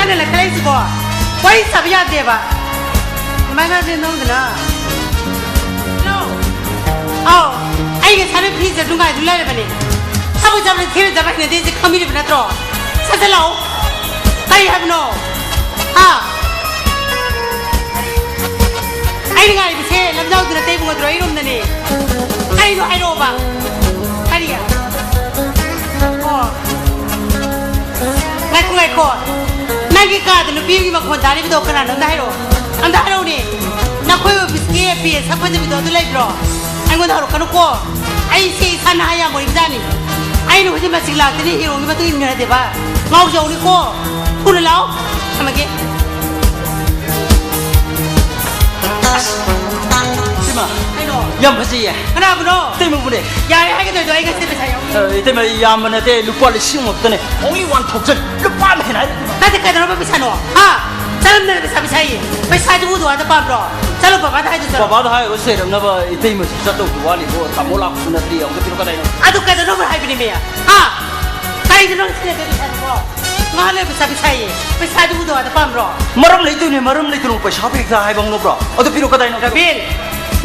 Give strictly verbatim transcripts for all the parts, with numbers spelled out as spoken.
ꯑꯩꯅ ꯂꯩꯈꯠꯂꯛꯏꯁꯤꯀꯣ, ꯋꯥꯔꯤ ꯁꯥꯕ ꯌꯥꯗꯦꯕ꯫ ꯀꯃꯥꯏꯅ ꯉꯥꯡꯗꯣꯏꯅꯣ ꯅꯪꯗꯨꯅ? ꯍꯜꯂꯣ꯫ ꯑꯧ, ꯑꯩ ꯉꯁꯥꯏꯅ ꯐꯤꯁꯦ ꯅꯨꯡꯉꯥꯏꯗꯨ ꯂꯩꯔꯕꯅꯦ꯫ ꯊꯕꯛ ꯆꯠꯄꯗ ꯊꯦꯡꯅ ꯆꯠꯄ ꯍꯩꯅꯗꯦꯁꯦ ꯈꯪꯕꯤꯔꯤꯕ ꯅꯠꯇ꯭ꯔꯣ? ꯁꯠ ꯁꯠ ꯂꯥꯛꯑꯣ꯫ ꯀꯔꯤ ꯍꯥꯏꯕꯅꯣ? ꯍꯥ? ꯑꯩꯅ ꯉꯥꯏꯔꯤꯕꯁꯦ ꯂꯝꯖꯥꯎꯗꯨ ꯅꯠꯇꯦ ꯏꯕꯨꯡꯉꯣ, ꯗ꯭ꯔꯣ ꯑꯩꯔꯣꯝꯗꯅꯦ꯫ ꯀꯔꯤꯅꯣ ꯍꯥꯏꯔꯛꯑꯣꯕ꯫ ꯀꯔꯤ? ꯑꯣ꯫ ꯉꯥꯏꯈꯣ, ꯉꯥꯏꯈꯣ꯫ ꯅꯪꯒꯤ ꯀꯥꯗ ꯅꯨꯄꯤ ꯑꯃꯒꯤ ꯃꯈꯣꯟ ꯇꯥꯔꯤꯕꯗꯣ ꯀꯅꯥꯅꯣ? ꯑꯝꯇ ꯍꯥꯏꯔꯛꯑꯣ꯫ ꯑꯝꯇ ꯍꯥꯏꯔꯛꯎꯅꯦ꯫ ꯅꯈꯣꯏ ꯑꯣꯐꯤꯁꯀꯤ ꯄꯤ ꯑꯦ ꯁꯛ ꯐꯖꯕꯤꯗꯣ ꯑꯗꯨ ꯂꯩꯕ꯭ꯔꯣ? ꯑꯩꯉꯣꯟꯗ ꯍꯧꯔꯛꯀꯅꯨꯀꯣ꯫ ꯑꯩꯁꯦ ꯏꯁꯥ ꯅꯍꯥ ꯌꯥꯝ ꯑꯣꯏꯔꯤꯕꯖꯥꯠꯅꯤ꯫ ꯑꯩꯅ ꯍꯧꯖꯤꯛ ꯃꯁꯤꯡ ꯂꯥꯛꯇꯅꯤ ꯍꯤꯔꯣꯒꯤ ꯃꯇꯨꯡ ꯏꯟꯈ꯭ꯔꯗꯦꯕ꯫ ꯉꯥꯎꯖꯧꯅꯤꯀꯣ꯫ ꯊꯨꯅ ꯂꯥꯛꯑꯣ꯫ ꯊꯝꯃꯒꯦ꯫ ꯁꯤꯃ꯫ ꯀꯩꯅꯣ? ꯌꯥꯝ ꯐꯖꯩꯌꯦ꯫ ꯀꯅꯥꯕꯨꯅꯣ? ꯏꯇꯩꯃꯕꯨꯅꯦ꯫ ꯌꯥꯔꯦ ꯍꯥꯏꯒꯗꯣꯏꯗꯣ ꯑꯩ ꯉꯁꯤ ꯄꯩꯁꯥ ꯌꯥꯎꯗꯦ꯫ ꯑ, ꯏꯇꯩꯃ, ꯌꯥꯝꯕ ꯅꯠꯇꯦ, ꯂꯨꯄꯥ ꯂꯤꯁꯤꯡ ꯑꯃ ꯈꯛꯇꯅꯦ꯫ Only one thousand꯫ ꯂꯨꯄꯥ ꯑꯃ ꯍꯦꯟꯅ ꯍꯥꯏꯔꯛꯀꯅꯨ꯫ ꯅꯠꯇꯦ, ꯀꯩꯗꯧꯅꯕ ꯄꯩꯁꯥꯅꯣ? ꯍꯥ? ꯆꯠꯂꯝꯗꯅ ꯄꯩꯁꯥ, ꯄꯩꯁꯥ ꯍꯥꯏꯌꯦ꯫ ꯄꯩꯁꯥꯁꯤꯕꯨ ꯎꯗꯣ ꯑꯥꯗ ꯄꯥꯝꯕ꯭ꯔꯣ? ꯆꯠꯂꯣ, ꯕꯕꯥꯗ ꯍꯥꯏꯗꯣ ꯆꯠꯂꯣ꯫ ꯕꯕꯥꯗ ꯍꯥꯏꯔꯨꯔ ꯆꯩꯔꯛꯅꯕ ꯏꯇꯩꯃꯁꯨ ꯆꯠꯇꯧꯁꯨ ꯋꯥꯠꯂꯤꯕꯣ꯫ ꯇꯥꯃꯣ ꯂꯥꯛꯄꯁꯨ ꯅꯠꯇꯦ꯫ ꯑꯃꯨꯛꯇ ꯄꯤꯔꯣ, ꯀꯗꯥꯏꯅꯣ? ꯑꯗꯨ ꯀꯩꯗꯧꯅꯕ ꯍꯥꯏꯕꯅꯦꯃꯦ? ꯍꯥ? ꯀꯩꯗꯅꯣ ꯁꯤꯅ ꯄꯩꯁꯥꯗꯨꯕꯣ? ꯉꯥ ꯂꯩꯕ ꯆꯥꯕꯤ ꯁꯥꯏꯌꯦ꯫ ꯄꯩꯁꯥꯗꯨ ꯎꯗꯣ ꯑꯥꯗ ꯄꯥꯝꯕ꯭ꯔꯣ? ꯃꯔꯝ ꯂꯩꯇꯣꯏꯅꯦ, ꯃꯔꯝ ꯂꯩꯇꯅ ꯄꯩꯁꯥ ꯄꯤꯔꯛꯇ ꯍꯥꯏꯕ ꯍꯧꯅꯕ꯭ꯔꯣ? ꯑꯗꯨ ꯄꯤꯔꯣ, ꯀꯗꯥꯏꯅꯣ? ꯔꯕꯤꯟ,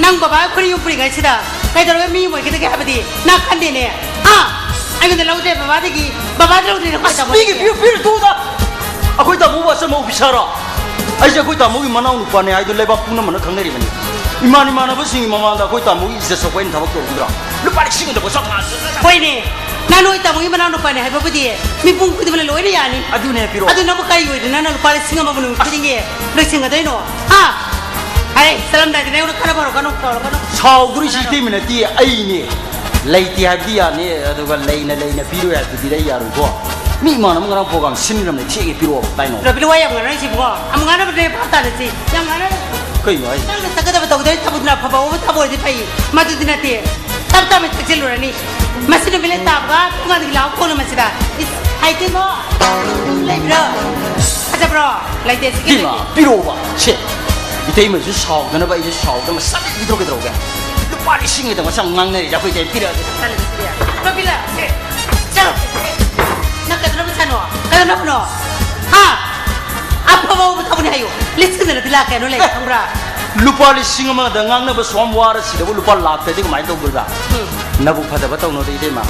ꯅꯪ ꯕꯕꯥ ꯑꯩꯈꯣꯏꯅ ꯌꯨꯝ ꯄꯨꯔꯤꯉꯩꯁꯤꯗ ꯀꯩꯗꯧꯔꯒ ꯃꯤ ꯑꯣꯏꯒꯗꯒꯦ ꯍꯥꯏꯕꯗꯤ ꯅꯪ ꯈꯟꯗꯦꯅꯦ꯫ ꯍꯥ? ꯑꯩꯉꯣꯟꯗ ꯂꯧꯗ꯭ꯔꯦ ꯕꯕꯥꯗꯒꯤ, ꯕꯕꯥꯗ ꯂꯧꯗ꯭ꯔꯦ ꯅꯈꯣꯏ ꯑꯁ, ꯇꯥꯃꯣꯗꯒꯤ꯫ ꯃꯤꯒꯤ ꯄꯤꯔꯨ, ꯄꯤꯔꯨ ꯇꯣꯛꯎꯗ꯫ ꯑꯩꯈꯣꯏ ꯇꯥꯃꯣꯕꯨ ꯑꯆꯝꯕ ꯑꯣꯐꯤꯁꯥꯔꯣ? ꯑꯩꯁꯦ ꯑꯩꯈꯣꯏ ꯇꯥꯃꯣꯒꯤ ꯃꯅꯥꯎ ꯅꯨꯄꯥꯅꯦ ꯍꯥꯏꯗꯣ ꯂꯩꯕꯥꯛ ꯄꯨꯝꯅꯃꯛꯅ ꯈꯪꯅꯔꯤꯕꯅꯤ꯫ ꯏꯃꯥꯟ ꯏꯃꯥꯟꯅꯕꯁꯤꯡꯒꯤ ꯃꯃꯥꯡꯗ ꯑꯩꯈꯣꯏ ꯇꯥꯃꯣꯒꯤ ꯏꯖꯠ ꯁꯣꯛꯄ ꯑꯩꯅ ꯊꯕꯛ ꯇꯧꯔꯨꯗ꯭ꯔꯥ? ꯂꯨꯄꯥ ꯂꯤꯁꯤꯡ ꯑꯃꯗ ꯄꯣꯠꯁꯛ ꯉꯥꯛꯇ꯫ ꯍꯣꯏꯅꯦ, ꯅꯪ ꯅꯣꯏ ꯇꯥꯃꯣꯒꯤ ꯃꯅꯥꯎ ꯅꯨꯄꯥꯅꯦ ꯍꯥꯏꯕꯕꯨꯗꯤ ꯃꯤꯄꯨꯝ ꯈꯨꯗꯤꯡꯃꯛꯅ ꯂꯣꯏꯅ ꯌꯥꯅꯤ꯫ ꯑꯗꯨꯅꯦ, ꯄꯤꯔꯛꯑꯣ꯫ ꯑꯗꯨ ꯅꯪꯕꯨ ꯀꯔꯤ ꯑꯣꯏꯗꯅ ꯅꯪꯅ ꯂꯨꯄꯥ ꯂꯤꯁꯤꯡ ꯑꯃꯕꯨ ꯅꯨꯃꯤꯠ ꯈꯨꯗꯤꯡꯒꯤ ꯂꯣꯏꯁꯤꯟꯒꯗꯣꯏꯅꯣ? ꯍꯥ? ꯑꯩ ꯆꯠꯂꯝꯗꯥꯏꯗ ꯅꯪꯉꯣꯟꯗ ꯈꯠꯅꯕ ꯍꯧꯔꯛꯀꯅꯨ, ꯇꯧꯔꯛꯀꯅꯨ꯫ ꯁꯥꯎꯗꯣꯔꯤꯁꯤ ꯏꯇꯩꯃ ꯅꯠꯇꯦ, ꯑꯩꯅꯦ꯫ ꯂꯩꯇꯦ ꯍꯥꯏꯕꯗꯤ ꯌꯥꯅꯤ, ꯑꯗꯨꯒ ꯂꯩꯅ ꯂꯩꯅ ꯄꯤꯔꯣꯏ ꯍꯥꯏꯕꯗꯨꯗꯤ ꯑꯩ ꯌꯥꯔꯣꯏꯀꯣ꯫ ꯃꯤ ꯏꯃꯥꯟꯅꯕ ꯉꯔꯥꯡ program ꯁꯤꯟꯈ꯭ꯔꯕꯅꯦ, ꯊꯦꯡꯉꯦ, ꯄꯤꯔꯛꯑꯣ, ꯀꯗꯥꯏꯅꯣ? ꯔꯕꯤꯟ, ꯋꯥ ꯌꯥꯝ ꯉꯥꯡꯅꯔꯤꯁꯤꯕꯣ꯫ ꯑꯃꯨꯛ ꯉꯥꯡꯅꯕꯗ ꯚꯥꯞ ꯇꯥꯅꯁꯤ꯫ ꯌꯥꯝ ꯉꯥꯡꯅꯔꯦ꯫ ꯀꯩꯅꯣ ꯍꯥꯏꯁꯦ? ꯅꯪꯅ ꯆꯠꯀꯗꯕ ꯇꯧꯗꯣꯏ ꯊꯕꯛꯇꯨꯅ ꯑꯐꯕ ꯑꯣꯏꯕ ꯊꯕꯛ ꯑꯣꯏꯔꯗꯤ ꯐꯩ꯫ ꯃꯗꯨꯗꯤ ꯅꯠꯇꯦ꯫ ꯇꯞ ꯇꯞꯅ ꯊꯛꯆꯤꯜꯂꯨꯔꯅꯤ꯫ ꯃꯁꯤ ꯅꯨꯃꯤꯠ ꯂꯩ ꯇꯥꯕꯒ ꯄꯨꯡ ꯑꯅꯤꯒꯤ ꯂꯥꯎ ꯀꯣꯟꯅ ꯃꯁꯤꯗ꯫ ꯏꯁ, ꯍꯥꯏꯇꯦꯀꯣ? ꯂꯩꯕ꯭ꯔꯣ? ꯐꯖꯕ꯭ꯔꯣ? ꯂꯩꯇꯦ, ꯁꯤꯒꯤ ꯏꯃꯥ, ꯂꯩꯇꯦ꯫ ꯄꯤꯔꯛꯑꯣꯕ꯫ ꯁꯦ, ꯏꯇꯩꯃꯁꯨ ꯁꯥꯎꯗꯅꯕ ꯑꯩꯁꯨ ꯁꯥꯎꯗꯅꯕ ꯁꯠ ꯄꯤꯊꯣꯛꯀꯦ ꯇꯧꯔꯒꯦ꯫ ꯂꯨꯄꯥ ꯂꯤꯁꯤꯡ ꯑꯃꯗ ꯃꯁꯥ ꯉꯥꯡꯅꯔꯤꯁꯦ ꯑꯩꯈꯣꯏ ꯏꯇꯩ ꯄꯤꯔꯛꯑꯒꯦ꯫ ꯆꯠꯂꯦ, ꯆꯠꯂꯦ꯫ ꯔꯣꯕꯤꯟ, ꯁꯦ, ꯆꯠꯂꯣ꯫ ꯅꯪ ꯀꯩꯗꯧꯅꯕ ꯁꯥꯅꯣ? ꯀꯩꯗꯧꯅꯕꯅꯣ? ꯍꯥ? ꯑꯐꯕ ꯊꯕꯛꯅꯤ ꯍꯥꯏꯌꯨ꯫ ꯂꯤꯁꯤꯡꯗꯅꯗꯤ ꯂꯥꯛ ꯀꯌꯥꯅꯣ ꯂꯩ ꯈꯪꯕ꯭ꯔꯥ? ꯂꯨꯄꯥ ꯂꯤꯁꯤꯡ ꯑꯃꯗ ꯉꯥꯡꯅꯕ ꯁꯨꯝ ꯋꯥꯔ ꯁꯤꯗꯕꯨ ꯂꯨꯄꯥ ꯂꯥꯛꯇꯗꯤ ꯀꯃꯥꯏꯅ ꯇꯧꯗꯣꯏꯕ? ꯎꯝ꯫ ꯅꯕꯨꯛ ꯐꯗꯕ ꯇꯧꯅꯨꯗ, ꯏꯇꯩꯃ꯫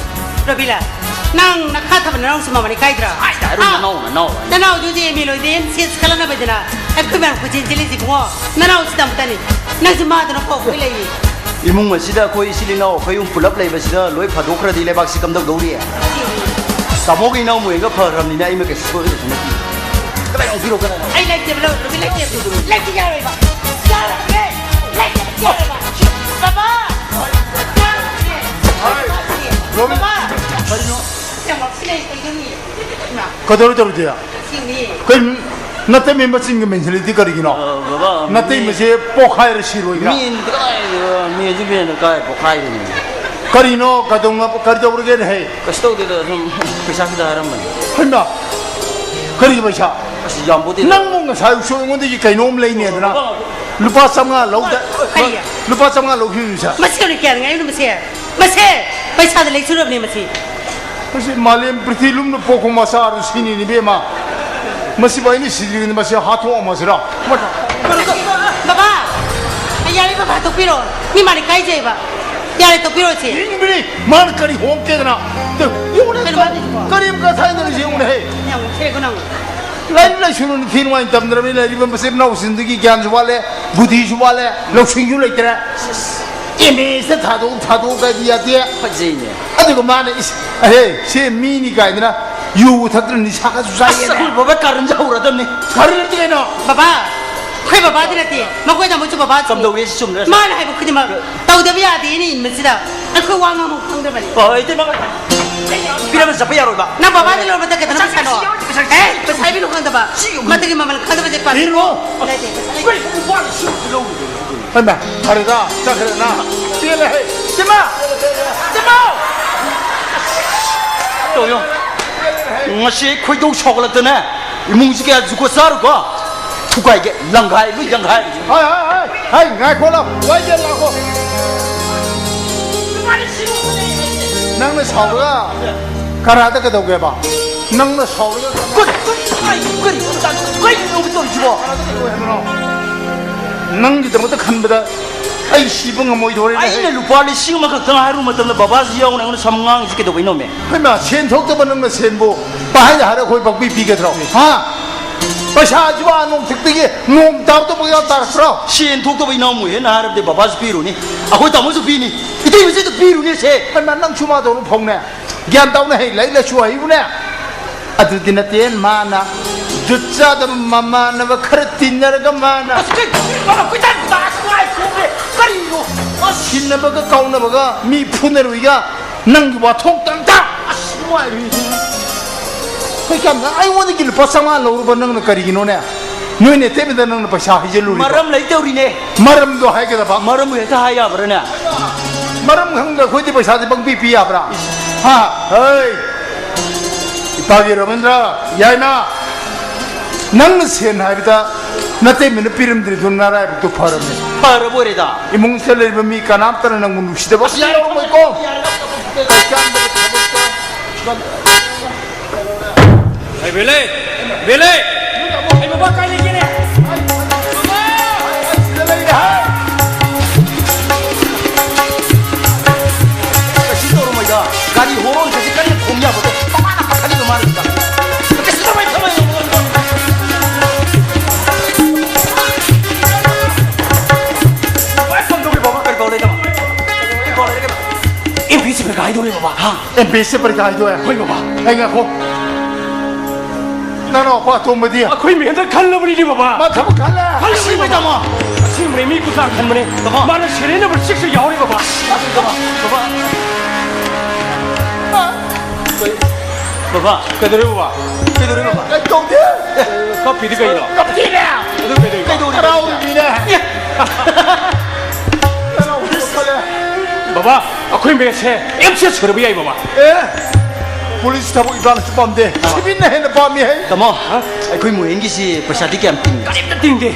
ꯔꯣꯕꯤꯂꯥ, ꯅꯪ ꯅꯈꯥ ꯊꯥꯕ ꯅꯅꯥꯎꯁꯨ ꯃꯃꯜ ꯏꯀꯥꯏꯗ꯭ꯔꯥ? ꯍꯥꯏꯗ ꯍꯥꯏꯔꯣ, ꯑꯥ, ꯅꯅꯥꯎ, ꯅꯅꯥꯎ ꯍꯥꯏꯅ꯫ ꯅꯅꯥꯎꯗꯨꯗꯤ ꯑꯦꯝ ꯑꯦ ꯂꯣꯏꯗꯦ, ꯑꯦꯝ ꯁꯤ ꯑꯦꯁ ꯈꯜꯂꯛꯅꯕꯗꯅ ꯑꯩꯈꯣꯏ ꯃꯌꯥꯝ ꯀꯣꯏꯆꯦꯟ ꯆꯦꯜꯂꯤꯁꯤ ꯏꯕꯨꯡꯉꯣ꯫ ꯅꯅꯥꯎꯁꯤꯗ ꯑꯃꯨꯛꯇꯅꯤ꯫ ꯅꯪꯁꯨ ꯃꯥꯗꯅ ꯐꯥꯎ ꯀꯣꯏ ꯂꯩꯌꯦ꯫ ꯏꯃꯨꯡ ꯑꯁꯤꯗ ꯑꯩꯈꯣꯏ ꯏꯆꯤꯜ ꯏꯅꯥꯎ ꯑꯩꯈꯣꯏ ꯑꯍꯨꯝ ꯄꯨꯂꯞ ꯂꯩꯕꯁꯤꯗ ꯂꯣꯏ ꯐꯥꯗꯣꯛꯈ꯭ꯔꯗꯤ ꯂꯩꯕꯥꯛꯁꯤ ꯀꯝꯗꯧꯗꯧꯔꯤ? ꯇꯥꯃꯣꯒꯤ ꯏꯅꯥꯎ ꯃꯣꯏꯒ ꯐꯈ꯭ꯔꯕꯅꯤꯅ ꯑꯩꯃ ꯀꯩꯁꯨ ꯁꯣꯏꯔꯁꯨ ꯅꯠꯇꯦ꯫ ꯀꯗꯥꯏ ꯌꯥꯎꯕꯤꯔꯣ, ꯀꯗꯥꯏ? ꯑꯩ ꯂꯩꯇꯦꯕ, ꯂꯧꯔꯨꯕ ꯂꯩꯇꯦꯕ꯫ ꯂꯩꯇꯦ, ꯌꯥꯔꯣꯏꯕ꯫ ꯌꯥꯔꯣꯏꯕ꯫ ꯂꯩꯇꯦ, ꯌꯥꯔꯣꯏꯕ꯫ ꯕꯕꯥ! ꯕꯕꯥ! ꯕꯕꯥ! ꯀꯔꯤꯅꯣ? ꯌꯥꯝ ꯉꯥꯎꯁꯤꯟꯅꯩ, ꯀꯩꯅꯣꯅꯦ? ꯏꯃꯥ꯫ ꯀꯩꯗꯧꯔꯦ, ꯇꯧꯔꯤꯗꯤ? ꯁꯤꯅꯤ꯫ ꯀꯩ ꯅꯇꯩꯃ ꯃꯆꯤꯟꯒ ꯃꯦꯟꯁꯤꯜꯂꯤꯗꯤ ꯀꯔꯤꯒꯤꯅꯣ? ꯑ, ꯕꯕꯥ, ꯅꯇꯩꯃꯁꯦ ꯃꯤ ꯄꯣꯛꯈꯥꯏꯔ ꯁꯤꯔꯣꯏꯗ꯭ꯔꯥ? ꯃꯤ ꯀꯥꯏ, ꯃꯤ ꯑꯁꯤꯕꯨ ꯍꯦꯟꯅ ꯀꯥꯏ ꯄꯣꯛꯈꯥꯏꯗꯣꯏꯅꯣ? ꯀꯔꯤꯅꯣ? ꯀꯩꯗꯧꯅ-, ꯀꯔꯤ ꯇꯧꯔꯒꯦꯅꯦ, ꯍꯦ? ꯀꯩꯁꯨ ꯇꯧꯗꯦꯗ, ꯁꯨꯝ ꯄꯩꯁꯥ ꯈꯤꯇ ꯍꯥꯏꯔꯝꯕꯅꯤ꯫ ꯍꯩꯃꯥ! ꯀꯔꯤꯒꯤ ꯄꯩꯁꯥ? ꯑꯁ, ꯌꯥꯝ ꯄꯣꯠꯇꯦꯗ꯫ ꯅꯪꯕꯨ ꯉꯁꯥꯏ ꯎꯁꯣꯏ ꯑꯩꯉꯣꯟꯗꯒꯤ ꯀꯩꯅꯣꯝ ꯂꯩꯅꯦꯗꯅ ꯂꯨꯄꯥ ꯆꯥꯝꯃꯉꯥ ꯂꯧꯗ-, ꯀꯔꯤ? ꯂꯨꯄꯥ ꯆꯥꯝꯃꯉꯥ ꯂꯧꯈꯤꯕꯅꯤ ꯁꯥ꯫ ꯃꯁꯤ ꯀꯩꯅꯣ ꯀꯌꯥꯅ ꯉꯥꯏꯔꯤꯅꯣ ꯃꯁꯤ? ꯃꯁꯦ ꯄꯩꯁꯥꯗ ꯂꯩꯁꯨꯔꯕꯅꯦ ꯃꯁꯤ꯫ ꯃꯁꯤ ꯃꯥꯂꯦꯝ ꯄ꯭ꯔꯤꯊꯤ ꯂꯨꯝꯅ ꯄꯣꯛꯄ ꯃꯆꯥꯗꯨ ꯁꯤꯅꯤꯅꯦ, ꯏꯕꯦꯝꯃ꯫ ꯃꯁꯤꯕꯨ ꯑꯩꯅ ꯁꯤꯗ꯭ꯔꯤꯉꯩꯗ ꯃꯁꯤ ꯍꯥꯠꯇꯣꯛꯑꯝꯃꯁꯤꯔ? ꯕꯕꯥ! ꯌꯥꯔꯦ ꯕꯕꯥ, ꯇꯣꯛꯄꯤꯔꯣ꯫ ꯃꯤ ꯃꯥꯅ ꯏꯀꯥꯏꯖꯩꯕ꯫ ꯌꯥꯔꯦ, ꯇꯣꯛꯄꯤꯔꯣ ꯁꯤ꯫ ꯌꯦꯡꯕꯤꯔꯤ, ꯃꯥꯅ ꯀꯔꯤ ꯍꯣꯡꯀꯦꯗꯅ? ꯌꯦꯡꯉꯨꯅꯦ, ꯀꯩꯅꯣ ꯃꯥꯅ ꯀꯔꯤ ꯑꯃꯨꯛꯀ ꯊꯥꯏꯅꯔꯤꯁꯦ ꯌꯦꯡꯉꯨꯅꯦ, ꯍꯦ꯫ ꯌꯥꯝ ꯉꯥꯎꯁꯤꯟꯅꯩꯀꯣ ꯅꯪ꯫ ꯂꯥꯏꯔꯤꯛ ꯂꯥꯏꯁꯨ ꯅꯤꯡꯊꯤ ꯅꯨꯡꯉꯥꯏꯅ ꯇꯝꯗ꯭ꯔꯕꯅꯤꯅ ꯂꯩꯔꯤꯕ ꯃꯆꯤꯟ ꯃꯅꯥꯎꯁꯤꯡꯗꯨꯒꯤ ꯒ꯭ꯌꯥꯟꯁꯨ ꯋꯥꯠꯂꯦ, ꯕꯨꯙꯤꯁꯨ ꯋꯥꯠꯂꯦ, ꯂꯧꯁꯤꯡꯁꯨ ꯂꯩꯇ꯭ꯔꯦ꯫ ꯑꯦꯝ ꯑꯦ ꯁꯤꯗ ꯊꯥꯗꯣꯛ, ꯊꯥꯗꯣꯛꯑꯒꯗꯤ ꯌꯥꯗꯦ꯫ ꯐꯖꯩꯅꯦ꯫ ꯑꯗꯨꯒ ꯃꯥꯅ ꯏꯁ, ꯑꯍꯦ, ꯁꯦ ꯃꯤꯅꯤ ꯀꯥꯏꯗꯅ ꯌꯨ ꯊꯛꯇꯅ ꯅꯤꯁꯥꯒꯁꯨ ꯑꯁ, ꯆꯥꯏꯌꯦꯅꯦ꯫ ꯑꯩꯈꯣꯏ ꯕꯕꯥ ꯀꯥꯔꯟꯁꯦ ꯍꯧꯔꯗꯝꯅꯤ꯫ ꯀꯥꯔꯟ ꯅꯠꯇꯦ ꯀꯩꯅꯣ? ꯕꯕꯥ, ꯑꯩꯈꯣꯏ ꯕꯕꯥꯗꯤ ꯅꯠꯇꯦ, ꯃꯈꯣꯏ ꯇꯥꯃꯣꯁꯨ ꯕꯕꯥ ꯆꯨꯝꯃꯤ꯫ ꯀꯝꯗꯧꯋꯦ ꯁꯤ ꯆꯨꯝꯗ꯭ꯔꯥ? ꯃꯥꯅ ꯍꯥꯏꯕ ꯈꯨꯗꯤꯡꯃꯛ ꯇꯧꯗꯕ ꯌꯥꯗꯦꯅ ꯏꯟꯕꯁꯤꯗ ꯑꯩꯈꯣꯏ ꯋꯥ ꯉꯥꯡꯕ ꯈꯪꯗꯕꯅꯤ꯫ ꯍꯣꯏ, ꯏꯇꯩꯃ, ꯄꯤꯔꯝꯕ ꯆꯠꯄ ꯌꯥꯔꯣꯏꯕ꯫ ꯅꯪ ꯕꯕꯥꯗ ꯂꯣꯏꯔ ꯃꯇꯝ ꯀꯩꯗꯧꯅ ꯄꯩꯁꯥꯅꯣ? ꯑꯦ, ꯄꯩꯁꯥ ꯄꯤꯅꯨ ꯈꯪꯗꯕ꯫ ꯁꯤ ꯌꯣꯟꯕ ꯃꯇꯝꯒꯤ ꯃꯃꯜ ꯈꯪꯗꯕꯁꯦ ꯄꯥꯝꯃꯤ꯫ ꯄꯤꯔꯨꯅꯨ꯫ ꯂꯩꯇꯦ, ꯄꯩꯁꯥ ꯂꯩꯇꯦ꯫ ꯍꯩꯃꯥ, ꯐꯔꯦꯗ, ꯆꯠꯈ꯭ꯔꯦꯗꯅ꯫ ꯄꯦꯜꯂꯦ ꯍꯦ꯫ ꯏꯇꯩꯃ! ꯏꯇꯩꯃ! ꯇꯧ ꯌꯦꯡꯉꯣ꯫ ꯉꯁꯤ ꯑꯩ ꯈꯣꯏꯗꯧ ꯁꯥꯎꯒꯠꯂꯛꯇꯅ ꯏꯃꯨꯡꯁꯤ ꯀꯌꯥ ꯖꯨꯒꯣꯠ ꯆꯥꯔꯨꯀꯣ? ꯊꯨꯒꯥꯏꯒꯦ, ꯂꯪꯈꯥꯏ, ꯂꯣꯏ ꯂꯪꯈꯥꯏ꯫ ꯍꯥꯏ, ꯍꯥꯏ, ꯍꯥꯏ, ꯍꯥꯏ, ꯉꯥꯏꯈꯣ ꯂꯥꯎ, ꯋꯥꯏꯒꯦ ꯂꯥꯛꯈꯣ꯫ ꯅꯪꯅ ꯁꯥꯎꯔꯒ ꯀꯅꯥꯗ ꯀꯩꯗꯧꯒꯦꯕ? ꯅꯪꯅ ꯁꯥꯎꯔꯒ ꯀꯨꯠ, ꯀꯨꯠ꯫ ꯀꯔꯤꯅꯣ ꯇꯧꯔꯤꯁꯤꯕꯣ? ꯅꯪꯒꯤꯗꯃꯛꯇ ꯈꯟꯕꯗ ꯑꯩ ꯁꯤꯕ ꯉꯝꯃꯣꯏꯗꯧꯔꯦꯅꯦ꯫ ꯑꯩꯅ ꯂꯨꯄꯥ ꯂꯤꯁꯤꯡ ꯑꯃꯈꯛꯇꯪ ꯍꯥꯏꯔꯨꯕ ꯃꯇꯝꯗ ꯕꯕꯥꯁꯤ ꯌꯥꯎꯅ ꯑꯩꯉꯣꯟꯗ ꯁꯝ ꯉꯥꯡꯉꯤꯁꯤ ꯀꯩꯗꯧꯕꯩꯅꯣꯃꯦ? ꯍꯩꯃꯥ, ꯁꯦꯟ ꯊꯣꯛꯇꯕ ꯅꯪꯅ ꯁꯦꯟꯕꯨ ꯄꯥꯏꯅ ꯍꯥꯏꯔ ꯑꯩꯈꯣꯏ ꯄꯪꯄꯤ ꯄꯤꯒꯗ꯭ꯔꯣ? ꯍꯥ? ꯄꯩꯁꯥꯁꯤꯕꯨ ꯑꯥ ꯅꯣꯡꯊꯛꯇꯒꯤ ꯅꯣꯡ ꯇꯥꯔꯛꯇꯧꯕ ꯌꯥꯝ ꯇꯥꯔꯛꯄ꯭ꯔꯣ? ꯁꯦꯟ ꯊꯣꯛꯇꯕ ꯏꯅꯥꯎꯃꯨ ꯍꯦꯟꯅ ꯍꯥꯏꯔꯕꯗꯤ ꯕꯕꯥꯁꯨ ꯄꯤꯔꯨꯅꯤ, ꯑꯩꯈꯣꯏ ꯇꯥꯃꯣꯁꯨ ꯄꯤꯅꯤ, ꯏꯇꯩꯃꯁꯤꯗ ꯄꯤꯔꯨꯅꯤ ꯁꯦ꯫ ꯍꯩꯃꯥ, ꯅꯪꯁꯨ ꯃꯥꯗꯧꯅ ꯐꯧꯅꯦ꯫ ꯒ꯭ꯌꯥꯟ ꯇꯧꯅꯦ, ꯍꯩ, ꯂꯥꯏꯔꯤꯛ ꯂꯥꯏꯁꯨ ꯍꯩꯕꯅꯦ꯫ ꯑꯗꯨꯗꯤ ꯅꯠꯇꯦ, ꯃꯥꯅ ꯖꯨꯠ ꯆꯥꯗꯕ ꯃꯃꯥꯟꯅꯕ ꯈꯔ ꯇꯤꯟꯅꯔꯒ ꯃꯥꯅ ꯑꯁ, ꯀꯩ, ꯀꯩ, ꯀꯩ, ꯀꯩ, ꯀꯩ, ꯀꯩ, ꯀꯔꯤꯅꯣ? ꯑꯁ! ꯇꯤꯟꯅꯕꯒ ꯀꯥꯎꯅꯕꯒ ꯃꯤ ꯐꯨꯅꯔꯨꯏꯒ ꯅꯪꯒꯤ ꯋꯥꯊꯣꯛꯇꯪ ꯇꯥ! ꯑꯁ, ꯅꯨꯡꯉꯥꯏꯔꯣꯏ꯫ ꯀꯩ ꯀꯥꯟꯗ ꯑꯩꯉꯣꯟꯗꯒꯤ ꯂꯨꯄꯥ ꯆꯥꯝꯃꯉꯥ ꯂꯧꯔꯨꯕ ꯅꯪꯅ ꯀꯔꯤꯒꯤꯅꯣꯅꯦ? ꯅꯣꯏꯅꯦ ꯇꯦꯕꯤꯗ ꯅꯪꯅ ꯄꯩꯁꯥ ꯍꯩꯖꯜꯂꯨꯔꯤꯗꯣ? ꯃꯔꯝ ꯂꯩꯇꯧꯔꯤꯅꯦ꯫ ꯃꯔꯝꯗꯣ ꯍꯥꯏꯒꯗꯕ꯫ ꯃꯔꯝꯕꯨ ꯍꯦꯛꯇ ꯍꯥꯏ ꯌꯥꯕ꯭ꯔꯥꯅꯦ? ꯃꯔꯝ ꯈꯪꯗ ꯑꯩꯈꯣꯏꯗꯤ ꯄꯩꯁꯥꯗꯤ ꯄꯪꯄꯤ ꯄꯤ ꯌꯥꯕ꯭ꯔꯥ? ꯍꯥ? ꯍꯩ! ꯏꯄꯥꯒꯤ ꯔꯣꯕꯤꯟꯗ꯭ꯔ, ꯌꯥꯏꯃ, ꯅꯪꯅ ꯁꯦꯟ ꯍꯥꯏꯕꯗ ꯅꯇꯩꯃꯅ ꯄꯤꯔꯝꯗ꯭ꯔꯤꯗꯨ ꯅꯔꯥꯏꯕꯛꯇꯨ ꯐꯔꯝꯃꯤ꯫ ꯐꯔꯕ ꯑꯣꯏꯔꯦꯗ꯫ ꯏꯃꯨꯡꯁꯤꯗ ꯂꯩꯔꯤꯕ ꯃꯤ ꯀꯅꯥꯝꯇꯅ ꯅꯪꯕꯨ ꯅꯨꯡꯁꯤꯗꯕ ꯑꯁ, ꯌꯥꯔꯦ, ꯌꯥꯎꯔꯝꯃꯣꯏꯀꯣ꯫ ꯌꯥꯔꯦ, ꯌꯥꯔꯦ꯫ ꯀꯩ ꯀꯥꯟꯗꯕ ꯊꯕꯛꯇꯣ꯫ ꯑꯩ ꯕꯦꯂꯦ! ꯕꯦꯂꯦ! ꯑꯩ ꯕꯕꯥ ꯀꯥꯏ ꯂꯩꯒꯦꯅꯦ? ꯕꯕꯥ! ꯀꯩꯁꯨ ꯇꯧꯔꯝꯃꯣꯏꯗ꯫ ꯒꯥꯔꯤ ꯍꯣꯔꯣꯟ ꯈꯁꯤ ꯀꯟꯅ ꯈꯣꯡ ꯌꯥꯕꯗꯣ ꯃꯃꯥꯅ ꯄꯥꯈꯠꯂꯤꯕ ꯃꯥꯜꯂꯤꯗ꯫ ꯀꯩꯁꯨ ꯇꯧꯔꯣꯏ, ꯊꯝꯃꯣꯏ꯫ ꯕꯕꯥ, ꯐꯣꯟ ꯇꯧꯒꯦ, ꯕꯕꯥ, ꯀꯔꯤ ꯄꯥꯎ ꯂꯩꯒꯦ? ꯀꯔꯤ ꯄꯥꯎ ꯂꯩꯒꯦ? ꯑꯦꯝ ꯄꯤ ꯁꯤ ꯄꯔꯤꯈꯥ ꯍꯥꯏꯗꯣꯔꯦ, ꯕꯕꯥ꯫ ꯍꯥ? ꯑꯦꯝ ꯄꯤ ꯑꯦꯁ ꯁꯤ ꯄꯔꯤꯈꯥ ꯍꯥꯏꯗꯣꯔꯦ? ꯍꯣꯏ, ꯕꯕꯥ꯫ ꯑꯩ ꯉꯥꯏꯈꯣ꯫ ꯅꯅꯥꯎꯄꯥ ꯑꯇꯣꯝꯕꯗꯤ? ꯑꯩꯈꯣꯏ ꯃꯦꯟꯗ ꯈꯜꯂꯕꯅꯤꯅꯦ, ꯕꯕꯥ꯫ ꯃꯥ ꯊꯕꯛ ꯈꯜꯂꯦ? ꯈꯜꯂꯕꯅꯤ, ꯑꯁꯦꯡꯕꯩ ꯕꯕꯥ꯫ ꯇꯥꯃꯣ? ꯑꯁꯦꯡꯕꯅꯦ, ꯃꯤ ꯀꯨꯟꯊ꯭ꯔꯥ ꯈꯟꯕꯅꯦ꯫ ꯕꯕꯥ꯫ ꯃꯥꯅ ꯁꯦꯔꯤꯌꯦꯜ ꯅꯝꯕꯔ ꯁꯤꯛꯁꯇ ꯌꯥꯎꯔꯦ, ꯕꯕꯥ꯫ ꯕꯕꯥ, ꯕꯕꯥ꯫ ꯕꯕꯥ꯫ ꯀꯩꯗꯧꯔꯦ, ꯕꯕꯥ? ꯀꯩꯗꯧꯔꯦ, ꯕꯕꯥ? ꯀꯩꯝ ꯇꯧꯗꯦ꯫ ꯑꯦ, ꯀꯞꯄꯤꯗꯤ ꯀꯩꯅꯣ? ꯀꯞꯄꯤꯅꯦ꯫ ꯑꯗꯨ ꯀꯩꯗꯧꯔꯤꯕ? ꯀꯩꯗꯧꯔꯤꯕ? ꯍꯔꯥꯎꯔꯤꯅꯦ꯫ ꯑꯦ꯫ ꯍꯔꯥꯎꯔꯤꯅꯦ꯫ ꯕꯕꯥ, ꯑꯩꯈꯣꯏ ꯃꯦꯠꯁꯦ ꯑꯦꯝ ꯁꯤ ꯑꯦꯁ ꯑꯣꯏꯔꯕ ꯌꯥꯏ, ꯕꯕꯥ꯫ ꯑꯦ, ꯄꯨꯂꯤꯁ ꯊꯕꯛ ꯏꯕꯥꯅꯁꯨ ꯄꯥꯝꯗꯦ꯫ ꯁꯤꯕꯤꯟꯅ ꯍꯦꯟꯅ ꯄꯥꯝꯃꯤ ꯍꯦ꯫ ꯇꯥꯃꯣ, ꯑꯩꯈꯣꯏ ꯃꯣꯍꯦꯟꯒꯤꯁꯤ ꯄꯩꯁꯥꯗꯤ ꯀꯌꯥꯝ ꯇꯤꯡꯒꯦ? ꯀꯔꯤꯝꯇ ꯇꯤꯡꯗꯦ꯫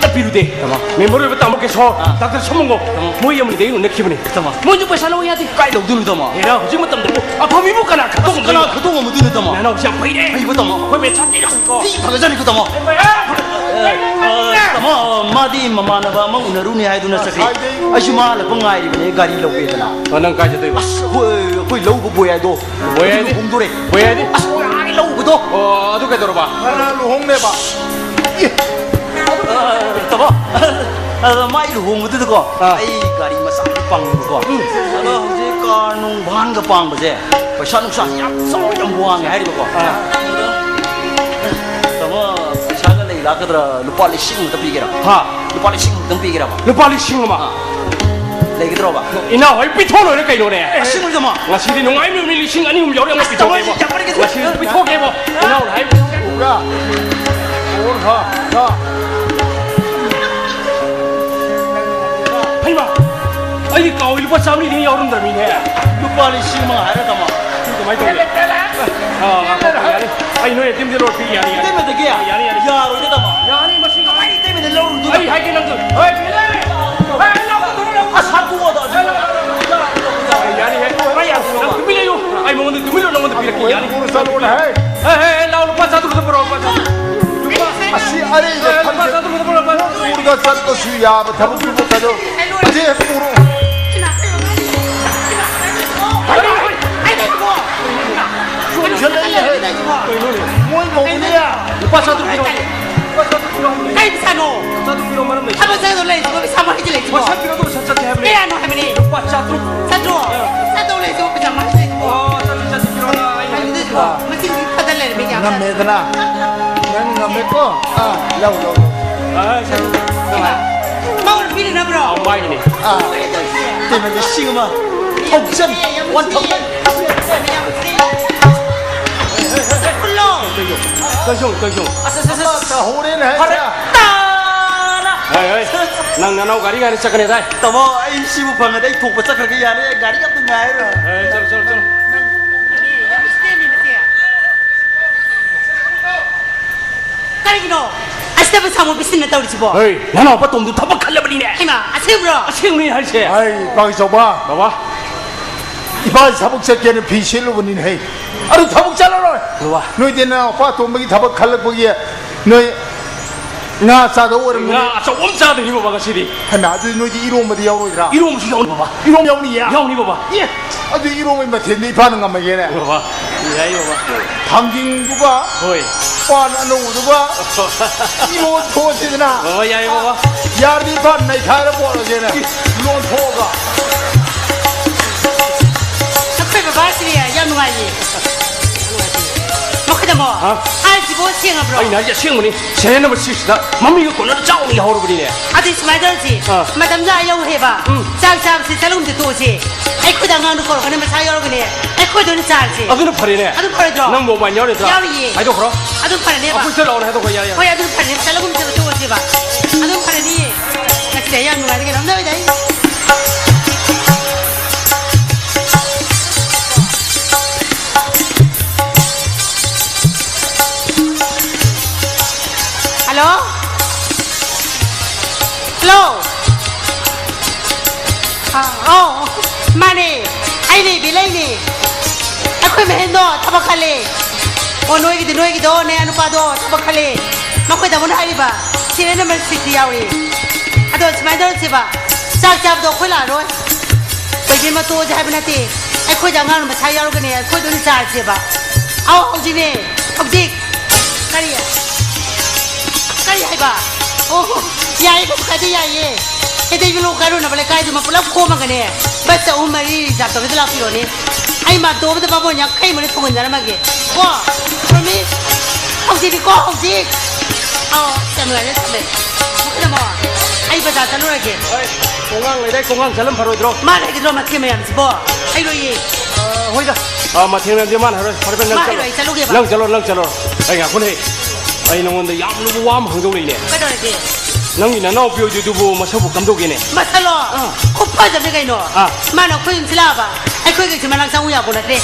ꯇꯞꯄꯤꯔꯨꯗꯦ꯫ ꯇꯥꯃꯣ꯫ ꯃꯦꯝꯕꯔ ꯑꯣꯏꯕ ꯇꯥꯃꯣ ꯀꯦꯁꯣ, ꯑꯥ꯫ ꯗꯥꯛꯇꯔ ꯁꯣꯃꯣꯟꯒꯣ, ꯇꯥꯃꯣ꯫ ꯃꯣꯏ ꯑꯃꯅꯤꯗꯒꯤ ꯑꯩꯅ ꯎꯅꯈꯤꯕꯅꯤ꯫ ꯇꯥꯃꯣ꯫ ꯃꯣꯏꯁꯨ ꯄꯩꯁꯥ ꯂꯧꯕ ꯌꯥꯗꯦ꯫ ꯀꯥꯏ ꯂꯧꯗꯣꯏꯅꯣ, ꯇꯥꯃꯣ? ꯍꯦꯔꯥ, ꯍꯧꯖꯤꯛ ꯃꯇꯝꯗꯕꯨ ꯑꯐꯕ ꯃꯤꯕꯨ ꯀꯅꯥ ꯈꯪꯗꯣꯛ ꯉꯝꯗꯣꯏꯅꯣ? ꯀꯅꯥ ꯈꯪꯗꯣꯛ ꯉꯝꯗꯣꯏꯅꯣ, ꯇꯥꯃꯣ? ꯅꯅꯥꯎꯁꯤ ꯌꯥꯝ ꯐꯩꯅꯦ꯫ ꯐꯩꯕ, ꯇꯥꯃꯣ꯫ ꯑꯩꯈꯣꯏ ꯃꯦꯝ ꯁꯥꯊꯤꯔꯝꯃꯤꯀꯣ꯫ ꯊꯤ ꯐꯒꯠꯆꯅꯤꯀꯣ, ꯇꯥꯃꯣ꯫ ꯑꯦ, ꯑ, ꯇꯥꯃꯣ, ꯃꯥꯗꯤ ꯃꯃꯥꯟꯅꯕ ꯑꯃ ꯎꯅꯔꯨꯅꯤ ꯍꯥꯏꯗꯨꯅ ꯆꯠꯈ꯭ꯔꯦ꯫ ꯉꯁꯥꯏꯗꯩ ꯑꯩꯁꯨ ꯃꯥ ꯍꯜꯂꯛꯄ ꯉꯥꯏꯔꯤꯕꯅꯦ, ꯒꯥꯔꯤ ꯂꯧꯒꯦꯗꯅ꯫ ꯑ, ꯅꯪ ꯀꯥꯏ ꯆꯠꯇꯣꯏꯕ? ꯑꯁ, ꯑꯩꯈꯣꯏ, ꯑꯩꯈꯣꯏ ꯂꯧꯕ ꯕꯣꯏ ꯍꯥꯏꯗꯣ꯫ ꯕꯣꯏ ꯍꯥꯏꯗꯤ? ꯂꯨꯍꯣꯡꯗꯣꯔꯦ꯫ ꯕꯣꯏ ꯍꯥꯏꯗꯤ? ꯑꯁ, ꯕꯣꯏ ꯍꯥꯏꯗꯤ ꯂꯧꯕꯗꯣ꯫ ꯑꯣ, ꯑꯗꯨ ꯀꯩꯗꯧꯔꯕ? ꯉꯔꯥꯡ ꯂꯨꯍꯣꯡꯅꯦꯕ꯫ ꯑꯦ꯫ ꯑ, ꯇꯥꯃꯣ, ꯑꯗꯣ ꯃꯥꯏ ꯂꯨꯍꯣꯡꯕꯗꯨꯗꯀꯣ, ꯑꯥ꯫ ꯑꯩ ꯒꯥꯔꯤ ꯃꯆꯥ ꯑꯃ ꯄꯥꯡꯉꯦꯕꯀꯣ꯫ ꯎꯝ꯫ ꯑꯗꯣ ꯍꯧꯖꯤꯛ ꯀꯥꯔ ꯅꯨꯡ ꯚꯥꯟꯒ ꯄꯥꯡꯕꯁꯦ ꯄꯩꯁꯥ ꯅꯨꯡꯁꯥꯁꯦ ꯌꯥꯝ ꯆꯥꯎ, ꯌꯥꯝ ꯋꯥꯡꯉꯦ ꯍꯥꯏꯔꯤꯕꯀꯣ꯫ ꯑꯥ꯫ ꯑꯗꯣ, ꯇꯥꯃꯣ, ꯄꯩꯁꯥꯒ ꯂꯩ ꯂꯥꯛꯀꯗ꯭ꯔꯥ? ꯂꯨꯄꯥ ꯂꯤꯁꯤꯡ ꯑꯃꯇ ꯄꯤꯒꯦꯔꯥ? ꯍꯥ? ꯂꯨꯄꯥ ꯂꯤꯁꯤꯡ ꯑꯃꯇꯪ ꯄꯤꯒꯦꯔꯕ? ꯂꯨꯄꯥ ꯂꯤꯁꯤꯡ ꯑꯃ? ꯑꯥ꯫ ꯂꯩꯒꯗ꯭ꯔꯣꯕ? ꯏꯅꯥꯎ ꯍꯣꯏ ꯄꯤꯊꯣꯛ ꯂꯣꯏꯔꯦ ꯀꯩꯅꯣꯅꯦ꯫ ꯑꯁꯦꯡꯕꯩ, ꯇꯥꯃꯣ? ꯉꯁꯤꯗꯤ ꯅꯨꯡꯉꯥꯏꯕ ꯅꯨꯃꯤꯠ, ꯂꯤꯁꯤꯡ ꯑꯅꯤ ꯑꯍꯨꯝ ꯌꯥꯎꯔꯦ, ꯑꯃꯨꯛ ꯑꯁ, ꯇꯥꯃꯣ, ꯄꯤꯊꯣꯛꯀꯦꯕ꯫ ꯌꯥꯝ ꯄꯛꯀꯦ꯫ ꯉꯁꯤꯗꯤ ꯄꯤꯊꯣꯛꯀꯦꯕ꯫ ꯏꯅꯥꯎꯅ ꯍꯥꯏꯕ꯫ ꯎꯕ꯭ꯔꯥ? ꯑꯣ, ꯍꯥ, ꯍꯥ꯫ ꯍꯩꯃꯥ! ꯑꯩꯗꯤ ꯀꯥꯎꯏ, ꯂꯨꯄꯥ ꯆꯥꯃꯔꯤꯗꯤ ꯌꯥꯎꯔꯝꯗ꯭ꯔꯃꯤꯅꯦ꯫ ꯂꯨꯄꯥ ꯂꯤꯁꯤꯡ ꯑꯃ ꯍꯥꯏꯔ, ꯇꯥꯃꯣ꯫ ꯁꯤ ꯀꯃꯥꯏꯅ ꯇꯧꯅꯤ? ꯑꯥ, ꯉꯥꯏꯈꯣ, ꯌꯥꯅꯤ꯫ ꯑꯩ ꯅꯣꯏ ꯑꯦ ꯇꯤ ꯑꯦꯝꯗ ꯂꯣꯏ ꯄꯤ, ꯌꯥꯅꯤ, ꯌꯥꯅꯤ꯫ ꯏꯇꯩꯃꯗꯒꯤ? ꯌꯥꯅꯤ, ꯌꯥꯅꯤ꯫ ꯌꯥꯔꯣꯏꯗ, ꯇꯥꯃꯣ꯫ ꯌꯥꯅꯤ, ꯃꯁꯤ ꯀꯃꯥꯏꯅ ꯏꯇꯩꯃꯗ ꯂꯧꯔꯨꯗꯣꯏꯅꯣ? ꯑꯩ ꯍꯥꯏꯒꯦ ꯅꯪꯁꯨ꯫ ꯍꯣꯏ, ꯄꯤ ꯂꯩꯔꯦ꯫ ꯍꯣꯏ, ꯂꯧ, ꯂꯧ, ꯂꯧ꯫ ꯑꯁ, ꯍꯥꯠꯇꯣꯛꯑꯣꯗ꯫ ꯂꯧ, ꯂꯧ, ꯂꯧ, ꯂꯧ꯫ ꯌꯥꯅꯤ, ꯌꯥꯅꯤ꯫ ꯑꯩ ꯌꯥꯝ, ꯅꯪ ꯇꯨꯃꯤꯟ ꯂꯩꯌꯨ꯫ ꯑꯩ ꯃꯉꯣꯟꯗ ꯇꯨꯃꯤꯟ ꯂꯩꯌꯨ, ꯅꯉꯣꯟꯗ ꯄꯤꯔꯛꯀꯦ, ꯌꯥꯅꯤ꯫ ꯄꯨꯔ ꯆꯠꯂꯣꯅꯦ, ꯍꯦ꯫ ꯍꯦ, ꯍꯦ, ꯂꯥꯎ, ꯂꯨꯄꯥ ꯆꯥꯇ꯭ꯔꯨꯛꯇ ꯄꯨꯔꯛꯑꯣ, ꯂꯨꯄꯥ ꯆꯥꯇ꯭ꯔꯨꯛ꯫ ꯂꯨꯄꯥ, ꯑꯁꯤ ꯑꯔꯩꯕ ꯑꯦ, ꯂꯨꯄꯥ ꯊꯝꯖ- ꯆꯥꯇ꯭ꯔꯨꯛꯇ ꯄꯨꯔꯛꯑꯣ, ꯂꯨꯄꯥ ꯆꯥꯇ꯭ꯔꯨꯛ꯫ ꯄꯨꯔꯒ ꯆꯠꯄꯁꯨ ꯌꯥꯕ ꯊꯕꯛꯇꯨꯕꯨ ꯀꯩꯅꯣ? ꯑꯁꯤ ꯍꯦꯛ ꯄꯨꯔꯣ꯫ ꯀꯩꯅꯣ? ꯆꯠꯁꯜꯂꯛꯏꯍꯦ꯫ ꯀꯩꯅꯣꯅꯦ? ꯃꯣꯏ ꯃꯧꯅꯦ꯫ ꯂꯨꯄꯥ ꯆꯥꯇ꯭ꯔꯨꯛ ꯄꯤꯔꯛꯑꯣ꯫ ꯂꯨꯄꯥ ꯆꯥꯇ꯭ꯔꯨꯛ ꯄꯤꯔꯛꯑꯣ꯫ ꯀꯩ ꯄꯩꯁꯥꯅꯣ? ꯆꯥꯇ꯭ꯔꯨꯛ ꯄꯤꯔꯛꯑꯣ, ꯃꯔꯝ ꯂꯩꯇꯦ꯫ ꯊꯕꯛ ꯆꯠꯀꯗꯧ ꯂꯩ, ꯄꯩꯁꯥ ꯃꯔꯤ ꯂꯩꯇꯦ꯫ ꯄꯩꯁꯥ ꯄꯤꯔꯛꯑꯣ, ꯄꯩꯁꯥ ꯆꯠꯀꯦ ꯍꯥꯏꯕꯅꯦ꯫ ꯀꯌꯥꯅꯣ ꯍꯥꯏꯕꯅꯦ? ꯂꯨꯄꯥ ꯆꯥꯇ꯭ꯔꯨꯛ꯫ ꯆꯥꯇ꯭ꯔꯨꯛ? ꯑꯥ꯫ ꯆꯠꯇꯧ ꯂꯩꯁꯨ ꯄꯩꯁꯥ ꯃꯔꯤ ꯂꯩꯇꯦ꯫ ꯑꯣ, ꯆꯥꯇ꯭ꯔꯨꯛ, ꯆꯥꯇ꯭ꯔꯨꯛ ꯄꯤꯔꯛꯑꯣ, ꯑꯩ ꯀꯩꯅꯣ ꯇꯧꯁꯤꯕꯣ? ꯃꯆꯤꯟꯗꯤ ꯐꯖ ꯂꯩꯔꯝꯃꯤ, ꯌꯥꯝ ꯉꯝꯃꯦꯗꯅ? ꯅꯪ ꯉꯝꯃꯦꯀꯣ? ꯑꯥ, ꯂꯧ, ꯂꯧ, ꯂꯧ꯫ ꯑꯥ, ꯆꯥꯇ꯭ꯔꯨꯛ꯫ ꯃꯧꯅ ꯄꯤꯔꯤꯅꯕ꯭ꯔꯣ? ꯑꯥ, ꯃꯥꯒꯤꯅꯦ꯫ ꯑꯥ, ꯀꯩꯅꯣ ꯇꯧꯔꯤꯁꯦ? ꯇꯦꯟ ꯍꯟꯗ꯭ꯔꯦꯠ, ꯂꯤꯁꯤꯡ ꯑꯃ꯫ Thousand, one thousand. ꯀꯩꯁꯨ, ꯀꯩꯁꯨ꯫ ꯑꯁ, ꯑꯁ, ꯑꯁ, ꯑꯁ꯫ ꯇꯧꯍꯧꯔꯦꯅꯦ ꯍꯥꯏꯁꯦ꯫ ꯐꯔꯛ ꯇꯥꯅ꯫ ꯍꯣꯏ, ꯍꯣꯏ꯫ ꯅꯪ ꯅꯅꯥꯎ ꯒꯥꯔꯤ ꯉꯥꯏꯅ ꯆꯠꯀꯅꯤ ꯗꯥꯏ? ꯇꯥꯃꯣ, ꯑꯩ ꯁꯤꯕꯨ ꯐꯪꯉꯗꯤ ꯑꯩ ꯊꯣꯛꯄ ꯆꯠꯈ꯭ꯔꯒꯦ ꯌꯥꯔꯦ꯫ ꯒꯥꯔꯤ ꯑꯝꯇ ꯉꯥꯏꯔꯣꯏ꯫ ꯑꯦ, ꯆꯠꯂꯣ, ꯆꯠꯂꯣ, ꯆꯠꯂꯣ꯫ ꯀꯔꯤꯒꯤꯅꯣ? ꯑꯁ, ꯁꯤꯗꯕꯨ ꯁꯥꯃꯨ ꯄꯤꯁꯤꯟꯕ ꯇꯧꯔꯤꯁꯤꯕꯣ? ꯍꯩ, ꯅꯅꯥꯎꯄꯥ ꯇꯣꯝꯗꯨ ꯊꯕꯛ ꯈꯜꯂꯕꯅꯤꯅꯦ꯫ ꯍꯩꯃꯥ, ꯑꯁꯦꯡꯕ꯭ꯔꯣ? ꯑꯁꯦꯡꯕꯅꯤ ꯍꯥꯏꯁꯦ꯫ ꯑꯩ ꯏꯄꯥꯒꯤ ꯆꯥꯎꯕ꯫ ꯕꯕꯥ꯫ ꯏꯄꯥ ꯊꯕꯛ ꯆꯠꯀꯦꯅ ꯐꯤ ꯁꯦꯠꯂꯨꯕꯅꯤꯅꯦ, ꯍꯩ꯫ ꯑꯗꯨ ꯊꯕꯛ ꯆꯠꯂꯔꯣꯏ꯫ ꯕꯕꯥ꯫ ꯅꯣꯏꯗꯤ ꯅꯅꯥꯎꯄꯥ ꯇꯣꯝꯕꯒꯤ ꯊꯕꯛ ꯈꯜꯂꯛꯄꯒꯤ ꯅꯣꯏ ꯉꯥ ꯆꯥꯗꯧ ꯑꯣꯏꯔꯝꯒꯅꯤ꯫ ꯉꯥ ꯑꯆꯧꯕ ꯑꯃ ꯆꯥꯗꯣꯏꯅꯤ ꯕꯕꯥ ꯉꯁꯤꯗꯤ꯫ ꯍꯩꯃꯥ, ꯑꯗꯨꯗꯤ ꯅꯣꯏꯗꯤ ꯏꯔꯣꯝꯕꯗꯤ ꯌꯥꯎꯔꯣꯏꯗ꯭ꯔꯥ? ꯏꯔꯣꯝꯕꯁꯨ ꯌꯥꯎꯅꯤ ꯕꯕꯥ꯫ ꯏꯔꯣꯝ ꯌꯥꯎꯅꯤꯌꯦ? ꯌꯥꯎꯅꯤ ꯕꯕꯥ꯫ ꯑꯦ, ꯑꯗꯨ ꯏꯔꯣꯝꯕꯩ ꯃꯊꯦꯜꯗꯤ ꯏꯄꯥꯅ ꯉꯝꯃꯒꯦꯅꯦ꯫ ꯕꯕꯥ, ꯌꯥꯏ ꯕꯕꯥ꯫ ꯊꯥꯡꯖꯤꯡꯗꯨꯒ ꯍꯣꯏ꯫ ꯄꯥꯟ ꯑꯅꯧꯕꯗꯨꯒ ꯏꯔꯣꯟ ꯊꯣꯛꯑꯁꯤꯗꯅ꯫ ꯕꯕꯥ, ꯌꯥꯏ ꯕꯕꯥ꯫ ꯌꯥꯔꯗꯤ ꯏꯄꯥ ꯅꯩꯈꯥꯏꯔ ꯄꯣꯔꯁꯦꯅꯦ꯫ ꯂꯣꯟꯊꯣꯛꯑꯒ꯫ ꯑꯩꯈꯣꯏ ꯕꯕꯥꯁꯤꯗꯤ ꯌꯥꯝ ꯅꯨꯡꯉꯥꯏꯌꯦ꯫ ꯃꯈꯣꯏꯗ ꯑꯃꯨꯛ ꯍꯥ? ꯍꯥꯏꯁꯤꯕꯨ ꯁꯦꯡꯉꯕ꯭ꯔꯣ? ꯑꯩꯅ ꯍꯥꯏꯁꯦ ꯑꯁꯦꯡꯕꯅꯤ꯫ ꯁꯦꯔꯦꯟ ꯅꯝꯕꯔ ꯁꯤꯛꯁꯇ ꯃꯃꯤꯡꯒ ꯀꯣꯟꯅꯗ ꯆꯥꯎꯅ ꯌꯥꯍꯧꯔꯕꯅꯤꯅꯦ꯫ ꯑꯗꯨꯗꯤ ꯁꯨꯃꯥꯏꯅ ꯇꯧꯔꯁꯤ꯫ ꯑꯥ꯫ ꯃꯇꯝꯁꯨ ꯑꯥ ꯌꯧꯈ꯭ꯔꯦꯕ꯫ ꯎꯝ꯫ ꯆꯥꯛ ꯆꯥꯕꯁꯤ ꯆꯠꯂꯒꯨꯝꯁꯦ ꯇꯣꯛꯑꯁꯤ꯫ ꯑꯩꯈꯣꯏꯗ ꯑꯉꯥꯡꯗꯣ ꯀꯧꯔꯛꯀꯅꯤ, ꯃꯁꯥ ꯌꯥꯎꯔꯒꯅꯤ꯫ ꯑꯩꯈꯣꯏꯗ ꯑꯣꯏꯅ ꯆꯥꯔꯁꯤ꯫ ꯑꯗꯨꯅ ꯐꯔꯦꯅꯦ꯫ ꯑꯗꯨ ꯐꯔꯣꯏꯗ꯭ꯔꯣ? ꯅꯪ ꯃꯣꯕꯥꯏꯜ ꯌꯥꯎꯔꯤꯗ꯭ꯔꯥ? ꯌꯥꯎꯔꯤꯌꯦ꯫ ꯍꯥꯏꯗꯣꯛꯈ꯭ꯔꯣ꯫ ꯑꯗꯨ ꯐꯔꯅꯦꯕ꯫ ꯑꯩꯈꯣꯏ ꯆꯠꯂꯛꯑꯣꯅꯦ, ꯍꯥꯏꯗꯣꯛꯈ꯭ꯔꯣ, ꯌꯥꯔꯦ, ꯌꯥꯔꯦ꯫ ꯍꯣꯏ, ꯑꯗꯨ ꯐꯔꯅꯦꯕ꯫ ꯆꯠꯂꯒꯨꯝꯁꯦꯕ, ꯇꯣꯛꯑꯁꯦꯕ꯫ ꯑꯗꯨ ꯐꯔꯅꯤꯌꯦ꯫ ꯉꯁꯤꯗꯤ ꯑꯩ ꯌꯥꯝ ꯅꯨꯡꯉꯥꯏꯔꯦ ꯀꯩꯅꯣ꯫ ꯅꯣꯏꯗ ꯑꯩ ꯍꯜꯂꯣ? ꯍꯜꯂꯣ? ꯑꯥ, ꯑꯧ, ꯃꯥꯅꯦ꯫ ꯑꯩꯅꯦ, ꯕꯤꯂꯩꯅꯦ꯫ ꯑꯩꯈꯣꯏ ꯃꯍꯦꯟꯗꯣ ꯊꯕꯛ ꯈꯜꯂꯦ꯫ ꯑꯣ, ꯅꯣꯏꯒꯤꯗꯤ, ꯅꯣꯏꯒꯤꯗꯣ, ꯅꯌꯥ ꯅꯨꯄꯥꯗꯣ ꯊꯕꯛ ꯈꯜꯂꯦ꯫ ꯃꯈꯣꯏ ꯇꯥꯃꯣꯅ ꯍꯥꯏꯔꯤꯕ ꯁꯤꯔꯦꯜ ꯅꯝꯕꯔ ꯁꯤꯛꯁꯇꯤ ꯌꯥꯎꯔꯤ꯫ ꯑꯗꯣ ꯁꯨꯃꯥꯏꯅ ꯇꯧꯔꯁꯦꯕ, ꯆꯥꯛ ꯆꯥꯕꯗꯣ ꯑꯩꯈꯣꯏ ꯂꯥꯛꯑꯔꯣꯏ꯫ ꯏꯕꯦꯝꯃ, ꯇꯣꯛꯑꯁꯦ ꯍꯥꯏꯕ ꯅꯠꯇꯦ꯫ ꯑꯩꯈꯣꯏꯗ ꯑꯉꯥꯡ ꯃꯁꯥ ꯌꯥꯎꯔꯒꯅꯦ, ꯑꯩꯈꯣꯏꯗ ꯑꯣꯏꯅ ꯆꯥꯔꯁꯦꯕ꯫ ꯑꯧ, ꯍꯧꯖꯤꯛꯅꯦ, ꯍꯧꯖꯤꯛ꯫ ꯀꯔꯤ? ꯀꯔꯤ ꯍꯥꯏꯕ? ꯑꯣ, ꯌꯥꯏꯌꯦ, ꯀꯩꯁꯨ ꯀꯥꯏꯗꯦ, ꯌꯥꯏꯌꯦ꯫ ꯀꯩꯗꯩꯕ ꯂꯣꯛ ꯀꯥꯏꯔꯨꯅꯕ ꯂꯩꯀꯥꯏꯗꯨꯃ ꯄꯨꯂꯞ ꯈꯣꯝꯃꯒꯅꯦ, ꯕꯁ ꯑꯍꯨꯝ ꯃꯔꯤ ꯔꯤꯖꯥꯕ ꯇꯧꯔꯒ ꯂꯥꯛꯄꯤꯔꯣꯅꯦ꯫ ꯑꯩ ꯃꯇꯣꯝꯇ ꯕꯥꯃꯣꯟ ꯌꯥꯡꯈꯩ ꯃꯔꯤ ꯊꯣꯡꯍꯟꯖꯔꯝꯃꯒꯦ꯫ ꯀꯣ, ꯄ꯭ꯔꯣꯃꯤꯁ? ꯍꯧꯖꯤꯛꯅꯤꯀꯣ, ꯍꯧꯖꯤꯛ꯫ ꯑꯧ, ꯌꯥꯝ ꯅꯨꯡꯉꯥꯏꯔꯦ, ꯊꯝꯃꯦ꯫ ꯃꯈꯨꯠ ꯑꯃꯣ, ꯑꯩ ꯕꯖꯥꯔ ꯆꯠꯂꯨꯔꯒꯦ꯫ ꯍꯣꯏ, ꯀꯣꯡꯒꯥꯡ ꯂꯩꯗꯥꯏ, ꯀꯣꯡꯒꯥꯡ ꯆꯠꯂꯝ ꯐꯔꯣꯏꯗ꯭ꯔꯣ? ꯃꯥ ꯂꯩꯒꯗ꯭ꯔꯣ, ꯃꯊꯦꯜ ꯃꯌꯥꯝꯁꯤꯕꯣ? ꯑꯩ ꯂꯣꯏꯌꯦ꯫ ꯑ, ꯍꯣꯏꯗ꯫ ꯑ, ꯃꯊꯦꯜ ꯃꯌꯥꯝꯁꯦ ꯃꯥꯅ ꯍꯥꯏꯔꯣꯏ꯫ ꯐꯔꯦ, ꯐꯔꯦ, ꯅꯪ ꯃꯥ ꯆꯠꯂꯣ꯫ ꯍꯥꯏꯔꯣꯏ, ꯑꯩ ꯆꯠꯂꯨꯒꯦꯕ꯫ ꯅꯪ ꯆꯠꯂꯣ, ꯅꯪ ꯆꯠꯂꯣ꯫ ꯑꯩ ꯉꯥꯏꯈꯣꯅꯦ꯫ ꯑꯩ ꯅꯉꯣꯟꯗ ꯌꯥꯝ ꯂꯨꯕ ꯋꯥ ꯑꯃ ꯍꯪꯗꯧ ꯂꯩꯅꯦ꯫ ꯀꯩꯗꯧꯔꯒꯦ? ꯅꯪꯒꯤ ꯅꯅꯥꯎꯄꯤ ꯑꯣꯏꯗꯣꯏꯗꯨꯕꯨ ꯃꯁꯛꯄꯨ ꯀꯝꯗꯧꯒꯦꯅꯦ? ꯃꯁꯛꯂꯣ? ꯑꯥ꯫ ꯈꯨꯐꯖꯕꯅꯤ ꯀꯩꯅꯣ꯫ ꯑꯥ꯫ ꯃꯥꯅ ꯑꯩꯈꯣꯏ ꯌꯨꯝꯁꯤ ꯂꯥꯛꯑꯕ, ꯑꯩꯈꯣꯏꯒꯤꯁꯤ ꯃꯅꯥꯛ ꯆꯪꯉꯨ ꯌꯥꯄꯣ ꯅꯠꯇ꯭ꯔꯦ꯫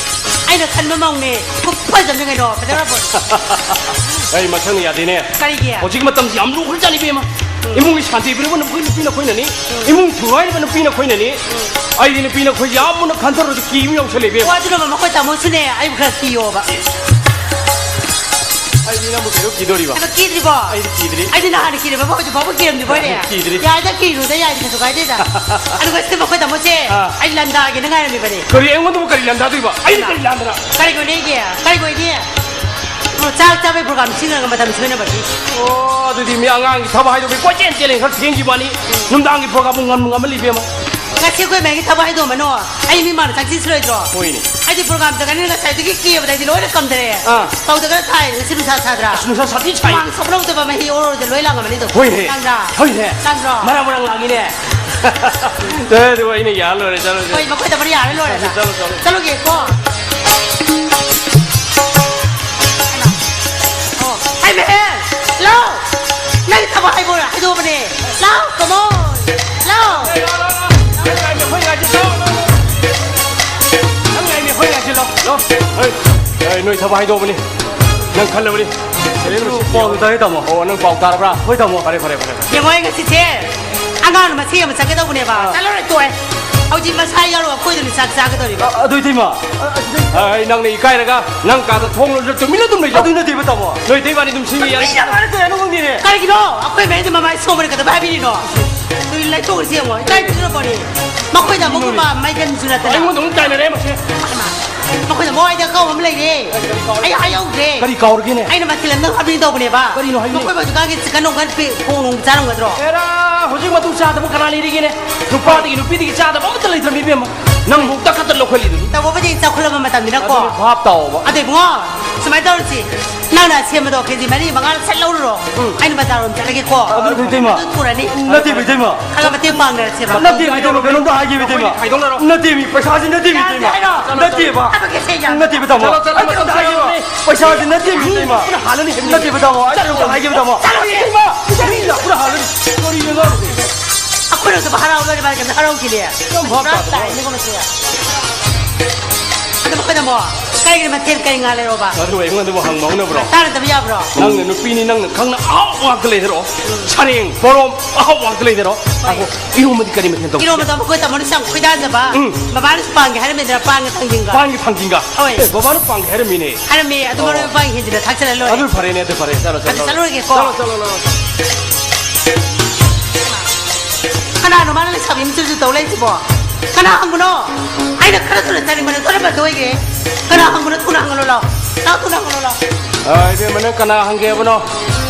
ꯑꯩꯅ ꯈꯟꯕ ꯃꯧꯅꯦ꯫ ꯈꯨꯐꯖ ꯑꯃꯅꯤ ꯀꯩꯅꯣ꯫ ꯐꯖꯈ꯭ꯔꯕꯣ? ꯑꯩ ꯃꯁꯛꯅ ꯌꯥꯗꯦꯅꯦ꯫ ꯀꯔꯤꯒꯤ? ꯍꯧꯖꯤꯛ ꯃꯇꯝꯁꯤ ꯌꯥꯝ ꯂꯨꯈ꯭ꯔꯖꯥꯠꯅꯤ, ꯏꯕꯦꯝꯃ꯫ ꯎꯝ꯫ ꯏꯃꯨꯡꯒꯤ ꯁꯥꯟꯇꯤ ꯄꯤꯔꯛꯄ ꯅꯨꯄꯤ, ꯅꯨꯄꯤꯅ ꯑꯩꯈꯣꯏꯅꯅꯤ꯫ ꯎꯝ꯫ ꯏꯃꯨꯡ ꯊꯨꯒꯥꯏꯔꯤꯕ ꯅꯨꯄꯤꯅ ꯑꯩꯈꯣꯏꯅꯅꯤ꯫ ꯎꯝ꯫ ꯑꯩꯗꯤ ꯅꯨꯄꯤꯅ ꯑꯩꯈꯣꯏ ꯌꯥꯝ ꯃꯨꯟꯅ ꯈꯟꯊꯔꯨꯔꯁꯨ ꯀꯤꯕ ꯑꯃ ꯌꯥꯎꯁꯜꯂꯦ, ꯏꯕꯦꯝꯃ꯫ ꯑꯣ, ꯑꯗꯨꯅ ꯃꯈꯣꯏ ꯇꯥꯃꯣꯁꯨꯅꯦ, ꯑꯩꯕꯨ ꯈꯔ ꯀꯤꯌꯣꯕ꯫ ꯑꯩꯗꯤ ꯅꯪꯕꯨ ꯀꯩꯗꯧ ꯀꯤꯗꯣꯔꯤꯕ? ꯑꯗꯣ ꯀꯤꯗ꯭ꯔꯤꯕꯣ? ꯑꯩꯗꯤ ꯀꯤꯗ꯭ꯔꯤ꯫ ꯑꯩꯗꯤ ꯅꯍꯥꯟ ꯀꯤꯔꯕ, ꯍꯧꯖꯤꯛ ꯐꯥꯎꯕ ꯀꯤꯔꯝꯗ꯭ꯔꯤꯕꯣ, ꯑꯩ? ꯀꯤꯗ꯭ꯔꯤ꯫ ꯌꯥꯏꯗ, ꯀꯤꯔꯨꯗ ꯌꯥꯏꯗ, ꯀꯩꯁꯨ ꯀꯥꯏꯗꯦꯗ꯫ ꯑꯗꯨꯒ ꯁꯤꯗ ꯃꯈꯣꯏ ꯇꯥꯃꯣꯁꯦ, ꯑꯥ꯫ ꯑꯩ ꯂꯥꯟꯗꯥꯒꯦꯅ ꯉꯥꯏꯔꯝꯃꯤꯕꯅꯦ꯫ ꯀꯔꯤ, ꯑꯩꯉꯣꯟꯗꯕꯨ ꯀꯔꯤ ꯂꯥꯟꯗꯥꯗꯣꯏꯕ? ꯑꯩꯅ ꯀꯔꯤ ꯂꯥꯟꯗꯅ? ꯀꯔꯤꯒꯤꯅꯣ ꯅꯦꯒꯦ? ꯀꯔꯤꯒꯤꯅꯣ ꯅꯦ? ꯑꯣ, ꯆꯥꯛ ꯆꯥꯕꯩ program ꯁꯤꯟꯅꯔꯒ ꯃꯇꯝ ꯁꯣꯏꯅꯕꯒꯤ꯫ ꯑꯣ, ꯑꯗꯨꯗꯤ ꯃꯤ ꯑꯉꯥꯡꯒꯤ ꯊꯕꯛ ꯍꯥꯏꯗꯣꯛꯄꯤ ꯀꯣꯏꯆꯦꯟ ꯆꯦꯜꯂꯦ, ꯈꯔ ꯊꯦꯡꯈꯤꯕ ꯋꯥꯅꯤ꯫ ꯅꯨꯡꯗꯥꯡꯒꯤ program ꯄꯨꯡ ꯉꯟ-, ꯉꯟꯃꯜꯂꯤ, ꯏꯕꯦꯝꯃ꯫ ꯉꯁꯤ ꯑꯩꯈꯣꯏ ꯃꯌꯥꯝꯒꯤ ꯊꯕꯛ ꯍꯥꯏꯗꯣꯛꯑꯝꯃꯅꯣ꯫ ꯑꯩ ꯃꯤ ꯃꯥꯡꯗ ꯆꯪꯁꯤꯟꯁꯤꯔꯣꯏꯗ꯭ꯔꯣ? ꯍꯣꯏꯅꯦ꯫ ꯑꯩꯗꯤ program ꯆꯠꯀꯅꯤ, ꯉꯁꯥꯏꯗꯒꯤ ꯀꯦꯕꯗ ꯑꯩꯗꯤ ꯂꯣꯏꯅ ꯀꯪꯗꯔꯦ꯫ ꯑꯥ꯫ ꯄꯧꯗ ꯈꯔ ꯊꯥꯏ, ꯉꯁꯤ ꯅꯨꯡꯁꯥ ꯁꯥꯗ꯭ꯔꯥ? ꯑꯁ, ꯅꯨꯡꯁꯥ ꯁꯥꯊꯤ ꯁꯥꯏ꯫ ꯍꯨꯃꯥꯡ ꯁꯧꯒꯠꯍꯧꯗꯕ ꯃꯍꯤ ꯑꯣꯔꯣꯔꯣꯗ ꯂꯣꯏ ꯂꯥꯡꯉꯝꯃꯅꯤ ꯑꯗꯣ꯫ ꯍꯣꯏꯅꯦ꯫ ꯂꯥꯡꯗ꯭ꯔꯥ? ꯍꯣꯏꯅꯦ꯫ ꯂꯥꯡꯗ꯭ꯔꯣ? ꯃꯔꯥꯡ ꯃꯔꯥꯡ ꯂꯥꯡꯉꯤꯅꯦ꯫ ꯆꯠꯂꯣ, ꯑꯗꯨ ꯑꯩꯅ ꯌꯥꯜ ꯂꯣꯏꯔꯦ, ꯆꯠꯂꯣ, ꯆꯠꯂꯣ꯫ ꯍꯣꯏ, ꯃꯈꯣꯏꯗ ꯃꯔꯤ ꯌꯥꯜꯂ ꯂꯣꯏꯔꯦꯗ꯫ ꯆꯠꯂꯣ, ꯆꯠꯂꯣ꯫ ꯆꯠꯂꯨꯒꯦꯀꯣ꯫ ꯑꯣ, ꯍꯩ ꯃꯍꯦ, ꯂꯥꯎ꯫ ꯅꯪ ꯊꯕꯛ ꯍꯥꯏꯕ ꯍꯥꯏꯗꯣꯛꯑꯕꯅꯦ꯫ ꯂꯥꯎ, come on꯫ ꯂꯥꯎ꯫ ꯅꯪ ꯉꯥꯏꯃꯤ, ꯑꯩꯈꯣꯏ ꯉꯥꯏꯁꯤ, ꯂꯥꯎ, ꯂꯥꯎ꯫ ꯅꯪ ꯉꯥꯏꯃꯤ, ꯑꯩꯈꯣꯏ ꯉꯥꯏꯁꯤ, ꯂꯥꯎ, ꯂꯥꯎ꯫ ꯍꯣꯏ, ꯍꯣꯏ, ꯅꯣꯏ ꯊꯕꯛ ꯍꯥꯏꯗꯣꯛꯑꯕꯅꯤ꯫ ꯅꯪ ꯈꯜꯂꯕꯅꯤ? ꯄꯥꯎꯗꯨ ꯇꯥꯏ, ꯇꯥꯃꯣ꯫ ꯑꯣ, ꯅꯪ ꯄꯥꯎ ꯇꯥꯔꯕ꯭ꯔꯥ? ꯍꯣꯏ, ꯇꯥꯃꯣ꯫ ꯐꯔꯦ, ꯐꯔꯦ, ꯐꯔꯦ, ꯐꯔꯦ꯫ ꯌꯦꯡꯉꯣ, ꯑꯩ ꯉꯁꯤꯁꯦ ꯑꯉꯥꯡ ꯃꯁꯤ ꯑꯃ ꯆꯠꯀꯗꯧꯕꯅꯦꯕ꯫ ꯑꯥ꯫ ꯆꯠꯂꯔꯣꯏ, ꯇꯣꯛꯑꯦ꯫ ꯍꯧꯖꯤꯛ ꯃꯁꯥ ꯌꯥꯎꯔꯣ, ꯑꯩꯈꯣꯏꯗꯅꯤ ꯆꯥꯛ ꯆꯥꯒꯗꯧꯔꯤꯕ꯫ ꯑ-, ꯑꯗꯨ ꯏꯇꯩꯃ꯫ ꯑ-, ꯑ-, ꯑ-, ꯅꯪꯅ ꯏꯀꯥꯏꯔꯒ ꯅꯪ ꯀꯥꯗ ꯊꯣꯡ ꯂꯣꯜꯂ ꯇꯨꯃꯤꯟꯅ ꯑꯗꯨꯝ ꯂꯩꯌꯣ꯫ ꯑꯗꯨ ꯅꯠꯇꯦꯕ, ꯇꯥꯃꯣ꯫ ꯅꯣꯏ ꯏꯇꯩꯃꯅꯤ ꯑꯗꯨꯝ ꯁꯤꯡꯉꯤ ꯌꯥꯅꯤ꯫ ꯃꯤꯅ ꯃꯔꯛꯇ ꯅꯪ ꯉꯝꯗꯦꯅꯦ꯫ ꯀꯔꯤꯒꯤꯅꯣ? ꯑꯩꯈꯣꯏ ꯃꯌꯥꯝꯁꯦ ꯃꯃꯥꯏ ꯁꯣꯝꯕꯅ ꯀꯩꯗꯧꯕ ꯍꯥꯏꯕꯤꯔꯤꯅꯣ? ꯑꯗꯨ ꯂꯩꯊꯣꯛꯎꯔꯁꯤ ꯌꯦꯡꯉꯣ꯫ ꯏꯀꯥꯏ ꯊꯤꯒꯗꯧꯔꯕꯅꯤ꯫ ꯃꯈꯣꯏꯗ ꯑꯃꯨꯛꯀꯨꯝꯕ ꯃꯥꯏꯒꯟꯁꯨ ꯅꯠꯇꯅ꯫ ꯑꯩꯉꯣꯟꯗ ꯑꯃꯨꯛ ꯇꯥꯏꯅꯔꯦ ꯃꯁꯦ꯫ ꯃꯈꯣꯏꯗ ꯃꯣꯏꯗ ꯑꯀꯥꯎꯕ ꯑꯃ ꯂꯩꯔꯦ꯫ ꯑꯩ ꯍꯥꯏꯍꯧꯗ꯭ꯔꯦ꯫ ꯀꯔꯤ ꯀꯥꯎꯔꯒꯦꯅꯦ? ꯑꯩꯅ ꯃꯊꯦꯜ ꯑꯃ ꯍꯥꯞꯄꯤꯒꯦ ꯇꯧꯕꯅꯦꯕ꯫ ꯀꯔꯤꯅꯣ ꯍꯥꯏꯕꯅꯦ? ꯃꯈꯣꯏ ꯍꯧꯖꯤꯛꯀꯥꯟꯒꯤ ꯆꯤꯛꯀꯟ ꯅꯨꯡꯒꯟ ꯄꯤ-, ꯈꯣꯡ ꯅꯨꯡ ꯆꯥꯔꯝꯒꯗ꯭ꯔꯣ? ꯑꯦꯔꯥ, ꯍꯧꯖꯤꯛ ꯃꯇꯨ ꯆꯥꯗꯕ ꯀꯅꯥ ꯂꯩꯔꯤꯒꯦꯅꯦ? ꯅꯨꯄꯥꯗꯒꯤ ꯅꯨꯄꯤꯗꯒꯤ ꯆꯥꯗꯕ ꯑꯃꯠꯇ ꯂꯩꯇ꯭ꯔꯕꯅꯤ, ꯏꯕꯦꯝꯃ꯫ ꯅꯪꯕꯨ ꯇꯛꯈꯠꯇ ꯂꯧꯈꯠꯂꯤꯗꯨꯅꯤ꯫ ꯇꯧꯕꯕꯨꯗꯤ ꯆꯥꯎꯈꯠꯂꯕ ꯃꯇꯝꯅꯤꯅꯀꯣ꯫ ꯑꯗꯨꯅ ꯚꯥꯞ ꯇꯥꯎꯑꯣꯕ꯫ ꯑꯗꯩ ꯏꯕꯨꯡꯉꯣ, ꯁꯨꯃꯥꯏꯅ ꯇꯧꯔꯁꯤ꯫ ꯅꯪꯅ ꯁꯦꯝꯕꯗꯣ ꯀꯦꯖꯤ ꯃꯔꯤ ꯃꯉꯥ ꯁꯠ ꯂꯧꯔꯨꯔꯣ꯫ ꯎꯝ꯫ ꯑꯩꯅ ꯕꯖꯥꯔ ꯔꯣꯝ ꯆꯠꯂꯒꯦꯀꯣ꯫ ꯑꯗꯨ ꯏꯇꯩꯃ꯫ ꯑꯗꯨ ꯄꯨꯔꯅꯤ꯫ ꯅꯠꯇꯦꯕ, ꯏꯇꯩꯃ꯫ ꯈꯔ ꯃꯇꯦꯡ ꯄꯥꯡꯅꯔꯁꯦꯕ꯫ ꯅꯠꯇꯦꯕ, ꯏꯇꯩꯃ, ꯀꯩꯅꯣꯝꯇ ꯍꯥꯏꯒꯦꯕ, ꯏꯇꯩꯃ꯫ ꯈꯥꯏꯗꯣꯛꯅꯔꯣ꯫ ꯅꯠꯇꯦꯕ, ꯄꯩꯁꯥꯁꯤ ꯅꯠꯇꯦꯕ, ꯌꯥꯔꯦ ꯏꯇꯩꯃ꯫ ꯍꯥꯏꯔꯣ꯫ ꯅꯠꯇꯦꯕ꯫ ꯊꯕꯛ ꯀꯩꯁꯦ ꯌꯥꯔꯦ꯫ ꯅꯠꯇꯦꯕ, ꯇꯥꯃꯣ꯫ ꯆꯠꯂꯣ, ꯆꯠꯂꯣ, ꯑꯩ ꯀꯩꯅꯣꯝꯇ ꯃꯇꯝ ꯍꯥꯏꯒꯦꯕ꯫ ꯁꯦꯝꯃꯝꯃꯦ꯫ ꯄꯩꯁꯥꯁꯤ ꯅꯠꯇꯦꯕ, ꯏꯇꯩꯃ꯫ ꯄꯨꯟꯅ ꯍꯥꯜꯂꯅꯤ ꯍꯥꯏꯕꯅꯤ꯫ ꯅꯠꯇꯦꯕ, ꯇꯥꯃꯣ, ꯑꯩ ꯀꯩꯅꯣꯝꯇ ꯍꯥꯏꯒꯦꯕ, ꯇꯥꯃꯣ꯫ ꯆꯠꯂꯣ, ꯏꯇꯩꯃ, ꯏꯇꯩꯃ, ꯄꯨꯟꯅ ꯍꯥꯜꯂꯅꯤ꯫ ꯀꯔꯤꯅꯣ ꯉꯥꯡꯉꯤꯁꯦ? ꯑꯩꯈꯣꯏꯅ ꯑꯗꯨꯝ ꯍꯔꯥꯎ ꯂꯣꯏꯔꯦ, ꯃꯥꯅ ꯀꯩꯝꯇ ꯍꯔꯥꯎꯈꯤꯗꯦ꯫ ꯌꯥꯝ ꯚꯥꯞ ꯄꯨꯔꯥ ꯇꯥꯗꯕ ꯇꯥꯏꯅꯦ ꯋꯥꯅꯤ꯫ ꯀꯣ ꯃꯁꯤ꯫ ꯑꯗꯣ ꯃꯈꯣꯏꯅ ꯑꯃꯨꯛ ꯀꯔꯤ ꯃꯊꯦꯜ ꯀꯔꯤ ꯉꯥ ꯂꯩꯔꯣꯕ? ꯑꯗꯨ ꯑꯩꯉꯣꯟꯗꯕꯨ ꯍꯪꯕ ꯍꯧꯅꯕ꯭ꯔꯣ? ꯇꯥꯟꯅꯗꯕ ꯌꯥꯕ꯭ꯔꯣ? ꯅꯪꯅ ꯅꯨꯄꯤꯅꯤ, ꯅꯪꯅ ꯈꯪꯅ ꯑꯍꯥꯎꯕ ꯉꯥꯛꯇ ꯂꯩꯗꯔꯣ? ꯁꯔꯦꯡ, ꯄꯣꯔꯣꯝ ꯑꯍꯥꯎꯕ ꯉꯥꯛꯇ ꯂꯩꯗꯔꯣ? ꯍꯣꯏ꯫ ꯑꯗꯣ ꯏꯔꯣꯝꯕꯗꯤ ꯀꯔꯤ ꯃꯊꯦꯜ ꯇꯧꯁꯤꯒꯦ? ꯏꯔꯣꯝꯕꯗꯣ ꯑꯩꯈꯣꯏ ꯇꯥꯃꯣꯅ ꯌꯥꯝ ꯈꯣꯏꯗꯥꯖꯕ꯫ ꯎꯝ꯫ ꯕꯕꯥꯅꯁꯨ ꯄꯥꯝꯒꯦ ꯍꯥꯏꯔꯝꯃꯤꯗꯅ, ꯄꯥꯟꯒ ꯊꯥꯡꯖꯤꯡꯒ꯫ ꯄꯥꯟꯒꯤ ꯊꯥꯡꯖꯤꯡꯒ? ꯍꯣꯏ꯫ ꯑꯦ, ꯕꯕꯥꯅ ꯄꯥꯝꯒꯦ ꯍꯥꯏꯔꯝꯃꯤꯅꯦ꯫ ꯍꯥꯏꯔꯝꯃꯤ, ꯑꯗꯨ ꯑꯣ꯫ ꯃꯔꯣꯏ ꯃꯄꯥꯡ ꯍꯦꯟꯖꯤꯟꯅ ꯊꯥꯛꯆꯜꯂ ꯂꯣꯏꯔꯦ꯫ ꯑꯗꯨ ꯐꯔꯦꯅꯦ, ꯑꯗꯨ ꯐꯔꯦ꯫ ꯆꯠꯂꯣ, ꯑꯗꯨ ꯆꯠꯂꯣ, ꯆꯠꯂꯣ꯫ ꯆꯠꯂꯨꯔꯒꯦꯀꯣ꯫ ꯆꯠꯂꯣ, ꯆꯠꯂꯣ, ꯆꯠꯂꯣ꯫ ꯀꯅꯥꯅꯣ ꯃꯥꯅ ꯂꯩꯁꯥꯕꯤ ꯑꯃ ꯆꯨꯔꯨ ꯆꯨꯔꯨ ꯇꯧ ꯂꯩꯁꯤꯕꯣ? ꯀꯅꯥ ꯍꯪꯕꯅꯣ? ꯑꯩꯅ ꯈꯔ ꯊꯨꯅ ꯆꯠꯅꯤꯡꯕꯅꯦ, ꯊꯣꯔꯛꯄ ꯊꯣꯛꯏꯒꯦ꯫ ꯀꯅꯥ ꯍꯪꯕꯅꯣ? ꯊꯨꯅ ꯍꯪꯉꯨ ꯂꯥꯎ꯫ ꯂꯥꯎ, ꯊꯨꯅ ꯍꯪꯉꯨ ꯂꯥꯎ꯫ ꯑ, ꯏꯕꯦꯝꯃ, ꯅꯪ ꯀꯅꯥ ꯍꯪꯒꯦ ꯍꯥꯏꯕꯅꯣ?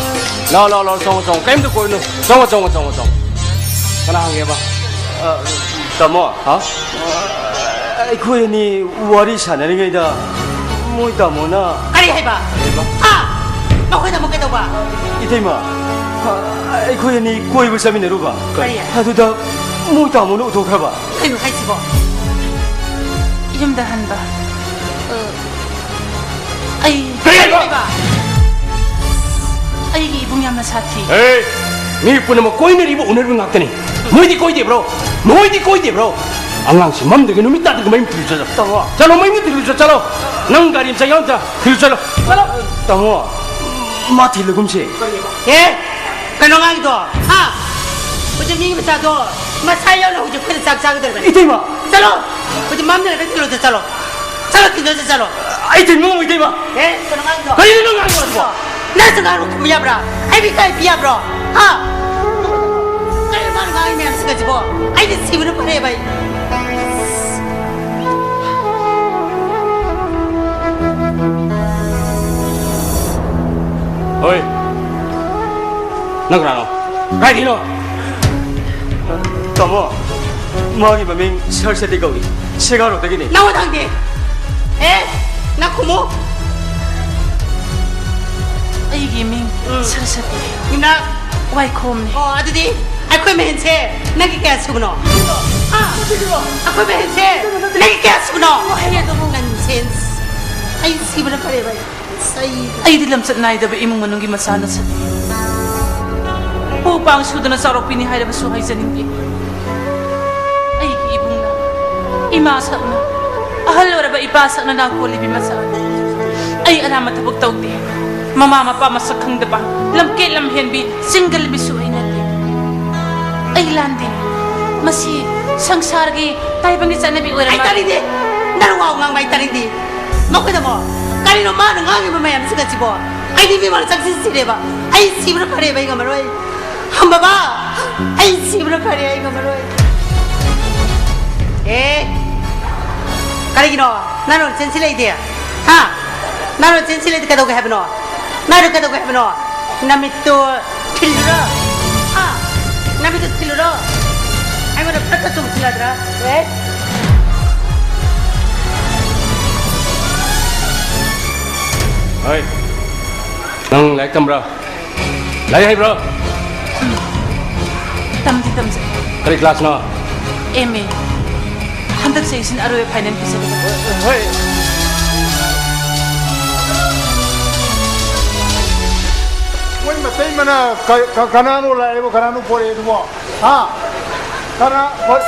ꯂꯥꯎ, ꯂꯥꯎ, ꯂꯥꯎ, ꯆꯪꯉꯣ, ꯆꯪꯉꯣ꯫ ꯀꯩꯝꯇ ꯀꯣꯏꯔꯨꯅꯨ꯫ ꯆꯪꯉꯣ, ꯆꯪꯉꯣ, ꯆꯪꯉꯣ, ꯆꯪꯉꯣ꯫ ꯀꯅꯥ ꯍꯪꯒꯦꯕ? ꯑ, ꯇꯥꯃꯣ꯫ ꯍꯥ? ꯑꯩꯈꯣꯏ ꯑꯅꯤ ꯋꯥꯔꯤ ꯁꯥꯟꯅꯔꯤꯉꯩꯗ ꯃꯣꯏ ꯇꯥꯃꯣꯅ ꯀꯔꯤ ꯍꯥꯏꯕ? ꯀꯔꯤꯕ? ꯍꯥ? ꯅꯈꯣꯏ ꯇꯥꯃꯣ ꯀꯩꯗꯧꯕ? ꯏꯇꯩꯃ, ꯑꯩꯈꯣꯏ ꯑꯅꯤ ꯀꯣꯏꯕ ꯆꯠꯃꯤꯟꯅꯔꯨꯕ꯫ ꯀꯔꯤ? ꯑꯗꯨꯗ ꯃꯣꯏ ꯇꯥꯃꯣꯅ ꯎꯊꯣꯛꯈ꯭ꯔꯕ꯫ ꯀꯩꯅꯣ ꯍꯥꯏꯁꯤꯕꯣ? ꯌꯨꯝꯗ ꯍꯟꯕ꯫ ꯑ, ꯑꯩ ꯀꯔꯤ ꯍꯥꯏꯕ? ꯀꯔꯤ ꯍꯥꯏꯕ? ꯑꯩꯒꯤ ꯏꯕꯨꯡ ꯌꯥꯝꯅ ꯁꯥꯊꯤ꯫ ꯑꯦ, ꯃꯤ ꯄꯨꯝꯅꯃꯛ ꯀꯣꯏꯅꯔꯤꯕ ꯎꯅꯔꯤꯕ ꯉꯥꯛꯇꯅꯤ꯫ ꯃꯣꯏꯗꯤ ꯀꯣꯏꯗꯦꯕ꯭ꯔꯣ? ꯃꯣꯏꯗꯤ ꯀꯣꯏꯗꯦꯕ꯭ꯔꯣ? ꯑꯉꯥꯡꯁꯤ ꯃꯝꯗꯒꯤ ꯅꯨꯃꯤꯠ ꯇꯥꯗꯒꯤ ꯃꯌꯨꯝ ꯊꯤꯜꯂꯨ ꯆꯠꯂꯣ꯫ ꯇꯥꯃꯣ꯫ ꯆꯠꯂꯣ, ꯃꯌꯨꯝꯗ ꯊꯤꯜꯂꯨ ꯆꯠ-, ꯆꯠꯂꯣ꯫ ꯅꯪ ꯒꯥꯔꯤ ꯃꯆꯥ ꯌꯥꯎꯗ ꯊꯤꯜꯂꯨ ꯆꯠꯂꯣ꯫ ꯆꯠꯂꯣ꯫ ꯇꯥꯃꯣ, ꯃꯥ ꯊꯤꯜꯂꯒꯨꯝꯁꯦ꯫ ꯑꯦ, ꯀꯩꯅꯣ ꯉꯥꯡꯉꯤꯗꯣ? ꯍꯥ? ꯍꯧꯖꯤꯛ ꯃꯤꯒꯤ ꯃꯆꯥꯗꯣ ꯃꯁꯥ ꯌꯥꯎꯅ ꯍꯧꯖꯤꯛ ꯑꯩꯈꯣꯏꯅ ꯆꯥꯛ ꯆꯥꯒꯗꯧꯔꯤꯕꯅꯤ꯫ ꯏꯇꯩꯃ! ꯆꯠꯂꯣ! ꯍꯧꯖꯤꯛ ꯃꯝꯗꯅ ꯊꯤꯜꯂꯨ ꯆꯠ-, ꯆꯠꯂꯣ꯫ ꯆꯠꯂꯣ, ꯊꯤꯜꯂꯨ ꯆꯠ-, ꯆꯠꯂꯣ꯫ ꯑꯩ ꯊꯤꯟꯕ ꯉꯝꯃꯣꯏ, ꯏꯇꯩꯃ꯫ ꯑꯦ, ꯀꯩꯅꯣ ꯉꯥꯡꯉꯤꯗꯣ? ꯀꯔꯤꯅꯣ ꯅꯪ ꯉꯥꯡꯉꯤꯗꯣ? ꯅꯪꯁꯨ ꯉꯥꯡꯉꯨ ꯈꯨꯝꯕ ꯌꯥꯕ꯭ꯔꯥ? ꯑꯩꯕꯨ ꯏꯀꯥꯏ ꯄꯤ ꯌꯥꯕ꯭ꯔꯣ? ꯍꯥ? ꯀꯔꯤꯅꯣ ꯃꯥꯅ ꯉꯥꯡꯉꯤ ꯃꯌꯥꯝꯁꯤꯒꯁꯤꯕꯣ? ꯑꯩꯗꯤ ꯁꯤꯕꯅ ꯐꯔꯦꯕ ꯑꯩ꯫ ꯍꯣꯏ꯫ ꯅꯪ ꯀꯅꯥꯅꯣ? ꯀꯥꯏꯗꯒꯤꯅꯣ? ꯇꯥꯃꯣ, ꯃꯥꯒꯤ ꯃꯃꯤꯡ ꯁꯔꯁꯇꯤ ꯀꯧꯏ꯫ ꯁꯦꯒꯥꯔꯣꯗꯒꯤꯅꯤ꯫ ꯅꯪꯉꯣꯟꯗ ꯍꯪꯗꯦ꯫ ꯑꯦ, ꯅꯪ ꯈꯨꯝꯃꯨ꯫ ꯑꯩꯒꯤ ꯃꯤꯡ ꯎꯝ꯫ ꯁꯔꯁꯇꯤ꯫ ꯌꯨꯝꯅꯥꯛ꯫ ꯋꯥꯏꯈꯣꯝꯅꯤ꯫ ꯑꯣ, ꯑꯗꯨꯗꯤ ꯑꯩꯈꯣꯏ ꯃꯍꯦꯟꯁꯦ ꯅꯪꯒꯤ ꯀꯌꯥ ꯁꯨꯕꯅꯣ? ꯍꯥ? ꯑꯩꯈꯣꯏ ꯃꯍꯦꯟꯁꯦ ꯅꯪꯒꯤ ꯀꯌꯥ ꯁꯨꯕꯅꯣ? ꯋꯥꯍꯩ ꯑꯗꯨꯕꯨ꯫ Nonsense꯫ ꯑꯩ ꯁꯤꯕꯅ ꯐꯔꯦꯕ ꯑꯩ꯫ ꯑꯩ ꯑꯩꯗꯤ ꯂꯝꯆꯠ ꯅꯥꯏꯗꯕ ꯏꯃꯨꯡ ꯃꯅꯨꯡꯒꯤ ꯃꯆꯥ ꯅꯠꯆꯗꯦ꯫ ꯄꯨ ꯄꯥꯡ ꯁꯨꯗꯅ ꯆꯥꯎꯔꯛꯄꯤꯅꯤ ꯍꯥꯏꯔꯕꯁꯨ ꯍꯥꯏꯖꯅꯤꯡꯗꯦ꯫ ꯑꯩꯒꯤ ꯏꯕꯨꯡꯅ, ꯏꯃꯥ ꯁꯛꯅ, ꯑꯍꯜ ꯑꯣꯏꯔꯕ ꯏꯄꯥ ꯁꯛꯅ ꯅꯥꯀꯣꯜꯂꯤꯕꯤ ꯃꯆꯥ꯫ ꯑꯩ ꯑꯔꯥꯟꯕ ꯊꯕꯛ ꯇꯧꯗꯦ꯫ ꯃꯃꯥ ꯃꯄꯥ ꯃꯁꯛ ꯈꯪꯗꯕ, ꯂꯝꯀꯦꯠ ꯂꯝꯍꯦꯟꯕꯤ, ꯆꯤꯡꯒꯜꯕꯤꯁꯨ ꯑꯩ ꯅꯠꯇꯦ꯫ ꯑꯩ ꯂꯥꯟꯗꯦ꯫ ꯃꯁꯤ ꯁꯪꯁꯥꯔꯒꯤ ꯇꯥꯏꯕꯪꯒꯤ ꯆꯠꯅꯕꯤ ꯑꯣꯏꯔ ꯑꯩ ꯃꯥꯜꯂꯦ꯫ ꯇꯥꯅꯤꯡꯗꯦ꯫ ꯅꯪ ꯋꯥ ꯉꯥꯡꯕ ꯑꯩ ꯇꯥꯅꯤꯡꯗꯦ꯫ ꯃꯈꯣꯏꯗꯃꯣ, ꯀꯔꯤꯅꯣ ꯃꯥꯅ ꯉꯥꯡꯉꯤꯕ ꯃꯌꯥꯝꯁꯤꯡ ꯑꯁꯤꯕꯣ? ꯑꯩꯗꯤ ꯃꯤꯃꯥꯡ ꯆꯪꯁꯤꯟ ꯁꯤꯔꯦꯕ꯫ ꯑꯩ ꯁꯤꯕꯅ ꯐꯔꯦꯕ, ꯑꯩ ꯉꯝꯃꯔꯣꯏ꯫ ꯕꯕꯥ, ꯑꯩ ꯁꯤꯕꯅ ꯐꯔꯦ, ꯑꯩ ꯉꯝꯃꯔꯣꯏ꯫ ꯑꯦ, ꯀꯔꯤꯒꯤꯅꯣ? ꯅꯪ ꯅꯣꯟ ꯆꯦꯟꯁꯤꯜꯂꯛꯏꯗꯤ? ꯍꯥ? ꯅꯪ ꯅꯣꯟ ꯆꯦꯟꯁꯤꯜꯂꯛꯏꯗꯤ ꯀꯩꯗꯧꯒꯦ ꯍꯥꯏꯕꯅꯣ? ꯅꯪꯗꯣ ꯀꯩꯗꯧꯒꯦ ꯍꯥꯏꯕꯅꯣ? ꯅꯃꯤꯠꯇꯣ ꯊꯤꯜꯂꯨꯔꯣ? ꯍꯥ? ꯅꯃꯤꯠꯇꯣ ꯊꯤꯜꯂꯨꯔꯣ? ꯑꯩꯉꯣꯟꯗ ꯐꯠꯇ ꯆꯣꯡꯁꯤꯜꯂꯗ꯭ꯔꯥ? ꯑꯦ? ꯍꯣꯏ, ꯅꯪ ꯂꯥꯏꯔꯤꯛ ꯇꯝꯕ꯭ꯔꯥ? ꯂꯥꯏꯔꯤꯛ ꯍꯩꯕ꯭ꯔꯣ? ꯇꯝꯗꯤ ꯇꯝꯖꯩ꯫ ꯀꯔꯤ ꯀ꯭ꯂꯥꯁꯅꯣ? M A. ꯍꯟꯗꯛ ꯆꯍꯤꯁꯤꯅ ꯑꯔꯣꯏꯕ ꯐꯥꯏꯅꯦꯜ ꯄꯤꯖꯒꯗꯕ꯫ ꯍꯣꯏ꯫ ꯃꯣꯏ ꯃꯇꯩ ꯃꯅꯥ ꯀ-, ꯀ-, ꯀꯅꯥꯅꯣ ꯂꯥꯛꯑꯦꯕ, ꯀꯅꯥꯅꯣ ꯄꯣꯔꯛꯑꯦ ꯑꯗꯨꯕꯣ? ꯍꯥ? ꯀꯅꯥ? ꯍꯣꯏ꯫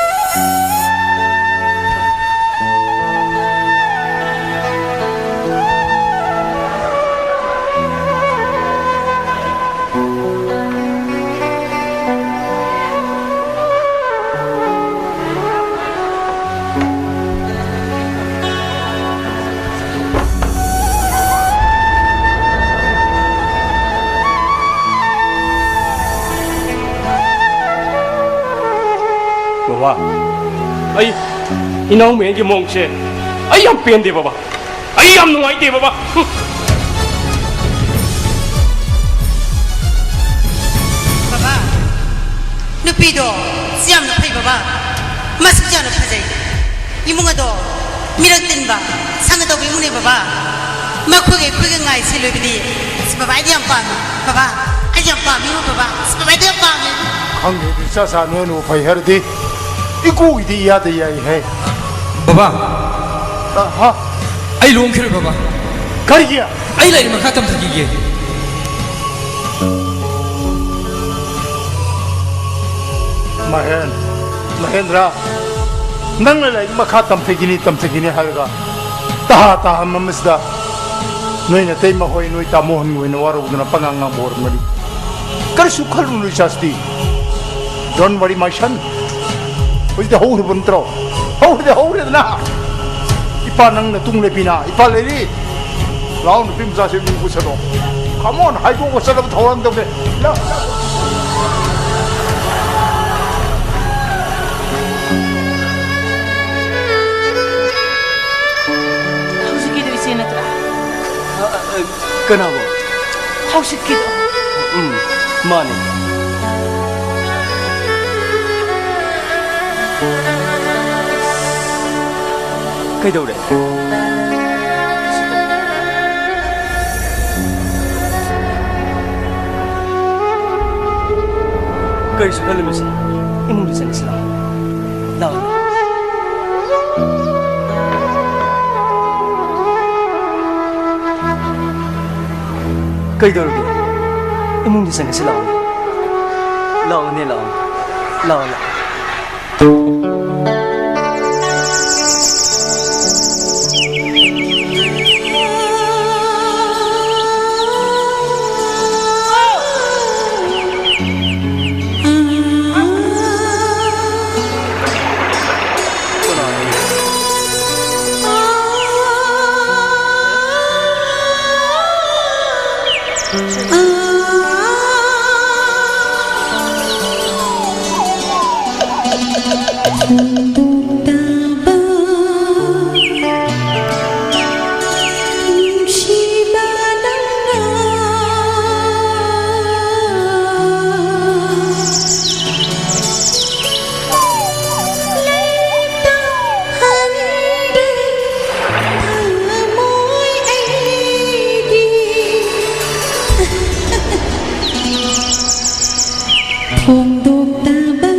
ꯕꯕꯥ, ꯑꯩ ꯏꯅꯥꯎ ꯃꯌꯦꯟꯒꯤ ꯃꯑꯣꯡꯁꯦ ꯑꯩ ꯌꯥꯝ ꯄꯦꯟꯗꯦ ꯕꯕꯥ꯫ ꯑꯩ ꯌꯥꯝ ꯅꯨꯡꯉꯥꯏꯇꯦ ꯕꯕꯥ꯫ ꯕꯕꯥ, ꯅꯨꯄꯤꯗꯣ ꯁꯤ ꯌꯥꯝꯅ ꯐꯩ ꯕꯕꯥ꯫ ꯃꯁꯛꯁꯨ ꯌꯥꯝꯅ ꯐꯖꯩ꯫ ꯏꯃꯨꯡ ꯑꯗꯣ ꯃꯤꯔꯛ ꯇꯤꯟꯕ, ꯁꯪꯒ ꯇꯧꯕ ꯏꯃꯨꯡꯅꯦ ꯕꯕꯥ꯫ ꯃꯈꯣꯏꯒ ꯑꯩꯈꯣꯏꯒ ꯉꯥꯏ ꯁꯤꯜꯂꯣꯏꯕꯗꯤ, ꯑꯁ, ꯕꯕꯥ, ꯑꯩꯗꯤ ꯌꯥꯝ ꯄꯥꯝꯃꯤ꯫ ꯕꯕꯥ, ꯑꯩꯗꯤ ꯌꯥꯝ ꯄꯥꯝꯃꯤꯉꯣ ꯕꯕꯥ꯫ ꯑꯁ, ꯕꯕꯥ, ꯑꯩꯗꯤ ꯌꯥꯝ ꯄꯥꯝꯃꯤ꯫ ꯈꯪꯗꯦ, ꯏꯆꯥ ꯁꯥ ꯅꯣꯏꯅꯕꯨ ꯐꯩ ꯍꯥꯏꯔꯗꯤ ꯏꯀꯨꯒꯤꯗꯤ ꯏꯌꯥꯗ ꯌꯥꯏ ꯍꯦ꯫ ꯕꯕꯥ, ꯑ, ꯍꯥ? ꯑꯩ ꯂꯨꯍꯣꯡꯈꯤꯔꯣꯏ ꯕꯕꯥ꯫ ꯀꯔꯤꯒꯤ? ꯑꯩ ꯂꯥꯏꯔꯤꯛ ꯃꯈꯥ ꯇꯝꯊꯈꯤꯒꯦ꯫ ꯃꯍꯦꯟ, ꯃꯍꯦꯟꯗ꯭ꯔ, ꯅꯪꯅ ꯂꯥꯏꯔꯤꯛ ꯃꯈꯥ ꯇꯝꯊꯈꯤꯅꯤ, ꯇꯝꯊꯈꯤꯅꯤ ꯍꯥꯏꯔꯒ ꯇꯍꯥ ꯇꯥꯍꯟꯕ ꯑꯃꯁꯤꯗ ꯅꯣꯏ ꯅꯇꯩꯃ ꯍꯣꯏ, ꯅꯣꯏ ꯇꯥꯃꯣ ꯍꯣꯏꯅ ꯋꯥꯔꯧꯗꯨꯅ ꯄꯉꯥꯡ ꯉꯥꯡꯕ ꯑꯣꯏꯔꯝꯒꯅꯤ꯫ ꯀꯔꯤꯁꯨ ꯈꯜꯂꯨꯅꯨ, ꯏꯆꯥꯁꯤꯗꯤ꯫ Don't worry, my son. ꯍꯧꯖꯤꯛꯇꯤ ꯍꯧꯈ꯭ꯔꯕ ꯅꯠꯇ꯭ꯔꯣ? ꯍꯧꯈ꯭ꯔꯗꯤ ꯍꯧꯈ꯭ꯔꯦꯗꯅ꯫ ꯏꯄꯥ ꯅꯪ ꯅꯇꯨꯡ ꯂꯦꯞꯄꯤꯅ, ꯏꯄꯥ ꯂꯩꯔꯤ꯫ ꯂꯥꯛꯑꯣ, ꯅꯨꯄꯤ ꯃꯆꯥꯁꯦ ꯃꯤ ꯄꯨꯁꯜꯂꯣ꯫ Come on, ꯍꯥꯏꯗꯣꯛꯑꯒ ꯆꯠꯅꯕ ꯊꯧꯔꯥꯡ ꯇꯧꯒꯦ꯫ ꯂꯥꯛ, ꯂꯥꯛ꯫ ꯍꯧꯖꯤꯛꯀꯤꯗꯣ ꯏꯆꯦ ꯅꯠꯇ꯭ꯔꯥ? ꯑ, ꯑ, ꯑ, ꯀꯅꯥꯕꯣ? ꯍꯧꯖꯤꯛꯀꯤꯗꯣ꯫ ꯎꯝ, ꯃꯥꯅꯦ꯫ ꯀꯩꯗꯧꯔꯦ? ꯀꯔꯤꯁꯨ ꯈꯜꯂꯨꯅꯨꯁꯦ꯫ ꯏꯃꯨꯡꯗ ꯆꯪꯉꯁꯤ ꯂꯥꯛꯑꯣ꯫ ꯂꯥꯛꯑꯣ꯫ ꯀꯩꯗꯧꯔꯒꯦ? ꯏꯃꯨꯡꯗ ꯆꯪꯉꯁꯤ ꯂꯥꯛꯑꯣ꯫ ꯂꯥꯛꯑꯣꯅꯦ, ꯂꯥꯛꯑꯣ꯫ ꯂꯥꯛꯑꯣ, ꯂꯥꯛꯑꯣ꯫ ꯐꯣꯡꯗꯣꯛꯇꯕ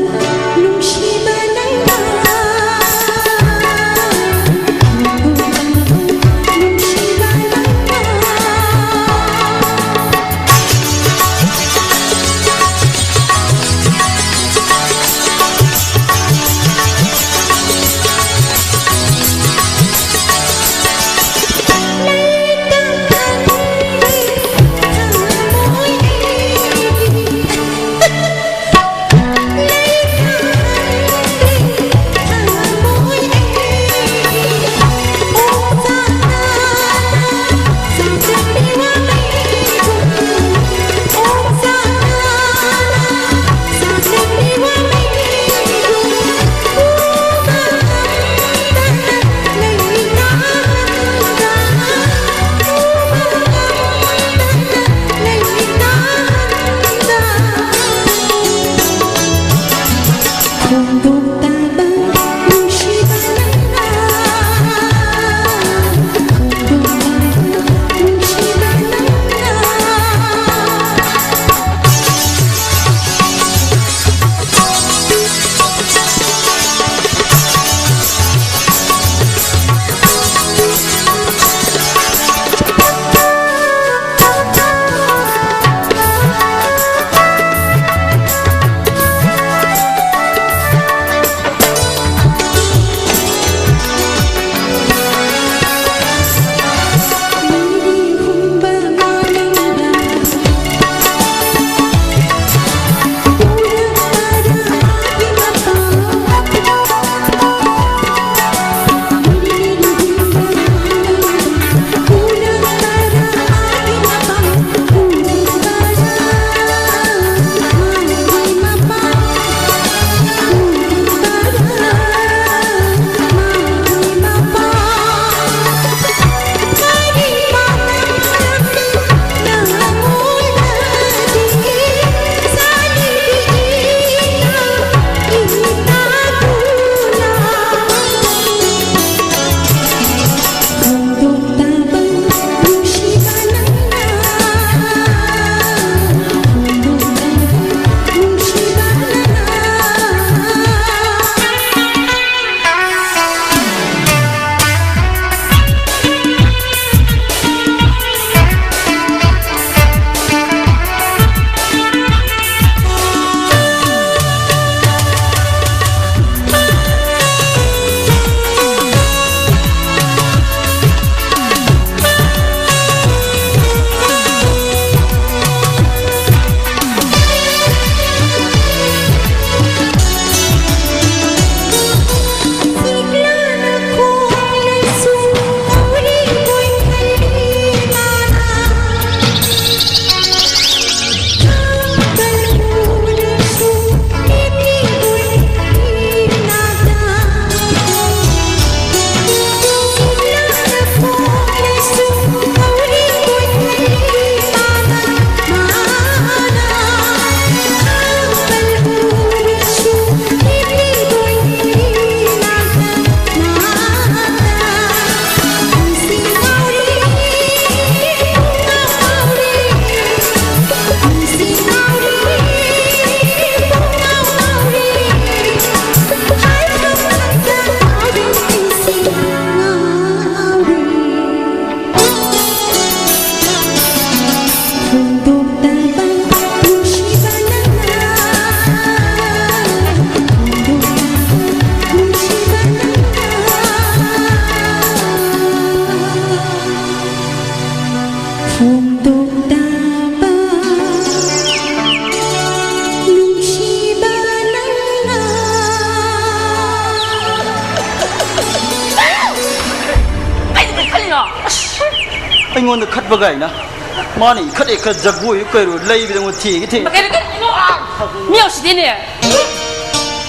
ꯅꯨꯡꯁꯤꯕ ꯅꯪꯅ ꯑꯩꯉꯣꯟꯗ ꯈꯠꯄ ꯀꯥꯏꯅ꯫ ꯃꯥꯅ ꯏꯈꯠ ꯏꯈꯠ ꯖꯒꯣꯏ ꯀꯩꯔꯣ ꯂꯩꯕꯗ ꯑꯩꯉꯣꯟꯗ ꯊꯦꯡꯒꯦ ꯊꯦꯡꯒꯦ꯫ ꯀꯩꯅꯣ, ꯀꯩꯅꯣ? ꯃꯤ ꯎꯁꯤꯗꯦꯅꯦ꯫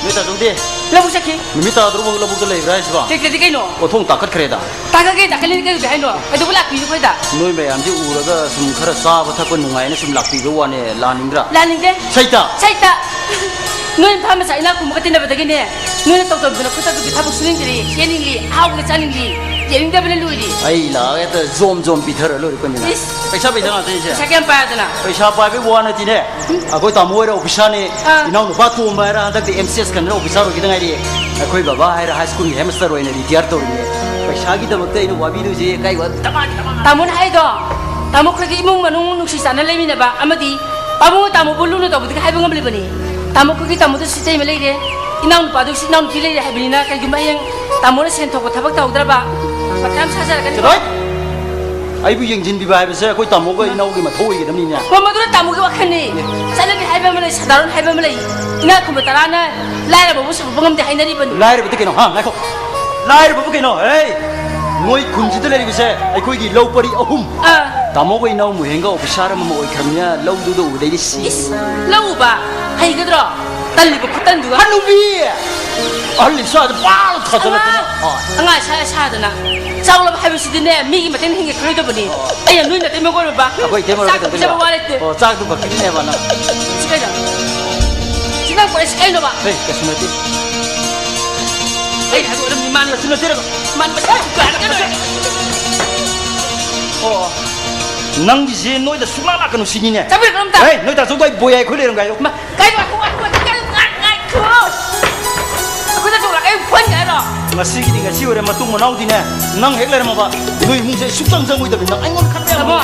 ꯅꯣꯏ ꯇꯥꯆꯧꯗꯤ? ꯂꯧꯕꯨꯛ ꯆꯠꯈꯤ꯫ ꯅꯨꯃꯤꯠ ꯇꯥꯗ꯭ꯔꯤꯕ ꯂꯧꯕꯨꯛꯇ ꯂꯩꯕ꯭ꯔꯥ ꯍꯥꯏꯁꯤꯕꯣ? ꯂꯩꯇ꯭ꯔꯗꯤ ꯀꯩꯅꯣ? ꯑꯣꯟꯊꯣꯡ ꯇꯥꯈꯠꯈ꯭ꯔꯦꯗ꯫ ꯇꯥꯈꯠꯀꯦ, ꯇꯥꯈꯠꯂꯦꯅ ꯀꯩꯗꯧꯗꯣꯏ ꯍꯥꯏꯅꯣ? ꯀꯩꯗꯧꯕ ꯂꯥꯛꯄꯤꯅꯣ ꯑꯩꯈꯣꯏꯗ? ꯅꯣꯏ ꯃꯌꯥꯝꯁꯦ ꯎꯔꯒ ꯁꯨꯝ ꯈꯔ ꯆꯥꯕ ꯊꯛꯄ ꯅꯨꯡꯉꯥꯏꯅ ꯁꯨꯝ ꯂꯥꯛꯄꯤꯕ ꯋꯥꯅꯦ, ꯂꯥꯛꯅꯤꯡꯗ꯭ꯔꯥ? ꯂꯥꯛꯅꯤꯡꯗꯦ꯫ ꯁꯩꯇ! ꯁꯩꯇ! ꯅꯣꯏ ꯏꯝꯐꯥꯜ ꯃꯆꯥ ꯏꯅꯥꯛ ꯈꯨꯟꯕꯒ ꯇꯤꯟꯅꯕꯗꯒꯤꯅꯦ, ꯅꯣꯏꯅ ꯇꯧ ꯇꯧꯗꯅ ꯈꯨꯠꯇ ꯈꯨꯠꯀꯤ ꯊꯕꯛ ꯁꯨꯅꯤꯡꯗ꯭ꯔꯤ, ꯆꯦꯟꯅꯤꯡꯂꯤ, ꯑꯍꯥꯎꯕꯒ ꯆꯥꯅꯤꯡꯂꯤ, ꯌꯦꯡꯅꯤꯡꯗꯕꯅ ꯂꯣꯏꯔꯦ꯫ ꯑꯩ ꯂꯥꯛꯑꯒ ꯍꯦꯛꯇ ꯖꯣꯝ ꯖꯣꯝ ꯄꯤꯊꯔ ꯂꯣꯏꯔꯦ ꯀꯩꯅꯣꯅꯦ꯫ ꯏꯁ! ꯄꯩꯁꯥ, ꯄꯩꯁꯥ ꯉꯥꯛꯇꯅꯤꯁꯦ꯫ ꯄꯩꯁꯥ ꯀꯌꯥꯝ ꯄꯥꯏꯗꯅ? ꯄꯩꯁꯥ ꯄꯥꯏꯕꯩ ꯋꯥ ꯅꯠꯇꯦꯅꯦ꯫ ꯎꯝ꯫ ꯑꯩꯈꯣꯏ ꯇꯥꯃꯣ ꯍꯣꯏꯔ ꯑꯣꯐꯤꯁꯥꯔꯅꯤ, ꯑꯥ꯫ ꯏꯅꯥꯎꯅꯨꯄꯥ ꯇꯣꯝꯕ ꯍꯥꯏꯔ ꯍꯟꯗꯛꯇꯤ ꯑꯦꯝ ꯁꯤ ꯑꯦꯁ ꯈꯟꯗꯅ ꯑꯣꯐꯤꯁꯥꯔ ꯑꯣꯏꯈꯤꯗ ꯉꯥꯏꯔꯤ꯫ ꯑꯩꯈꯣꯏ ꯕꯕꯥ ꯍꯥꯏꯔ ꯍꯥꯏ ꯁ꯭ꯀꯨꯜꯒꯤ ꯍꯦꯗꯃꯥꯁꯇꯔ ꯑꯣꯏꯅ ꯔꯤꯇꯤꯌꯥꯔ ꯇꯧꯔꯤꯅꯦ꯫ ꯄꯩꯁꯥꯒꯤꯗꯃꯛꯇ ꯑꯩꯅ ꯋꯥꯕꯤꯗꯣꯏꯁꯦ ꯀꯥꯏ ꯋꯥ-, ꯇꯥꯃꯣꯅ ꯍꯥꯏꯗꯣ, ꯇꯥꯃꯣ ꯑꯩꯈꯣꯏꯒꯤ ꯏꯃꯨꯡ ꯃꯅꯨꯡ ꯅꯨꯡꯁꯤ ꯆꯥꯟꯅ ꯂꯩꯃꯤꯟꯅꯕ ꯑꯃꯗꯤ ꯄꯥꯕꯨꯡ ꯇꯥꯃꯣꯕꯨ ꯂꯨꯅ ꯇꯧꯕꯗꯒꯤ ꯍꯥꯏꯕ ꯉꯝꯂꯤꯕꯅꯤ꯫ ꯇꯥꯃꯣ ꯑꯩꯈꯣꯏꯒꯤ ꯇꯥꯃꯣꯗꯁꯨ ꯏꯇꯩꯃ ꯂꯩꯔꯦ, ꯏꯅꯥꯎꯅꯨꯄꯥꯗꯨꯁꯨ ꯏꯅꯥꯎꯅꯨꯄꯤ ꯂꯩꯔꯦ ꯍꯥꯏꯕꯅꯤꯅ ꯀꯩꯒꯨꯝꯕ ꯍꯌꯦꯡ ꯇꯥꯃꯣꯅ ꯁꯦꯟ ꯊꯣꯛꯄ ꯊꯕꯛ ꯇꯧꯍꯧꯗ꯭ꯔꯕ ꯃꯊꯥ ꯌꯥꯝ ꯁꯥꯖꯔꯛꯀꯅꯤ꯫ ꯆꯠꯂꯣꯏ! ꯑꯩꯕꯨ ꯌꯦꯡꯁꯤꯟꯕꯤꯕ ꯍꯥꯏꯕꯁꯦ ꯑꯩꯈꯣꯏ ꯇꯥꯃꯣꯒ ꯏꯅꯥꯎꯒꯤ ꯃꯊꯧ ꯑꯣꯏꯒꯗꯕꯅꯤꯅꯦ꯫ ꯍꯣ, ꯃꯗꯨꯅ ꯇꯥꯃꯣꯒꯤ ꯋꯥꯈꯜꯅꯤ꯫ ꯆꯠꯅꯕꯤ ꯍꯥꯏꯕ ꯑꯃ ꯂꯩ, ꯁꯥꯗꯥꯔꯣꯟ ꯍꯥꯏꯕ ꯑꯃ ꯂꯩ꯫ ꯏꯅꯥꯛ ꯈꯨꯟꯕ ꯇꯔꯥꯅ ꯂꯥꯏꯔꯕꯕꯨ ꯁꯧꯒꯠꯄ ꯉꯝꯗꯦ ꯍꯥꯏꯅꯔꯤꯕꯅꯤ꯫ ꯂꯥꯏꯔꯕꯗꯤ ꯀꯩꯅꯣ? ꯍꯥ, ꯉꯥꯏꯈꯣ꯫ ꯂꯥꯏꯔꯕꯕꯨ ꯀꯩꯅꯣ? ꯍꯦ! ꯅꯣꯏ ꯈꯨꯟꯁꯤꯗ ꯂꯩꯔꯤꯕꯁꯦ ꯑꯩꯈꯣꯏꯒꯤ ꯂꯧ ꯄꯔꯤ ꯑꯍꯨꯝ꯫ ꯑꯥ꯫ ꯇꯥꯃꯣꯒ ꯏꯅꯥꯎ ꯃꯨꯍꯦꯟꯒ ꯑꯣꯐꯤꯁꯥꯔ ꯑꯃꯃꯝ ꯑꯣꯏꯈ꯭ꯔꯕꯅꯤꯅ ꯂꯧꯗꯨꯗ ꯎꯕꯗꯩꯗꯤ ꯁꯤ꯫ ꯏꯁ, ꯂꯧ ꯎꯕ ꯍꯩꯒꯗ꯭ꯔꯣ? ꯇꯜꯂꯤꯕ ꯈꯨꯇꯟꯗꯨꯒ꯫ ꯍꯅꯨꯕꯤ! ꯑꯍꯜ ꯏꯁꯥꯗ ꯄꯥꯜ ꯊꯥꯖꯤꯜꯂꯛꯇꯅ꯫ ꯑꯉꯥꯡ! ꯍꯣꯏ꯫ ꯑꯉꯥꯡ ꯏꯁꯥ ꯏꯁꯥꯗꯅ꯫ ꯆꯥꯎꯂꯕ ꯍꯥꯏꯕꯁꯤꯗꯤꯅꯦ, ꯃꯤꯒꯤ ꯃꯇꯦꯡ ꯍꯤꯡꯒꯦ ꯈꯜꯂꯣꯏꯗꯕꯅꯤ꯫ ꯑꯣ꯫ ꯑꯩꯅ ꯅꯣꯏ ꯅꯇꯩꯃ ꯑꯣꯏꯔꯕ꯫ ꯑꯩꯈꯣꯏ ꯏꯇꯩꯃ ꯆꯥꯛ ꯀꯩꯗꯧꯗꯣꯏꯅꯣ? ꯄꯤꯖꯕ ꯋꯥ ꯂꯩꯇꯦ꯫ ꯑꯣ, ꯆꯥꯛꯇꯨ ꯈꯛꯀꯤꯅꯦꯕ ꯅꯪ꯫ ꯁꯤ ꯀꯩꯅꯣ? ꯁꯤ ꯅꯪ ꯀꯣꯂꯦꯖ ꯀꯩꯅꯣꯕ? ꯍꯦ, ꯀꯩꯁꯨ ꯅꯠꯇꯦ꯫ ꯑꯩ ꯍꯥꯏꯗꯣꯛꯑꯗꯝꯅꯤ ꯃꯥꯅꯤ꯫ ꯀꯩꯁꯨ ꯅꯠꯇꯦ꯫ ꯃꯥꯅꯤ ꯃꯁꯤ ꯀꯥꯏꯅ ꯀꯩꯅꯣ? ꯑꯣ, ꯅꯪꯒꯤꯁꯦ ꯅꯣꯏꯗ ꯁꯨꯡꯂꯥꯛ ꯂꯥꯛꯀꯅꯨ ꯁꯤꯅꯤꯅꯦ꯫ ꯆꯠꯄꯤꯔꯛꯀꯅꯨ ꯑꯝꯇ꯫ ꯍꯦ, ꯅꯣꯏ ꯇꯥꯆꯧꯗꯣ ꯑꯩ ꯕꯣꯏ ꯍꯥꯏ ꯑꯩꯈꯣꯏ ꯂꯩꯔꯝꯒꯥꯏꯌꯣ꯫ ꯃꯥ, ꯀꯩꯅꯣ? ꯉꯥꯏꯈꯣ, ꯉꯥꯏꯈꯣ, ꯉꯥꯏꯈꯣ, ꯉꯥꯏꯈꯣ꯫ ꯑꯩꯈꯣꯏꯗ ꯆꯣꯡꯂꯛ-, ꯑꯩ ꯐꯨꯍꯟꯒꯦ ꯍꯥꯏꯔꯣ? ꯉꯁꯤꯒꯤꯗꯤ ꯉꯁꯤ ꯑꯣꯏꯔꯦ, ꯃꯇꯨꯡ ꯃꯅꯥꯎꯗꯤꯅꯦ, ꯅꯪ ꯍꯦꯛ ꯂꯩꯔꯝꯃꯕ, ꯅꯣꯏ ꯏꯃꯨꯡꯁꯦ ꯑꯩ ꯁꯨꯡꯆꯪ ꯆꯪꯉꯣꯏꯗꯕꯅꯤ, ꯅꯪ ꯑꯩꯉꯣꯟꯗ ꯈꯠꯄ ꯌꯥꯕ ꯇꯥꯃꯣ,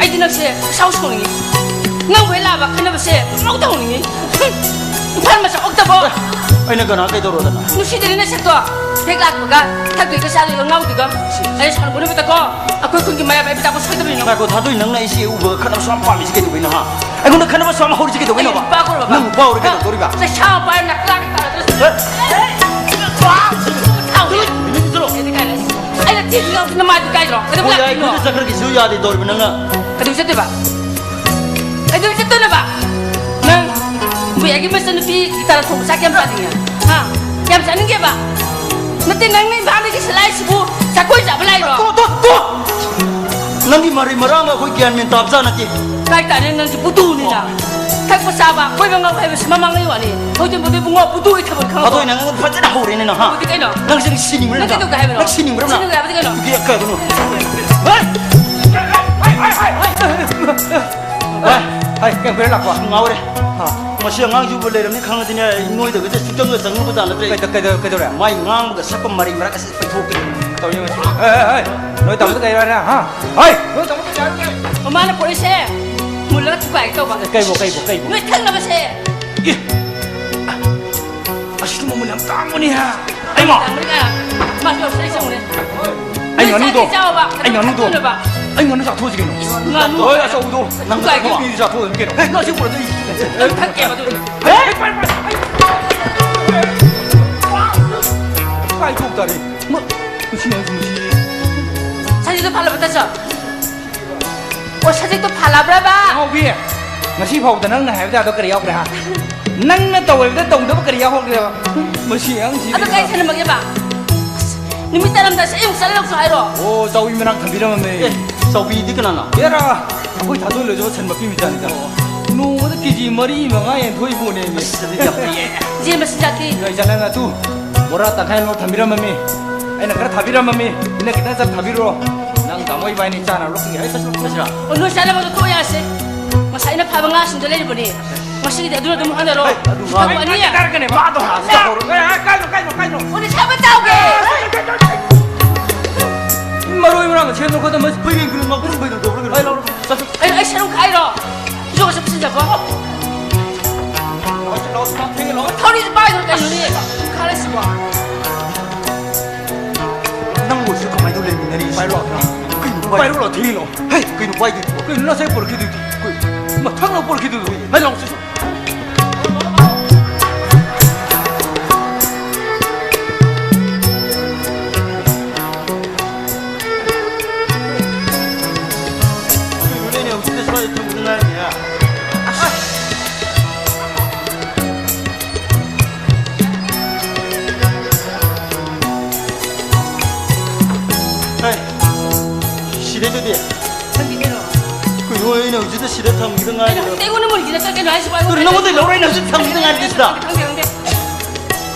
ꯑꯩꯗꯤ ꯅꯪꯁꯦ ꯏꯁꯥꯎ ꯁꯥꯎꯅꯤꯡꯉꯤ꯫ ꯅꯪꯕꯨ ꯍꯦꯛ ꯂꯥꯛꯑꯕ ꯈꯠꯅꯕꯁꯦ ꯄꯪꯍꯧꯗ ꯍꯧꯅꯤꯡꯉꯤ꯫ ꯏꯝꯐꯥꯜ ꯃꯆꯥ ꯑꯣꯛꯇꯕꯣ꯫ ꯑꯦ, ꯑꯩꯅ ꯀꯅꯥ ꯀꯩꯗꯧꯔꯗꯅ? ꯅꯨꯡꯁꯤꯗ꯭ꯔꯗꯤ ꯅꯁꯛꯇꯣ꯫ ꯍꯦꯛ ꯂꯥꯛꯄꯒ ꯊꯛꯇꯣꯏꯒ ꯆꯥꯗꯣꯏꯒ ꯉꯥꯎꯗꯣꯏꯒ꯫ ꯑꯩ ꯁꯥꯎꯅꯤꯡꯕꯅꯕꯇꯀꯣ, ꯑꯩꯈꯣꯏ ꯈꯨꯟꯒꯤ ꯃꯔꯥꯏꯕꯛ ꯑꯩ ꯃꯆꯥ ꯁꯣꯏꯗꯕꯅꯤ꯫ ꯉꯥꯏꯈꯣ, ꯊꯥꯗꯣꯏ, ꯅꯪꯅ ꯑꯩꯁꯦ ꯎꯕꯒ ꯈꯠꯅꯕ ꯁꯨꯝ ꯄꯥꯝꯃꯤꯁꯦ ꯀꯩꯗꯧꯕꯩꯅꯣ, ꯍꯥ? ꯑꯩꯉꯣꯟꯗ ꯈꯠꯅꯕ ꯁꯨꯝ ꯍꯧꯔꯤꯁꯦ ꯀꯩꯗꯧꯕꯩꯅꯣꯕ? ꯑꯩ ꯅꯨꯄꯥ ꯀꯣꯏꯔꯕ? ꯅꯪ ꯅꯨꯄꯥ ꯑꯣꯏꯔ ꯀꯩꯗꯧꯗꯣꯔꯤꯕ? ꯆꯩꯁꯥ ꯄꯥꯏꯔ ꯅꯀ꯭ꯔꯥꯛ ꯇꯥꯔꯗ꯭ꯔꯁꯨ꯫ ꯍꯦ? ꯍꯦ? ꯅꯨꯃꯤꯠ ꯆꯠꯂꯣ꯫ ꯑꯩꯗꯤ ꯀꯥꯏ ꯂꯩ? ꯑꯩꯅ ꯊꯤꯗꯤ ꯉꯥꯎꯗꯅ ꯃꯥꯗꯤ ꯀꯥꯏꯗ꯭ꯔꯣ? ꯀꯩꯗꯧꯕ ꯍꯣꯏ, ꯂꯥꯛ-, ꯀꯩꯅꯣ? ꯑꯩꯈꯣꯏꯗ ꯆꯠꯈ꯭ꯔꯒꯦꯁꯨ ꯌꯥꯗꯦ ꯇꯧꯔꯤꯕ ꯅꯪꯅ꯫ ꯀꯩꯗꯧ ꯆꯠꯇꯣꯏꯕ? ꯀꯩꯗꯧ ꯆꯠꯇꯣꯏꯅꯣꯕ? ꯅꯪ ꯕꯨꯌꯥꯒꯤ ꯃꯆꯟꯅꯨꯄꯤ ꯒꯤꯇꯥꯔ ꯊꯣꯡꯕ ꯆꯥ ꯀꯌꯥꯝ ꯆꯥꯅꯤꯡꯉꯦ? ꯍꯥ? ꯀꯌꯥꯝ ꯆꯥꯅꯤꯡꯒꯦꯕ? ꯅꯠꯇꯦ, ꯅꯪꯅ ꯏꯝꯐꯥꯜꯗꯒꯤ ꯁꯤꯂꯥꯏꯁꯤꯕꯨ ꯆꯥꯛꯀꯣꯏ ꯆꯥꯕ ꯂꯥꯛꯏꯔꯣ? ꯇꯣ, ꯇꯣ, ꯇꯣ! ꯅꯪꯒꯤ ꯃꯔꯩ ꯃꯔꯥꯡꯒ ꯑꯩꯈꯣꯏ ꯒ꯭ꯌꯥꯟ ꯃꯦꯟ ꯇꯥꯕ ꯖꯥꯠ ꯅꯠꯇꯦ꯫ ꯀꯥꯏ ꯇꯥꯅꯤ, ꯅꯪꯁꯦ ꯕꯨꯗꯨꯅꯤꯅ꯫ ꯊꯛꯄ ꯆꯥꯕ, ꯀꯣꯏꯕ ꯉꯥꯎꯕ ꯍꯥꯏꯕꯁꯤ ꯃꯃꯥꯡꯉꯩ ꯋꯥꯅꯤ꯫ ꯍꯧꯖꯤꯛ ꯃꯗꯨ ꯏꯕꯨꯡꯉꯣ ꯕꯨꯗꯨꯒꯤ ꯊꯕꯛ ꯈꯪꯉꯕꯣ? ꯑꯗꯣ ꯅꯪ ꯑꯩꯉꯣꯟꯗ ꯐꯖꯅ ꯍꯧꯔꯦꯅꯦ ꯅꯪ, ꯍꯥ? ꯍꯧꯖꯤꯛ ꯀꯩꯅꯣ? ꯅꯪ ꯁꯤ ꯁꯤꯅꯤꯡꯕ꯭ꯔꯥ ꯅꯪ ꯅꯪ? ꯀꯩꯗꯧꯒꯦ ꯍꯥꯏꯕꯅꯣ? ꯅꯪ ꯁꯤꯅꯤꯡꯕ꯭ꯔꯥ ꯅꯪ? ꯁꯤꯅꯤꯡꯉꯦ ꯍꯥꯏꯕꯗꯤ ꯀꯩꯅꯣ? ꯑꯗꯨꯗꯤ ꯀꯩꯅꯣ? ꯍꯦ! ꯍꯥꯏ, ꯍꯥꯏ, ꯀꯩ ꯀꯨꯏꯔꯦ ꯂꯥꯛꯄ? ꯉꯥꯎꯔꯦ꯫ ꯍꯥ? ꯃꯁꯤ ꯑꯉꯥꯡꯁꯤꯕꯨ ꯂꯩꯔꯝꯅꯤ ꯈꯪꯉꯗꯤꯅꯦ, ꯑꯩ ꯅꯣꯏꯗꯒꯁꯦ ꯁꯨꯡꯆꯪꯒ ꯆꯪꯉꯨꯕ ꯖꯥꯠ ꯅꯠꯇ꯭ꯔꯦ꯫ ꯀꯩꯗ-, ꯀꯩꯗ-, ꯀꯩꯗꯧꯔꯦ? ꯃꯥꯏ ꯉꯥꯡꯕꯒ ꯁꯛꯄ ꯃꯔꯩ ꯃꯔꯛ ꯑꯁꯤ ꯄꯩꯊꯣꯛꯀꯦ꯫ ꯇꯧꯔꯤ ꯃꯁꯤ꯫ ꯑꯦ, ꯑꯦ, ꯑꯦ, ꯅꯣꯏ ꯇꯥꯃꯣꯗ ꯀꯩ ꯍꯥꯏꯔꯦ, ꯍꯥ? ꯍꯣꯏ! ꯅꯣꯏ ꯇꯥꯃꯣꯗ ꯀꯩ ꯍꯥꯏꯔꯦ? ꯃꯃꯥꯅ ꯄꯣꯔꯛꯏꯁꯦ ꯃꯨꯜꯂꯒ ꯊꯨꯒꯥꯏꯒꯦ ꯇꯧꯕ꯫ ꯀꯩꯕꯣ, ꯀꯩꯕꯣ, ꯀꯩꯕꯣ? ꯅꯣꯏ ꯊꯛꯅꯕꯁꯦ꯫ ꯑꯦ! ꯑꯁꯤꯗꯤ ꯃꯃꯜ ꯌꯥꯝ ꯇꯥꯡꯕꯅꯤ, ꯍꯥ? ꯑꯩꯃ! ꯇꯥꯡꯕꯅꯤ ꯀꯥꯏꯅ꯫ ꯃꯥꯁꯨ ꯌꯥꯎꯁꯜꯂꯛꯏ ꯆꯪꯉꯨꯅꯦ꯫ ꯑꯩ ꯅꯣꯏ ꯉꯥꯅꯨꯗꯣ, ꯆꯥꯛꯇꯤ ꯆꯥꯎꯕ, ꯑꯩ ꯉꯥꯅꯨꯗꯣ, ꯊꯛꯅꯕ꯫ ꯑꯩ ꯉꯥꯅꯨ ꯆꯥꯊꯣꯛꯑꯁꯤ ꯀꯩꯅꯣ꯫ ꯉꯥꯅꯨ꯫ ꯍꯣꯏ, ꯑꯆꯧꯕꯗꯣ꯫ ꯅꯪ ꯊꯨꯒꯥꯏꯒꯦ꯫ ꯆꯥꯊꯣꯛꯑꯣ꯫ ꯃꯤꯁꯨ ꯆꯥꯊꯣꯛꯑꯣ ꯑꯗꯨꯝ ꯀꯩꯅꯣ꯫ ꯑꯦ, ꯅꯪ ꯁꯤ ꯄꯨꯔꯛꯑꯗꯤ꯫ ꯅꯪ ꯊꯛꯀꯦꯕ ꯑꯗꯨꯗꯤ꯫ ꯍꯦ! ꯀꯥꯏ ꯊꯣꯛ ꯇꯥꯔꯦ? ꯃ-, ꯃꯁꯤ ꯌꯥꯝ ꯅꯨꯡꯁꯤ꯫ ꯁꯖꯤꯛꯇꯣ ꯐꯥꯜꯂꯕ, ꯇꯥꯆꯧ? ꯑꯣ, ꯁꯖꯤꯛꯇꯣ ꯐꯥꯜꯂꯕ꯭ꯔꯕ? ꯑꯉꯥꯎꯕꯤ, ꯉꯁꯤ ꯐꯥꯎꯕꯗ ꯅꯪꯅ ꯍꯥꯏꯕ ꯌꯥꯗꯕ ꯀꯔꯤ ꯌꯥꯎꯈ꯭ꯔꯦ, ꯍꯥ? ꯅꯪꯅ ꯇꯧꯕꯗ ꯇꯧꯗꯕ ꯀꯔꯤ ꯌꯥꯎꯍꯧꯒꯦꯕ? ꯃꯁꯤ ꯑꯉꯥꯡꯁꯤꯗꯤ꯫ ꯑꯗꯣ ꯀꯥꯏ ꯊꯅꯝꯃꯒꯦꯕ? ꯑꯁ, ꯅꯨꯃꯤꯠ ꯇꯥꯔꯝꯗꯥꯏꯁꯦ ꯑꯩ ꯑꯃꯨꯛ ꯆꯠꯂꯒꯁꯨ ꯍꯥꯏꯔꯣ? ꯑꯣ, ꯆꯥꯎꯕꯤ ꯃꯅꯥꯛ ꯊꯝꯕꯤꯔꯝꯃꯝꯃꯦ꯫ ꯑꯦ, ꯆꯥꯎꯕꯤꯗꯤ ꯀꯅꯥꯅꯣ? ꯑꯦꯔꯥ, ꯑꯩꯈꯣꯏ ꯊꯥꯗꯣꯏ ꯂꯣꯏꯖꯕ ꯁꯟ ꯃꯄꯤ ꯃꯆꯥꯅꯤꯗ꯫ ꯑꯣ꯫ ꯅꯣꯡꯃꯗ ꯀꯦ ꯖꯤ ꯃꯔꯤ ꯃꯉꯥ ꯌꯦꯟꯊꯣꯛꯏ ꯄꯣꯠꯅꯦꯃꯤ꯫ ꯑꯁ, ꯑꯗꯨꯗꯤ ꯌꯥꯝ ꯐꯩꯌꯦ꯫ ꯌꯦꯟ ꯃꯆꯤꯟꯖꯥꯛꯇꯤ? ꯀꯩ ꯆꯥꯅ ꯉꯥꯇꯨ, ꯕꯣꯔꯥ ꯇꯪꯈꯥꯏ ꯑꯃ ꯊꯝꯕꯤꯔꯝꯃꯝꯃꯤ꯫ ꯑꯩꯅ ꯈꯔ ꯊꯥꯕꯤꯔꯝꯃꯝꯃꯤ꯫ ꯏꯟꯅ ꯈꯤꯇꯪ ꯆꯞ ꯊꯥꯕꯤꯔꯣ꯫ ꯅꯪ ꯇꯥꯃꯣ ꯏꯕꯥꯅꯤ ꯆꯥꯅꯕ ꯂꯣꯏꯁꯤꯟꯒꯦ꯫ ꯑꯩ ꯆꯠꯁꯤꯔꯣ? ꯆꯠꯁꯤꯔꯣ? ꯑꯣ, ꯅꯣꯏ ꯆꯥꯅꯕꯗꯣ ꯇꯣꯛ ꯌꯥꯁꯦ꯫ ꯉꯁꯥꯏ ꯑꯩꯅ ꯐꯥꯕ ꯉꯥꯁꯤꯡꯗꯣ ꯂꯩꯔꯤꯕꯅꯦ꯫ ꯉꯁꯤꯒꯤꯗꯤ ꯑꯗꯨꯅ ꯑꯗꯨꯝ ꯍꯣꯠꯅꯔꯣ꯫ ꯍꯣꯏ, ꯑꯗꯨ ꯉꯥ ꯊꯕꯛ ꯑꯅꯤ꯫ ꯃꯥꯗꯣ ꯍꯥꯟꯅ ꯇꯧꯍꯧꯔꯣ꯫ ꯑꯦ, ꯑꯦ, ꯀꯥꯏꯅꯣ, ꯀꯥꯏꯅꯣ, ꯀꯥꯏꯅꯣ꯫ ꯑꯣ, ꯅꯤꯁꯥ ꯑꯃ ꯆꯥꯎꯒꯦ꯫ ꯃꯔꯣꯏ ꯃꯔꯥꯡ ꯁꯦꯝꯗꯣꯛ ꯈꯣꯠꯇꯣꯛ ꯃꯁꯤ ꯐꯩꯔꯦꯡ ꯀꯩꯅꯣ ꯉꯥꯄ꯭ꯔꯨꯝ ꯐꯩꯗꯣ ꯇꯧꯕ꯭ꯔꯥ ꯀꯩꯅꯣ? ꯑꯩ ꯂꯧꯔꯣ꯫ ꯆꯠꯂꯣ꯫ ꯑꯩ, ꯑꯩ ꯁꯔꯨꯛ ꯈꯥꯛꯏꯔꯣ? ꯏꯁꯣꯔꯒ ꯆꯠꯄ ꯆꯠꯄ꯫ ꯂꯧꯔꯣ, ꯂꯧꯔꯣ, ꯂꯧꯔꯣ, ꯊꯦꯡꯉꯦ, ꯂꯧꯔꯣ꯫ ꯊꯧꯔꯤꯁꯦ ꯄꯥꯏꯗ꯭ꯔꯣ ꯀꯩꯅꯣꯅꯦ? ꯈꯥꯔꯁꯤꯕꯣ꯫ ꯅꯪꯕꯨ ꯁꯤ ꯀꯃꯥꯏꯅ ꯇꯧ ꯂꯩꯃꯤꯟꯅꯔꯤ? ꯄꯥꯏꯔꯣ꯫ ꯀꯩꯅꯣ ꯄꯥꯏ-, ꯄꯥꯏꯔꯣ, ꯊꯦꯡꯉꯤꯅꯣ꯫ ꯍꯦ, ꯀꯩꯅꯣ ꯄꯥꯏꯗꯣꯏꯗꯨꯕꯣ? ꯀꯩꯅꯣ ꯅꯁꯥꯏ ꯄꯨꯔꯛꯈꯤꯗꯣꯏꯗꯤ? ꯀꯩ-, ꯃꯊꯪꯅ ꯄꯨꯔꯛꯈꯤꯗꯣꯏꯗꯨꯕꯣ? ꯂꯥꯏ ꯂꯥꯎ ꯆꯠꯂꯣ꯫ ꯁꯤꯗ ꯊꯝꯈꯤꯗ ꯉꯥꯏꯔꯤ꯫ ꯑꯩꯉꯣꯟꯗ ꯃꯨꯟꯈꯤꯗ ꯀꯩꯅꯣ ꯍꯥꯏꯁꯤꯕꯣ? ꯀꯔꯤ ꯅꯉꯣꯟꯗꯩ ꯂꯧꯔꯦ? ꯑꯩꯅ ꯍꯧꯖꯤꯛ ꯊꯝꯈꯤꯗ ꯉꯥꯏꯔꯤ ꯁꯤꯗ꯫ ꯈꯪꯗꯦ, ꯈꯪꯗꯦ꯫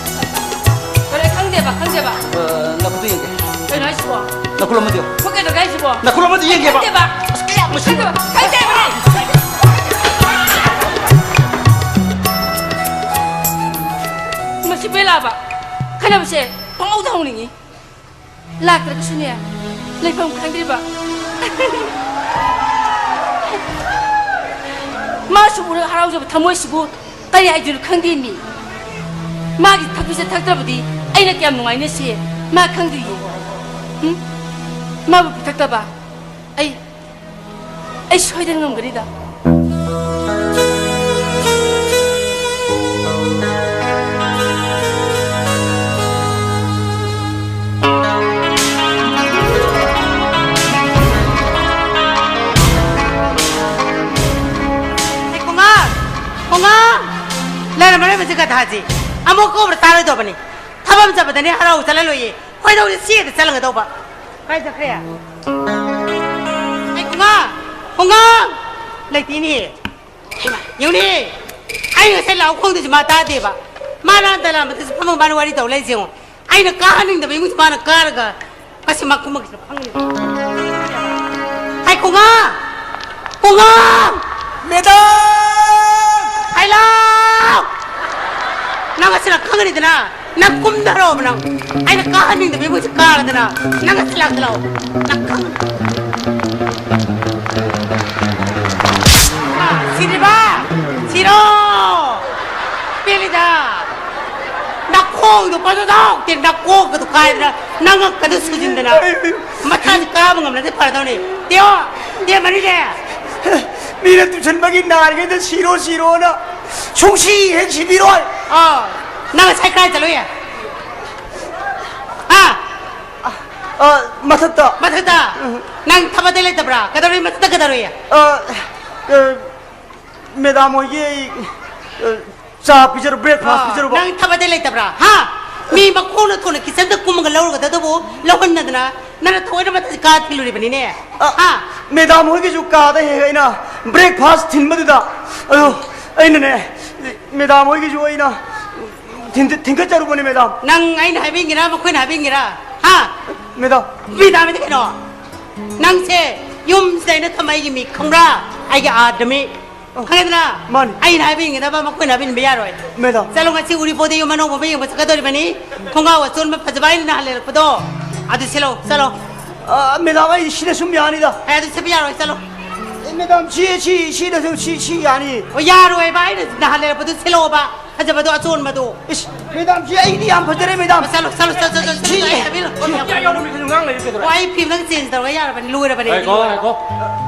ꯀꯔꯤ ꯈꯪꯗꯦꯕ, ꯈꯪꯗꯦꯕ꯫ ꯑ, ꯅꯈꯨꯠꯇꯨ ꯌꯦꯡꯒꯦ꯫ ꯀꯩꯅꯣ ꯍꯥꯏꯁꯤꯕꯣ? ꯅꯈꯨꯠ ꯑꯃꯗꯤ ꯌꯦꯡꯉꯣ꯫ ꯈꯨꯠ ꯀꯩꯗꯧꯒꯦ ꯍꯥꯏꯁꯤꯕꯣ? ꯅꯈꯨꯠ ꯑꯃꯗꯤ ꯌꯦꯡꯒꯦꯕ꯫ ꯈꯪꯗꯦꯕ꯫ ꯑꯁ, ꯀꯌꯥꯝ ꯃꯁꯤꯡ- ꯈꯪꯗꯦꯕ, ꯈꯪꯗꯦꯕ꯫ ꯃꯁꯤ ꯕꯦꯂꯥꯕ꯫ ꯈꯠꯅꯕꯁꯦ ꯄꯪꯍꯧꯗ ꯍꯧꯅꯤꯡꯉꯤ꯫ ꯂꯥꯛꯇ꯭ꯔꯒꯁꯨꯅꯦ, ꯂꯩꯐꯝ ꯈꯪꯗ꯭ꯔꯤꯕ꯫ ꯃꯥꯁꯨ ꯎꯔꯒ ꯍꯔꯥꯎꯖꯕ ꯊꯃꯣꯏꯁꯤꯕꯨ ꯀꯔꯤ ꯍꯥꯏꯗꯣꯏꯅꯣ ꯈꯪꯗꯦ ꯃꯤ꯫ ꯃꯥꯒꯤ ꯊꯛꯄꯁꯦ ꯊꯛꯇ꯭ꯔꯕꯗꯤ ꯑꯩꯅ ꯀꯌꯥꯝ ꯅꯨꯡꯉꯥꯏꯅꯁꯤ ꯃꯥ ꯈꯪꯗ꯭ꯔꯤꯌꯦ꯫ ꯎꯝ? ꯃꯥꯕꯨ ꯄꯤꯊꯛꯇꯕ ꯑꯩ ꯑꯩ ꯁꯣꯏꯗꯅ ꯉꯝꯒꯅꯤꯗ꯫ ꯑꯩ ꯈꯣꯡꯉꯥꯡ! ꯈꯣꯡꯉꯥꯡ! ꯂꯩꯔꯝꯃꯔꯣꯏ ꯃꯁꯤ ꯒꯙꯥꯁꯤ꯫ ꯑꯃꯨꯛ ꯀꯧꯕ꯭ꯔꯥ ꯇꯥꯔꯣꯏꯗꯧꯕꯅꯤ꯫ ꯊꯕꯛ ꯑꯃ ꯆꯠꯄꯗꯅꯦ ꯍꯔꯥꯎ ꯆꯠꯍꯜꯂꯣꯏꯌꯦ꯫ ꯈꯣꯏꯗꯧꯁꯦ ꯆꯦꯗ ꯆꯠꯂꯝꯒꯗꯧꯕ꯫ ꯀꯥꯏ ꯆꯠꯈ꯭ꯔꯦ? ꯑꯩ ꯈꯣꯡꯉꯥꯡ! ꯈꯣꯡꯉꯥꯡ! ꯂꯩꯇꯦꯅꯦ꯫ ꯍꯩꯃꯥ, ꯌꯦꯡꯉꯨꯅꯦ꯫ ꯑꯩ ꯉꯁꯥꯏ ꯂꯥꯎ ꯈꯣꯡꯗꯣꯏꯁꯦ ꯃꯥ ꯇꯥꯗꯦꯕ꯫ ꯃꯥꯅ ꯗꯂꯥꯟꯕꯗꯁꯨ ꯐꯝꯃꯒ ꯃꯥꯅ ꯋꯥꯔꯤ ꯇꯧ ꯂꯩꯁꯦ ꯌꯦꯡꯉꯣ꯫ ꯑꯩꯅ ꯀꯥꯍꯟꯅꯤꯡꯗꯕ ꯏꯃꯨꯡꯁꯦ ꯃꯥꯅ ꯀꯥꯔꯒ ꯉꯁꯤ ꯃꯥ ꯀꯨꯝꯃꯛꯈꯤꯁꯤꯅ ꯐꯪꯉꯤꯅꯦ꯫ ꯍꯥꯏ ꯈꯣꯡꯉꯥꯡ! ꯈꯣꯡꯉꯥꯡ! ꯃꯦꯗꯥꯝ! ꯍꯥꯏ ꯂꯥꯎ! ꯅꯪ ꯉꯁꯤ ꯅꯪ ꯈꯪꯒꯅꯤꯗꯅ꯫ ꯅꯪ ꯀꯨꯝꯊꯔꯛꯑꯣꯕ ꯅꯪ꯫ ꯑꯩꯅ ꯀꯥꯍꯟꯅꯤꯡꯗꯕ ꯏꯃꯨꯡꯁꯦ ꯀꯥꯔꯗꯅ ꯅꯪ ꯉꯁꯤ ꯂꯥꯛꯇ ꯂꯥꯛꯑꯣ꯫ ꯅꯪ ꯈꯪꯒꯅꯤ꯫ ꯁꯤꯔꯤꯕ! ꯁꯤꯔꯣ! ꯄꯦꯜꯂꯤꯗ! ꯅꯈꯣꯡꯗꯣ ꯄꯪꯊꯧ ꯊꯧꯇꯦ, ꯅꯀꯣꯛꯀꯗꯣ ꯀꯥꯏꯗꯅ, ꯅꯉꯛꯀꯗꯣ ꯁꯨꯖꯤꯟꯗꯅ꯫ ꯃꯊꯥꯁꯦ ꯀꯥꯕ ꯉꯝꯂꯗꯤ ꯐꯔꯗꯧꯅꯤ꯫ ꯇꯦꯌꯣ! ꯇꯦ ꯃꯔꯤꯅꯦ! ꯃꯤꯅ ꯇꯨꯁꯟꯕꯒꯤ ꯅꯥꯔꯤꯉꯩꯗ ꯁꯤꯔꯣ, ꯁꯤꯔꯣꯅ ꯁꯨꯡꯁꯤ ꯍꯦꯛ ꯁꯤꯕꯤꯔꯣꯏ꯫ ꯑꯥ, ꯅꯪ ꯉꯁꯥꯏ ꯀꯥꯏ ꯆꯠꯂꯨꯏ? ꯍꯥ? ꯑ, ꯃꯊꯛꯇ꯫ ꯃꯊꯛꯇ? ꯎꯝ꯫ ꯅꯪ ꯊꯕꯛꯇꯤ ꯂꯩꯇꯕ꯭ꯔꯥ? ꯀꯩꯗꯧꯔꯤ ꯃꯊꯛꯇ ꯀꯩꯗꯧꯔꯤ? ꯑ, ꯑ, ꯃꯦꯗꯥꯝ ꯍꯣꯏꯒꯤ ꯑꯩ, ꯑ, ꯆꯥ ꯄꯤꯖꯔꯨ-, breakfast ꯑ, ꯄꯤꯖꯔꯨꯕ꯫ ꯅꯪ ꯊꯕꯛꯇꯤ ꯂꯩꯇꯕ꯭ꯔꯥ? ꯍꯥ? ꯃꯤ ꯃꯈꯣꯡꯅ ꯊꯣꯛꯅ kitchenꯗ ꯀꯨꯝꯃꯒ ꯂꯧꯔꯒꯗꯕꯗꯨꯕꯨ ꯂꯧꯍꯟꯅꯗꯅ ꯅꯪꯅ ꯊꯑꯣꯏꯅ ꯃꯊꯛꯁꯤ ꯀꯥ ꯊꯤꯜꯂꯨꯔꯤꯕꯅꯤꯅꯦ꯫ ꯑ, ꯍꯥ? ꯃꯦꯗꯥꯝ ꯍꯣꯏꯒꯤꯁꯨ ꯀꯥꯗ ꯍꯦꯛ ꯍꯦꯛ ꯑꯩꯅ breakfast ꯊꯤꯟꯕꯗꯨꯗ, ꯑꯗꯣ ꯑꯩꯅꯅꯦ, ꯃꯦꯗꯥꯝ ꯍꯣꯏꯒꯤꯁꯨ ꯑꯩꯅ ꯊꯤꯟ-, ꯊꯤꯟꯒꯠꯆꯔꯨꯕꯅꯦ, ꯃꯦꯗꯥꯝ꯫ ꯅꯪ ꯑꯩꯅ ꯍꯥꯏꯕꯤꯟꯒꯦꯔꯥ, ꯃꯈꯣꯏꯅ ꯍꯥꯏꯕꯤꯟꯒꯦꯔꯥ? ꯍꯥ? ꯃꯦꯗꯥꯝ꯫ ꯃꯦꯗꯥꯝ ꯍꯥꯏꯗꯤ ꯀꯩꯅꯣ? ꯅꯪꯁꯦ ꯌꯨꯝꯁꯤꯗ ꯑꯩꯅ ꯊꯝꯃ ꯑꯩꯒꯤ ꯃꯤ ꯈꯪꯕ꯭ꯔꯥ? ꯑꯩꯒꯤ ꯑꯥꯗꯃꯤ꯫ ꯈꯪꯉꯦꯗꯅ? ꯃꯥꯅꯤ꯫ ꯑꯩꯅ ꯍꯥꯏꯕ ꯏꯟꯒꯗꯕ, ꯃꯈꯣꯏꯅ ꯍꯥꯏꯕ ꯏꯟꯕ ꯌꯥꯔꯣꯏ꯫ ꯃꯦꯗꯥꯝ꯫ ꯆꯠꯂꯣ, ꯉꯁꯤ ꯎꯔꯤꯄꯣꯗ ꯌꯨꯝ ꯑꯅꯧꯕ ꯑꯃ ꯌꯦꯡꯕ ꯆꯠꯀꯗꯧꯔꯤꯕꯅꯤ꯫ ꯈꯣꯡꯒ꯭ꯔꯥꯎ ꯑꯆꯣꯟꯕ ꯐꯖꯕ ꯑꯩꯅ ꯅꯍꯥꯟ ꯂꯩꯔꯛꯄꯗꯣ, ꯑꯗꯨ ꯁꯦꯠꯂꯣ, ꯆꯠꯂꯣ꯫ ꯑ, ꯃꯦꯗꯥꯝ, ꯑꯩ ꯁꯤꯅ ꯁꯨꯝ ꯌꯥꯅꯤꯗ꯫ ꯑꯦ, ꯑꯗꯨ ꯁꯦꯠꯄ ꯌꯥꯔꯣꯏ, ꯆꯠꯂꯣ꯫ ꯑꯦ, ꯃꯦꯗꯥꯝ, ꯁꯤ, ꯁꯤ, ꯁꯤꯅ ꯁꯨꯝ, ꯁꯤ, ꯁꯤ ꯌꯥꯅꯤ꯫ ꯑꯣ, ꯌꯥꯔꯣꯏꯕ, ꯑꯩꯅ ꯅꯍꯥꯟ ꯂꯩꯔꯛꯄꯗꯨ ꯁꯦꯠꯂꯛꯑꯣꯕ, ꯐꯖꯕꯗꯣ, ꯑꯆꯣꯟꯕꯗꯣ꯫ ꯏꯁ, ꯃꯦꯗꯥꯝ, ꯁꯤ ꯑꯩꯗꯤ ꯌꯥꯝ ꯐꯖꯔꯦ, ꯃꯦꯗꯥꯝ꯫ ꯆꯠꯂꯣ, ꯆꯠꯂꯣ, ꯆꯠꯂꯣ, ꯆꯠꯂꯣ, ꯁꯤ ꯆꯠꯂꯣ, ꯑꯩ ꯍꯥꯏꯕꯤꯔꯣ꯫ ꯌꯥ-, ꯌꯥ-, ꯌꯥꯎꯔꯝꯃꯤ ꯀꯩꯅꯣ, ꯉꯥꯡ ꯂꯩꯔꯤ ꯀꯩꯗꯧꯔꯦ? ꯑꯣ, ꯑꯩ ꯐꯤ ꯑꯝꯇꯪ change ꯇꯧꯔꯒ ꯌꯥꯔꯕꯅꯤ, ꯂꯣꯏꯔꯕꯅꯤ ꯑꯩꯗꯤ, ꯉꯥꯏꯈꯣ, ꯂꯣꯏꯔꯕꯅꯤ꯫ ꯉꯥꯏꯈꯣ꯫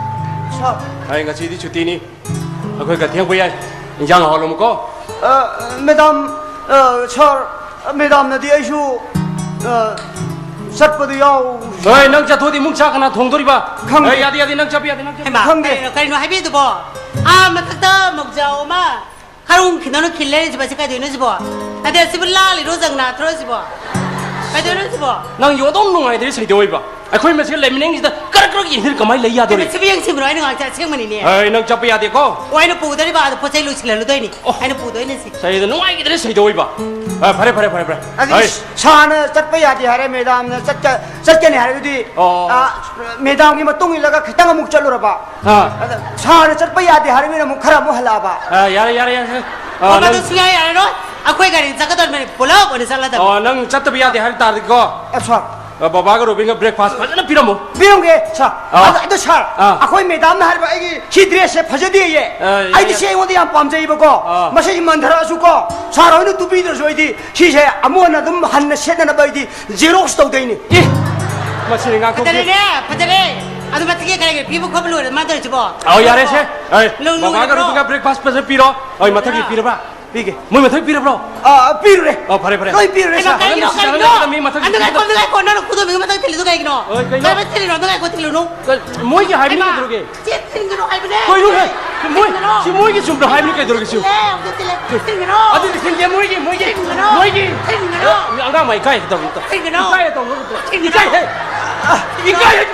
ꯁꯥꯔ꯫ ꯑꯩ ꯉꯁꯤꯗꯤ ꯁꯨꯇꯤꯅꯤ꯫ ꯑꯩꯈꯣꯏ ꯈꯔ ꯊꯦꯡꯕ ꯌꯥꯏ꯫ ꯏꯟꯖꯥꯡ ꯍꯥꯎꯍꯜꯂꯝꯃꯨꯀꯣ꯫ ꯑ, ꯃꯦꯗꯥꯝ, ꯑ, ꯁꯥꯔ, ꯃꯦꯗꯥꯝꯅꯗꯤ ꯑꯩꯁꯨ, ꯑ, ꯆꯠꯄꯗꯨ ꯌꯥꯎ- ꯍꯣꯏ, ꯅꯪ ꯆꯠꯊꯣꯛꯑꯗꯤ ꯏꯃꯨꯡ ꯆꯥꯛ ꯀꯅꯥ ꯊꯣꯡꯗꯣꯔꯤꯕ? ꯈꯪꯗꯦ꯫ ꯍꯣꯏ, ꯌꯥꯗꯦ, ꯌꯥꯗꯦ, ꯅꯪ ꯆꯠꯄ ꯌꯥꯗꯦ, ꯅꯪ ꯆꯠꯄ ꯍꯩꯃꯥ, ꯈꯪꯗꯦ꯫ ꯀꯔꯤꯅꯣ, ꯀꯔꯤꯅꯣ ꯍꯥꯏꯕꯤꯗꯨꯕꯣ? ꯑꯥ, ꯃꯊꯛꯇ ꯃꯧꯖꯥꯎ ꯑꯃ ꯈꯔꯨꯡ ꯈꯤꯟꯗꯧꯅ ꯈꯤꯜ ꯂꯩꯔꯤꯁꯤꯕꯣ, ꯁꯤ ꯀꯩꯗꯧꯅꯣ ꯁꯤꯕꯣ? ꯅꯠꯇꯦ, ꯁꯤꯕꯨ ꯂꯥꯜꯂꯤꯔꯣ, ꯖꯒꯅꯥꯊꯔꯣ ꯁꯤꯕꯣ? ꯀꯩꯗꯧꯅꯣ ꯁꯤꯕꯣ? ꯅꯪ ꯌꯣꯟꯗꯧ ꯅꯨꯡꯉꯥꯏꯗ꯭ꯔꯦ, ꯁꯩꯗꯧꯏꯕ꯫ ꯑꯩꯈꯣꯏ ꯃꯁꯦꯜ ꯂꯩꯃꯤꯟꯅꯩꯁꯤꯗ ꯀꯔꯛ ꯀꯔꯛ ꯌꯦꯡꯁꯤꯟ ꯀꯃꯥꯏꯅ ꯂꯩ ꯌꯥꯗꯣꯔꯤ? ꯁꯤꯕꯨ ꯌꯦꯡꯁꯤꯟꯕ꯭ꯔꯣ? ꯑꯩꯅ ꯉꯥꯡꯁꯦ ꯑꯁꯦꯡꯕꯅꯤꯅꯦ꯫ ꯑꯩ, ꯅꯪ ꯆꯠꯄ ꯌꯥꯗꯦꯀꯣ? ꯑꯣ, ꯑꯩꯅ ꯄꯨꯗꯣꯔꯤꯕ, ꯑꯗ ꯄꯣꯠ ꯆꯩ ꯂꯣꯏꯁꯤꯜꯍꯜꯂꯨꯗꯣꯏꯅꯤ꯫ ꯑꯣ꯫ ꯑꯩꯅ ꯄꯨꯗꯣꯏꯅꯦ ꯁꯤ꯫ ꯁꯩꯗ ꯅꯨꯡꯉꯥꯏꯈꯤꯗ꯭ꯔꯦ, ꯁꯩꯗꯧꯏꯕ꯫ ꯑ, ꯐꯔꯦ, ꯐꯔꯦ, ꯐꯔꯦ, ꯐꯔꯦ꯫ ꯑꯗꯨꯗꯤ ꯑꯩ ꯁꯥꯔꯅ ꯆꯠꯄ ꯌꯥꯗꯦ ꯍꯥꯏꯔꯦ, ꯃꯦꯗꯥꯝꯅ ꯆꯠꯀ-, ꯆꯠꯀꯅꯤ ꯍꯥꯏꯔꯒꯗꯤ, ꯑꯣ꯫ ꯑ, ꯃꯦꯗꯥꯝꯒꯤ ꯃꯇꯨꯡ ꯏꯜꯂꯒ ꯈꯤꯇꯪ ꯑꯃꯨꯛ ꯆꯠꯂꯨꯔꯕ꯫ ꯑꯥ꯫ ꯑꯗ ꯁꯥꯔꯅ ꯆꯠꯄ ꯌꯥꯗꯦ ꯍꯥꯏꯔꯕꯅꯤꯅ ꯑꯃꯨꯛ ꯈꯔ ꯑꯃꯨꯛ ꯍꯜꯂꯛꯑꯕ꯫ ꯑꯥ, ꯌꯥꯔꯦ, ꯌꯥꯔꯦ, ꯌꯥꯔꯦ꯫ ꯑꯥ, ꯑꯣ, ꯃꯗꯨ ꯅꯪ ꯁꯨꯡꯌꯥ ꯌꯥꯔꯔꯣꯏ꯫ ꯑꯩꯈꯣꯏ ꯒꯥꯔꯤ ꯆꯠꯀꯗꯧꯔꯤꯕꯅꯤ, ꯄꯨꯂꯞ ꯑꯣꯏꯅ ꯆꯠꯂꯗꯕꯅꯤ꯫ ꯑꯣ, ꯅꯪ ꯆꯠꯇꯕ ꯌꯥꯗꯦ ꯍꯥꯏꯕ ꯇꯥꯔꯗꯤꯀꯣ꯫ ꯑ, ꯁꯥꯔ꯫ ꯑ, ꯕꯕꯥꯒ ꯔꯣꯕꯤꯟꯒ breakfast ꯐꯖꯅ ꯄꯤꯔꯝꯃꯨ꯫ ꯄꯤꯔꯝꯒꯦ, ꯁꯥꯔ꯫ ꯑꯥ꯫ ꯑꯗꯣ, ꯑꯗꯣ, ꯁꯥꯔ, ꯑꯥ꯫ ꯑꯩꯈꯣꯏ ꯃꯦꯗꯥꯝꯅ ꯍꯥꯏꯔꯤꯕ ꯑꯩꯒꯤ ꯁꯤ dressꯁꯦ ꯐꯖꯗꯦꯌꯦ꯫ ꯑꯥ, ꯑꯩꯗꯤ ꯌꯥ-, ꯁꯤ ꯑꯩꯉꯣꯟꯗ ꯌꯥꯝ ꯄꯥꯝꯖꯩꯕꯀꯣ꯫ ꯑꯥ꯫ ꯃꯁꯤꯁꯦ ꯃꯟꯊꯔꯛꯑꯁꯨꯀꯣ, ꯁꯥꯔ ꯍꯣꯏꯅ ꯇꯨꯕꯤꯗ꯭ꯔꯁꯨ ꯑꯩꯗꯤ ꯁꯤꯁꯦ ꯑꯃꯨꯛ ꯍꯟꯅ ꯑꯗꯨꯝ ꯍꯟꯅ ꯁꯦꯠꯅꯅꯕ ꯑꯩꯗꯤ xerox ꯇꯧꯗꯣꯏꯅꯤ꯫ ꯑꯦ! ꯃꯁꯤꯅꯤ ꯉꯥꯡꯊꯣꯛꯄꯤ꯫ ꯐꯖꯔꯦꯅꯦ, ꯐꯖꯔꯦ꯫ ꯑꯗꯨ ꯃꯊꯛꯀꯤ ꯀꯔꯤ ꯀꯔꯤ ꯄꯤꯕ ꯈꯣꯠꯄ ꯂꯣꯏꯔꯦ, ꯃꯥ ꯇꯧꯔꯤꯁꯤꯕꯣ? ꯑꯧ, ꯌꯥꯔꯦꯁꯦ꯫ ꯑꯩ ꯂꯣꯏ ꯕꯕꯥꯒ ꯂꯣꯏꯔꯕ꯭ꯔꯣ? ꯔꯣꯕꯤꯟꯒ breakfast ꯐꯖꯅ ꯄꯤꯔꯣ꯫ ꯍꯣꯏ, ꯃꯊꯛꯀꯤ ꯄꯤꯔꯕ꯭ꯔꯥ? ꯄꯤꯒꯦ꯫ ꯃꯣꯏ ꯃꯊꯛ ꯄꯤꯔꯕ꯭ꯔꯣ? ꯑꯥ, ꯄꯤꯔꯨꯔꯦ꯫ ꯑꯣ, ꯐꯔꯦ, ꯐꯔꯦ꯫ ꯂꯣꯏ ꯄꯤꯔꯨꯔꯦ, ꯀꯩꯅꯣ, ꯁꯥꯔ꯫ ꯀꯩꯅꯣ, ꯐꯖꯅ ꯀꯩꯅꯣ? ꯁꯤꯖꯤꯟꯅꯔꯒ ꯃꯤ ꯃꯊꯛ ꯑꯗꯨ ꯉꯥꯏꯈꯣ, ꯑꯗꯨ ꯉꯥꯏꯈꯣ꯫ ꯅꯪꯅ ꯈꯨꯗꯣꯝꯕꯤꯒꯤ ꯃꯊꯛ ꯊꯤꯜꯂꯤꯗꯣ ꯀꯩꯒꯤꯅꯣ? ꯑꯣ, ꯀꯩꯅꯣ? ꯀꯩꯅꯣ ꯊꯤꯜꯂꯤꯅꯣ? ꯑꯗꯨ ꯉꯥꯏꯈꯣ, ꯊꯤꯜꯂꯨꯅꯨ꯫ ꯀ-, ꯃꯣꯏꯒꯤ ꯍꯥꯏꯕꯅꯤ ꯍꯩꯃꯥ, ꯀꯩꯗꯧꯔꯒꯦ? ꯆꯦ ꯊꯤꯟꯒꯅꯨ ꯍꯥꯏꯕꯅꯦ꯫ ꯀꯩꯅꯣ? ꯁꯤ ꯃꯣꯏ, ꯊꯤꯟꯒꯅꯨ꯫ ꯁꯤ ꯃꯣꯏꯒꯤ ꯆꯨꯝꯅ ꯍꯥꯏꯕꯅꯤ ꯀꯩꯗꯧꯔꯒꯦ ꯁꯤ? ꯊꯤꯜꯂꯦ, ꯑꯃꯨꯛꯇ ꯊꯤꯜꯂꯦ꯫ ꯊꯤꯟꯒꯅꯨ꯫ ꯑꯗꯨꯗꯤ ꯊꯤꯟꯗꯦ, ꯃꯣꯏꯒꯤ, ꯃꯣꯏꯒꯤ, ꯊꯤꯟꯒꯅꯨ꯫ ꯃꯣꯏꯒꯤ꯫ ꯊꯤꯟꯒꯅꯨ꯫ ꯑꯉꯥꯡ ꯃꯥ ꯏꯀꯥꯏ ꯇꯧꯅꯨ꯫ ꯀꯩꯒꯤꯅꯣ? ꯏꯀꯥꯏ ꯇꯧꯅꯨ꯫ ꯀꯩꯒꯤꯅꯣ? ꯏꯀꯥꯏ ꯍꯦ꯫ ꯏꯀꯥꯏ ꯍꯦ꯫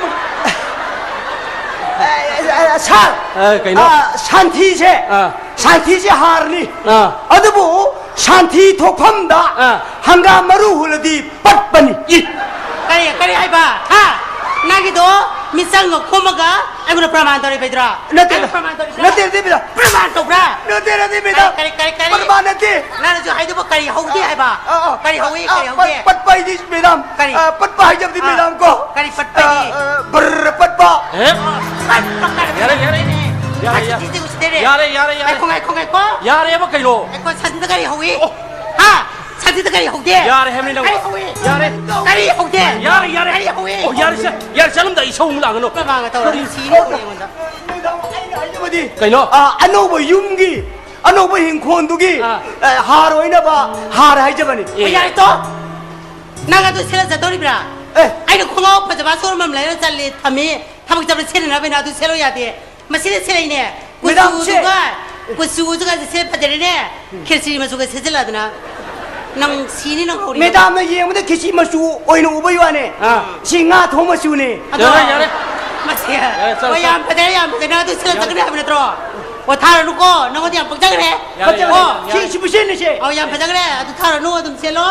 ꯑꯦ, ꯑꯦ, ꯑꯦ, ꯁꯥꯔ꯫ ꯑ, ꯀꯩꯅꯣ? ꯑ, ꯁꯥꯟꯊꯤꯁꯦ, ꯑ꯫ ꯁꯥꯟꯊꯤꯁꯦ ꯍꯥꯔꯅꯤ꯫ ꯑ꯫ ꯑꯗꯨꯕꯨ ꯁꯥꯟꯊꯤ ꯊꯣꯛꯐꯝꯗ ꯑ꯫ ꯍꯪꯒꯥꯝ ꯃꯔꯨ ꯍꯨꯜꯂꯗꯤ ꯄꯠꯄꯅꯤ꯫ ꯏ꯫ ꯀꯔꯤ, ꯀꯔꯤ ꯍꯥꯏꯕ? ꯍꯥ? ꯅꯪꯒꯤꯗꯣ ꯃꯤꯆꯪꯒ ꯈꯣꯝꯃꯒ ꯑꯩꯉꯣꯟꯗ ꯄ꯭ꯔꯃꯥꯟ ꯇꯧꯔꯤꯕꯩꯗꯨꯔꯣ? ꯅꯠꯇꯦ, ꯅꯪ ꯄ꯭ꯔꯃꯥꯟ ꯇꯧꯔꯤꯕ꯭ꯔꯥ? ꯅꯠꯇꯦ, ꯅꯠꯇꯦ, ꯃꯦꯗꯥꯝ꯫ ꯄ꯭ꯔꯃꯥꯟ ꯇꯧꯕ꯭ꯔꯥ? ꯅꯠꯇꯦ, ꯅꯠꯇꯦ, ꯃꯦꯗꯥꯝ꯫ ꯀꯔꯤ, ꯀꯔꯤ, ꯀꯔꯤ, ꯀꯔꯤ? ꯄ꯭ꯔꯃꯥꯟ ꯅꯠꯇꯦ꯫ ꯅꯪꯅꯁꯨ ꯍꯥꯏꯗꯨꯕꯨ ꯀꯔꯤ ꯍꯧꯗꯦ ꯍꯥꯏꯕ? ꯑ, ꯑ꯫ ꯀꯔꯤ ꯍꯧꯏ, ꯑ, ꯀꯔꯤ ꯄꯠ-, ꯍꯧꯗꯦ? ꯄꯠꯄ ꯍꯥꯏꯗꯤ, ꯃꯦꯗꯥꯝ꯫ ꯀꯔꯤ? ꯑ, ꯄꯠꯄ ꯍꯥꯏꯖꯕꯗꯤ, ꯑ, ꯃꯦꯗꯥꯝ ꯀꯣ꯫ ꯀꯔꯤ ꯄꯠꯄ ꯍꯥꯏꯗꯤ? ꯑ, ꯑ, ꯕꯔ ꯄꯠꯄ꯫ ꯑꯦ? ꯄꯠꯄ ꯀꯔꯤ? ꯌꯥꯔꯦ, ꯌꯥꯔꯦ꯫ ꯌꯥꯔꯦ, ꯌꯥꯔꯦ꯫ ꯑꯁꯤꯗꯤ ꯎꯁꯤꯠꯇꯦꯅꯦ꯫ ꯌꯥꯔꯦ, ꯌꯥꯔꯦ, ꯌꯥꯔꯦ꯫ ꯉꯥꯏꯈꯣ, ꯉꯥꯏꯈꯣ, ꯉꯥꯏꯈꯣ꯫ ꯌꯥꯔꯦꯕ ꯀꯩꯅꯣ? ꯉꯥꯏꯈꯣ, ꯁꯟꯗꯨꯗ ꯀꯔꯤ ꯍꯧꯏ? ꯑꯣ꯫ ꯍꯥ? ꯁꯟꯗꯨꯗ ꯀꯔꯤ ꯍꯧꯗꯦ? ꯌꯥꯔꯦ ꯍꯥꯏꯕꯅꯤ ꯅꯪ꯫ ꯀꯔꯤ ꯍꯧꯏ? ꯌꯥꯔꯦ꯫ ꯀꯔꯤ ꯍꯧꯗꯦ? ꯌꯥꯔꯦ, ꯌꯥꯔꯦ꯫ ꯀꯔꯤ ꯍꯧꯏ? ꯑꯣ, ꯌꯥꯔꯦ, ꯁꯦ꯫ ꯌꯥꯔꯦ, ꯆꯠꯂꯝꯗꯥꯏ ꯏꯁꯧ ꯑꯃꯨꯛ ꯂꯥꯡꯒꯅꯨ꯫ ꯄ꯭ꯔꯃꯥꯟꯒ ꯇꯧꯔ ꯀꯔꯤ? ꯅꯨꯡꯁꯤꯅꯦ ꯑꯩꯉꯣꯟꯗ꯫ ꯃꯦꯗꯥꯝ, ꯑꯩꯅ ꯍꯥꯏꯖꯕꯗꯤ, ꯀꯩꯅꯣ? ꯑ, ꯑꯅꯧꯕ ꯌꯨꯝꯒꯤ, ꯑꯅꯧꯕ ꯍꯤꯡꯈꯣꯜꯗꯨꯒꯤ, ꯑꯥ꯫ ꯑ, ꯍꯥꯔ ꯑꯣꯏꯅꯕ ꯍꯥꯔ ꯍꯥꯏꯖꯕꯅꯤ꯫ ꯑꯦ꯫ ꯌꯥꯔꯦ ꯇꯣ꯫ ꯅꯪ ꯑꯗꯨ ꯁꯦꯠꯂ ꯆꯠꯇꯧꯔꯤꯕ꯭ꯔꯥ? ꯑꯦ꯫ ꯑꯩꯅ ꯈꯣꯡꯒ꯭ꯔꯥꯎ ꯐꯖꯕ ꯁꯣꯔꯨꯝ ꯑꯃ ꯂꯩꯔ ꯆꯠꯂꯦ, ꯊꯝꯃꯤ꯫ ꯊꯕꯛ ꯆꯠꯄꯗ ꯁꯦꯠꯅꯅꯕꯅꯤꯅ ꯑꯗꯨ ꯁꯦꯠꯂꯨ ꯌꯥꯗꯦ꯫ ꯃꯁꯤꯗ ꯁꯦꯠꯂꯛꯏꯅꯦ꯫ ꯃꯦꯗꯥꯝꯁꯦ꯫ ꯀꯨꯆꯨꯗꯨꯒ, ꯀꯨꯆꯨꯗꯨꯒ ꯁꯦꯠ ꯐꯖꯔꯦꯅꯦ꯫ ꯈꯦꯆꯤ ꯃꯆꯨꯒ ꯁꯦꯠꯆꯜꯂꯗꯅ꯫ ꯅꯪ ꯁꯤꯅꯤ ꯅꯪ ꯍꯧꯔꯤ꯫ ꯃꯦꯗꯥꯝꯅ ꯌꯦꯡꯕꯗ ꯈꯦꯆꯤ ꯃꯆꯨ ꯑꯣꯏꯅ ꯎꯕꯩ ꯋꯥꯅꯦ꯫ ꯑꯥ꯫ ꯁꯤ ꯉꯥ ꯊꯣꯡ ꯃꯆꯨꯅꯦ꯫ ꯑꯗꯣ ꯌꯥꯔꯦ, ꯌꯥꯔꯦ꯫ ꯃꯁꯤ꯫ ꯌꯥꯔꯦ, ꯆꯠꯂꯣ, ꯑꯣ, ꯌꯥꯝ ꯆꯠꯂꯣ꯫ ꯐꯖꯔꯦ, ꯌꯥꯝ ꯐꯖꯔꯦ꯫ ꯅꯪ ꯑꯗꯨ ꯁꯦꯠꯂ ꯌꯥꯔꯦ꯫ ꯆꯠꯀꯅꯤ ꯍꯥꯏꯕ ꯅꯠꯇ꯭ꯔꯣ? ꯑꯣ, ꯊꯥꯔꯅꯨꯀꯣ꯫ ꯅꯪꯉꯣꯟꯗ ꯌꯥꯝ ꯄꯛꯆꯈ꯭ꯔꯦ꯫ ꯌꯥꯔꯦ, ꯌꯥꯔꯦ, ꯑꯣ꯫ ꯌꯥꯔꯦ꯫ ꯁꯤ, ꯁꯤꯕꯨ ꯁꯦꯠꯂꯤꯁꯦ꯫ ꯑꯣ, ꯌꯥꯝ ꯐꯖꯈ꯭ꯔꯦ꯫ ꯑꯗꯨ ꯊꯥꯔꯅꯨ, ꯑꯗꯨꯝ ꯁꯦꯠꯂꯣ꯫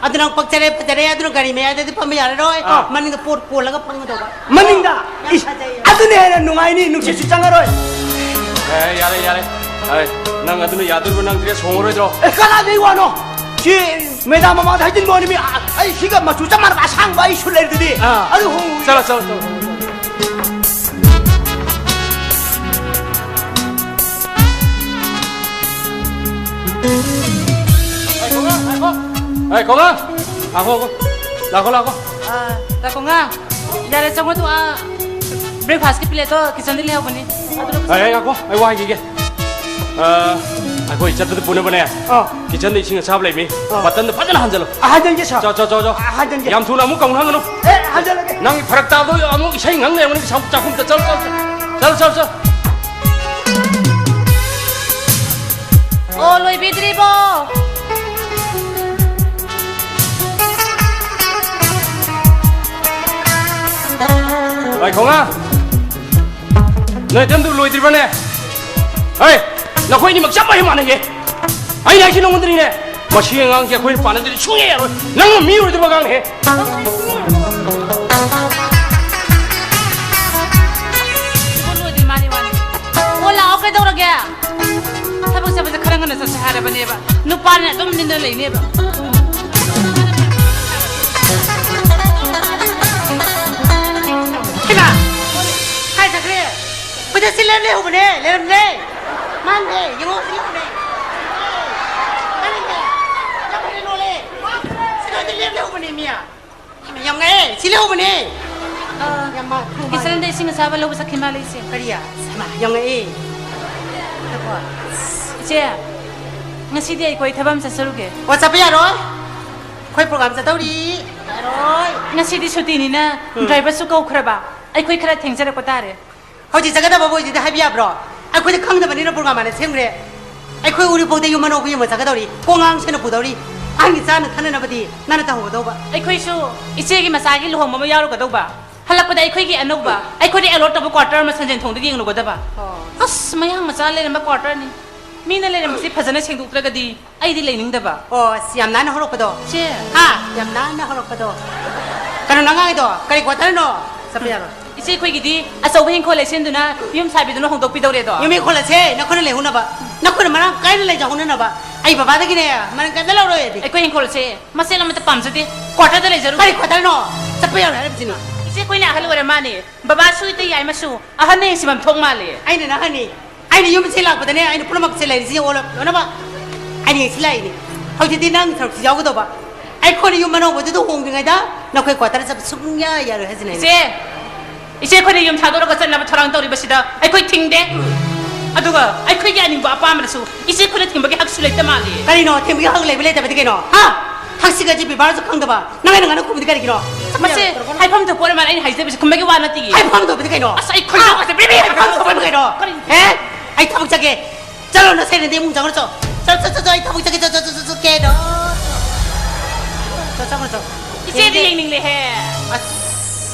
ꯑꯗꯨ ꯅꯪ ꯄꯛꯆꯔꯦ, ꯐꯖꯔꯦ, ꯑꯗꯨꯅ ꯒꯥꯔꯤ ꯃꯌꯥꯏꯗꯗꯤ ꯐꯝꯕ ꯌꯥꯔꯔꯣꯏ꯫ ꯑꯥ꯫ ꯃꯅꯤꯡꯗ ꯄꯣꯠ ꯀꯣꯜꯂꯒ ꯐꯝꯒꯗꯧꯕ꯫ ꯃꯅꯤꯡꯗ? ꯌꯥꯝ ꯏꯁ, ꯐꯖꯩꯌꯦ꯫ ꯑꯗꯨꯅ ꯍꯦꯟꯅ ꯅꯨꯡꯉꯥꯏꯅꯤ, ꯅꯨꯡꯁꯤꯠꯁꯨ ꯆꯪꯉꯔꯣꯏ꯫ ꯑꯦ, ꯌꯥꯔꯦ, ꯌꯥꯔꯦ, ꯌꯥꯔꯦ꯫ ꯅꯪ ꯑꯗꯨꯅ ꯌꯥꯗꯣꯔꯤꯕ꯭ꯔꯣ? ꯅꯪ ꯗ꯭ꯔꯦꯁ ꯍꯣꯡꯉꯔꯣꯏꯗ꯭ꯔꯣ? ꯑꯦ, ꯀꯅꯥꯗꯩ ꯋꯥꯅꯣ? ꯁꯤ ꯃꯦꯗꯥꯝ ꯃꯃꯥꯡꯗ ꯍꯥꯏꯖꯤꯟꯕ ꯋꯥꯅꯤ, ꯃꯤ, ꯑ, ꯑꯩ ꯁꯤꯒ ꯃꯆꯨ ꯆꯞ ꯃꯥꯟꯅꯕ ꯑꯁꯥꯡꯕ ꯑꯩꯁꯨ ꯂꯩꯔꯤꯗꯨꯗꯤ꯫ ꯑꯥ꯫ ꯑꯗꯨ ꯍꯣꯡꯉꯨ꯫ ꯆꯠꯂꯣ, ꯆꯠꯂꯣ, ꯆꯠꯂꯣ, ꯆꯠꯂꯣ꯫ ꯉꯥꯏꯈꯣ, ꯉꯥꯏꯈꯣ꯫ ꯉꯥꯏꯈꯣ, ꯉꯥꯏꯈꯣ꯫ ꯂꯥꯛꯈꯣ, ꯂꯥꯛꯈꯣ꯫ ꯑꯥ, ꯂꯥꯛꯈꯣ, ꯉꯥ꯫ ꯌꯥꯔꯦ, ꯆꯪꯉꯣ, ꯇꯨ, ꯑꯥ, breakfast ꯀꯤ plate ꯇꯣ kitchen ꯗ ꯂꯩꯍꯧꯕꯅꯤ꯫ ꯑꯗꯨꯗ ꯄꯨꯁꯜꯂꯣ꯫ ꯉꯥꯏꯈꯣ, ꯉꯥꯏꯈꯣ, ꯑꯩ ꯋꯥ ꯍꯥꯏꯈꯤꯒꯦ꯫ ꯑꯥ, ꯑꯩꯈꯣꯏ ꯆꯠꯄꯗ ꯄꯨꯅꯕꯅꯦ꯫ ꯑꯥ꯫ Kitchen ꯗ ꯏꯁꯤꯡ ꯑꯁꯥꯕ ꯂꯩꯃꯤ꯫ ꯑꯥ꯫ Bottle ꯗ ꯐꯖꯅ ꯍꯥꯟꯖꯜꯂꯨ꯫ ꯑꯥ, ꯍꯥꯟꯖꯟꯒꯦ, sir꯫ ꯆꯣ, ꯆꯣ, ꯆꯣ, ꯆꯣ꯫ ꯑꯥ, ꯍꯥꯟꯖꯟꯒꯦ꯫ ꯌꯥꯝ ꯊꯨꯅ ꯑꯃꯨꯛ ꯀꯧꯅꯍꯟꯒꯅꯨ꯫ ꯑꯦ, ꯍꯥꯟꯖꯜꯂꯒꯦ꯫ ꯅꯪ ꯐꯔꯛ ꯇꯥꯕꯗꯣ ꯑꯃꯨꯛ ꯏꯁꯩ ꯉꯪ ꯂꯩꯔꯝꯒꯅꯤ ꯆꯥꯛꯈꯨꯝꯗ꯫ ꯆꯠꯂꯣ, ꯆꯠꯂꯣ, ꯆꯠꯂꯣ꯫ ꯆꯠꯂꯣ, ꯆꯠꯂꯣ, ꯆꯠꯂꯣ꯫ ꯑꯣ, ꯂꯣꯏꯕꯤꯗ꯭ꯔꯤꯕꯣ? ꯉꯥꯏꯈꯣꯉꯥ, ꯅꯣꯏ ꯑꯗꯨꯝꯗꯨ ꯂꯣꯏꯗ꯭ꯔꯤꯕꯅꯦ? ꯍꯩ, ꯅꯈꯣꯏ ꯑꯅꯤꯃꯛ ꯆꯞ ꯃꯥꯟꯅꯩ, ꯃꯥꯟꯅꯩꯌꯦ꯫ ꯑꯩꯅ ꯍꯥꯏꯁꯤ ꯅꯉꯣꯟꯗꯅꯤꯅꯦ, ꯃꯁꯤ ꯑꯉꯥꯡꯁꯦ ꯑꯩꯈꯣꯏꯅ ꯄꯥꯟꯅꯗ꯭ꯔꯗꯤ ꯁꯨꯡꯌꯥ ꯌꯥꯔꯣꯏ꯫ ꯅꯪ ꯃꯤ ꯑꯣꯏꯗꯕ ꯑꯉꯥꯡꯅꯦ꯫ ꯂꯣꯏꯗ꯭ꯔꯤ ꯃꯥꯅꯤ ꯋꯥꯅꯤ꯫ ꯑꯣ, ꯂꯥꯛꯑꯣ, ꯀꯩꯗꯧꯔꯒꯦ? ꯊꯕꯛ ꯆꯠꯄꯁꯦ ꯈꯔ ꯉꯟꯅ ꯆꯠꯁꯦ ꯍꯥꯏꯔꯕꯅꯦꯕ꯫ ꯅꯨꯄꯥꯅ ꯑꯗꯨꯝ ꯅꯤꯟꯗ ꯂꯩꯅꯦꯕ꯫ ꯏꯃꯥ! ꯀꯥꯏ ꯆꯠꯈ꯭ꯔꯦ? ꯈꯣꯏꯗ ꯁꯤ ꯂꯩꯔꯝ ꯂꯩꯍꯧꯕꯅꯦ, ꯂꯩꯔꯝꯂꯦ꯫ ꯃꯥꯅꯦ, ꯌꯦꯡꯉꯣ, ꯁꯤ ꯂꯩꯍꯧꯕꯅꯦ꯫ ꯃꯥꯅꯦ, ꯌꯥꯝ ꯍꯩꯅ ꯂꯣꯜꯂꯦ꯫ ꯁꯤ ꯂꯣꯏꯗ ꯂꯦꯝ ꯂꯩꯍꯧꯕꯅꯦ, ꯃꯤ꯫ ꯌꯥꯝ ꯉꯛꯑꯦ, ꯁꯤ ꯂꯩꯍꯧꯕꯅꯦ꯫ ꯑ, ꯌꯥꯝ ꯃꯥ-, ꯀꯤꯁꯟꯗ ꯏꯁꯤꯡ ꯑꯁꯥꯕ ꯂꯧꯕ ꯆꯠꯈꯤ ꯃꯥꯜꯂꯦ, ꯏꯆꯦ꯫ ꯀꯔꯤ? ꯍꯩꯃꯥ, ꯌꯥꯝ ꯉꯛꯑꯦ꯫ ꯏꯆꯦ, ꯉꯁꯤꯗꯤ ꯑꯩꯈꯣꯏ ꯊꯕꯛ ꯑꯃ ꯆꯠꯆꯔꯨꯒꯦ꯫ ꯑꯣ, ꯆꯠꯄ ꯌꯥꯔꯣꯏ꯫ ꯑꯩꯈꯣꯏ program ꯆꯠꯇꯧꯔꯤ꯫ ꯌꯥꯔꯣꯏ꯫ ꯉꯁꯤꯗꯤ ꯁꯨꯇꯤꯅꯤꯅ ꯎꯝ꯫ Driverꯁꯨ ꯀꯧꯈ꯭ꯔꯕ꯫ ꯑꯩꯈꯣꯏ ꯈꯔ ꯊꯦꯡꯖꯔꯛꯄ ꯇꯥꯔꯦ꯫ ꯍꯧꯖꯤꯛ ꯆꯠꯀꯗꯕꯕꯨ ꯍꯧꯖꯤꯛꯇꯤ ꯍꯥꯏꯕ ꯌꯥꯕ꯭ꯔꯣ? ꯑꯩꯈꯣꯏꯗꯤ ꯈꯪꯗꯕꯅꯤꯅ program ꯍꯥꯟꯅ ꯁꯦꯝꯈ꯭ꯔꯦ꯫ ꯑꯩꯈꯣꯏ ꯎꯔꯤꯄꯣꯛꯇ ꯌꯨꯝ ꯑꯅꯧꯕ ꯌꯦꯡꯕ ꯆꯠꯀꯗꯧꯔꯤ꯫ ꯀꯣꯉꯥꯡ ꯁꯦꯟꯅ ꯄꯨꯗꯧꯔꯤ꯫ ꯑꯍꯟꯒꯤ ꯆꯥꯅ ꯊꯛꯅꯅꯕꯗꯤ ꯅꯪꯅ ꯇꯧꯍꯧꯒꯗꯧꯕ꯫ ꯑꯩꯈꯣꯏꯁꯨ ꯏꯆꯦꯒꯤ ꯃꯆꯥꯒꯤ ꯂꯨꯍꯣꯡꯕ ꯑꯃ ꯌꯥꯎꯔꯨꯒꯗꯧꯕ꯫ ꯍꯜꯂꯛꯄꯗ ꯑꯩꯈꯣꯏꯒꯤ ꯑꯅꯧꯕ, ꯑꯩꯈꯣꯏꯗ allot ꯇꯧꯕ quarter ꯑꯃ ꯁꯟꯖꯦꯟ ꯊꯣꯡꯗ ꯌꯦꯡꯂꯨꯒꯗꯕ꯫ ꯑꯣ꯫ ꯑꯁ, ꯃꯌꯥꯡ ꯃꯆꯥ ꯂꯩꯔꯝꯕ quarterꯅꯤ꯫ ꯃꯤꯅ ꯂꯩꯔꯝꯕꯁꯤ ꯐꯖꯅ ꯁꯦꯡꯗꯣꯛꯇ꯭ꯔꯒꯗꯤ ꯑꯩꯗꯤ ꯂꯩꯅꯤꯡꯗꯕ꯫ ꯑꯣ, ꯑꯁ, ꯌꯥꯝ ꯅꯥꯟꯅ ꯍꯧꯔꯛꯄꯗꯣ꯫ ꯆꯦ꯫ ꯍꯥ? ꯌꯥꯝ ꯅꯥꯟꯅ ꯍꯧꯔꯛꯄꯗꯣ꯫ ꯀꯩꯅꯣ ꯅꯪ ꯉꯥꯡꯉꯤꯗꯣ? ꯀꯔꯤ quarterꯅꯣ? ꯆꯠꯄ ꯌꯥꯔꯣꯏ꯫ ꯏꯆꯦ, ꯑꯩꯈꯣꯏꯒꯤꯗꯤ ꯑꯆꯧꯕ ꯍꯤꯡꯈꯣꯜ ꯂꯩꯁꯦꯝꯗꯨꯅ ꯌꯨꯝ ꯁꯥꯕꯤꯗꯨꯅ ꯍꯣꯡꯗꯣꯛꯄꯤꯗꯧꯔꯦꯗꯣ꯫ ꯌꯨꯝ ꯍꯤꯡꯈꯣꯜ ꯑꯁꯦ ꯅꯈꯣꯏꯅ ꯂꯩꯍꯧꯅꯕ, ꯅꯈꯣꯏꯅ ꯃꯔꯥꯡ ꯀꯥꯏꯅ ꯂꯩꯖꯍꯧꯅꯅꯕ꯫ ꯑꯩ ꯕꯕꯥꯗꯒꯤꯅꯦ ꯃꯔꯥꯡ ꯀꯥꯏꯅ ꯂꯧꯔꯣꯏ ꯑꯩꯗꯤ꯫ ꯑꯩꯈꯣꯏ ꯍꯤꯡꯈꯣꯜꯁꯦ ꯃꯆꯦꯠ ꯑꯃꯠꯇ ꯄꯥꯝꯖꯗꯦ꯫ Quarterꯗ ꯂꯩꯖꯔꯨ꯫ ꯀꯔꯤ quarterꯅꯣ? ꯆꯠꯄ ꯌꯥꯔꯣꯏ ꯍꯥꯏꯔꯤꯕꯁꯤꯅ꯫ ꯏꯆꯦ, ꯑꯩꯈꯣꯏꯅ ꯑꯍꯜ ꯑꯣꯏꯔ ꯃꯥꯅꯦ꯫ ꯕꯕꯥꯁꯨ ꯏꯇꯩ ꯌꯥꯏꯃꯁꯨ ꯑꯍꯟꯅ ꯌꯦꯡꯁꯤꯟꯐꯝ ꯊꯣꯛ ꯃꯥꯜꯂꯦ꯫ ꯑꯩꯅ ꯅꯍꯟꯅꯤ꯫ ꯑꯩꯅ ꯌꯨꯝꯁꯦ ꯂꯥꯛꯄꯗꯅꯦ, ꯑꯩꯅ ꯄꯨꯝꯅꯃꯛꯁꯦ ꯂꯩꯔꯤꯁꯤ ꯑꯣꯜꯂꯞ ꯂꯣꯏꯅꯃꯛ ꯑꯩꯅ ꯌꯦꯡꯁꯤꯜꯂꯛꯏꯅꯤ꯫ ꯍꯧꯖꯤꯛꯇꯤ ꯅꯪ ꯁꯔꯨꯛꯁꯤ ꯌꯥꯎꯒꯗꯧꯕ꯫ ꯑꯩꯈꯣꯏꯅ ꯌꯨꯝ ꯑꯅꯧꯕꯗꯨꯗ ꯍꯣꯡꯗ꯭ꯔꯤꯉꯩꯗ ꯅꯈꯣꯏ quarter ꯆꯠꯄ ꯁꯨꯡꯌꯥ ꯌꯥꯔꯣꯏ ꯍꯥꯏꯁꯤꯅꯦ ꯑꯩꯅ꯫ ꯏꯆꯦ! ꯏꯆꯦ, ꯑꯩꯈꯣꯏꯅ ꯌꯨꯝ ꯊꯥꯗꯣꯔꯒ ꯆꯠꯅꯕ ꯊꯧꯔꯥꯡ ꯇꯧꯔꯤꯕꯁꯤꯗ ꯑꯩꯈꯣꯏ ꯊꯤꯡꯗꯦ꯫ ꯑꯗꯨꯒ ꯑꯩꯈꯣꯏꯒꯤ ꯑꯅꯤꯡꯕ ꯑꯄꯥꯝꯕꯗꯁꯨ ꯏꯆꯦ ꯑꯩꯈꯣꯏꯅ ꯊꯤꯡꯕꯒꯤ ꯍꯛꯁꯨ ꯂꯩꯇ ꯃꯥꯜꯂꯤ꯫ ꯀꯔꯤꯅꯣ? ꯊꯤꯡꯕꯒꯤ ꯍꯛ ꯂꯩꯕ ꯂꯩꯇꯕꯗꯤ ꯀꯩꯅꯣ? ꯍꯥ? ꯍꯛꯁꯤꯒꯁꯤ ꯕꯦꯕꯥꯔꯁꯨ ꯈꯪꯗꯕ꯫ ꯅꯪ ꯑꯩꯅ ꯉꯥꯡꯅ ꯈꯨꯝꯕꯗꯤ ꯀꯔꯤꯒꯤꯅꯣ? ꯃꯁꯤ ꯍꯥꯏꯐꯝ ꯊꯣꯛꯄ ꯑꯣꯏꯔ ꯃꯥꯜꯂꯦ, ꯑꯩꯅ ꯍꯥꯏꯖꯕꯁꯤ ꯈꯨꯝꯕꯒꯤ ꯋꯥ ꯅꯠꯇꯤꯌꯦ꯫ ꯍꯥꯏꯐꯝ ꯊꯣꯛꯄꯗꯤ ꯀꯩꯅꯣ? ꯑꯁ, ꯑꯩ ꯈꯣꯏꯗꯧ ꯍꯥ? ꯒꯁꯦ ꯕ꯭ꯔꯤ ꯕ꯭ꯔꯤ ꯍꯥꯏꯐꯝ ꯊꯣꯛꯄꯗꯤ ꯀꯩꯅꯣ? ꯀꯔꯤ? ꯍꯦ? ꯑꯩ ꯊꯕꯛ ꯆꯠꯀꯦ꯫ ꯆꯠꯂꯣ, ꯅꯁꯦꯟꯅꯗꯤ ꯏꯃꯨꯡ ꯆꯪꯈ꯭ꯔꯣ ꯆꯣ꯫ ꯆꯠ, ꯆꯠ, ꯆꯠ, ꯆꯠ, ꯑꯩ ꯊꯕꯛ ꯆꯠꯀꯦ꯫ ꯆꯠ, ꯆꯠ, ꯆꯠ, ꯆꯠ, ꯆꯠ, ꯀꯩꯅꯣ? ꯆꯠ, ꯆꯪꯈ꯭ꯔꯣ ꯆꯣ꯫ ꯏꯆꯦꯗꯤ ꯌꯦꯡꯅꯤꯡ-, ꯌꯦꯡꯅꯤꯡꯂꯦꯍꯦ꯫ ꯑꯁ꯫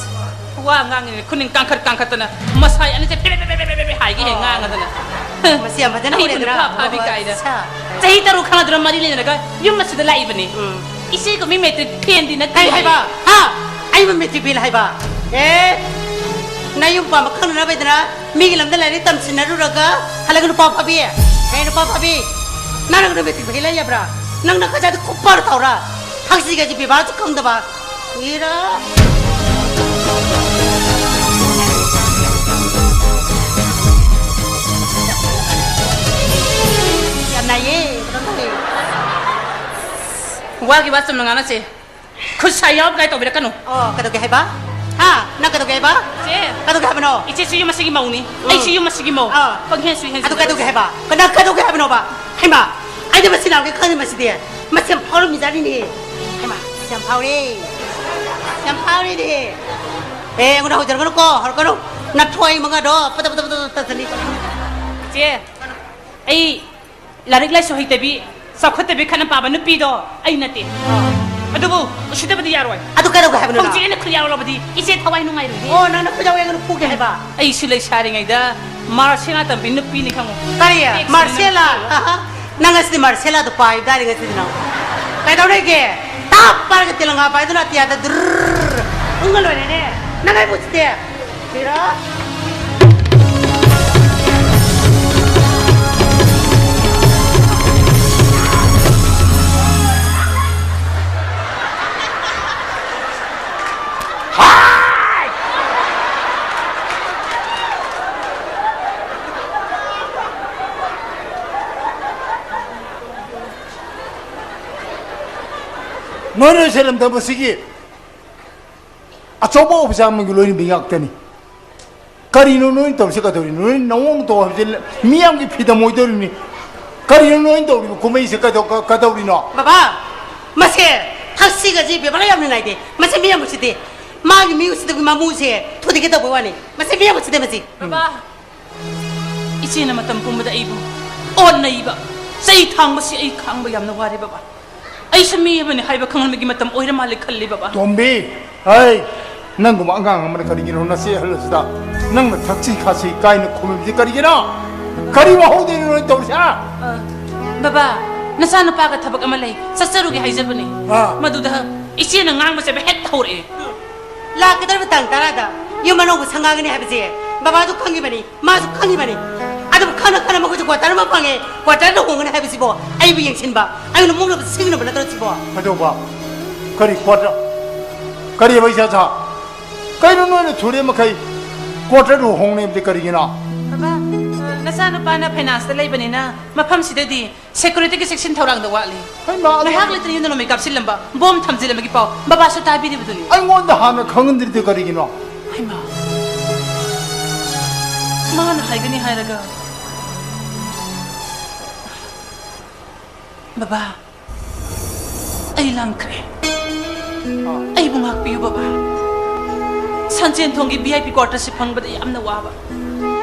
ꯋꯥ ꯉꯥꯡꯉꯤꯅꯦ, ꯈꯨꯅꯤꯡ ꯀꯥꯡꯈꯠ ꯀꯥꯡꯈꯠꯇꯅ, ꯃꯁꯥꯏ ꯑꯅꯤꯁꯦ ꯐꯦꯕꯦ ꯐꯦꯕꯦ ꯐꯦꯕꯦ ꯐꯦꯕꯦ ꯍꯥꯏꯒꯦ ꯍꯦꯛ ꯉꯥꯡꯉꯗꯅ꯫ ꯃꯁꯤ ꯌꯥꯝ ꯐꯖꯅ ꯑꯩꯕꯨ ꯎꯔꯦꯗꯅ꯫ ꯅꯨꯄꯥ ꯐꯥꯕꯤ ꯀꯥꯏꯅ꯫ ꯑꯠꯁꯥ꯫ ꯆꯍꯤ ꯇꯔꯨꯛ ꯈꯪꯅꯗꯅ ꯃꯔꯤ ꯂꯩꯅꯔꯒ ꯌꯨꯝ ꯑꯁꯤꯗ ꯂꯥꯛꯏꯕꯅꯤ꯫ ꯎꯝ꯫ ꯏꯆꯦꯒ ꯃꯤ ꯃꯦꯇ꯭ꯔꯤꯛ ꯐꯦꯟꯗꯤ ꯅꯠꯇꯦ꯫ ꯀꯩ ꯍꯥꯏꯕ? ꯍꯥ? ꯑꯩꯕꯨ ꯃꯦꯇ꯭ꯔꯤꯛ ꯐꯦꯜ ꯍꯥꯏꯕ? ꯑꯦ? ꯅꯌꯨꯝ ꯄꯥꯟꯕ ꯈꯪꯅꯅꯕꯩꯗꯅ ꯃꯤꯒꯤ ꯂꯝꯗ ꯂꯥꯏꯔꯤꯛ ꯇꯝꯁꯤꯟꯅꯔꯨꯔꯒ ꯍꯜꯂꯒ ꯅꯨꯄꯥ ꯐꯥꯕꯤ? ꯀꯩ ꯅꯨꯄꯥ ꯐꯥꯕꯤ? ꯅꯪꯅ ꯃꯦꯇ꯭ꯔꯤꯛ ꯐꯦꯜ ꯍꯥꯏ ꯌꯥꯕ꯭ꯔꯥ? ꯅꯪꯅ ꯀꯖꯥꯗ ꯈꯨꯄꯥꯔ ꯊꯥꯎꯔꯥ? ꯊꯛꯁꯤꯒꯁꯤ ꯕꯦꯕꯥꯔꯁꯨ ꯈꯪꯗꯕ꯫ ꯏꯔꯥ꯫ ꯌꯥꯝ ꯅꯥꯏꯌꯦ, ꯀꯩꯅꯣ ꯇꯧꯋꯦ꯫ ꯋꯥꯒꯤ ꯋꯥ ꯆꯨꯝꯅ ꯉꯥꯡꯅꯁꯦ꯫ ꯈꯨꯠ ꯁꯥ ꯌꯥꯎ ꯀꯥꯏ ꯇꯧꯕꯤꯔꯛꯀꯅꯨ꯫ ꯑꯣ, ꯀꯩꯗꯧꯒꯦ ꯍꯥꯏꯕ? ꯍꯥ? ꯅꯪ ꯀꯩꯗꯧꯒꯦ ꯍꯥꯏꯕ? ꯆꯦ꯫ ꯀꯩꯗꯧꯒꯦ ꯍꯥꯏꯕꯅꯣ? ꯏꯆꯦꯁꯨ ꯌꯨꯝ ꯑꯁꯤꯒꯤ ꯃꯧꯅꯤ꯫ ꯎꯝ꯫ ꯑꯩꯁꯨ ꯌꯨꯝ ꯑꯁꯤꯒꯤ ꯃꯧ꯫ ꯑꯥ꯫ ꯄꯪꯍꯦꯟꯁꯨ ꯑꯗꯨ ꯍꯦꯟꯖꯤꯜꯂꯨ꯫ ꯀꯩꯗꯧꯒꯦ ꯍꯥꯏꯕ? ꯀꯅꯥ ꯀꯩꯗꯧꯒꯦ ꯍꯥꯏꯕꯅꯣꯕ? ꯍꯩꯃꯥ, ꯑꯩꯗꯤ ꯃꯁꯤ ꯂꯥꯎꯒꯦ ꯈꯪꯗꯦ ꯃꯁꯤꯗꯤ꯫ ꯃꯁꯤ ꯌꯥꯝ ꯐꯥꯎꯔꯝꯃꯤꯖꯥꯠꯅꯤꯅꯦ꯫ ꯍꯩꯃꯥ, ꯌꯥꯝ ꯐꯥꯎꯔꯦ꯫ ꯌꯥꯝ ꯐꯥꯎꯔꯦꯅꯦ꯫ ꯑꯦ, ꯑꯩꯉꯣꯟꯗ ꯍꯧꯖꯔꯛꯀꯅꯨꯀꯣ, ꯍꯧꯔꯛꯀꯅꯨ꯫ ꯅꯊ꯭ꯋꯥꯏ ꯃꯉꯥꯗꯣ ꯄꯗ ꯄꯗ ꯄꯗ ꯄꯗ ꯇꯠꯁꯅꯤ꯫ ꯏꯆꯦ, ꯑꯩ ꯂꯥꯏꯔꯤꯛ ꯂꯥꯏꯁꯨ ꯍꯩꯇꯕꯤ, ꯆꯥꯎꯈꯠꯇꯕꯤ ꯈꯠꯅ ꯄꯥꯕ ꯅꯨꯄꯤꯗꯣ ꯑꯩ ꯅꯠꯇꯦ꯫ ꯑꯗꯨꯕꯨ ꯎꯁꯤꯠꯇꯕꯗꯤ ꯌꯥꯔꯣꯏ꯫ ꯑꯗꯨ ꯀꯩꯗꯧꯒꯦ ꯍꯥꯏꯕꯅꯣ ꯅꯪ? ꯍꯧꯖꯤꯛ ꯑꯩꯅ ꯈꯨꯠ ꯌꯥꯎꯔꯕꯗꯤ ꯏꯆꯦ ꯊꯋꯥꯏ ꯅꯨꯡꯉꯥꯏꯔꯣꯏꯌꯦ꯫ ꯑꯣ, ꯅꯪꯅ ꯈꯨꯠ ꯌꯥꯎ ꯌꯥꯒꯅꯨ ꯐꯨꯒꯦ ꯍꯥꯏꯕ? ꯑꯩꯁꯨ ꯂꯩꯁꯥꯔꯤꯉꯩꯗ ꯃꯥꯔꯁꯦꯂꯥ ꯇꯝꯕꯤ ꯅꯨꯄꯤꯅꯤ ꯈꯪꯉꯨ꯫ ꯀꯔꯤ? ꯇꯦꯛꯁ ꯃꯥꯔꯁꯦꯂꯥ? ꯅꯝꯕꯔ ꯑꯍꯥ꯫ ꯅꯪ ꯉꯁꯤꯗꯤ ꯃꯥꯔꯁꯦꯂꯥꯗꯣ ꯄꯥꯏꯕ ꯇꯥꯔꯦ ꯉꯁꯤꯗꯤ ꯅꯪ꯫ ꯀꯩꯗꯧꯔꯦꯒꯦ? ꯇꯥꯞ ꯄꯥꯏꯔꯒ ꯇꯦꯂꯪꯒꯥ ꯄꯥꯏꯗꯨꯅ ꯑꯇꯤꯌꯥꯗ ꯗ꯭ꯔꯔ ꯎꯪꯉ ꯂꯣꯏꯔꯦꯅꯦ꯫ ꯅꯪ ꯑꯩꯕꯨ ꯎꯁꯤꯠꯇꯦ? ꯁꯤꯔꯥ꯫ ꯅꯣꯏꯅ ꯂꯣꯏꯁꯤꯜꯂꯝꯗꯕ ꯃꯁꯤꯒꯤ ꯑꯆꯧꯕ ꯑꯣꯐꯤꯁꯥꯔ ꯑꯃꯒꯤ ꯂꯣꯏꯅꯕꯤ ꯉꯥꯛꯇꯅꯤ꯫ ꯀꯔꯤꯅꯣ ꯅꯣꯏꯅ ꯇꯧꯔꯤꯁꯦ? ꯀꯩꯗꯧꯔꯤꯅꯣ? ꯅꯣꯏ ꯅꯑꯣꯡ ꯇꯧ ꯍꯥꯏꯕꯁꯦ ꯃꯤꯌꯥꯝꯒꯤ ꯐꯤꯗꯝ ꯑꯣꯏꯗꯧꯔꯤꯅꯤ꯫ ꯀꯔꯤꯅꯣ ꯅꯣꯏꯅ ꯇꯧꯔꯤꯕ ꯀꯨꯝꯍꯩꯁꯦ? ꯀꯩꯗꯧ-, ꯀ-, ꯀꯩꯗꯧꯔꯤꯅꯣ? ꯕꯕꯥ, ꯃꯁꯦ ꯊꯛꯁꯤꯒꯁꯤ ꯕꯦꯕꯥꯔ ꯌꯥꯝꯅ ꯅꯥꯏꯗꯦ꯫ ꯃꯁꯤ ꯃꯤ ꯌꯥꯝ ꯎꯁꯤꯠꯇꯦ꯫ ꯃꯥꯒꯤ ꯃꯤ ꯎꯁꯤꯠꯇꯕꯒꯤ ꯃꯃꯨꯁꯦ ꯊꯨꯗꯦꯛꯀꯦ ꯇꯧꯕꯩ ꯋꯥꯅꯤ꯫ ꯃꯁꯤ ꯃꯤ ꯌꯥꯝ ꯎꯁꯤꯠꯇꯦ ꯃꯁꯤ꯫ ꯕꯕꯥ, ꯏꯆꯦꯅ ꯃꯇꯝ ꯄꯨꯝꯕꯗ ꯑꯩꯕꯨ ꯑꯣꯟꯅꯩꯕ, ꯆꯩ ꯊꯥꯡꯕꯁꯤ ꯑꯩ ꯈꯥꯡꯕ ꯌꯥꯝꯅ ꯋꯥꯔꯦ ꯕꯕꯥ꯫ ꯑꯩꯁꯨ ꯃꯤ ꯑꯃꯅꯤ ꯍꯥꯏꯕ ꯈꯪꯍꯟꯕꯒꯤ ꯃꯇꯝ ꯑꯣꯏꯔ ꯃꯥꯜꯂꯦ ꯈꯜꯂꯤ ꯕꯕꯥ꯫ ꯇꯣꯝꯕꯤ, ꯍꯩ, ꯅꯪꯒꯨꯝꯕ ꯑꯉꯥꯡ ꯑꯃꯅ ꯀꯔꯤꯒꯤꯅꯣ ꯅꯆꯦ ꯑꯍꯜ ꯑꯁꯤꯗ ꯅꯪꯅ ꯊꯛꯁꯤ ꯈꯥꯁꯤ ꯀꯥꯏꯅ ꯈꯨꯝꯂꯤꯕꯗꯤ ꯀꯔꯤꯒꯤꯅꯣ? ꯀꯔꯤ ꯋꯥꯍꯧꯗꯣꯏꯅꯣ ꯅꯣꯏ ꯇꯧꯔꯤꯁꯦ, ꯍꯥ? ꯑ, ꯕꯕꯥ, ꯅꯆꯥꯅꯨꯄꯥꯒ ꯊꯕꯛ ꯑꯃ ꯂꯩ, ꯆꯠꯆꯔꯨꯒꯦ ꯍꯥꯏꯖꯕꯅꯤ꯫ ꯑꯥ꯫ ꯃꯗꯨꯗ ꯏꯆꯦꯅ ꯉꯥꯡꯕꯁꯦ ꯍꯦꯛꯇ ꯍꯧꯔꯛꯑꯦ꯫ ꯂꯥꯛꯀꯗꯧꯔꯤꯕ ꯇꯥꯡ ꯇꯔꯥꯗ ꯌꯨꯝ ꯑꯅꯧꯕ ꯁꯪꯒꯥꯒꯅꯤ ꯍꯥꯏꯕꯁꯦ ꯕꯕꯥꯗꯨ ꯈꯪꯉꯤꯕꯅꯤ, ꯃꯥꯁꯨ ꯈꯪꯉꯤꯕꯅꯤ꯫ ꯑꯗꯨꯕꯨ ꯈꯪꯅ ꯈꯪꯅ ꯃꯈꯣꯏꯁꯨ ꯀ꯭ꯋꯥꯇꯔ ꯑꯃ ꯐꯪꯉꯦ, ꯀ꯭ꯋꯥꯇꯔꯗ ꯍꯣꯡꯒꯅꯤ ꯍꯥꯏꯕꯁꯤꯕꯣ ꯑꯩꯕꯨ ꯌꯦꯡꯁꯤꯟꯕ, ꯑꯩꯉꯣꯟꯗ ꯃꯨꯛꯅꯕ ꯁꯤꯡꯅꯕ ꯅꯠꯇ꯭ꯔꯣ ꯁꯤꯕꯣ? ꯀꯩꯗꯧꯕ? ꯀꯔꯤ ꯀ꯭ꯋꯥꯇꯔ? ꯀꯔꯤ ꯑꯕ ꯏꯆꯥ ꯁꯥ? ꯀꯩꯅꯣ ꯅꯣꯏꯅ ꯊꯨꯔꯦ ꯃꯈꯩ ꯀ꯭ꯋꯥꯇꯔꯗ ꯍꯣꯡꯅꯤ ꯍꯥꯏꯕꯗꯤ ꯀꯔꯤꯒꯤꯅꯣ? ꯕꯕꯥ, ꯅꯆꯥꯅꯨꯄꯥꯅ ꯐꯥꯏꯅꯥꯟꯁꯇ ꯂꯩꯕꯅꯤꯅ ꯃꯐꯝꯁꯤꯗꯗꯤ ꯁꯦꯀ꯭ꯌꯨꯔꯤꯇꯤꯒꯤ ꯆꯦꯛꯁꯤꯟ ꯊꯧꯔꯥꯡꯗ ꯋꯥꯠꯂꯤ꯫ ꯍꯩꯃꯥ! ꯉꯥꯏꯍꯥꯛ ꯂꯩꯇꯅ ꯌꯨꯝꯗ ꯅꯣꯡꯃꯩ ꯀꯥꯞꯁꯤꯜꯂꯝꯕ, ꯕꯣꯝ ꯊꯝꯖꯤꯜꯂꯝꯕꯒꯤ ꯄꯥꯎ ꯕꯕꯥꯁꯨ ꯇꯥꯕꯤꯔꯤꯕꯗꯨꯅꯤ꯫ ꯑꯩꯉꯣꯟꯗ ꯍꯥꯟꯅ ꯈꯪꯍꯟꯗ꯭ꯔꯤꯗꯤ ꯀꯔꯤꯒꯤꯅꯣ? ꯍꯩꯃꯥ! ꯃꯥꯅ ꯍꯥꯏꯒꯅꯤ ꯍꯥꯏꯔꯒ꯫ ꯕꯕꯥ, ꯑꯩ ꯂꯥꯟꯈ꯭ꯔꯦ꯫ ꯑꯩꯕꯨ ꯉꯥꯛꯄꯤꯌꯨ ꯕꯕꯥ꯫ ꯁꯟꯖꯦꯟ ꯊꯣꯡꯒꯤ ꯚꯤ ꯑꯥꯏ ꯄꯤ ꯀ꯭ꯋꯥꯇꯔꯁꯤ ꯐꯪꯕꯗ ꯌꯥꯝꯅ ꯋꯥꯕ꯫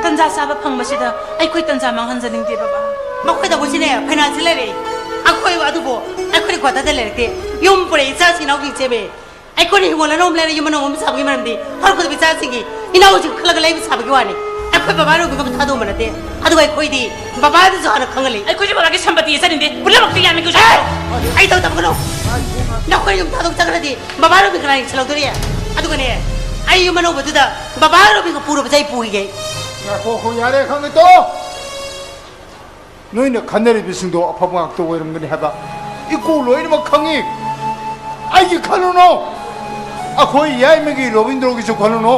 ꯇꯟꯖꯥ ꯆꯥꯕ ꯐꯪꯕꯁꯤꯗ ꯑꯩꯈꯣꯏ ꯇꯟꯖꯥ ꯃꯥꯡꯍꯟꯖꯅꯤꯡꯗꯦ ꯕꯕꯥ꯫ ꯃꯈꯣꯏ ꯇꯧꯕꯁꯤꯅꯦ ꯐꯥꯏꯅꯥꯟꯁꯤꯌꯦꯜ ꯂꯩꯔꯦ꯫ ꯑꯩꯈꯣꯏ ꯑꯗꯨꯕꯨ ꯑꯩꯈꯣꯏꯅ ꯀ꯭ꯋꯥꯇꯔꯗ ꯂꯩꯔꯛꯇꯦ꯫ ꯌꯨꯝ ꯄꯨꯔꯛꯏ ꯏꯆꯥꯁꯤꯡ ꯏꯅꯥꯎꯁꯤꯡ ꯁꯦꯝꯃꯦ꯫ ꯑꯩꯈꯣꯏꯅ ꯍꯤꯡꯒꯣꯜ ꯑꯅꯧꯕ ꯂꯩꯔ ꯌꯨꯝ ꯑꯅꯧꯕ ꯑꯃ ꯁꯥꯕꯒꯤ ꯃꯔꯝꯗꯤ ꯍꯧꯔꯛꯄꯗ ꯏꯆꯥꯁꯤꯡꯒꯤ ꯏꯅꯥꯎꯁꯤꯡ ꯈꯜꯂꯒ ꯂꯩꯕ ꯁꯥꯕꯒꯤ ꯋꯥꯅꯤ꯫ ꯑꯩꯈꯣꯏ ꯕꯕꯥ ꯔꯣꯕꯤꯟꯒ ꯊꯥꯗꯣꯛꯑꯝꯕ ꯅꯠꯇꯦ꯫ ꯑꯗꯨꯒ ꯑꯩꯈꯣꯏꯗꯤ ꯕꯕꯥꯗꯨꯁꯨ ꯍꯥꯟꯅ ꯈꯪꯍꯜꯂꯤ꯫ ꯑꯩꯈꯣꯏꯁꯨ ꯕꯕꯥꯒꯤ ꯁꯝꯄꯇꯤ ꯆꯠꯅꯤꯡꯗꯦ꯫ ꯄꯨꯝꯅꯃꯛꯇꯤ ꯌꯥꯝꯃꯤ ꯀꯨꯁꯤ꯫ ꯑꯦ! ꯑꯩ ꯇꯧ ꯇꯧꯒꯅꯨ꯫ ꯅꯈꯣꯏ ꯌꯨꯝ ꯊꯥꯗꯣꯛ ꯆꯠꯈ꯭ꯔꯗꯤ ꯕꯕꯥ ꯔꯣꯕꯤꯟ ꯀꯅꯥ ꯌꯦꯡꯁꯤꯜꯍꯧꯗꯣꯔꯤ? ꯑꯗꯨꯒꯅꯦ, ꯑꯩ ꯌꯨꯝ ꯑꯅꯧꯕꯗꯨꯗ ꯕꯕꯥ ꯔꯣꯕꯤꯟꯒ ꯄꯨꯔꯕꯁꯦ ꯑꯩ ꯄꯨꯈꯤꯒꯦ꯫ ꯉꯥꯏꯈꯣ, ꯉꯥꯏꯈꯣ, ꯌꯥꯔꯦ, ꯈꯪꯉꯦ, ꯇꯣꯛꯑꯣ꯫ ꯅꯣꯏꯅ ꯈꯟꯅꯔꯤꯕꯁꯤꯡꯗꯣ ꯑꯐꯕ ꯉꯥꯛꯇ ꯑꯣꯏꯔꯝꯒꯅꯤ ꯍꯥꯏꯕ ꯏꯀꯨ ꯂꯣꯏꯅꯃꯛ ꯈꯪꯉꯤ꯫ ꯑꯩꯒꯤ ꯈꯜꯂꯨꯅꯨ, ꯑꯩꯈꯣꯏ ꯌꯥꯏꯃꯒꯤ ꯔꯣꯕꯤꯟꯗ꯭ꯔꯣꯒꯤꯁꯨ ꯈꯜꯂꯨꯅꯨ꯫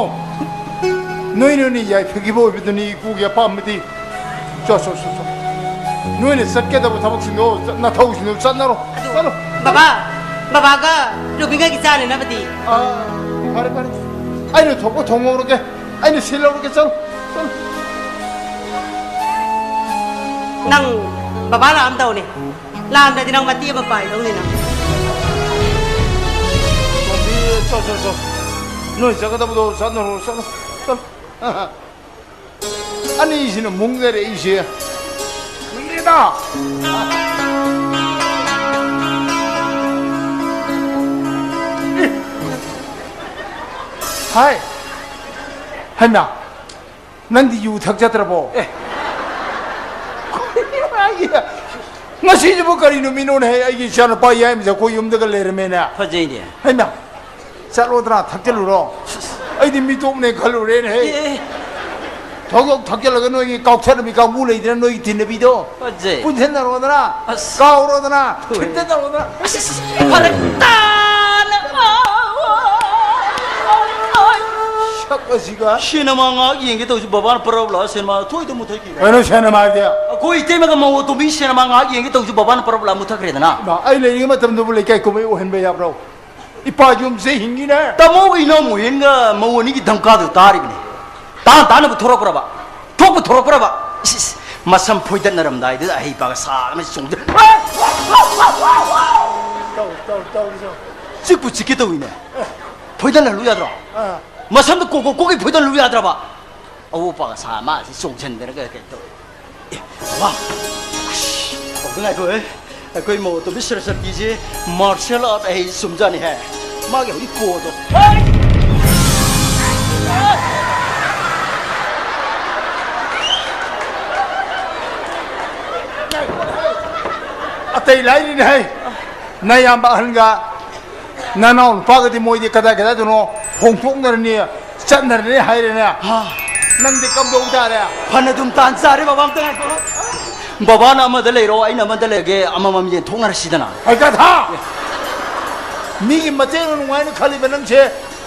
ꯅꯣꯏ ꯅꯣꯏꯅ ꯌꯥꯏꯐꯈꯤꯕ ꯑꯣꯏꯕꯗꯨꯅꯤ ꯏꯀꯨꯒꯤ ꯑꯄꯥꯝꯕꯗꯤ꯫ ꯆꯣ, ꯆꯣ, ꯆꯣ, ꯆꯣ꯫ ꯅꯣꯏꯅ ꯆꯠꯀꯗꯕ ꯊꯕꯛꯁꯤꯡꯗꯣ, ꯆꯠ-, ꯅꯊꯧꯁꯤꯡꯗꯣ ꯆꯠꯅꯔꯣ꯫ ꯑꯗꯨ, ꯆꯠꯂꯣ꯫ ꯕꯕꯥ, ꯕꯕꯥꯒ ꯔꯣꯕꯤꯟꯒꯒꯤ ꯆꯥꯅꯅꯕꯗꯤ? ꯑꯥ, ꯐꯔꯦ, ꯐꯔꯦ꯫ ꯑꯩꯅ ꯊꯣꯛꯄ ꯊꯣꯡꯍꯧꯔꯒꯦ꯫ ꯑꯩꯅ ꯁꯤꯜꯍꯧꯔꯒꯦ, ꯆꯠꯂꯣ, ꯆꯠꯂꯣ꯫ ꯅꯪ ꯕꯕꯥ ꯂꯥꯛꯑꯝꯗꯧꯅꯦ꯫ ꯂꯥꯛꯑꯝꯗ꯭ꯔꯗꯤ ꯅꯪ ꯃꯇꯦꯛ ꯑꯃ ꯄꯥꯏꯗꯧꯅꯤ ꯅꯪ꯫ ꯆꯣ, ꯆꯣ, ꯆꯣ꯫ ꯅꯣꯏ ꯆꯠꯀꯗꯕꯗꯣ ꯆꯠꯅꯔꯣ, ꯆꯠꯂꯣ, ꯆꯠꯂꯣ꯫ ꯑꯅꯤꯁꯤꯅ ꯃꯨꯛꯅꯔꯛꯏꯁꯦ꯫ ꯀꯨꯏꯔꯦꯗ꯫ ꯍꯥꯏ, ꯍꯩꯃꯥ, ꯅꯪꯗꯤ ꯌꯨ ꯊꯛꯆꯗ꯭ꯔꯕꯣ? ꯑꯦ꯫ ꯉꯁꯤꯁꯤꯕꯨ ꯀꯔꯤ ꯅꯨꯃꯤꯠꯅꯣꯅꯦ? ꯍꯦ, ꯑꯩꯒꯤ ꯏꯆꯥꯅꯨꯄꯥ ꯌꯥꯏꯃꯁꯦ ꯑꯩꯈꯣꯏ ꯌꯨꯝꯗꯒ ꯂꯩꯔꯝꯃꯦꯅꯦ꯫ ꯐꯖꯩꯅꯦ꯫ ꯍꯩꯃꯥ, ꯆꯠꯂꯣꯗꯅ, ꯊꯛꯆꯜꯂꯨꯔꯣ꯫ ꯑꯩꯗꯤ ꯃꯤꯇꯣꯞꯅꯦ ꯈꯜꯂꯨꯔꯦꯅꯦ, ꯍꯦ꯫ ꯑꯦ, ꯑꯦ꯫ ꯊꯧꯗꯣꯛ ꯊꯛꯆꯜꯂꯒ ꯅꯣꯏꯒꯤ ꯀꯥꯎꯊꯠꯅꯕꯤ ꯀꯥꯡꯕꯨ ꯂꯩꯗꯅ, ꯅꯣꯏꯒꯤ ꯇꯤꯟꯅꯕꯤꯗꯣ꯫ ꯐꯖꯩ꯫ ꯄꯨꯟꯁꯤꯟꯅꯔꯣꯗꯅ, ꯑꯁ꯫ ꯀꯥꯎꯔꯣꯗꯅ, ꯊꯣꯛꯑꯦ꯫ ꯊꯤꯟꯖꯤꯟꯅꯔꯣꯗꯅ꯫ ꯑꯁ, ꯑꯁ, ꯑꯁ, ꯐꯔꯛ ꯇꯥꯅ꯫ ꯁꯛ ꯑꯁꯤꯒ꯫ ꯁꯤꯅꯦꯃꯥ ꯉꯥꯏꯍꯥꯛ ꯌꯦꯡꯒꯦ ꯇꯧꯁꯤ, ꯕꯕꯥꯅ ꯄꯔꯞ ꯂꯥꯛꯑ ꯁꯤꯅꯦꯃꯥ ꯊꯣꯏꯗ ꯃꯨꯊꯠꯈꯤꯕ꯫ ꯀꯩꯅꯣ ꯁꯤꯅꯦꯃꯥꯗꯤ? ꯑꯩꯈꯣꯏ ꯏꯇꯩꯃꯒ ꯃꯧ ꯑꯇꯣꯝꯕꯤ ꯁꯤꯅꯦꯃꯥ ꯉꯥꯏꯍꯥꯛ ꯌꯦꯡꯒꯦ ꯇꯧꯁꯤ, ꯕꯕꯥꯅ ꯄꯔꯞ ꯂꯥꯛꯑ ꯃꯨꯊꯠꯈ꯭ꯔꯦꯗꯅ꯫ ꯏꯃꯥ, ꯑꯩ ꯂꯩꯔꯤꯉꯩ ꯃꯇꯝꯗꯕꯨ ꯂꯩꯀꯥꯏ ꯀꯨꯝꯍꯩ ꯑꯣꯏꯍꯟꯕ ꯌꯥꯕ꯭ꯔꯣ? ꯏꯄꯥ ꯌꯨꯝꯁꯦ ꯍꯤꯡꯉꯤꯅꯦ꯫ ꯇꯥꯃꯣ ꯏꯅꯥꯎ ꯃꯨꯍꯦꯟꯒ ꯃꯧ ꯑꯅꯤꯒꯤ ꯙꯝꯀꯥꯗꯨ ꯇꯥꯔꯤꯕꯅꯤ꯫ ꯇꯥꯅ ꯇꯥꯅꯕ ꯊꯣꯔꯛꯄ꯭ꯔꯕ? ꯊꯣꯛꯄ ꯊꯣꯔꯛꯄ꯭ꯔꯕ? ꯏꯁ, ꯏꯁ, ꯃꯁꯝ ꯐꯣꯏꯗꯠꯅꯔꯝꯗꯥꯏꯗꯨꯗ ꯑꯍꯩ ꯄꯥꯒ ꯁꯥꯗꯅ ꯆꯣꯡꯗ-, ꯇꯧ, ꯇꯧ, ꯇꯧ, ꯇꯧ꯫ ꯆꯤꯛꯄꯨ ꯆꯤꯛꯀꯦ ꯇꯧꯏꯅꯦ꯫ ꯐꯣꯏꯗꯠꯅꯍꯜꯂꯨ ꯌꯥꯗ꯭ꯔꯣ? ꯑꯥ꯫ ꯃꯁꯝꯗꯣ ꯀꯣꯛ ꯀꯣꯛ ꯀꯣꯛꯀꯩ ꯐꯣꯏꯗꯠꯍꯜꯂꯨ ꯌꯥꯗ꯭ꯔꯕ? ꯑꯋꯣꯄꯥꯒ ꯁꯥ ꯃꯥꯁꯤ ꯆꯣꯡꯁꯤꯟꯗꯅꯒ ꯀꯩ ꯇꯧ-, ꯑꯦ, ꯕꯕꯥ! ꯑꯁ, ꯑꯝꯇ ꯉꯥꯏꯈꯣ, ꯑꯦ꯫ ꯑꯩꯈꯣꯏ ꯃꯧ ꯑꯇꯣꯝꯕꯤ ꯁꯔꯁꯇꯤꯁꯦ martial art ꯍꯩ ꯆꯨꯝꯖꯥꯅꯤ ꯍꯦ꯫ ꯃꯥꯒꯤ ꯍꯧꯖꯤꯛ ꯀꯣꯗꯣ꯫ ꯑꯇꯩ ꯂꯥꯏꯔꯤꯅꯦ ꯍꯦ꯫ ꯅꯌꯥꯝꯕ ꯑꯍꯟꯒ ꯅꯅꯥꯎ ꯅꯨꯄꯥꯒꯗꯤ ꯃꯣꯏꯗꯤ ꯀꯗꯥꯏ ꯀꯗꯥꯏꯗꯅꯣ ꯍꯣꯡꯗꯣꯛꯅꯔꯅꯤ, ꯆꯠꯅꯔꯅꯤ ꯍꯥꯏꯔꯦꯅꯦ꯫ ꯍꯥ꯫ ꯅꯪꯗꯤ ꯀꯝꯗꯧ ꯇꯥꯔꯦ? ꯐꯅ ꯑꯗꯨꯝ ꯇꯥꯟ ꯆꯥꯔꯦ ꯕꯕꯥ, ꯑꯝꯇ ꯉꯥꯏꯈꯣ꯫ ꯕꯕꯥꯅ ꯑꯃꯗ ꯂꯩꯔꯣ, ꯑꯩꯅ ꯑꯃꯗ ꯂꯩꯔꯒꯦ, ꯑꯃꯃꯝ ꯌꯦꯟꯊꯣꯛꯅꯔꯁꯤꯗꯅ꯫ ꯍꯩꯀꯠꯊꯥ! ꯃꯤꯒꯤ ꯃꯇꯦꯡꯅ ꯅꯨꯡꯉꯥꯏꯅ ꯈꯜꯂꯤꯕ ꯅꯪꯁꯦ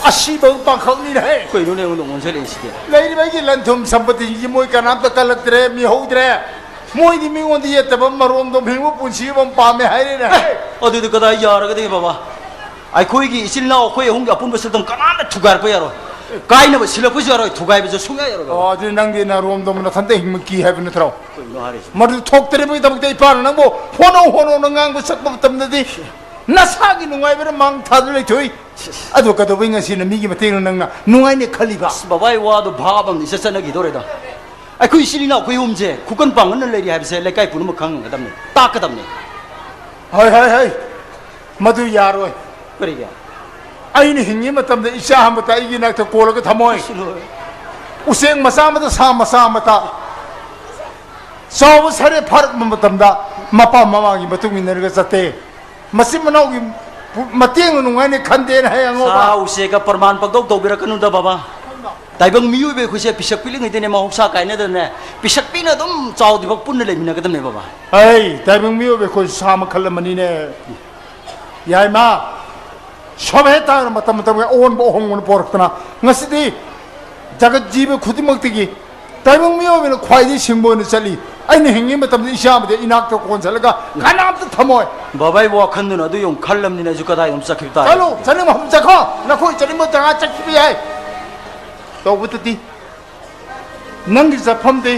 ꯑꯁꯤꯕ ꯄꯥꯡꯈꯛꯅꯤꯅꯦ꯫ ꯀꯩꯅꯣꯅꯦ ꯑꯩꯉꯣꯟꯗ ꯑꯣꯟꯁꯤꯜꯂꯛꯏꯁꯤꯗꯤ? ꯂꯩꯔꯤꯕ ꯑꯩꯒꯤ ꯂꯟ ꯊꯨꯝ ꯁꯝꯄꯇꯤꯁꯤꯡꯁꯤ ꯃꯣꯏ ꯀꯅꯥꯝꯇ ꯀꯜꯂꯛꯇ꯭ꯔꯦ, ꯃꯤꯍꯧꯗ꯭ꯔꯦ꯫ ꯃꯣꯏꯗꯤ ꯃꯤꯉꯣꯟꯗ ꯌꯦꯠꯇꯕ ꯃꯔꯣꯝꯗꯣꯝ ꯍꯤꯡꯕ ꯄꯨꯟꯁꯤ ꯑꯃ ꯄꯥꯝꯃꯦ ꯍꯥꯏꯔꯦꯅꯦ꯫ ꯑꯦ, ꯑꯗꯨꯗꯤ ꯀꯗꯥꯏ ꯌꯥꯔꯒꯗꯤ ꯕꯕꯥ? ꯑꯩꯈꯣꯏꯒꯤ ꯏꯆꯤꯜ ꯏꯅꯥꯎ ꯑꯩꯈꯣꯏ ꯑꯍꯨꯝꯒꯤ ꯑꯄꯨꯟꯕ ꯁꯛꯇꯝ ꯀꯅꯥꯝꯇ ꯊꯨꯒꯥꯏꯔꯛꯄ ꯌꯥꯔꯣꯏ꯫ ꯀꯥꯏꯅꯕ ꯁꯤꯜꯂꯛꯄꯁꯨ ꯌꯥꯔꯣꯏ, ꯊꯨꯒꯥꯏꯕꯁꯨ ꯁꯨꯡꯌꯥ ꯌꯥꯔꯣꯏ ꯕꯕꯥ꯫ ꯑꯣ, ꯑꯗꯨꯗꯤ ꯅꯪꯗꯤ ꯅꯔꯣꯝꯗꯣꯝ ꯅꯊꯟꯇ ꯍꯤꯡꯕ ꯀꯤ ꯍꯥꯏꯕ ꯅꯠꯇ꯭ꯔꯣ? ꯀꯩꯅꯣ ꯍꯥꯏꯔꯤꯁꯤ? ꯃꯗꯨ ꯊꯣꯛꯇꯅꯕꯒꯤꯗꯃꯛꯇ ꯏꯄꯥꯅ ꯅꯪꯕꯨ ꯍꯣꯠꯅꯧ ꯍꯣꯠꯅꯧꯅ ꯉꯥꯡꯕ ꯁꯛꯄ ꯃꯇꯝꯗꯗꯤ ꯅꯁꯥꯒꯤ ꯅꯨꯡꯉꯥꯏꯕꯅ ꯃꯥꯡ ꯊꯥꯗꯨꯅ ꯂꯩꯊꯣꯛꯏ꯫ ꯑꯗꯣ ꯀꯩꯗꯧꯕꯩ ꯉꯁꯤꯅ ꯃꯤꯒꯤ ꯃꯇꯦꯡꯅ ꯅꯪꯅ ꯅꯨꯡꯉꯥꯏꯅꯦ ꯈꯜꯂꯤꯕ? ꯑꯁ, ꯕꯕꯥ, ꯑꯩ ꯋꯥꯗꯣ ꯚꯥꯕ ꯑꯃ ꯏꯆꯠ ꯆꯠꯅꯈꯤꯗꯧꯔꯦꯗ꯫ ꯑꯩꯈꯣꯏ ꯏꯆꯤꯜ ꯏꯅꯥꯎ ꯑꯩꯈꯣꯏ ꯑꯍꯨꯝꯁꯦ ꯈꯨꯀꯟ ꯄꯥꯡꯒꯟꯅ ꯂꯩꯔꯤ ꯍꯥꯏꯕꯁꯦ ꯂꯩꯀꯥꯏ ꯄꯨꯝꯅꯃꯛ ꯈꯪꯒꯗꯕꯅꯤ, ꯇꯥꯛꯀꯗꯕꯅꯤ꯫ ꯍꯣꯏ, ꯍꯣꯏ, ꯍꯣꯏ, ꯃꯗꯨ ꯌꯥꯔꯣꯏ꯫ ꯀꯔꯤꯒꯤ? ꯑꯩꯅ ꯍꯤꯡꯉꯤ ꯃꯇꯝꯗ ꯏꯆꯥ ꯑꯃꯇ ꯑꯩꯒꯤ ꯏꯅꯥꯛꯇ ꯀꯣꯜꯂꯒ ꯊꯝꯃꯣꯏ꯫ ꯎꯆꯦꯛ ꯃꯆꯥ ꯑꯃꯇ, ꯁꯥ ꯃꯆꯥ ꯑꯃꯇ꯫ ꯆꯥꯎꯕ ꯁꯔꯦ ꯐꯥꯔꯛꯄ ꯃꯇꯝꯗ ꯃꯄꯥ ꯃꯃꯥꯒꯤ ꯃꯇꯨꯡ ꯏꯟꯅꯔꯒ ꯆꯠꯇꯦ꯫ ꯃꯆꯤꯟ ꯃꯅꯥꯎꯒꯤ ꯄꯨ-, ꯃꯇꯦꯡꯅ ꯅꯨꯡꯉꯥꯏꯅ ꯈꯟꯗꯦꯅ ꯍꯌꯦꯡ ꯉꯧꯕ꯫ ꯁꯥ ꯎꯆꯦꯛꯀ ꯄ꯭ꯔꯃꯥꯟ ꯄꯪꯇꯧ ꯇꯧꯕꯤꯔꯛꯀꯅꯨꯗ ꯕꯕꯥ꯫ ꯇꯥꯏꯕꯪ ꯃꯤꯑꯣꯏꯕ ꯑꯩꯈꯣꯏꯁꯦ ꯄꯤꯁꯛ ꯄꯤꯛꯂꯤꯉꯩꯗꯅꯦ ꯃꯍꯧꯁꯥ ꯀꯥꯏꯅꯗꯅꯦ ꯄꯤꯁꯛ ꯄꯤꯛꯅ ꯑꯗꯨꯝ ꯆꯥꯎꯗ꯭ꯔꯤꯐꯥꯎ ꯄꯨꯟꯅ ꯂꯩꯃꯤꯟꯅꯒꯗꯕꯅꯦ ꯕꯕꯥ꯫ ꯑꯩ ꯇꯥꯏꯕꯪ ꯃꯤꯑꯣꯏꯕ ꯑꯩꯈꯣꯏ ꯁꯥ ꯃꯈꯜ ꯑꯃꯅꯤꯅꯦ꯫ ꯌꯥꯏꯃ, ꯁꯣꯚꯦ ꯇꯥꯡꯅ ꯃꯇꯝ ꯃꯇꯝꯒꯤ ꯑꯑꯣꯟꯕ ꯑꯍꯣꯡꯕꯅ ꯄꯣꯔꯛꯇꯅ ꯉꯁꯤꯗꯤ ꯖꯒꯠ ꯖꯤꯕ ꯈꯨꯗꯤꯡꯃꯛꯇꯒꯤ ꯇꯥꯏꯕꯪ ꯃꯤꯑꯣꯏꯕꯅ ꯈ꯭ꯋꯥꯏꯗꯒꯤ ꯁꯤꯡꯕ ꯑꯣꯏꯅ ꯆꯠꯂꯤ꯫ ꯑꯩꯅ ꯍꯤꯡꯉꯤ ꯃꯇꯝꯗ ꯏꯆꯥ ꯑꯃꯗꯤ ꯏꯅꯥꯛꯇ ꯀꯣꯟꯁꯤꯜꯂꯒ ꯀꯅꯥꯝꯇ ꯊꯝꯃꯣꯏ꯫ ꯕꯕꯥ, ꯑꯩ ꯋꯥꯈꯜꯗꯨꯅ ꯑꯗꯨ ꯌꯧ ꯈꯜꯂꯝꯅꯤꯅ ꯑꯩꯁꯨ ꯀꯗꯥꯏꯗ ꯑꯃꯨꯛ ꯆꯠꯈꯤꯕ ꯇꯥꯔꯦ꯫ ꯆꯠꯂꯨ, ꯆꯠꯅꯤꯡꯕ ꯃꯐꯝ ꯆꯠꯈꯣ꯫ ꯅꯈꯣꯏ ꯆꯠꯅꯤꯡꯕ ꯖꯒꯥ ꯆꯠꯈꯤꯕ ꯌꯥꯏ꯫ ꯇꯧꯕꯇꯗꯤ ꯅꯪꯒꯤ ꯆꯠꯐꯝꯗꯤ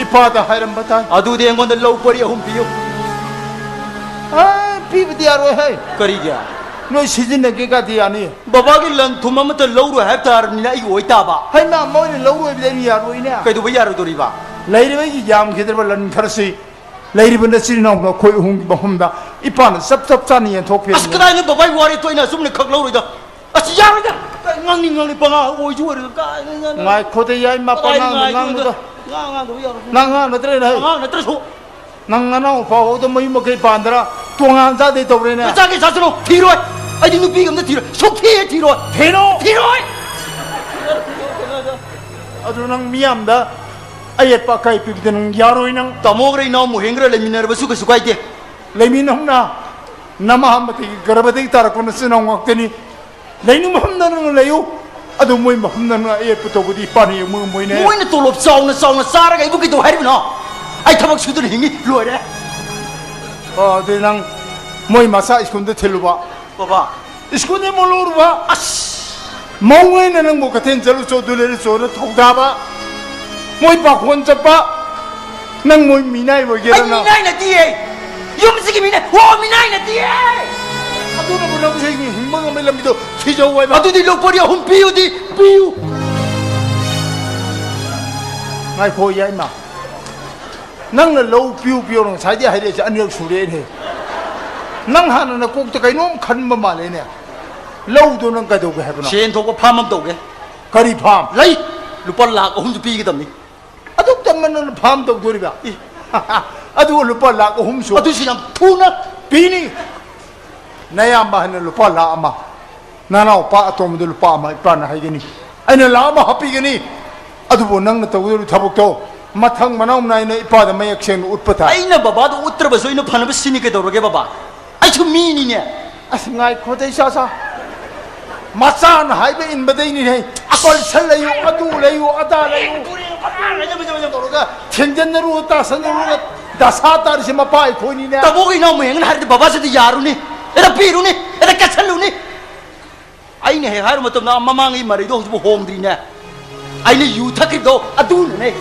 ꯏꯄꯥꯗ ꯍꯥꯏꯔꯝꯕ ꯇꯥꯏ꯫ ꯑꯗꯨꯗꯤ ꯑꯩꯉꯣꯟꯗ ꯂꯧ ꯄꯔꯤ ꯑꯍꯨꯝ ꯄꯤꯌꯨ꯫ ꯑꯦ, ꯄꯤꯕꯗꯤ ꯌꯥꯔꯣꯏ ꯍꯦ꯫ ꯀꯔꯤꯒꯤ? ꯅꯣꯏ ꯁꯤꯖꯤꯟꯅꯒꯦ ꯀꯥꯗꯤ ꯌꯥꯅꯤ꯫ ꯕꯕꯥꯒꯤ ꯂꯟ ꯊꯨꯝ ꯑꯃꯠꯇ ꯂꯧꯔꯣꯏ ꯍꯥꯏꯕ ꯇꯥꯔꯕꯅꯤꯅ ꯑꯩꯒꯤ ꯑꯣꯏꯇꯥꯕ꯫ ꯍꯩꯃꯥ, ꯃꯣꯏꯅ ꯂꯧꯔꯣꯏꯕꯗꯤ ꯑꯩꯅ ꯌꯥꯔꯣꯏꯅꯦ꯫ ꯀꯩꯗꯧꯕ ꯌꯥꯔꯣꯏꯗꯣꯔꯤꯕ? ꯂꯩꯔꯤꯕ ꯑꯩꯒꯤ ꯌꯥꯝꯈꯤꯗ꯭ꯔꯕ ꯂꯟ ꯈꯔꯁꯤ ꯂꯩꯔꯤꯕ ꯅꯆꯤꯟ ꯏꯅꯥꯎ ꯑꯩꯈꯣꯏ ꯑꯍꯨꯝꯒꯤ ꯃꯐꯝꯗ ꯏꯄꯥꯅ ꯆꯞ ꯆꯞ ꯆꯥꯅ ꯌꯦꯟꯊꯣꯛꯄꯤꯔꯝꯃꯤ꯫ ꯑꯁ, ꯀꯗꯥꯏꯅꯣ ꯕꯕꯥꯒꯤ ꯋꯥꯔꯤ ꯊꯣꯛꯏꯅ ꯑꯆꯨꯝꯅ ꯈꯛ ꯂꯧꯔꯣꯏꯗ꯫ ꯑꯁ, ꯌꯥꯔꯣꯏꯗ꯫ ꯉꯥꯡꯅꯤꯡ ꯉꯥꯡꯅꯤꯡ ꯄꯉꯥ ꯑꯣꯏꯁꯨ ꯑꯣꯏꯔꯣꯏ꯫ ꯀꯥꯏꯅ ꯉꯥꯡꯅꯤꯡ-, ꯉꯥꯏꯈꯣꯗ ꯌꯥꯏꯃ, ꯀꯗꯥꯏꯗ ꯄꯉꯥꯡꯗ ꯉꯥꯏꯈꯣꯗ? ꯉꯥꯡꯅꯨꯗ꯫ ꯉꯥꯡ ꯉꯥꯡꯗꯕ ꯌꯥꯔꯣꯏ꯫ ꯅꯪ ꯑꯉꯥꯡ ꯅꯠꯇ꯭ꯔꯦꯅꯦ ꯍꯩ꯫ ꯑꯉꯥꯡ ꯅꯠꯇ꯭ꯔꯁꯨ꯫ ꯅꯪ ꯅꯅꯥꯎ ꯅꯨꯄꯥ ꯐꯥꯎꯗ ꯃꯌꯨꯝ ꯃꯀꯩ ꯄꯥꯟꯗ꯭ꯔꯥ? ꯇꯣꯉꯥꯟ ꯆꯥꯗꯦ ꯇꯧꯔꯦꯅꯦ꯫ ꯆꯥꯒꯦ ꯆꯥꯁꯅꯨ, ꯊꯤꯔꯣꯏ꯫ ꯑꯩꯗꯤ ꯅꯨꯄꯤꯒ ꯑꯝꯇ ꯊꯤꯔꯣꯏ꯫ ꯁꯨꯛꯊꯤ ꯍꯦꯛ ꯊꯤꯔꯣꯏ꯫ ꯊꯤꯔꯣ! ꯊꯤꯔꯣꯏ! ꯑꯗꯨ ꯅꯪ ꯃꯤꯌꯥꯝꯗ ꯑꯌꯦꯠꯄ ꯑꯀꯥꯏ ꯄꯤꯕꯗ ꯅꯪ ꯌꯥꯔꯣꯏ ꯅꯪ꯫ ꯇꯥꯃꯣꯒꯔ ꯏꯅꯥꯎ ꯃꯣꯍꯦꯟꯒꯔ ꯂꯩꯃꯤꯟꯅꯔꯕꯁꯨ ꯀꯩꯁꯨ ꯀꯥꯏꯗꯦ꯫ ꯂꯩꯃꯤꯟꯅꯍꯧꯅ ꯅꯃꯥ ꯑꯃꯗꯒꯤ ꯒꯔꯚꯗꯒꯤ ꯇꯥꯔꯛꯄ ꯅꯆꯤꯟ ꯅꯅꯥꯎ ꯉꯥꯛꯇꯅꯤ꯫ ꯂꯩꯅꯤꯡꯕ ꯃꯐꯝꯗ ꯅꯪ ꯂꯩꯌꯨ꯫ ꯑꯗꯨ ꯃꯣꯏ ꯃꯐꯝꯗ ꯅꯪ ꯑꯌꯦꯠꯄ ꯇꯧꯕꯗꯤ ꯏꯄꯥꯅ ꯌꯦꯡꯕ ꯉꯝꯃꯣꯏꯅꯦ꯫ ꯃꯣꯏꯅ ꯇꯣꯂꯣꯞ ꯆꯥꯎꯅ ꯆꯥꯎꯅ ꯆꯥꯔꯒ ꯑꯩꯕꯨ ꯀꯩꯗꯧ ꯍꯥꯏꯔꯤꯕꯅꯣ? ꯑꯩ ꯊꯕꯛ ꯁꯨꯗꯅ ꯍꯤꯡꯉꯤ, ꯂꯣꯏꯔꯦ꯫ ꯑꯣ, ꯑꯗꯨꯗꯤ ꯅꯪ ꯃꯣꯏ ꯃꯆꯥ ꯁ꯭ꯀꯨꯜꯗ ꯊꯤꯜꯂꯨꯕ꯫ ꯕꯕꯥ꯫ ꯁ꯭ꯀꯨꯜꯗ ꯑꯃꯨꯛ ꯂꯧꯔꯨꯕ꯫ ꯑꯁ! ꯃꯧꯉꯩꯅ ꯅꯪꯕꯨ ꯀꯩꯊꯦꯜ ꯆꯠꯂꯨꯆꯣ, ꯑꯗꯨ ꯂꯩꯔꯨꯆꯣꯅ ꯊꯧꯗꯥꯕ꯫ ꯃꯣꯏ ꯄꯥꯈꯣꯟ ꯆꯠꯄ꯫ ꯅꯪ ꯃꯣꯏ ꯃꯤꯅꯥꯏ ꯑꯣꯏꯒꯦꯔ ꯑꯩ ꯅꯪ? ꯃꯤꯅꯥꯏ ꯅꯠꯇꯤꯌꯦ꯫ ꯌꯨꯝꯁꯤꯒꯤ ꯃꯤꯅꯥꯏ꯫ ꯑꯣ, ꯃꯤꯅꯥꯏ ꯅꯠꯇꯤꯌꯦ꯫ ꯑꯗꯨꯅꯕꯨ ꯅꯪꯁꯦ ꯍꯤꯡꯕ ꯉꯝꯕꯒꯤ ꯂꯝꯕꯤꯗꯣ ꯊꯤꯖꯧ ꯍꯥꯏꯕ꯫ ꯑꯗꯨꯗꯤ ꯂꯧ ꯄꯔꯤ ꯑꯍꯨꯝ ꯄꯤꯌꯨꯗꯤ, ꯄꯤꯌꯨ꯫ ꯉꯥꯏꯈꯣ, ꯌꯥꯏꯃ꯫ ꯅꯪꯅ ꯂꯧ ꯄꯤꯌꯨ ꯄꯤꯌꯨꯅ ꯉꯁꯥꯏꯗꯩ ꯍꯥꯏꯔꯛꯏꯁꯦ ꯑꯅꯤꯔꯛ ꯁꯨꯔꯦꯅꯦ꯫ ꯅꯪ ꯍꯥꯟꯅ ꯅꯀꯣꯛꯇ ꯀꯩꯅꯣꯝ ꯈꯟꯕ ꯃꯥꯜꯂꯦꯅꯦ꯫ ꯂꯧꯗꯣ ꯅꯪ ꯀꯩꯗꯧꯒꯦ ꯍꯥꯏꯕꯅꯣ? ꯁꯦꯟ ꯊꯣꯛꯄ ꯐꯥꯔꯝ ꯑꯃ ꯇꯧꯒꯦ꯫ ꯀꯔꯤ ꯐꯥꯔꯝ? ꯂꯩ꯫ ꯂꯨꯄꯥ ꯂꯥꯈ ꯑꯍꯨꯝꯁꯨ ꯄꯤꯒꯗꯕꯅꯤ꯫ ꯑꯗꯨꯛ ꯇꯝꯕ ꯅꯪꯅ ꯐꯥꯔꯝ ꯇꯧꯗꯣꯔꯤꯕ? ꯏ꯫ ꯑꯗꯨꯒ ꯂꯨꯄꯥ ꯂꯥꯈ ꯑꯍꯨꯝꯁꯨ ꯑꯗꯨꯁꯨ ꯌꯥꯝ ꯊꯨꯅ ꯄꯤꯅꯤ꯫ ꯅꯌꯥꯝꯕ ꯍꯥꯏꯅ ꯂꯨꯄꯥ ꯂꯥꯈ ꯑꯃ, ꯅꯅꯥꯎꯄꯥ ꯑꯇꯣꯝꯕꯗ ꯂꯨꯄꯥ ꯑꯃ ꯏꯄꯥꯅ ꯍꯥꯏꯒꯅꯤ꯫ ꯑꯩꯅ ꯂꯥꯈ ꯑꯃ ꯍꯥꯞꯄꯤꯒꯅꯤ꯫ ꯑꯗꯨꯕꯨ ꯅꯪꯅ ꯇꯧꯒꯗꯧꯔꯤꯕ ꯊꯕꯛꯇꯣ ꯃꯊꯪ ꯃꯅꯥꯎ ꯅꯥꯏꯅ ꯏꯄꯥꯗ ꯃꯌꯦꯛ ꯁꯦꯡꯅ ꯎꯠꯄ ꯇꯥꯏ꯫ ꯑꯩꯅ ꯕꯕꯥꯗ ꯎꯠꯇ꯭ꯔꯕꯁꯨ ꯑꯩꯅ ꯐꯅꯕ ꯁꯤꯅꯤ ꯀꯩꯗꯧꯔꯒꯦ ꯕꯕꯥ? ꯑꯩꯁꯨ ꯃꯤꯅꯤꯅꯦ꯫ ꯑꯁ, ꯉꯥꯏꯈꯣꯗ, ꯏꯆꯥ ꯁꯥ꯫ ꯃꯆꯥꯅ ꯍꯥꯏꯕ ꯏꯟꯕꯗꯩꯅꯤꯅꯦ꯫ ꯄꯜꯁꯟ ꯂꯩꯌꯨ, ꯑꯗꯨ ꯂꯩꯌꯨ, ꯑꯗꯥ ꯂꯩꯌꯨ꯫ ꯇꯧꯔꯒ ꯊꯦꯡꯖꯟꯅꯔꯨ, ꯇꯥꯁꯟꯅꯔꯨ, ꯗꯁꯥ ꯇꯥꯔꯤꯁꯦ ꯃꯄꯥ ꯑꯩꯈꯣꯏꯅꯤꯅꯦ꯫ ꯇꯥꯃꯣꯒꯤ ꯏꯅꯥꯎ ꯃꯌꯦꯡꯅ ꯍꯥꯏꯔꯗꯤ ꯕꯕꯥꯁꯤꯗ ꯌꯥꯔꯨꯅꯤ, ꯍꯦꯛꯇ ꯄꯤꯔꯨꯅꯤ, ꯍꯦꯛꯇ ꯀꯠꯁꯜꯂꯨꯅꯤ꯫ ꯑꯩꯅ ꯍꯦꯛ ꯍꯥꯏꯔꯨ ꯃꯇꯝꯗ ꯃꯃꯥꯡꯒꯤ ꯃꯔꯩꯗꯣ ꯍꯧꯖꯤꯛꯐꯥꯎ ꯍꯣꯡꯗ꯭ꯔꯤꯅꯦ꯫ ꯑꯩꯅ ꯌꯨ ꯊꯛꯈ꯭ꯔꯤꯕꯗꯣ ꯑꯗꯨꯅꯅꯦ꯫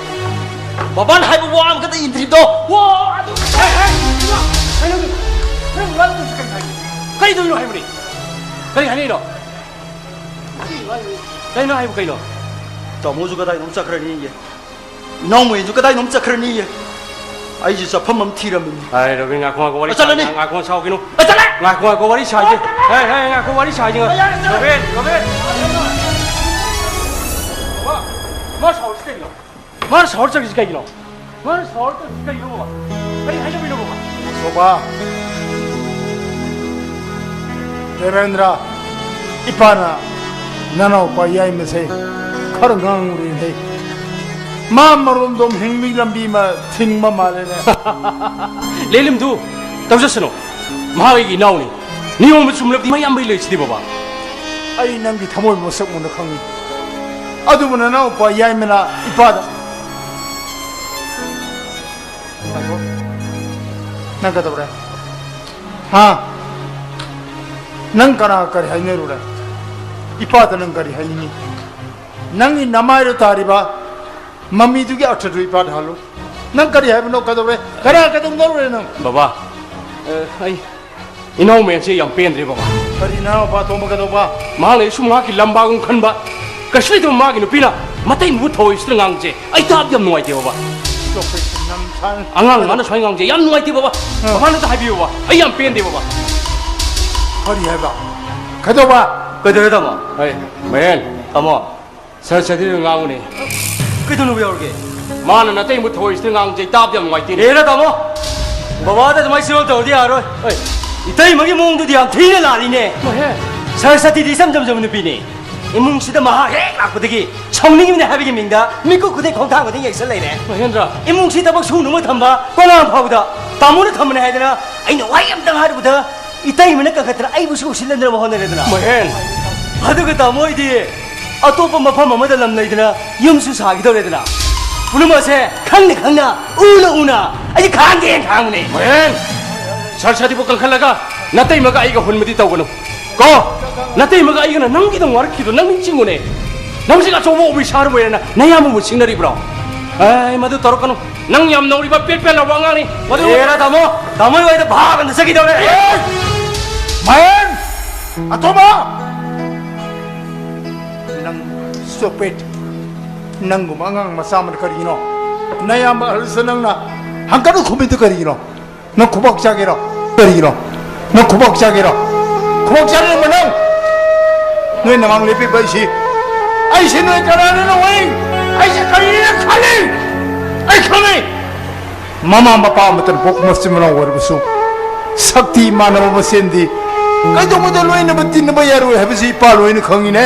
ꯕꯕꯥꯅ ꯍꯥꯏꯕ ꯋꯥ ꯑꯃꯈꯛꯇ ꯏꯟꯗ꯭ꯔꯤꯕꯗꯣ꯫ ꯋꯥ ꯑꯗꯨ ꯍꯦ, ꯍꯦ, ꯏꯃꯥ, ꯀꯩꯅꯣ? ꯅꯪ ꯋꯥ ꯑꯗꯨꯁꯨ ꯀꯩꯅꯣ ꯍꯥꯏ-, ꯀꯩꯗꯧꯔꯤꯅꯣ ꯍꯥꯏꯕꯅꯤ? ꯀꯔꯤ ꯍꯥꯏꯅꯤꯡꯉꯤꯅꯣ? ꯀꯩꯅꯣ ꯍꯥꯏꯕ ꯀꯩꯅꯣ? ꯇꯥꯃꯣꯁꯨ ꯀꯗꯥꯏꯅꯣꯝ ꯆꯠꯈ꯭ꯔꯅꯤꯌꯦ꯫ ꯏꯅꯥꯎ ꯃꯣꯏꯁꯨ ꯀꯗꯥꯏꯅꯣꯝ ꯆꯠꯈ꯭ꯔꯅꯤꯌꯦ꯫ ꯑꯩꯁꯦ ꯆꯠꯐꯝ ꯑꯃ ꯊꯤꯔꯝꯃꯤꯅꯤ꯫ ꯍꯥꯏ, ꯔꯣꯕꯤꯟ, ꯉꯥꯏꯈꯣ, ꯉꯥꯏꯈꯣ, ꯋꯥꯔꯤ ꯑ, ꯆꯠꯂꯅꯤ꯫ ꯁꯥ-, ꯉꯥꯏꯈꯣ, ꯁꯥꯎꯈꯤꯅꯨ꯫ ꯑ, ꯆꯠꯂꯦ꯫ ꯉꯥꯏꯈꯣ, ꯉꯥꯏꯈꯣ, ꯋꯥꯔꯤ ꯁꯥꯏꯁꯦ꯫ ꯑ, ꯆꯠꯂꯦ꯫ ꯍꯦ, ꯍꯦ, ꯉꯥꯏꯈꯣ, ꯋꯥꯔꯤ ꯁꯥꯏꯁꯦ꯫ ꯑ, ꯌꯥꯔꯦ, ꯆꯠꯂꯦ꯫ Robin, robin. ꯃꯥ, ꯃꯥ ꯁꯥꯎꯔꯤꯁꯤ ꯀꯩꯒꯤꯅꯣ? ꯃꯥꯅ ꯁꯥꯎꯔ ꯆꯠꯈ꯭ꯔꯤꯁꯤ ꯀꯩꯒꯤꯅꯣ? ꯃꯥꯅ ꯁꯥꯎꯔ ꯆꯠꯈ꯭ꯔꯤꯁꯤ ꯀꯩꯒꯤꯅꯣ, ꯕꯕꯥ? ꯀꯔꯤ ꯍꯥꯏꯅꯕꯤꯅꯣ, ꯕꯕꯥ? ꯁꯣꯕꯥ, ꯗꯦꯕꯦꯟꯗ꯭ꯔ, ꯏꯄꯥꯅ ꯅꯅꯥꯎꯄꯥ ꯌꯥꯏꯃꯁꯦ ꯈꯔ ꯉꯥꯡꯉꯨꯔꯦꯅꯦ꯫ ꯃꯥ ꯃꯔꯣꯝꯗꯣꯝ ꯍꯤꯡꯕꯒꯤ ꯂꯝꯕꯤ ꯑꯃ ꯊꯤꯡꯕ ꯃꯥꯜꯂꯦꯅꯦ꯫ ꯂꯦꯂꯤꯝꯗꯨ ꯇꯧꯖꯁꯅꯨ꯫ ꯃꯍꯥꯛ ꯑꯩꯒꯤ ꯏꯅꯥꯎꯅꯤ꯫ ꯅꯤꯌꯣꯝ ꯆꯨꯝꯂꯕꯗꯤ ꯃꯌꯥꯝꯕꯩ ꯂꯩꯁꯤꯗꯤ, ꯕꯕꯥ꯫ ꯑꯩ ꯅꯪꯒꯤ ꯊꯃꯣꯏ ꯃꯁꯛ ꯃꯨꯟꯅ ꯈꯪꯉꯤ꯫ ꯑꯗꯨꯕꯨ ꯅꯅꯥꯎꯄꯥ ꯌꯥꯏꯃꯅ ꯏꯄꯥꯗ ꯉꯥꯏꯈꯣ꯫ ꯅꯪ ꯀꯩꯗꯧꯔꯦ? ꯍꯥ? ꯅꯪ ꯀꯅꯥ ꯀꯔꯤ ꯍꯥꯏꯅꯔꯨꯔꯦ? ꯏꯄꯥꯗ ꯅꯪ ꯀꯔꯤ ꯍꯥꯏꯅꯤꯡꯉꯤ? ꯅꯪꯒꯤ ꯅꯃꯥꯏꯗ ꯇꯥꯔꯤꯕ ꯃꯃꯤꯗꯨꯒꯤ ꯑꯔꯊꯗꯨ ꯏꯄꯥꯗ ꯍꯜꯂꯨ꯫ ꯅꯪ ꯀꯔꯤ ꯍꯥꯏꯕꯅꯣ? ꯀꯩꯗꯧꯔꯦ? ꯀꯅꯥ ꯀꯩꯗꯧꯅꯔꯨꯔꯦ ꯅꯪ? ꯕꯕꯥ, ꯑ, ꯑꯩ ꯏꯅꯥꯎ ꯃꯌꯥꯝꯁꯦ ꯌꯥꯝ ꯄꯦꯟꯗ꯭ꯔꯦ, ꯕꯕꯥ꯫ ꯀꯔꯤ ꯅꯅꯥꯎꯄꯥ ꯑꯇꯣꯝꯕ ꯀꯩꯗꯧꯕ? ꯃꯍꯥꯛꯅ ꯑꯩ ꯁꯨꯝ ꯉꯥꯏꯍꯥꯛꯀꯤ ꯂꯝꯕꯥꯒꯨꯝ ꯈꯟꯕ, ꯀꯩꯁꯨ ꯂꯩꯇꯕ ꯃꯥꯒꯤ ꯅꯨꯄꯤꯅ ꯃꯇꯩ ꯃꯕꯨ ꯊꯧꯋꯦ ꯁꯤꯗ ꯉꯥꯡꯕꯁꯦ ꯑꯩ ꯇꯥꯕ ꯌꯥꯝ ꯅꯨꯡꯉꯥꯏꯇꯦ, ꯕꯕꯥ꯫ ꯆꯣꯛꯄꯩ ꯅꯝꯊꯥꯡ꯫ ꯑꯉꯥꯡ ꯃꯥꯅ ꯁꯨꯃꯥꯏꯅ ꯉꯥꯡꯕꯁꯦ ꯌꯥꯝ ꯅꯨꯡꯉꯥꯏꯇꯦ, ꯕꯕꯥ꯫ ꯑ꯫ ꯕꯕꯥꯅ ꯑꯝꯇ ꯍꯥꯏꯕꯤꯌꯨ, ꯕꯕꯥ꯫ ꯑꯩ ꯌꯥꯝ ꯄꯦꯟꯗꯦ, ꯕꯕꯥ꯫ ꯀꯔꯤ ꯍꯥꯏꯕ? ꯀꯩꯗꯧꯕ? ꯀꯩꯗꯧꯔꯦ, ꯇꯥꯃꯣ? ꯍꯩ, ꯃꯍꯦꯟ꯫ ꯇꯥꯃꯣ꯫ ꯁꯔꯁꯇꯤꯗ ꯉꯥꯡꯉꯨꯅꯦ꯫ ꯀꯩꯗꯧꯅꯕ ꯌꯥꯎꯔꯒꯦ? ꯃꯥꯅ ꯅꯇꯩꯃ ꯊꯣꯏꯁꯤꯗ ꯉꯥꯡꯖꯩ, ꯇꯥꯕꯗ ꯌꯥꯝ ꯅꯨꯡꯉꯥꯏꯇꯦꯅꯦ꯫ ꯑꯦꯔꯥ, ꯇꯥꯃꯣ꯫ ꯕꯕꯥꯗ ꯑꯗꯨꯃꯥꯏꯅ ꯆꯤꯔꯣꯜ ꯇꯧꯔꯗꯤ ꯌꯥꯔꯣꯏ꯫ ꯍꯩ꯫ ꯏꯇꯩꯃꯒꯤ ꯃꯑꯣꯡꯗꯨꯗꯤ ꯌꯥꯝ ꯊꯤꯅ ꯂꯥꯜꯂꯤꯅꯦ꯫ ꯃꯍꯦꯟ꯫ ꯁꯔꯁꯇꯤꯗꯤ ꯏꯆꯝ ꯆꯝꯖꯕ ꯅꯨꯄꯤꯅꯦ꯫ ꯏꯃꯨꯡꯁꯤꯗ ꯃꯍꯥꯛ ꯍꯦꯛ ꯂꯥꯛꯄꯗꯒꯤ ꯁꯥꯎꯅꯤꯡꯉꯤꯕꯅꯦ ꯍꯥꯏꯕꯒꯤ ꯃꯤꯡꯗ ꯃꯤꯀꯨꯞ ꯈꯨꯗꯤꯡ, ꯈꯣꯡꯊꯥꯡ ꯈꯨꯗꯤꯡ ꯌꯦꯡꯁꯤꯜ ꯂꯩꯔꯦ꯫ ꯃꯍꯦꯟꯗ꯭ꯔ꯫ ꯏꯃꯨꯡꯁꯤ ꯊꯕꯛ ꯁꯨꯅꯕ ꯊꯝꯕ ꯀꯣꯉꯥꯡ ꯐꯥꯎꯕꯗ ꯇꯥꯃꯣꯅ ꯊꯝꯕꯅꯦ ꯍꯥꯏꯗꯅ ꯑꯩꯅ ꯋꯥꯍꯩ ꯑꯝꯇꯪ ꯍꯥꯏꯔꯨꯕꯗ ꯏꯇꯩꯃꯅ ꯀꯟꯈꯠꯇꯅ ꯑꯩꯕꯨꯁꯨ ꯎꯁꯤꯜꯂꯗꯅꯕ ꯍꯣꯠꯅꯔꯦꯗꯅ꯫ ꯃꯍꯦꯟ꯫ ꯑꯗꯨꯒ ꯇꯥꯃꯣ ꯑꯩꯗꯤ ꯑꯇꯣꯞꯄ ꯃꯐꯝ ꯑꯃꯗ ꯂꯝ ꯂꯩꯗꯅ ꯌꯨꯝꯁꯨ ꯁꯥꯈꯤꯗꯧꯔꯦꯗꯅ꯫ ꯄꯨꯝꯅꯃꯛ ꯑꯁꯦ ꯈꯪꯅ ꯈꯪꯅ, ꯎꯅ ꯎꯅ ꯑꯩꯗꯤ ꯈꯥꯡꯒꯦꯅ ꯈꯥꯡꯕꯅꯦ꯫ ꯃꯍꯦꯟ! ꯁꯔꯁꯇꯤꯕꯨ ꯀꯟꯈꯠꯂꯒ ꯅꯇꯩꯃꯒ ꯑꯩꯒ ꯍꯨꯟꯕꯗꯤ ꯇꯧꯒꯅꯨ꯫ ꯀꯣ, ꯅꯇꯩꯃꯒ ꯑꯩꯒꯅ ꯅꯪꯒꯤꯗꯪ ꯋꯥꯔꯛꯈꯤꯗꯣ ꯅꯪ ꯅꯤꯡꯁꯤꯡꯉꯨꯅꯦ꯫ ꯅꯪꯁꯤꯒ ꯑꯆꯧꯕ ꯑꯣꯐꯤꯁꯥꯔ ꯑꯣꯏꯔꯦꯅ ꯅꯌꯥꯝꯕꯕꯨ ꯁꯤꯡꯅꯔꯤꯕ꯭ꯔꯣ? ꯑꯦ, ꯃꯗꯨ ꯇꯧꯔꯛꯀꯅꯨ꯫ ꯅꯪ ꯌꯥꯝ ꯅꯧꯔꯤꯕ ꯄꯦꯠ ꯄꯦꯠ ꯂꯥꯎꯕ ꯑꯉꯥꯡꯅꯤ꯫ ꯃꯗꯨ ꯑꯦꯔꯥ ꯇꯥꯃꯣ, ꯇꯥꯃꯣꯒꯤ ꯋꯥꯔꯤꯗ ꯚꯥꯞ ꯑꯝꯇ ꯆꯠꯈꯤꯗꯧꯔꯦ꯫ ꯑꯦ! ꯃꯍꯦꯟ! ꯑꯇꯣꯝꯕ! ꯅꯪ stupid! ꯅꯪꯒꯨꯝꯕ ꯑꯉꯥꯡ ꯃꯆꯥ ꯑꯃꯅ ꯀꯔꯤꯒꯤꯅꯣ? ꯅꯌꯥꯝꯕ ꯑꯍꯜꯁꯤꯗ ꯅꯪꯅ ꯍꯪꯒꯠꯅ ꯈꯨꯝꯃꯤꯗꯨ ꯀꯔꯤꯒꯤꯅꯣ? ꯅꯪ ꯈꯨꯕꯥꯛ ꯆꯥꯒꯦꯔꯣ? ꯀꯔꯤꯒꯤꯅꯣ? ꯅꯪ ꯈꯨꯕꯥꯛ ꯆꯥꯒꯦꯔꯣ? ꯈꯨꯕꯥꯛ ꯆꯥꯅꯤꯡꯕ ꯅꯪ? ꯅꯣꯏ ꯅꯃꯥꯡ ꯂꯦꯞꯄꯤꯕ ꯑꯩꯁꯤ, ꯑꯩꯁꯤ ꯅꯣꯏ ꯀꯅꯥꯅꯣ ꯅꯪ ꯋꯥꯔꯤ? ꯑꯩꯁꯤ ꯀꯔꯤꯅ ꯈꯜꯂꯤ? ꯑꯩ ꯈꯪꯉꯤ꯫ ꯃꯃꯥ ꯃꯄꯥ ꯑꯃꯠꯇꯅ ꯄꯣꯛꯄ ꯃꯆꯤꯟ ꯃꯅꯥꯎ ꯑꯣꯏꯔꯕꯁꯨ, ꯁꯛꯇꯤ ꯃꯥꯟꯅꯕ ꯃꯁꯦꯟꯗꯤ ꯀꯩꯗꯧꯕꯗ ꯂꯣꯏꯅꯕ ꯇꯤꯟꯅꯕ ꯌꯥꯔꯣꯏ ꯍꯥꯏꯕꯁꯤ ꯏꯄꯥ ꯂꯣꯏꯅ ꯈꯪꯉꯤꯅꯦ꯫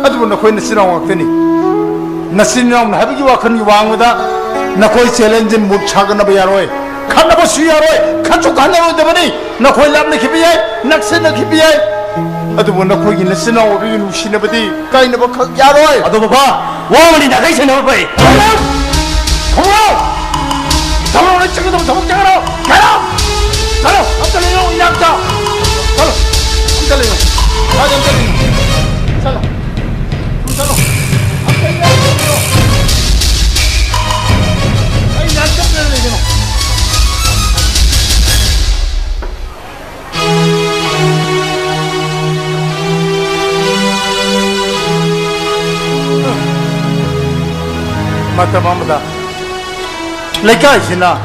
ꯑꯗꯨꯕꯨ ꯅꯈꯣꯏ ꯅꯆꯤꯟ ꯅꯅꯥꯎ ꯉꯥꯛꯇꯅꯤ꯫ ꯅꯆꯤꯟ ꯅꯅꯥꯎꯅ ꯍꯥꯏꯕꯒꯤ ꯋꯥꯈꯜꯒꯤ ꯋꯥꯡꯃꯗ ꯅꯈꯣꯏ challenge and mood ꯁꯥꯒꯠꯅꯕ ꯌꯥꯔꯣꯏ꯫ ꯈꯠꯅꯕꯁꯨ ꯌꯥꯔꯣꯏ꯫ ꯈꯠꯁꯨ ꯈꯠꯅꯔꯣꯏꯗꯕꯅꯤ꯫ ꯅꯈꯣꯏ ꯂꯥꯞꯅꯈꯤꯕ ꯌꯥꯏ, ꯅꯛꯁꯤꯟꯅꯈꯤꯕ ꯌꯥꯏ꯫ ꯑꯗꯨꯕꯨ ꯅꯈꯣꯏꯒꯤ ꯅꯆꯤꯟ ꯅꯅꯥꯎ ꯑꯣꯏꯕꯒꯤ ꯅꯨꯡꯁꯤꯅꯕꯗꯤ ꯀꯥꯏꯅꯕ ꯈꯛ ꯌꯥꯔꯣꯏ꯫ ꯑꯗꯣ ꯕꯕꯥ, ꯋꯥ ꯑꯃꯅꯤ ꯅꯥꯈꯩ ꯁꯦꯟꯅꯕ ꯐꯩ꯫ ꯈꯣꯡꯒ꯭ꯔꯥꯎ! ꯊꯧꯔꯣ! ꯅꯪ ꯆꯠꯀꯗꯕ ꯊꯕꯛ ꯆꯠꯈ꯭ꯔꯣ! Get out! ꯆꯠꯂꯣ! ꯑꯝꯇ ꯂꯩꯌꯣ ꯏꯅꯥꯛꯇ! ꯆꯠꯂꯣ! ꯑꯝꯇ ꯂꯩꯌꯣ! ꯁ꯭ꯋꯥꯏꯗ ꯑꯝꯇ ꯂꯩꯌꯣ! ꯆꯠꯂꯣ! ꯁꯨꯝ ꯆꯠꯂꯣ! ꯑꯝꯇ ꯏꯅꯥꯛꯇ ꯂꯩꯌꯣ! ꯑꯩ ꯏꯅꯥꯛꯇ ꯑꯝꯇ ꯂꯩꯒꯅꯣ! ꯃꯇꯝ ꯑꯃꯗ ꯂꯩꯀꯥꯏꯁꯤꯅ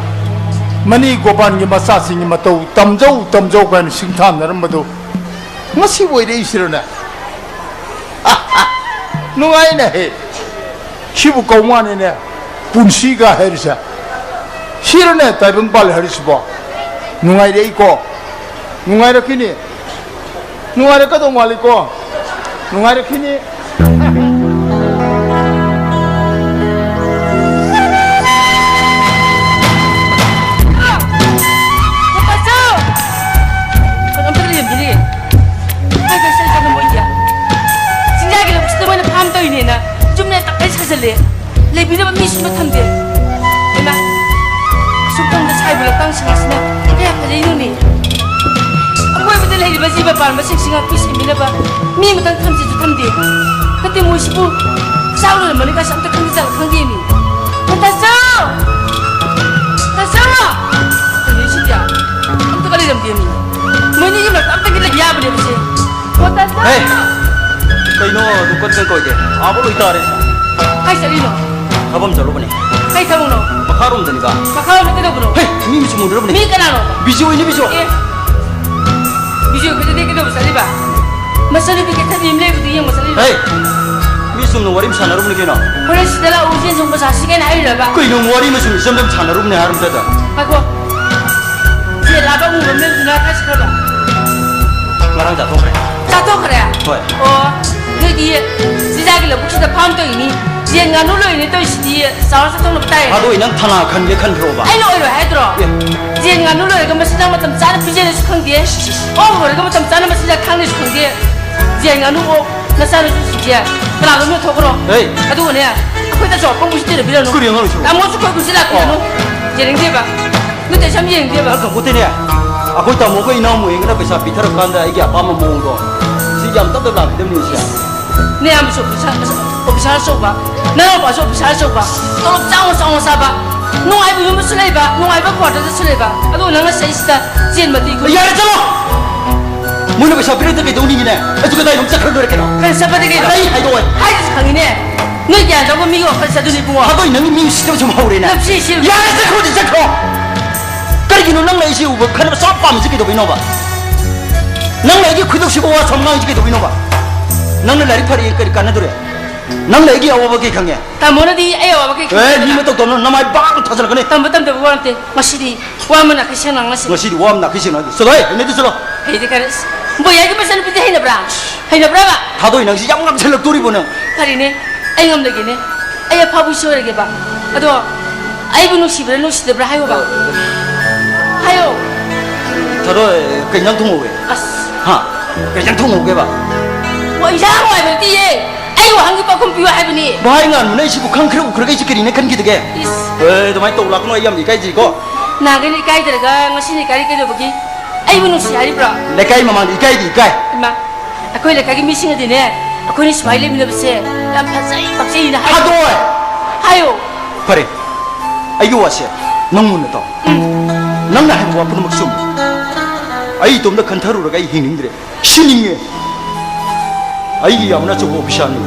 ꯃꯅꯤ ꯒꯣꯄꯥꯟꯒꯤ ꯃꯆꯥꯁꯤꯡꯒꯤ ꯃꯇꯧ ꯇꯝꯖꯧ, ꯇꯝꯖꯧ ꯀꯥꯏꯅ ꯁꯤꯡꯊꯥꯅꯔꯝꯕꯗꯨ ꯉꯁꯤ ꯑꯣꯏꯔꯛꯏꯁꯤꯔꯅꯦ? ꯅꯨꯡꯉꯥꯏꯅꯦ ꯍꯦ꯫ ꯁꯤꯕꯨ ꯀꯧ ꯃꯥꯅꯤꯅꯦ꯫ ꯄꯨꯟꯁꯤꯒ ꯍꯥꯏꯔꯤꯁꯦ꯫ ꯁꯤꯔꯅꯦ ꯇꯥꯏꯕꯪ ꯄꯥꯜꯂꯦ ꯍꯥꯏꯔꯤꯁꯤꯕꯣ꯫ ꯅꯨꯡꯉꯥꯏꯔꯛꯏꯀꯣ꯫ ꯅꯨꯡꯉꯥꯏꯔꯛꯈꯤꯅꯤ꯫ ꯅꯨꯡꯉꯥꯏꯔꯛꯀꯗꯧ ꯃꯥꯜꯂꯤꯀꯣ꯫ ꯅꯨꯡꯉꯥꯏꯔꯛꯈꯤꯅꯤ꯫ ꯄꯇꯥꯆꯧ! ꯑꯝꯇ ꯂꯩꯔꯝꯗꯦꯅꯦ꯫ ꯀꯥꯏ ꯀꯥꯏ ꯆꯠꯂꯤꯖꯥꯠꯅꯣ ꯃꯣꯏꯗꯤ? ꯆꯤꯡꯖꯥꯒꯤ ꯂꯧꯕꯨꯛꯁꯤꯗ ꯃꯣꯏꯅ ꯐꯥꯝ ꯇꯧꯔꯤꯅꯦꯅ ꯌꯨꯝꯅꯦ ꯇꯞꯇꯥꯏ ꯁꯥꯖꯜꯂꯦ꯫ ꯂꯩꯕꯤꯅꯕ ꯃꯤꯁꯨ ꯑꯃ ꯊꯝꯗꯦ꯫ ꯍꯩꯃꯥ, ꯑꯁꯨꯛ ꯇꯧꯅ ꯁꯥꯏꯕ ꯂꯧꯇꯥꯡ ꯁꯤꯡ ꯑꯁꯤꯅ ꯀꯌꯥ ꯐꯖꯩꯅꯣꯅꯦ꯫ ꯑꯀꯣꯏꯕꯗ ꯂꯩꯔꯤꯕ ꯖꯤꯕ ꯄꯥꯟꯕꯁꯤꯡꯁꯤ ꯉꯥꯛꯄꯤ ꯁꯦꯟꯕꯤꯅꯕ ꯃꯤ ꯑꯃꯇꯪ ꯊꯝꯁꯤꯁꯨ ꯊꯝꯗꯦ꯫ ꯅꯠꯇꯦ, ꯃꯣꯏꯁꯤꯕꯨ ꯆꯥꯛ ꯂꯣꯏꯔꯝꯃꯅꯤ ꯀꯥꯏꯁꯨ ꯑꯝꯇ ꯈꯪꯗꯖꯥꯠꯂ ꯈꯪꯗꯦꯃꯤ꯫ ꯇꯥꯆꯧ! ꯇꯥꯆꯧ! ꯀꯩꯅꯣ ꯁꯤꯗꯤ? ꯑꯝꯇꯒ ꯂꯩꯔꯝꯗꯦꯃꯤ꯫ ꯃꯣꯏꯅꯤ ꯌꯨꯝꯂꯛꯇ ꯑꯝꯇꯒ ꯂꯩꯕ ꯌꯥꯕꯅꯦꯕ ꯁꯦ꯫ ꯑꯣ, ꯇꯥꯆꯧ! ꯍꯦ! ꯀꯩꯅꯣ ꯑꯗꯨ ꯀꯟ ꯀꯟ ꯀꯧꯏꯗꯦ? ꯑꯥꯕ ꯂꯣꯏ ꯇꯥꯔꯦ꯫ ꯀꯥꯏ ꯆꯠꯂꯤꯅꯣ? ꯊꯕꯛ ꯑꯃ ꯆꯠꯂꯨꯕꯅꯦ꯫ ꯀꯩ ꯊꯕꯛꯅꯣ? ꯃꯈꯥꯔꯣꯝꯗꯅꯤꯕ꯫ ꯃꯈꯥꯔꯣꯝꯗ ꯀꯩꯗꯧꯕꯅꯣ? ꯍꯦ! ꯃꯤ ꯃꯆꯨ ꯃꯨꯟꯅꯔꯕꯅꯦ꯫ ꯃꯤ ꯀꯅꯥꯅꯣ? ꯕꯤꯖꯣꯏꯅꯤ, ꯕꯤꯖꯣꯏ꯫ ꯑꯦ! ꯕꯤꯖꯣꯏ ꯈꯨꯗꯗꯤ ꯀꯩꯗꯧꯕ ꯆꯠꯂꯤꯕ? ꯃꯆꯟꯅꯨꯄꯤ ꯀꯦꯊꯕꯤ ꯑꯃ ꯂꯩꯕꯗꯨ ꯌꯦꯡꯕ ꯆꯠꯂꯤꯕ? ꯍꯦ! ꯃꯤ ꯆꯨꯝꯅ ꯋꯥꯔꯤ ꯑꯃ ꯁꯥꯟꯅꯔꯨꯕꯅꯤ ꯀꯩꯅꯣ꯫ ꯍꯣꯔꯦꯟ ꯁꯤꯗ ꯂꯥꯛꯑꯣ, ꯎꯆꯦꯟ ꯁꯣꯡꯕ ꯆꯥꯁꯤ ꯀꯩꯅ ꯍꯥꯏꯔꯤꯔꯕ? ꯀꯩꯅꯣ ꯋꯥꯔꯤ ꯑꯃ ꯁꯨꯝ ꯏꯆꯝ ꯆꯝ ꯁꯥꯟꯅꯔꯨꯕꯅꯦ ꯍꯥꯏꯔꯝꯗꯗ꯫ ꯉꯥꯏꯈꯣ꯫ ꯌꯦꯟ ꯂꯥꯕ ꯑꯃꯨꯕ ꯑꯃ ꯂꯩꯕꯗꯨꯅ ꯀꯥꯏ ꯆꯠꯈ꯭ꯔꯕ? ꯉꯔꯥꯡ ꯆꯥꯊꯣꯛꯈ꯭ꯔꯦ꯫ ꯆꯥꯊꯣꯛꯈ꯭ꯔꯦ? ꯍꯣꯏ꯫ ꯑꯣ, ꯅꯣꯏꯗꯤ ꯆꯤꯟꯖꯥꯛꯀꯤ ꯂꯧꯕꯨꯛꯁꯤꯗ ꯐꯥꯝ ꯇꯧꯔꯤꯅꯤ꯫ ꯌꯦꯟ ꯉꯥꯅꯨ ꯂꯣꯏꯔꯤꯅꯤ ꯇꯧꯔꯤꯁꯤꯗꯤ ꯆꯥꯎꯔ ꯆꯥꯊꯣꯛꯅꯕ ꯇꯥꯏ꯫ ꯑꯗꯣ ꯑꯩ ꯅꯪ ꯊꯅꯥ ꯈꯟꯒꯦ ꯈꯟꯈ꯭ꯔꯣꯕ? ꯑꯩꯅ ꯑꯣꯏꯔꯣꯏ ꯍꯥꯏꯗ꯭ꯔꯣ? ꯑꯦ꯫ ꯌꯦꯟ ꯉꯥꯅꯨ ꯂꯣꯏꯔꯒ ꯃꯆꯤꯟꯖꯥꯛ ꯃꯇꯝ ꯆꯥꯅ ꯄꯤꯖꯅꯤꯁꯨ ꯈꯪꯗꯦ꯫ ꯏꯁ, ꯏꯁ, ꯏꯁ꯫ ꯑꯣꯛ ꯂꯣꯏꯔꯒ ꯃꯇꯝ ꯆꯥꯅ ꯃꯆꯤꯟꯖꯥꯛ ꯈꯪꯅꯤꯁꯨ ꯈꯪꯗꯦ꯫ ꯌꯦꯟ ꯉꯥꯅꯨ ꯑꯣꯛ ꯅꯆꯥꯅꯁꯨ ꯁꯤꯖꯦ ꯀꯅꯥꯅꯣꯝ ꯌꯣꯟꯊꯣꯛꯈ꯭ꯔꯣ꯫ ꯍꯦ꯫ ꯑꯗꯨꯒꯅꯦ, ꯑꯩꯈꯣꯏꯗꯁꯨ ꯑꯄꯪꯕ ꯎꯁꯤꯠꯇꯅꯕꯤꯔꯅꯨ꯫ ꯀꯔꯤ ꯑꯉꯥꯡ ꯎꯁꯤꯠꯇꯅꯣ? ꯇꯥꯃꯣꯁꯨ ꯑꯩꯈꯣꯏ ꯎꯁꯤꯠꯂꯛꯀꯅꯨ꯫ ꯑꯣ꯫ ꯌꯦꯡꯅꯤꯡꯗꯦꯕ꯫ ꯅꯣꯏ ꯇꯩꯁꯝ ꯌꯦꯡꯅꯤꯡꯗꯦꯕ꯫ ꯅꯪ ꯈꯪꯄꯣꯠꯇꯦꯅꯦ꯫ ꯑꯩꯈꯣꯏ ꯇꯥꯃꯣꯒ ꯏꯅꯥꯎ ꯃꯣꯏꯒꯅ ꯄꯩꯁꯥ ꯄꯤꯊꯔꯀꯥꯟꯗ ꯑꯩꯒꯤ ꯑꯄꯥꯝꯕ ꯃꯑꯣꯡꯗꯣ ꯁꯤ ꯌꯥꯝ ꯇꯞ ꯇꯞ ꯂꯥꯛꯀꯗꯕꯅꯤ ꯁꯦ꯫ ꯅꯌꯥꯝꯕꯁꯨ ꯑꯣꯐꯤꯁꯥꯔ, ꯑꯣꯐꯤꯁꯥꯔ ꯑꯆꯧꯕ, ꯅꯅꯥꯎꯄꯥꯁꯨ ꯑꯣꯐꯤꯁꯥꯔ ꯑꯆꯧꯕ, ꯇꯣꯂꯣꯞ ꯆꯥꯎꯅ ꯆꯥꯎꯅ ꯆꯥꯕ, ꯅꯨꯡꯉꯥꯏꯕ ꯌꯨꯝꯗꯁꯨ ꯂꯩꯕ, ꯅꯨꯡꯉꯥꯏꯕ ꯀ꯭ꯋꯥꯇꯔꯗꯁꯨ ꯂꯩꯕ, ꯑꯗꯨꯒ ꯅꯪꯅ ꯁꯤꯗꯩꯁꯤꯗ ꯆꯦꯟꯕꯗꯤ ꯑꯩꯈꯣꯏ ꯌꯥꯔꯦ, ꯆꯠꯂꯣ! ꯃꯣꯏꯅ ꯄꯩꯁꯥ ꯄꯤꯔꯛꯇ ꯀꯩꯗꯧꯅꯤꯒꯤꯅꯦ? ꯑꯩꯁꯨ ꯀꯗꯥꯏꯅꯣꯝ ꯆꯠꯈ꯭ꯔ ꯂꯣꯏꯔꯦ ꯀꯩꯅꯣ? ꯀꯩꯅꯣ ꯆꯠꯄꯗꯤ ꯀꯩꯅꯣ? ꯑꯩ ꯍꯥꯏꯗꯣꯛꯑꯣꯏ꯫ ꯍꯥꯏꯗ꯭ꯔꯁꯨ ꯈꯪꯉꯤꯅꯦ꯫ ꯅꯣꯏ ꯒ꯭ꯌꯥꯟ ꯇꯧꯕ ꯃꯤꯒꯤ ꯋꯥꯈꯜꯁꯦ ꯑꯗꯨꯅꯤ ꯏꯕꯨꯡꯉꯣ꯫ ꯊꯥꯗꯣꯏ ꯅꯪꯒꯤ ꯃꯤ ꯎꯁꯤꯠꯇꯕ ꯁꯨꯝ ꯍꯧꯔꯦꯅꯦ꯫ ꯅꯞꯁꯤ ꯁꯤ ꯌꯥꯔꯦ, ꯆꯠꯈ꯭ꯔꯣꯗꯤ ꯆꯠꯈ꯭ꯔꯣ꯫ ꯀꯔꯤꯒꯤꯅꯣ ꯅꯪꯅ ꯑꯩꯁꯦ ꯎꯕ ꯈꯟꯅꯕ ꯁꯨꯛꯄꯥꯝ ꯄꯥꯝꯃꯤꯁꯦ ꯀꯩꯗꯧꯕꯩꯅꯣꯕ? ꯅꯪꯅ ꯑꯩꯒꯤ ꯈꯨꯗꯣꯛꯁꯤꯕꯨ ꯋꯥ ꯁꯨꯝ ꯉꯥꯡꯉꯤꯁꯤ ꯀꯩꯗꯧꯕꯤꯅꯣꯕ? ꯅꯪꯅ ꯂꯥꯏꯔꯤꯛ ꯐꯔꯦ ꯀꯔꯤ ꯀꯥꯟꯅꯗꯣꯔꯦ? ꯅꯪꯅ ꯑꯩꯒꯤ ꯑꯋꯥꯕ ꯀꯩ ꯈꯪꯉꯦ? ꯇꯥꯃꯣꯅꯗꯤ ꯑꯩ ꯑꯋꯥꯕ ꯀꯩ ꯑꯦ, ꯈꯪꯉꯦ? ꯃꯤ ꯃꯇꯧ ꯇꯧꯅꯨ, ꯅꯃꯥꯏ ꯕꯥꯛ ꯊꯥꯖꯤꯜꯂꯛꯀꯅꯤ꯫ ꯇꯝꯕ ꯇꯝꯗꯕ ꯋꯥ ꯅꯠꯇꯦ꯫ ꯉꯁꯤꯗꯤ ꯋꯥ ꯑꯃ ꯅꯥꯈꯩ ꯁꯦꯡꯅ ꯉꯥꯡꯅꯁꯤ꯫ ꯉꯁꯤꯗꯤ ꯋꯥ ꯑꯃ ꯅꯥꯈꯩ ꯁꯦꯡꯅ ꯉꯥꯡꯅꯁꯤ꯫ ꯆꯠꯂꯣꯍꯦ, ꯍꯩꯅꯗꯦ, ꯆꯠꯂꯣ꯫ ꯍꯩꯗꯤ ꯈꯔ, ꯕꯣꯌꯥꯒꯤ ꯃꯆꯥꯅꯨꯄꯤꯗꯤ ꯍꯩꯅꯕ꯭ꯔꯥ? ꯍꯩꯅꯕ꯭ꯔꯥꯕ? ꯊꯥꯗꯣꯏ, ꯅꯪꯁꯤ ꯌꯥꯝ ꯉꯝꯁꯤꯜꯂꯛꯇꯣꯔꯤꯕꯣ ꯅꯪ? ꯐꯔꯦꯅꯦ, ꯑꯩ ꯉꯝꯂꯒꯦꯅꯦ꯫ ꯑꯩ ꯑꯐꯥꯎꯕ ꯏꯆꯦ ꯑꯣꯏꯔꯒꯦꯕ꯫ ꯑꯗꯣ ꯑꯩꯕꯨ ꯅꯨꯡꯁꯤꯕ꯭ꯔꯥ ꯅꯨꯡꯁꯤꯗꯕ꯭ꯔꯥ ꯍꯥꯏꯌꯣꯕ꯫ ꯍꯥꯏꯌꯣ꯫ ꯊꯥꯗꯣꯏ, ꯀꯩ ꯏꯟꯖꯥꯡ ꯊꯣꯡꯍꯧꯒꯦ? ꯑꯁ꯫ ꯍꯥ? ꯀꯩ ꯏꯟꯖꯥꯡ ꯊꯣꯡꯍꯧꯒꯦꯕ? ꯑꯣ, ꯏꯟꯖꯥꯡ ꯍꯥꯏꯕ ꯅꯠꯇꯤꯌꯦ꯫ ꯑꯩ ꯋꯥꯍꯪꯒꯤ ꯄꯥꯎꯈꯨꯝ ꯄꯤꯌꯨ ꯍꯥꯏꯕꯅꯤ꯫ ꯚꯥꯏ ꯉꯥꯟꯕꯅ ꯑꯩꯁꯤꯕꯨ ꯈꯪ ꯈꯔ ꯎꯈ꯭ꯔꯒ ꯑꯩꯁꯦ ꯀꯔꯤꯅ ꯈꯟꯈꯤꯗꯒꯦ? ꯏꯁ꯫ ꯑꯦ, ꯑꯗꯨꯃꯥꯏꯅ ꯇꯧ ꯂꯥꯛꯀꯅꯨ, ꯑꯩ ꯌꯥꯝ ꯏꯀꯥꯏꯖꯩꯀꯣ꯫ ꯅꯍꯥꯟꯒꯩꯅ ꯏꯀꯥꯏꯗ꯭ꯔꯒ ꯉꯁꯤꯅ ꯏꯀꯥꯏꯔꯤ ꯀꯩꯗꯧꯕꯒꯤ? ꯑꯩꯕꯨ ꯅꯨꯡꯁꯤ ꯍꯥꯏꯔꯤꯕ꯭ꯔꯣ? ꯂꯩꯀꯥꯏ ꯃꯃꯥꯡꯗ ꯏꯀꯥꯏꯗꯤ ꯏꯀꯥꯏ꯫ ꯏꯃꯥ, ꯑꯩꯈꯣꯏ ꯂꯩꯀꯥꯏꯒꯤ ꯃꯤꯁꯤꯡꯅꯗꯤꯅꯦ, ꯑꯩꯈꯣꯏꯅ ꯁꯨꯃꯥꯏꯅ ꯂꯩꯃꯤꯟꯅꯕꯁꯦ ꯌꯥꯝ ꯐꯖꯩ, ꯄꯛꯆꯩꯅ ꯍꯥꯏ꯫ ꯊꯥꯗꯣꯏ! ꯍꯥꯏꯌꯣ꯫ ꯐꯔꯦ, ꯑꯩꯒꯤ ꯋꯥꯁꯦ ꯅꯪ ꯃꯨꯟꯅ ꯇꯥꯎ꯫ ꯎꯝ꯫ ꯅꯪꯅ ꯍꯥꯏꯕ ꯋꯥ ꯄꯨꯝꯅꯃꯛ ꯆꯨꯝꯃꯤ꯫ ꯑꯩ ꯏꯇꯣꯝꯇ ꯈꯟꯊꯔꯨꯔꯒ ꯑꯩ ꯍꯤꯡꯅꯤꯡꯗ꯭ꯔꯦ, ꯁꯤꯅꯤꯡꯉꯦ꯫ ꯑꯩꯒꯤ ꯌꯥꯝꯅ ꯑꯆꯧꯕ ꯑꯣꯐꯤꯁꯥꯔꯅꯤ,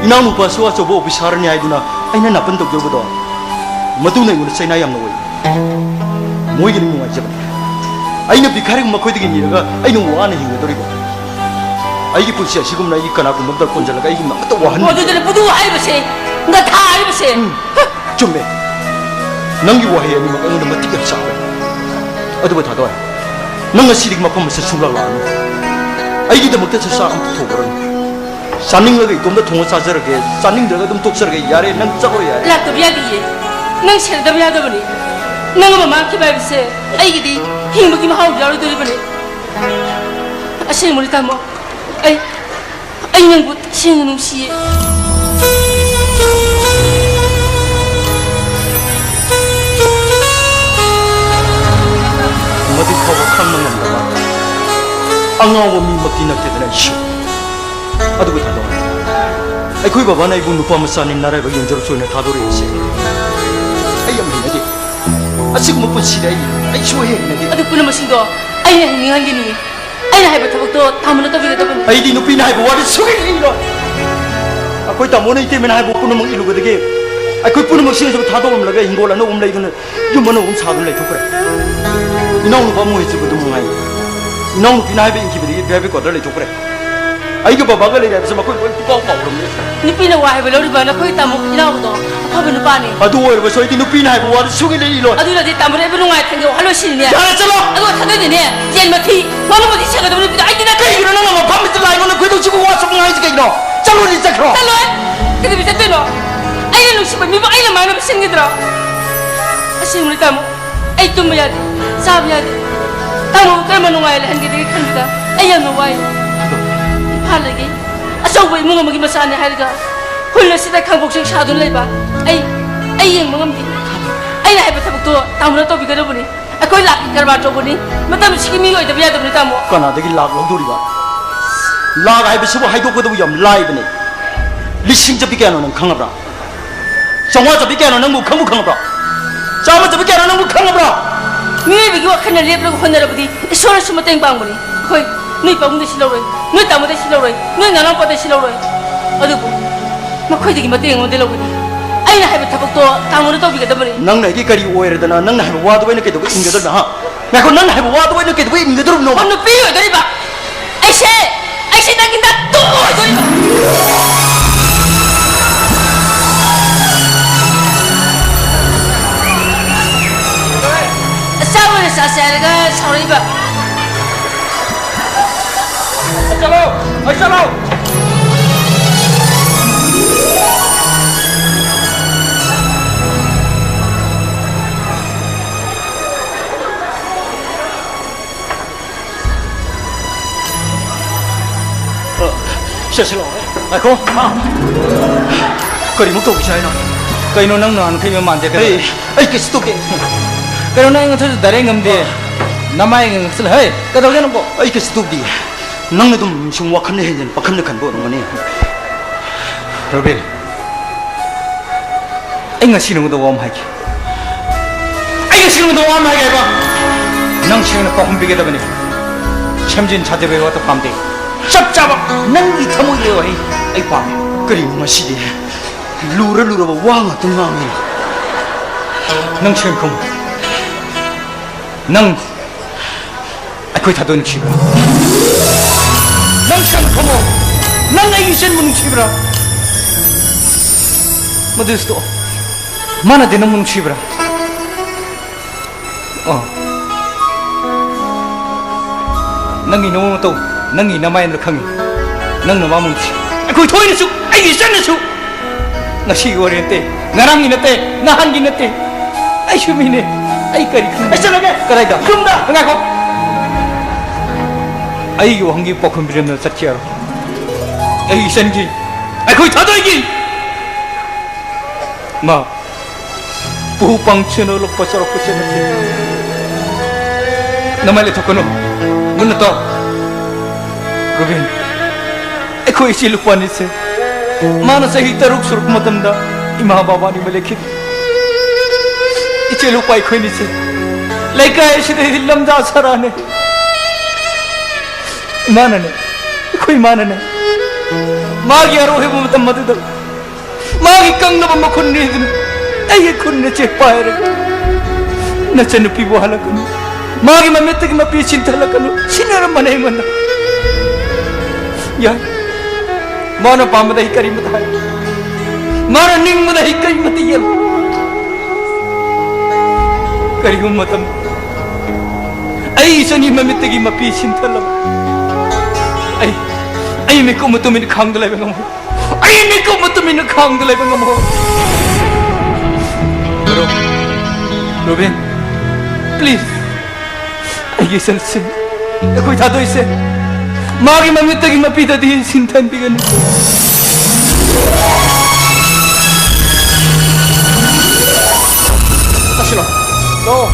ꯏꯅꯥꯎꯅꯨꯄꯥꯁꯨ ꯑꯆꯧꯕ ꯑꯣꯐꯤꯁꯥꯔꯅꯤ ꯍꯥꯏꯗꯨꯅ ꯑꯩꯅ ꯅꯥꯄꯟ ꯇꯧꯖꯕꯗꯣ, ꯃꯗꯨꯅ ꯑꯩꯉꯣꯟꯗ ꯆꯩꯅꯥ ꯌꯥꯝꯅ ꯑꯣꯏ꯫ ꯃꯣꯏꯒꯤꯗꯤ ꯅꯨꯡꯉꯥꯏꯖꯕꯅꯤ꯫ ꯑꯩꯅ ꯚꯤꯈꯥꯔꯤꯒꯨꯝꯕ ꯃꯈꯣꯏꯗꯒꯤ ꯅꯤꯔꯒ ꯑꯩꯅ ꯋꯥꯅ ꯍꯤꯡꯒꯗꯧꯔꯤꯕ꯫ ꯑꯩꯒꯤ ꯄꯨꯟꯁꯤ ꯑꯁꯤꯒꯨꯝꯅ ꯑꯩꯒꯤ ꯀꯅꯥꯒꯨꯝꯕ ꯑꯃꯗ ꯀꯣꯟꯁꯤꯜꯂꯒ ꯑꯩꯒꯤ ꯑꯃꯠꯇ ꯋꯥꯍꯟ ꯑꯣ, ꯑꯗꯨꯗꯅꯦ ꯕꯨꯗꯨ ꯍꯥꯏꯔꯤꯕꯁꯦ, ꯒꯙꯥ ꯍꯥꯏꯔꯤꯕꯁꯦ꯫ ꯎꯝ, ꯆꯨꯝꯃꯦ꯫ ꯅꯪꯒꯤ ꯋꯥꯍꯩ ꯑꯅꯤꯃꯛ ꯑꯩꯉꯣꯟꯗ ꯃꯇꯤꯛ ꯌꯥꯝ ꯆꯥꯎꯔꯦ꯫ ꯑꯗꯨꯕꯨ ꯊꯥꯗꯣꯏ, ꯅꯪ ꯉꯁꯤꯗꯒꯤ ꯃꯐꯝ ꯑꯁꯤꯗ ꯁꯨꯡꯂꯥꯛ ꯂꯥꯛꯑꯅꯨ꯫ ꯑꯩꯒꯤꯗꯃꯛꯇꯁꯨ ꯆꯥꯛ ꯑꯃ ꯊꯣꯡꯉꯨꯔꯅꯨ꯫ ꯆꯥꯅꯤꯡꯂꯒ ꯏꯇꯣꯝꯇ ꯊꯣꯡꯉ ꯆꯥꯖꯔꯒꯦ, ꯆꯥꯅꯤꯡꯗ꯭ꯔꯒ ꯑꯗꯨꯝ ꯇꯣꯛꯆꯔꯒꯦ꯫ ꯌꯥꯔꯦ, ꯅꯪ ꯆꯠꯂꯣ ꯌꯥꯔꯦ꯫ ꯂꯥꯛꯇꯕ ꯌꯥꯗꯤꯌꯦ꯫ ꯅꯪ ꯁꯦꯟꯅꯗꯕ ꯌꯥꯗꯕꯅꯤ꯫ ꯅꯪ ꯑꯃ ꯃꯥꯡꯈꯤꯕ ꯍꯥꯏꯕꯁꯦ ꯑꯩꯒꯤꯗꯤ ꯍꯤꯡꯕꯒꯤ ꯃꯍꯥꯎ ꯌꯥꯎꯔꯣꯏꯗꯣꯔꯤꯕꯅꯤ꯫ ꯑꯁꯦꯡꯕꯅꯤ ꯇꯥꯃꯣ, ꯑꯩ, ꯑꯩ ꯅꯪꯕꯨ ꯇꯁꯦꯡꯅ ꯅꯨꯡꯁꯤꯌꯦ꯫ ꯃꯗꯨ ꯐꯥꯎꯕ ꯈꯪꯕ ꯉꯝꯗꯕ ꯑꯉꯥꯎꯕ ꯃꯤꯃꯛꯇꯤ ꯅꯠꯇꯦꯗꯅ ꯑꯩꯁꯨ꯫ ꯑꯗꯨꯕꯨ ꯊꯥꯗꯣꯛꯑꯣ꯫ ꯑꯩꯈꯣꯏ ꯕꯕꯥꯅ ꯑꯩꯕꯨ ꯅꯨꯄꯥ ꯃꯆꯥꯅꯤ, ꯅꯔꯥꯏꯕꯛ ꯌꯦꯡꯖꯔꯨꯆꯣꯅ ꯊꯥꯗꯣꯔꯛꯏꯁꯦ ꯑꯩ ꯌꯥꯝ ꯍꯩꯅꯗꯦ꯫ ꯑꯁꯤꯒꯨꯝꯕ ꯄꯨꯟꯁꯤꯗ ꯑꯩ, ꯑꯩ ꯁꯨꯛꯍꯩ ꯍꯩꯅꯗꯦ꯫ ꯑꯗꯨ ꯄꯨꯝꯅꯃꯛꯁꯤꯡꯗꯣ ꯑꯩꯅ ꯍꯤꯡꯅꯤꯡꯍꯟꯒꯅꯤ꯫ ꯑꯩꯅ ꯍꯥꯏꯕ ꯊꯕꯛꯇꯣ ꯇꯥꯃꯣꯅ ꯇꯧꯕꯤꯒꯗꯕꯅꯤ꯫ ꯑꯩꯗꯤ ꯅꯨꯄꯤꯅ ꯍꯥꯏꯕ ꯋꯥꯗꯤ ꯁꯨꯛꯏꯟ ꯏꯜꯂꯣꯏ꯫ ꯑꯩꯈꯣꯏ ꯇꯥꯃꯣꯅ ꯏꯇꯩꯃꯅ ꯍꯥꯏꯕ ꯄꯨꯝꯅꯃꯛ ꯏꯜꯂꯨꯕꯗꯒꯤ ꯑꯩꯈꯣꯏ ꯄꯨꯝꯅꯃꯛꯁꯤꯡ ꯑꯁꯤꯕꯨ ꯊꯥꯗꯣꯛꯂꯝꯂꯒ ꯍꯤꯡꯒꯣꯜ ꯑꯅꯧꯕ ꯑꯃ ꯂꯩꯗꯨꯅ ꯌꯨꯝ ꯑꯅꯧꯕ ꯑꯃ ꯁꯥꯗꯨꯅ ꯂꯩꯊꯣꯛꯈ꯭ꯔꯦ꯫ ꯏꯅꯥꯎꯅꯨꯄꯥ ꯃꯣꯍꯤꯠꯁꯤꯕꯨ ꯑꯗꯨꯝ ꯃꯉꯥꯏ꯫ ꯏꯅꯥꯎꯅꯨꯄꯤꯅ ꯍꯥꯏꯕ ꯏꯟꯈꯤꯕꯗꯒꯤ ꯚꯤ ꯑꯥꯏ ꯄꯤ ꯀ꯭ꯋꯥꯇꯔ ꯂꯩꯊꯣꯛꯈ꯭ꯔꯦ꯫ ꯑꯩꯒ ꯕꯕꯥꯒ ꯂꯩꯔꯦ ꯍꯥꯏꯕꯁꯦ ꯃꯈꯣꯏ ꯂꯣꯏ ꯄꯨꯀꯥꯎ ꯀꯥꯎꯈ꯭ꯔꯕꯅꯤ꯫ ꯅꯨꯄꯤꯅ ꯋꯥ ꯍꯥꯏꯕ ꯂꯧꯔꯤꯕ ꯅꯈꯣꯏꯒꯤ ꯇꯥꯃꯣ ꯏꯅꯥꯎꯗꯣ ꯑꯐꯕ ꯅꯨꯄꯥꯅꯤ꯫ ꯑꯗꯨ ꯑꯣꯏꯔꯕꯁꯨ ꯑꯩꯗꯤ ꯅꯨꯄꯤꯅ ꯍꯥꯏꯕ ꯋꯥꯗꯨ ꯁꯨꯡꯏ ꯂꯩ ꯏꯂꯣꯏ꯫ ꯑꯗꯨꯅꯗꯤ ꯇꯥꯃꯣ ꯏꯕꯨ ꯅꯨꯡꯉꯥꯏ ꯊꯦꯡꯒꯦ ꯋꯥꯈꯜꯂꯣꯏꯁꯤꯅꯤꯅꯦ꯫ ꯌꯥꯔꯦ, ꯆꯠꯂꯣ꯫ ꯑꯗꯨꯒ ꯊꯥꯗꯣꯏꯗꯤꯅꯦ, ꯌꯦꯟ ꯃꯊꯤ, ꯉꯥꯅꯨ ꯃꯊꯤ ꯁꯦꯡꯒꯗꯕ ꯅꯨꯄꯤꯗꯣ ꯑꯩꯗꯤ ꯅꯠꯇꯦ꯫ ꯀꯩꯒꯤꯅꯣ ꯅꯪꯅ ꯃꯐꯝꯁꯤꯗ ꯂꯥꯏꯉꯣꯟꯗ ꯈꯣꯏꯗꯧ ꯁꯤꯕꯨ ꯋꯥ ꯁꯨꯝ ꯉꯥꯡꯉꯤꯁꯦ ꯀꯩꯒꯤꯅꯣ? ꯆꯠꯂꯣꯗꯤ ꯆꯠꯈ꯭ꯔꯣ꯫ ꯆꯠꯂꯣꯏ꯫ ꯀꯩꯗꯧꯕꯩ ꯆꯠꯇꯣꯏꯅꯣ? ꯑꯩꯅ ꯅꯨꯡꯁꯤꯕ ꯃꯤꯕꯨ ꯑꯩꯅ ꯃꯥꯡꯅꯕ ꯁꯤꯟꯒꯗ꯭ꯔꯣ? ꯑꯁꯦꯡꯕꯅꯤ ꯇꯥꯃꯣ, ꯑꯩ ꯇꯨꯝꯕ ꯌꯥꯗꯦ, ꯆꯥꯕ ꯌꯥꯗꯦ꯫ ꯇꯥꯃꯣꯕꯨ ꯀꯔꯝꯕ ꯅꯨꯡꯉꯥꯏ ꯂꯩꯍꯟꯒꯗꯒꯦ ꯈꯟꯕꯗ ꯑꯩ ꯌꯥꯝꯅ ꯋꯥꯏ꯫ ꯏꯝꯐꯥꯜꯗꯒꯤ ꯑꯆꯧꯕ ꯏꯃꯨꯡ ꯑꯃꯒꯤ ꯃꯆꯥꯅꯤ ꯍꯥꯏꯔꯒ ꯈꯨꯜ ꯑꯁꯤꯗ ꯈꯥꯡꯄꯣꯛꯁꯤꯡ ꯁꯥꯗꯨꯅ ꯂꯩꯕ ꯑꯩ, ꯑꯩ ꯌꯦꯡꯕ ꯉꯝꯗꯦ꯫ ꯑꯩꯅ ꯍꯥꯏꯕ ꯊꯕꯛꯇꯣ ꯇꯥꯃꯣꯅ ꯇꯧꯕꯤꯒꯗꯧꯕꯅꯤ꯫ ꯑꯩꯈꯣꯏ ꯂꯥꯛꯀꯤ ꯀꯔꯕꯥꯔ ꯇꯧꯕꯅꯤ꯫ ꯃꯇꯝꯁꯤꯒꯤ ꯃꯤ ꯑꯣꯏꯗꯕ ꯌꯥꯗꯕꯅꯤ ꯇꯥꯃꯣ꯫ ꯀꯅꯥꯗꯒꯤ ꯂꯥꯛ ꯂꯧꯗꯣꯔꯤꯕ? ꯂꯥꯛ ꯍꯥꯏꯕꯁꯤꯕꯨ ꯍꯥꯏꯗꯣꯛꯀꯗꯕ ꯌꯥꯝ ꯂꯥꯏꯕꯅꯤ꯫ ꯂꯤꯁꯤꯡ ꯆꯠꯄꯤ ꯀꯌꯥꯅꯣ ꯅꯪ ꯈꯪꯉꯕ꯭ꯔꯥ? ꯆꯥꯝꯃꯉꯥ ꯆꯠꯄꯤ ꯀꯌꯥꯅꯣ ꯅꯪꯕꯨ ꯈꯪꯕꯨ ꯈꯪꯉꯕ꯭ꯔꯣ? ꯆꯥꯝꯃ ꯆꯠꯄꯤ ꯀꯌꯥꯅꯣ ꯅꯪꯕꯨ ꯈꯪꯉꯕ꯭ꯔꯣ? ꯃꯤꯑꯣꯏꯕꯒꯤ ꯋꯥꯈꯜꯅ ꯂꯦꯞꯂꯒ ꯍꯣꯠꯅꯔꯕꯗꯤ ꯏꯁꯣꯔꯅꯁꯨ ꯃꯇꯦꯡ ꯄꯥꯡꯕꯅꯤ꯫ ꯍꯣꯏ, ꯅꯣꯏ ꯄꯥꯕꯨꯡꯗ ꯁꯤ ꯂꯧꯔꯣꯏ, ꯅꯣꯏ ꯇꯥꯃꯣꯗ ꯁꯤ ꯂꯧꯔꯣꯏ, ꯅꯣꯏ ꯅꯅꯥꯎꯄꯥꯗ ꯁꯤ ꯂꯧꯔꯣꯏ, ꯑꯗꯨꯕꯨ ꯃꯈꯣꯏꯗꯒꯤ ꯃꯇꯦꯡ ꯑꯩꯉꯣꯟꯗ ꯂꯧꯒꯅꯤ꯫ ꯑꯩꯅ ꯍꯥꯏꯕ ꯊꯕꯛꯇꯣ ꯇꯥꯃꯣꯅ ꯇꯧꯕꯤꯒꯗꯕꯅꯤ꯫ ꯅꯪꯅ ꯑꯩꯒꯤ ꯀꯔꯤ ꯑꯣꯏꯔꯗꯅ ꯅꯪꯅ ꯍꯥꯏꯕ ꯋꯥꯗꯨ ꯑꯩꯅ ꯀꯩꯗꯧꯕ ꯏꯟꯒꯗꯕꯅꯣ, ꯍꯥ? ꯉꯥꯏꯈꯣ, ꯅꯪꯅ ꯍꯥꯏꯕ ꯋꯥꯗꯨ ꯑꯩꯅ ꯀꯩꯗꯧꯕ ꯏꯟꯒꯗꯧꯔꯤꯕꯅꯣ? ꯑꯣ, ꯅꯨꯄꯤ ꯑꯣꯏꯗꯣꯔꯤꯕ ꯑꯩꯁꯦ, ꯑꯩꯁꯦ ꯅꯪꯒꯤ ꯅꯇꯨ ꯑꯣꯏꯗꯣꯔꯤꯕ꯫ ꯑꯆꯥ ꯑꯣꯏꯅ ꯆꯥꯁꯦ ꯍꯥꯏꯔꯒ ꯁꯥꯎꯔꯛꯏꯕ꯫ ꯆꯠꯂꯣ! ꯑꯩ ꯆꯠꯂꯣ! ꯆꯠꯁꯤꯜꯂꯛꯑꯣ꯫ ꯉꯥꯏꯈꯣ꯫ ꯀꯔꯤꯃꯨꯛ ꯇꯧꯈꯤꯁꯦ ꯍꯥꯏꯅꯣ? ꯀꯩꯅꯣ ꯅꯪ ꯅꯍꯥꯟꯈꯩ ꯃꯥꯟꯗꯦ ꯀꯩꯅꯣ? ꯑꯩ, ꯑꯩ ꯀꯩꯁꯨ ꯇꯧꯗꯦ꯫ ꯀꯩꯅꯣ ꯅꯪ ꯑꯩꯉꯣꯟꯗꯁꯨ ꯗꯥꯏꯔꯦꯛ ꯉꯝꯗꯦ꯫ ꯅꯃꯥꯏ ꯉꯥꯡꯁꯤꯜꯂ-, ꯍꯩ, ꯀꯩꯗꯧꯒꯦ ꯅꯪꯕꯣ? ꯑꯩ ꯀꯩꯁꯨ ꯇꯧꯗꯦ꯫ ꯅꯪꯅ ꯑꯗꯨꯝ ꯁꯨꯝ ꯋꯥꯈꯜꯅ ꯍꯦꯟꯖꯤꯟ ꯄꯥꯈꯜꯅ ꯈꯟꯕ ꯑꯣꯏꯔꯝꯒꯅꯤ꯫ ꯔꯣꯕꯤꯟ, ꯑꯩ ꯉꯁꯤ ꯅꯉꯣꯟꯗ ꯋꯥ ꯑꯃ ꯍꯥꯏꯒꯦ꯫ ꯑꯩ ꯉꯁꯤ ꯅꯉꯣꯟꯗ ꯋꯥ ꯑꯃ ꯍꯥꯏꯒꯦ ꯍꯥꯏꯕ꯫ ꯅꯪ ꯁꯦꯡꯅ ꯄꯥꯎꯈꯨꯝ ꯄꯤꯒꯗꯕꯅꯤ꯫ ꯁꯦꯝꯖꯤꯟ ꯁꯥꯖꯤꯟꯕꯒꯤ ꯋꯥꯗꯣ ꯄꯥꯝꯗꯦ꯫ ꯆꯞ ꯆꯥꯕ ꯅꯪꯒꯤ ꯊꯃꯣꯏꯒꯤ ꯋꯥꯍꯩ ꯑꯩ ꯄꯥꯝꯃꯤ꯫ ꯀꯔꯤꯅꯣ ꯉꯁꯤꯗꯤ ꯂꯨꯔ ꯂꯨꯔꯕ ꯋꯥ ꯉꯥꯛꯇ ꯉꯥꯡꯉꯤ꯫ ꯅꯪ ꯁꯦꯡꯅ ꯈꯨꯝꯃꯨ꯫ ꯅꯪ ꯑꯩꯈꯣꯏ ꯊꯥꯗꯣꯏ ꯅꯨꯡꯁꯤꯕ꯭ꯔꯥ? ꯅꯪ ꯁꯟ ꯈꯪꯉꯣ꯫ ꯅꯪ ꯑꯩꯒꯤ ꯏꯆꯟꯕꯨ ꯅꯨꯡꯁꯤꯕ꯭ꯔꯥ? ꯃꯗꯨꯁꯨ ꯇꯣꯛꯑꯣ꯫ ꯃꯥꯅꯗꯤ ꯅꯪꯕꯨ ꯅꯨꯡꯁꯤꯕ꯭ꯔꯥ? ꯑꯣ꯫ ꯅꯪꯒꯤ ꯅꯃꯧ ꯅꯇꯧ, ꯅꯪꯒꯤ ꯅꯃꯥꯏꯅ ꯈꯪꯉꯤ꯫ ꯅꯪꯅ ꯃꯥꯕꯨ ꯅꯨꯡꯁꯤ꯫ ꯑꯩꯈꯣꯏ ꯊꯣꯏꯅꯁꯨ, ꯑꯩꯒꯤ ꯏꯆꯟꯅꯁꯨ꯫ ꯉꯁꯤꯒꯤ ꯋꯥꯔꯤ ꯅꯠꯇꯦ, ꯉꯔꯥꯡꯒꯤ ꯅꯠꯇꯦ, ꯅꯍꯥꯟꯒꯤ ꯅꯠꯇꯦ꯫ ꯑꯩꯁꯨ ꯃꯤꯅꯦ꯫ ꯑꯩ ꯀꯔꯤ ꯈꯪ-, ꯑꯩ ꯆꯠꯂꯒꯦ꯫ ꯀꯗꯥꯏꯗ? ꯌꯨꯝꯗ꯫ ꯉꯥꯏꯈꯣ꯫ ꯑꯩꯒꯤ ꯋꯥꯍꯪꯒꯤ ꯄꯥꯎꯈꯨꯝ ꯄꯤꯔꯝꯗꯅ ꯆꯠꯈꯤ ꯌꯥꯔꯣꯏ꯫ ꯑꯩ ꯏꯆꯟꯒꯤ, ꯑꯩꯈꯣꯏ ꯊꯥꯗꯣꯏꯒꯤ꯫ ꯃꯥ ꯄꯨ ꯄꯥꯡ ꯁꯦꯟꯅ ꯂꯨꯄꯥ ꯆꯥꯔꯛꯄ ꯆꯠꯅꯗꯦ꯫ ꯅꯃꯥꯏ ꯂꯩꯊꯣꯛꯀꯅꯨ꯫ ꯃꯨꯟꯅ ꯇꯥꯎ꯫ ꯔꯣꯕꯤꯟ, ꯑꯩꯈꯣꯏ ꯏꯆꯦ ꯂꯨꯄꯥꯅꯤꯁꯦ꯫ ꯃꯥꯅ ꯆꯍꯤ ꯇꯔꯨꯛ ꯁꯨꯔꯛꯄ ꯃꯇꯝꯗ ꯏꯃꯥ ꯕꯕꯥꯅꯤ ꯃ ꯂꯩꯈꯤꯗꯦ꯫ ꯏꯆꯦ ꯂꯨꯄꯥ ꯑꯩꯈꯣꯏꯅꯤꯁꯦ ꯂꯩꯀꯥꯏ ꯑꯁꯤꯗ ꯂꯝꯖꯥ ꯁꯔꯥꯅꯦ꯫ ꯏꯃꯥꯅꯅꯦ, ꯑꯩꯈꯣꯏ ꯏꯃꯥꯅꯅꯦ, ꯃꯥꯒꯤ ꯑꯔꯣꯏꯕ ꯃꯇꯝ ꯑꯗꯨꯗ ꯃꯥꯒꯤ ꯀꯪꯂꯕ ꯃꯈꯨꯟ ꯅꯤꯗꯨꯅ ꯑꯩꯒꯤ ꯈꯨꯠꯅ ꯆꯦ ꯄꯥꯏꯔꯒ, "ꯅꯆꯟꯅꯨꯄꯤꯕꯨ ꯍꯜꯂꯛꯀꯅꯨ, ꯃꯥꯒꯤ ꯃꯃꯤꯠꯇꯒꯤ ꯃꯄꯤ ꯆꯤꯟꯊꯜꯂꯛꯀꯅꯨ" ꯁꯤꯟꯅꯔꯝꯕꯅꯦ ꯑꯩꯉꯣꯟꯗ꯫ ꯌꯥꯏ, ꯃꯥꯅ ꯄꯥꯝꯕꯗ ꯑꯩ ꯀꯔꯤꯃꯇ ꯍꯥꯏ, ꯃꯥꯅ ꯅꯤꯡꯕꯗ ꯑꯩ ꯀꯔꯤꯃꯇ ꯌꯦꯜꯂꯣꯏ꯫ ꯀꯔꯤꯒꯨꯝꯕ ꯃꯇꯝ ꯑꯩ ꯏꯆꯟꯒꯤ ꯃꯃꯤꯠꯇꯒꯤ ꯃꯄꯤ ꯁꯤꯟꯊꯜꯂꯕ, ꯑꯩ, ꯑꯩ ꯃꯤꯀꯨꯞ ꯑꯃ ꯇꯨꯃꯤꯟ ꯈꯥꯡꯗ ꯂꯩꯕ ꯉꯝꯃꯣꯏ꯫ ꯑꯩ ꯃꯤꯀꯨꯞ ꯑꯃ ꯇꯨꯃꯤꯟꯅ ꯈꯥꯡꯗ ꯂꯩꯕ ꯉꯝꯃꯣꯏ꯫ ꯔꯣ-, ꯔꯣꯕꯤꯟ, please, ꯑꯩꯒꯤ ꯏꯆꯟꯁꯦ, ꯑꯩꯈꯣꯏ ꯊꯥꯗꯣꯏꯁꯦ, ꯃꯥꯒꯤ ꯃꯃꯤꯠꯇꯒꯤ ꯃꯄꯤꯗꯗꯤ ꯁꯤꯟꯊꯟꯕꯤꯒꯅꯨ꯫ ꯆꯠꯁꯤꯔꯣ? ꯂꯥꯛꯑꯣ꯫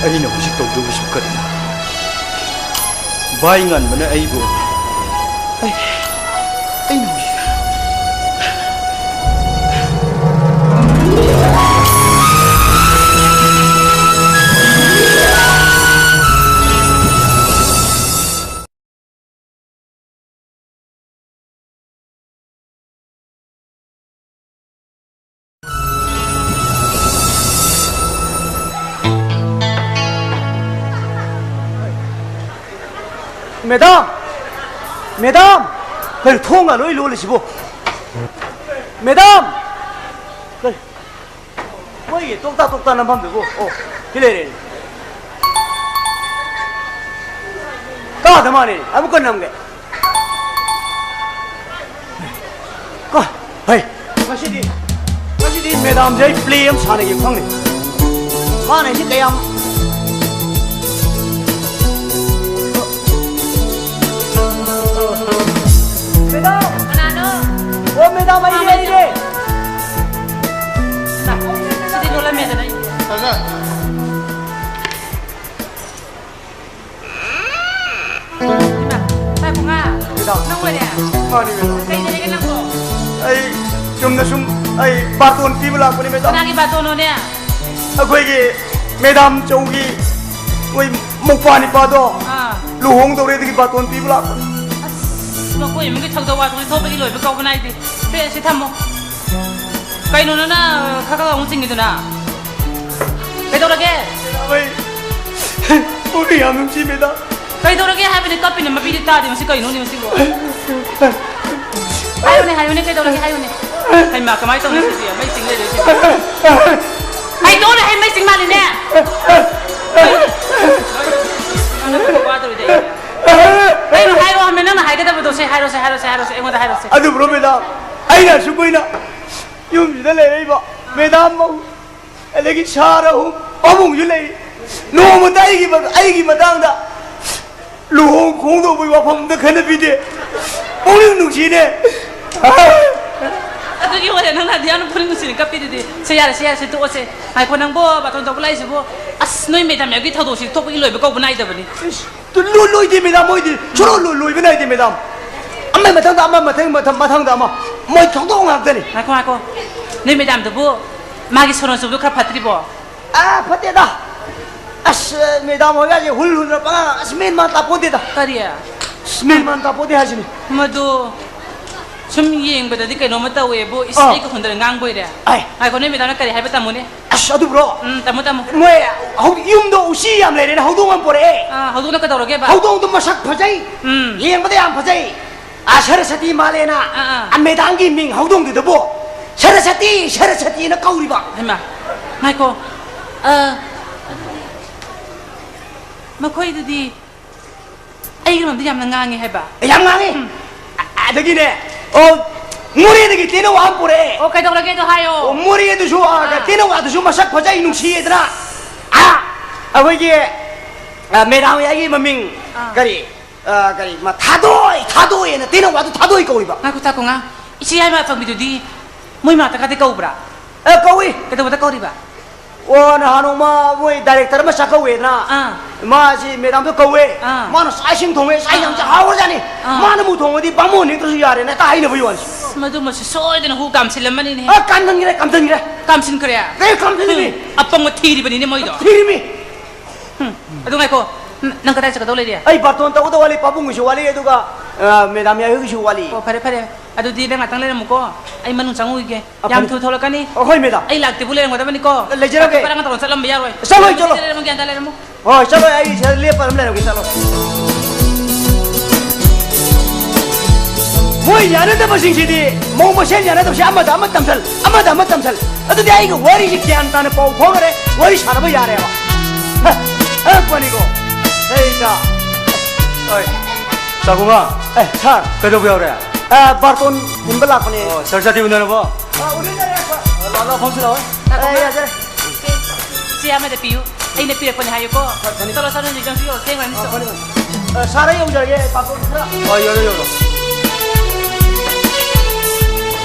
ꯑꯩꯅ ꯍꯧꯖꯤꯛ ꯇꯧꯗꯧꯔꯤꯁꯤꯕꯨ ꯀꯔꯤꯅꯣ? ꯚꯥꯏ ꯉꯥꯟꯕꯅ ꯑꯩꯕꯨ, ꯑꯩ, ꯑꯩꯅ ꯍꯧꯖꯤꯛ, ꯃꯦꯗꯥꯝ! ꯃꯦꯗꯥꯝ! ꯀꯩꯅꯣ ꯊꯣꯡꯒ ꯂꯣꯏ ꯂꯣꯜꯂꯤꯁꯤꯕꯣ? ꯃꯦꯗꯥꯝ! ꯀꯩ-, ꯃꯣꯏꯒꯤ ꯇꯣꯛꯇꯥ ꯇꯣꯛꯇꯥ ꯅꯝꯐꯝꯗꯨꯕꯨ? ꯑꯣ, ꯁꯤ ꯂꯩꯔꯦꯅꯦ꯫ ꯀꯥꯗ ꯃꯥꯜꯂꯦꯅꯦ꯫ ꯑꯃꯨꯛꯀ ꯅꯝꯒꯦ꯫ ꯀꯣ, ꯍꯩ, ꯉꯁꯤꯗꯤ, ꯉꯁꯤꯗꯤ ꯃꯦꯗꯥꯝꯁꯦ ꯑꯩ ꯄ꯭ꯂꯦ ꯑꯃ ꯁꯥꯟꯅꯒꯦ ꯈꯪꯅꯤ꯫ ꯃꯥꯅ ꯑꯩꯁꯦ ꯀꯌꯥꯝ ꯃꯦꯗꯥꯝ! ꯀꯅꯥꯅꯣ? ꯑꯣ, ꯃꯦꯗꯥꯝ, ꯑꯩꯅꯦ, ꯑꯩꯅꯦ꯫ ꯁꯤꯗꯤ ꯂꯣꯜꯂꯝꯃꯦꯗꯅ ꯑꯩ꯫ ꯏꯃꯥ, ꯇꯥꯏ ꯄꯨꯡꯉꯥ꯫ ꯃꯦꯗꯥꯝ꯫ ꯅꯪ ꯑꯣꯏꯔꯦ? ꯃꯥꯅꯤ, ꯃꯦꯗꯥꯝ꯫ ꯀꯩ ꯂꯩꯔꯒꯦ ꯅꯪꯕꯣ? ꯑꯩ ꯆꯨꯝꯅ ꯁꯨꯝ ꯑꯩ ꯕꯥꯇꯣꯟ ꯄꯤꯕ ꯂꯥꯛꯄꯅꯤ, ꯃꯦꯗꯥꯝ꯫ ꯀꯅꯥꯒꯤ ꯕꯥꯇꯣꯟꯅꯣꯅꯦ? ꯑꯩꯈꯣꯏꯒꯤ ꯃꯦꯗꯥꯝ ꯆꯧꯒꯤ ꯑꯩꯈꯣꯏ ꯃꯧꯄ꯭ꯋꯥ ꯅꯤꯄꯥꯗꯣ ꯑꯥ꯫ ꯂꯨꯍꯣꯡꯗꯧꯔꯦ, ꯑꯗꯨꯒꯤ ꯕꯥꯇꯣꯟ ꯄꯤꯕ ꯂꯥꯛꯄꯅꯤ꯫ ꯑꯁ, ꯃꯈꯣꯏ ꯏꯃꯨꯡꯒꯤ ꯊꯧꯗꯣꯛ ꯋꯥꯊꯣꯛꯁꯦ ꯊꯣꯛꯄꯒꯤ ꯂꯣꯏꯕ ꯀꯧꯕ ꯅꯥꯏꯗꯦ꯫ ꯁꯦ, ꯁꯤ ꯊꯝꯃꯣ꯫ ꯀꯩꯅꯣ ꯅꯪꯅ ꯈꯔ ꯈꯔ ꯑꯃꯨꯛ ꯆꯤꯡꯉꯤꯗꯨꯅ? ꯀꯩꯗꯧꯔꯒꯦ? ꯑꯩ ꯄꯨꯛꯅꯤꯡ ꯌꯥꯝ ꯅꯨꯡꯁꯤ, ꯃꯦꯗꯥꯝ꯫ ꯀꯩꯗꯧꯔꯒꯦ ꯍꯥꯏꯕꯅꯦ? ꯀꯞꯄꯤꯅꯦ, ꯃꯄꯤꯗꯤ ꯇꯥꯗꯦ꯫ ꯃꯁꯤ ꯀꯩꯅꯣꯅꯦ ꯃꯁꯤꯕꯣ? ꯍꯥꯏꯌꯨꯅꯦ, ꯍꯥꯏꯌꯨꯅꯦ, ꯀꯩꯗꯧꯔꯒꯦ? ꯍꯥꯏꯌꯨꯅꯦ꯫ ꯍꯩꯃꯥ, ꯀꯃꯥꯏꯅ ꯇꯧꯅꯤ ꯁꯤꯗꯤ? ꯃꯩ ꯆꯤꯡ ꯂꯩꯔꯦ ꯁꯤꯗꯤ꯫ ꯍꯥꯏꯗꯣꯛꯑꯣꯅꯦ, ꯍꯩ, ꯃꯩ ꯆꯤꯡ ꯃꯥꯜꯂꯤꯅꯦ꯫ ꯋꯥꯗꯧꯔꯤꯗ ꯑꯩ꯫ ꯀꯩꯅꯣ ꯍꯥꯏꯔꯣ ꯍꯥꯏꯕꯅꯦ, ꯅꯪꯅ ꯍꯥꯏꯒꯗꯕꯗꯣ? ꯁꯦ ꯍꯥꯏꯔꯣꯁꯦ, ꯍꯥꯏꯔꯣꯁꯦ, ꯍꯥꯏꯔꯣꯁꯦ, ꯑꯩꯉꯣꯟꯗ ꯍꯥꯏꯔꯣꯁꯦ꯫ ꯑꯗꯨꯕꯨꯔꯣ, ꯃꯦꯗꯥꯝ? ꯑꯩꯅ ꯑꯁꯨꯛ ꯀꯨꯏꯅ ꯌꯨꯝꯁꯤꯗ ꯂꯩꯔꯛꯏꯕ ꯃꯦꯗꯥꯝ ꯃꯧ, ꯑꯗꯒꯤ ꯁꯥꯔ ꯑꯍꯨꯝ, ꯄꯥꯕꯨꯡꯁꯨ ꯂꯩꯔꯤ꯫ ꯅꯣꯡꯃꯇ ꯑꯩꯒꯤ ꯃ-, ꯑꯩꯒꯤ ꯃꯇꯥꯡꯗ ꯂꯨꯍꯣꯡ ꯈꯣꯡꯗꯣꯡꯕꯒꯤ ꯋꯥꯐꯝ ꯑꯝꯇ ꯈꯟꯅꯕꯤꯗꯦ꯫ ꯄꯨꯛꯅꯤꯡ ꯅꯨꯡꯁꯤꯅꯦ꯫ ꯑꯗꯨꯒꯤ ꯑꯣꯏꯔꯦ ꯅꯪꯅ ꯑꯗꯨ ꯌꯥꯝꯅ ꯄꯨꯛꯅꯤꯡ ꯅꯨꯡꯁꯤꯅ ꯀꯞꯄꯤꯗꯨꯗꯤ꯫ ꯁꯦ, ꯌꯥꯔꯦ, ꯁꯦ, ꯌꯥꯔꯦ, ꯁꯦ, ꯇꯣꯛꯑꯁꯦ꯫ ꯉꯥꯏꯈꯣ, ꯅꯪꯕꯣ, ꯕꯥꯇꯣꯟ ꯇꯧꯕ ꯂꯥꯛꯏꯁꯤꯕꯨ? ꯑꯁ, ꯅꯣꯏ ꯃꯦꯗꯥꯝ ꯃꯌꯥꯝꯒꯤ ꯊꯧꯗꯣꯛꯁꯤ ꯊꯣꯛꯄꯒꯤ ꯂꯣꯏꯕ ꯀꯧꯕ ꯅꯥꯏꯗꯕꯅꯤ꯫ ꯏꯁ, ꯇꯨ ꯂꯣꯏ-, ꯂꯣꯏꯗꯦ, ꯃꯦꯗꯥꯝ, ꯃꯣꯏꯗꯤ꯫ ꯁꯨꯡꯂꯣꯏ ꯂꯣꯏ-, ꯂꯣꯏꯕ ꯅꯥꯏꯗꯦ, ꯃꯦꯗꯥꯝ꯫ ꯑꯃꯒꯤ ꯃꯊꯪꯗ ꯑꯃ, ꯃꯊꯪ, ꯃꯊꯪ, ꯃꯊꯪꯗ ꯑꯃ꯫ ꯃꯣꯏ ꯊꯧꯗꯣꯛ ꯉꯥꯛꯇꯅꯤ꯫ ꯉꯥꯏꯈꯣ, ꯉꯥꯏꯈꯣ꯫ ꯅꯣꯏ ꯃꯦꯗꯥꯝꯗꯨꯕꯨ ꯃꯥꯒꯤ ꯁꯣꯅꯣ ꯆꯨꯕꯗꯨ ꯈꯔ ꯐꯠꯇ꯭ꯔꯤꯕꯣ? ꯑꯥ, ꯐꯠꯇꯦꯗ꯫ ꯑꯁ, ꯃꯦꯗꯥꯝ ꯍꯣꯏꯒꯁꯦ ꯍꯨꯜ ꯍꯨꯜꯂ ꯄꯉꯥꯡ, ꯑꯁ, ꯃꯦꯟ ꯃꯥꯟ ꯇꯥꯄꯣꯟꯇꯦꯗ꯫ ꯀꯔꯤ? ꯑꯁ, ꯃꯦꯟ ꯃꯥꯟ ꯇꯥꯄꯣꯟꯇꯦ ꯍꯥꯏꯁꯤꯅꯤ꯫ ꯃꯗꯨ ꯁꯨꯝ ꯌꯦꯡꯕꯗꯗꯤ ꯀꯩꯅꯣꯝꯃ ꯇꯧꯋꯦꯕꯨ, ꯏꯁ, ꯑꯥ꯫ ꯑꯩꯒ ꯍꯨꯟꯗꯅ ꯉꯥꯡꯕꯣꯏꯔꯦ꯫ ꯑꯥꯏ꯫ ꯉꯥꯏꯈꯣ, ꯅꯣꯏ ꯃꯦꯗꯥꯝꯅ ꯀꯔꯤ ꯍꯥꯏꯕ ꯇꯝꯃꯨꯅꯦ? ꯑꯁ, ꯑꯗꯨꯕ꯭ꯔꯣ? ꯎꯝ, ꯇꯝꯃꯣ, ꯇꯝꯃꯣ꯫ ꯃꯣꯏ ꯍꯧ-, ꯌꯨꯝꯗꯣ ꯎꯆꯤ ꯌꯥꯝ ꯂꯩꯔꯦꯅ ꯍꯧꯗꯣꯡ ꯑꯃ ꯄꯣꯔꯛꯑꯦ꯫ ꯑꯥ, ꯍꯧꯗꯣꯡꯅ ꯀꯩꯗꯧꯔꯒꯦꯕ? ꯍꯧꯗꯣꯡꯗꯣ ꯃꯁꯛ ꯐꯖꯩ꯫ ꯎꯝ꯫ ꯌꯦꯡꯕꯗ ꯌꯥꯝ ꯐꯖꯩ꯫ ꯑꯥ, ꯁꯔꯁꯇꯤ ꯃꯥꯜꯂꯦꯅ꯫ ꯑꯥ, ꯑꯥ꯫ ꯑꯥ, ꯃꯦꯗꯥꯝꯒꯤ ꯃꯤꯡ ꯍꯧꯗꯣꯡꯗꯨꯗꯕꯣ ꯁꯔꯁꯇꯤ, ꯁꯔꯁꯇꯤꯅ ꯀꯧꯔꯤꯕ꯫ ꯍꯩꯃꯥ, ꯉꯥꯏꯈꯣ꯫ ꯑ, ꯃꯈꯣꯏꯗꯨꯗꯤ ꯑꯩꯒꯤ ꯂꯣꯟꯗ ꯌꯥꯝꯅ ꯉꯥꯡꯉꯦ ꯍꯥꯏꯕ? ꯌꯥꯝ ꯉꯥꯡꯉꯤ꯫ ꯎꯝ꯫ ꯑ-, ꯑꯗꯒꯤꯅꯦ, ꯑꯣ, ꯃꯣꯔꯦꯗꯒꯤ ꯇꯦꯅꯋꯥ ꯑꯃ ꯄꯨꯔꯛꯑꯦ꯫ ꯑꯣ, ꯀꯩꯗꯧꯔꯒꯦꯗꯣ ꯍꯥꯏꯌꯣ꯫ ꯑꯣ, ꯃꯣꯔꯦꯗꯨꯁꯨ, ꯑ, ꯑꯥ꯫ ꯇꯦꯅꯋꯥꯗꯨꯁꯨ ꯃꯁꯛ ꯐꯖꯩ, ꯅꯨꯡꯁꯤꯌꯦꯗꯅ꯫ ꯑ, ꯑꯩꯈꯣꯏꯒꯤ, ꯑ, ꯃꯦꯗꯥꯝ ꯌꯥꯏꯒꯤ ꯃꯃꯤꯡ ꯑꯥ꯫ ꯀꯔꯤ? ꯑ, ꯀꯔꯤ? ꯃꯥ ꯊꯥꯗꯣꯏ, ꯊꯥꯗꯣꯏ ꯍꯥꯏꯅ ꯇꯦꯅꯋꯥꯗꯨ ꯊꯥꯗꯣꯏ ꯀꯧꯔꯤꯕ꯫ ꯉꯥꯏꯈꯣ, ꯇꯥꯈꯣ, ꯉꯥ꯫ ꯏꯆꯦ ꯌꯥꯏꯃ ꯑꯐꯪꯕꯤꯗꯨꯗꯤ ꯃꯣꯏ ꯃꯅꯥꯛꯇꯒꯗꯤ ꯀꯧꯕ꯭ꯔꯥ? ꯑ, ꯀꯧꯏ꯫ ꯀꯩꯗꯧꯕꯗ ꯀꯧꯔꯤꯕ? ꯑꯣ, ꯅꯍꯥꯟ ꯅꯣꯡꯃ ꯃꯣꯏ ꯗꯥꯏꯔꯦꯛꯇꯔ ꯑꯃ ꯆꯥꯛꯀꯧꯋꯦꯗꯅ, ꯑꯥ꯫ ꯃꯥꯁꯤ ꯃꯦꯗꯥꯝꯗꯣ ꯀꯧꯋꯦ꯫ ꯑꯥ꯫ ꯃꯥꯅ ꯆꯥꯛ ꯏꯁꯤꯡ ꯊꯣꯡꯉꯦ, ꯆꯥꯛ ꯏꯟꯁꯥꯡꯁꯦ ꯑꯥ꯫ ꯍꯥꯎꯔꯖꯥꯠꯅꯤ꯫ ꯑꯥ꯫ ꯃꯥꯅ ꯑꯃꯨꯛ ꯊꯣꯡꯉꯗꯤ ꯕꯥꯃꯣꯟ ꯅꯦꯛꯇ꯭ꯔꯁꯨ ꯌꯥꯔꯦꯅ ꯍꯦꯛꯇ ꯍꯥꯏꯅꯕꯩ ꯋꯥꯅꯤ꯫ ꯑꯁ, ꯃꯗꯨꯃꯁꯨ ꯁꯣꯏꯗꯅ ꯍꯨ ꯀꯥꯝꯁꯤꯜꯂꯝꯃꯅꯤꯅꯦ꯫ ꯑ, ꯀꯥꯝꯁꯤꯟꯈ꯭ꯔꯦ, ꯀꯥꯝꯁꯤꯟꯈ꯭ꯔꯦ꯫ ꯀꯥꯝꯁꯤꯟꯈ꯭ꯔꯦ? ꯑꯦ, ꯀꯥꯝꯁꯤꯜꯂꯤꯅꯤ꯫ ꯎꯝ, ꯑꯄꯪꯕ ꯊꯤꯔꯤꯕꯅꯤꯅꯦ ꯃꯣꯏꯗꯣ꯫ ꯊꯤꯔꯤꯃꯤ꯫ ꯎꯝ, ꯑꯗꯨ ꯉꯥꯏꯈꯣ, ꯅ-, ꯅꯪ ꯀꯗꯥꯏ ꯆꯠꯀꯗꯧ ꯂꯩꯔꯤ? ꯑꯩ ꯕꯥꯔꯇꯣꯟ ꯇꯧꯒꯗꯧ ꯋꯥꯠꯂꯤ, ꯄꯥꯕꯨꯡꯒꯤꯁꯨ ꯋꯥꯠꯂꯤ, ꯑꯗꯨꯒ, ꯑ, ꯃꯦꯗꯥꯝ ꯌꯥꯏꯍꯣꯏꯒꯤꯁꯨ ꯋꯥꯠꯂꯤ꯫ ꯑꯣ, ꯐꯔꯦ, ꯐꯔꯦ꯫ ꯑꯗꯨꯗꯤ ꯅꯪ ꯉꯥꯛꯇꯪ ꯂꯩꯔꯝꯃꯨꯀꯣ, ꯑꯩ ꯃꯅꯨꯡ ꯆꯪꯉꯨꯈꯤꯒꯦ꯫ ꯑ, ꯌꯥꯝ ꯐꯅꯤ꯫ ꯊꯨ ꯊꯣꯛꯂꯛꯀꯅꯤ꯫ ꯑ, ꯍꯣꯏ, ꯃꯦꯗꯥꯝ꯫ ꯑꯩ ꯂꯥꯛꯇ꯭ꯔꯤꯕꯨ ꯂꯩꯔꯝꯒꯗꯕꯅꯤꯀꯣ꯫ ꯂꯩꯖꯔꯒꯦ꯫ ꯄꯔꯥꯡ ꯇꯧꯔ ꯆꯠꯂꯝꯕ ꯌꯥꯔꯣꯏ꯫ ꯆꯠꯂꯣꯏ, ꯆꯠꯂꯣꯏ꯫ ꯂꯩꯔꯝꯃꯨ, ꯒ꯭ꯌꯥꯟ ꯇꯥ ꯂꯩꯔꯝꯃꯨ꯫ ꯍꯣꯏ, ꯆꯠꯂꯣꯏ, ꯑꯩ ꯁꯤꯗ ꯂꯦꯞꯄ ꯑꯗꯨꯝ ꯂꯩꯔꯝꯒꯦ, ꯆꯠꯂꯣ꯫ ꯃꯣꯏ ꯌꯥꯅꯗꯕꯁꯤꯡꯁꯤꯗꯤ, ꯃꯧ ꯃꯁꯦꯟ ꯌꯥꯅꯗꯕꯁꯤ ꯑꯃꯗ ꯑꯃ ꯇꯝꯁꯜ, ꯑꯃꯗ ꯑꯃ ꯇꯝꯁꯜ꯫ ꯑꯗꯨꯗꯤ ꯑꯩꯒ ꯋꯥꯔꯤꯁꯤ ꯒ꯭ꯌꯥꯟ ꯇꯥꯅ ꯄꯥꯎ ꯐꯥꯎꯅꯔꯦ, ꯋꯥꯔꯤ ꯁꯥꯟꯅꯕ ꯌꯥꯔꯦꯕ꯫ ꯍ, ꯑꯉꯛꯄꯅꯤꯀꯣ꯫ ꯑꯩꯗ꯫ ꯍꯣꯏ꯫ ꯆꯥꯛꯈꯨꯃ꯫ ꯑꯦ, ꯁꯥꯔ꯫ ꯀꯩꯗꯧꯕ ꯌꯥꯎꯔꯦ? ꯑ, ꯕꯥꯔꯇꯣꯟ ꯊꯤꯟꯕ ꯂꯥꯛꯄꯅꯦ꯫ ꯑꯣ, ꯁꯥꯔ ꯆꯥꯇꯤ ꯎꯅꯔꯕꯣ? ꯑ, ꯎꯅꯖꯔꯦ, ꯁꯥꯔ꯫ ꯑ, ꯂꯥꯛꯑꯣ, ꯂꯥꯛꯑꯣ, ꯐꯝꯁꯤ ꯂꯥꯛꯑꯣ꯫ ꯑꯦ, ꯌꯥꯖꯔꯦ꯫ ꯆꯦ ꯑꯃꯗ ꯄꯤꯌꯨ꯫ ꯑꯩꯅ ꯄꯤꯔꯛꯄꯅꯦ ꯍꯥꯏꯌꯨꯀꯣ꯫ ꯐꯅꯤ꯫ ꯆꯠꯂꯣ, ꯆꯠꯂꯣ, ꯅꯨꯃꯤꯗꯥꯡꯁꯨ ꯌꯧꯔꯛ ꯊꯦꯡꯈ꯭ꯔꯅꯤ꯫ ꯑ, ꯐꯅꯤ, ꯐꯅꯤ꯫ ꯑ, ꯁꯥꯔ, ꯑꯩ ꯌꯧꯖꯔꯒꯦ, ꯕꯥꯔꯇꯣꯟ ꯈꯔ꯫ ꯑ, ꯌꯧꯔꯣ, ꯌꯧꯔꯣ꯫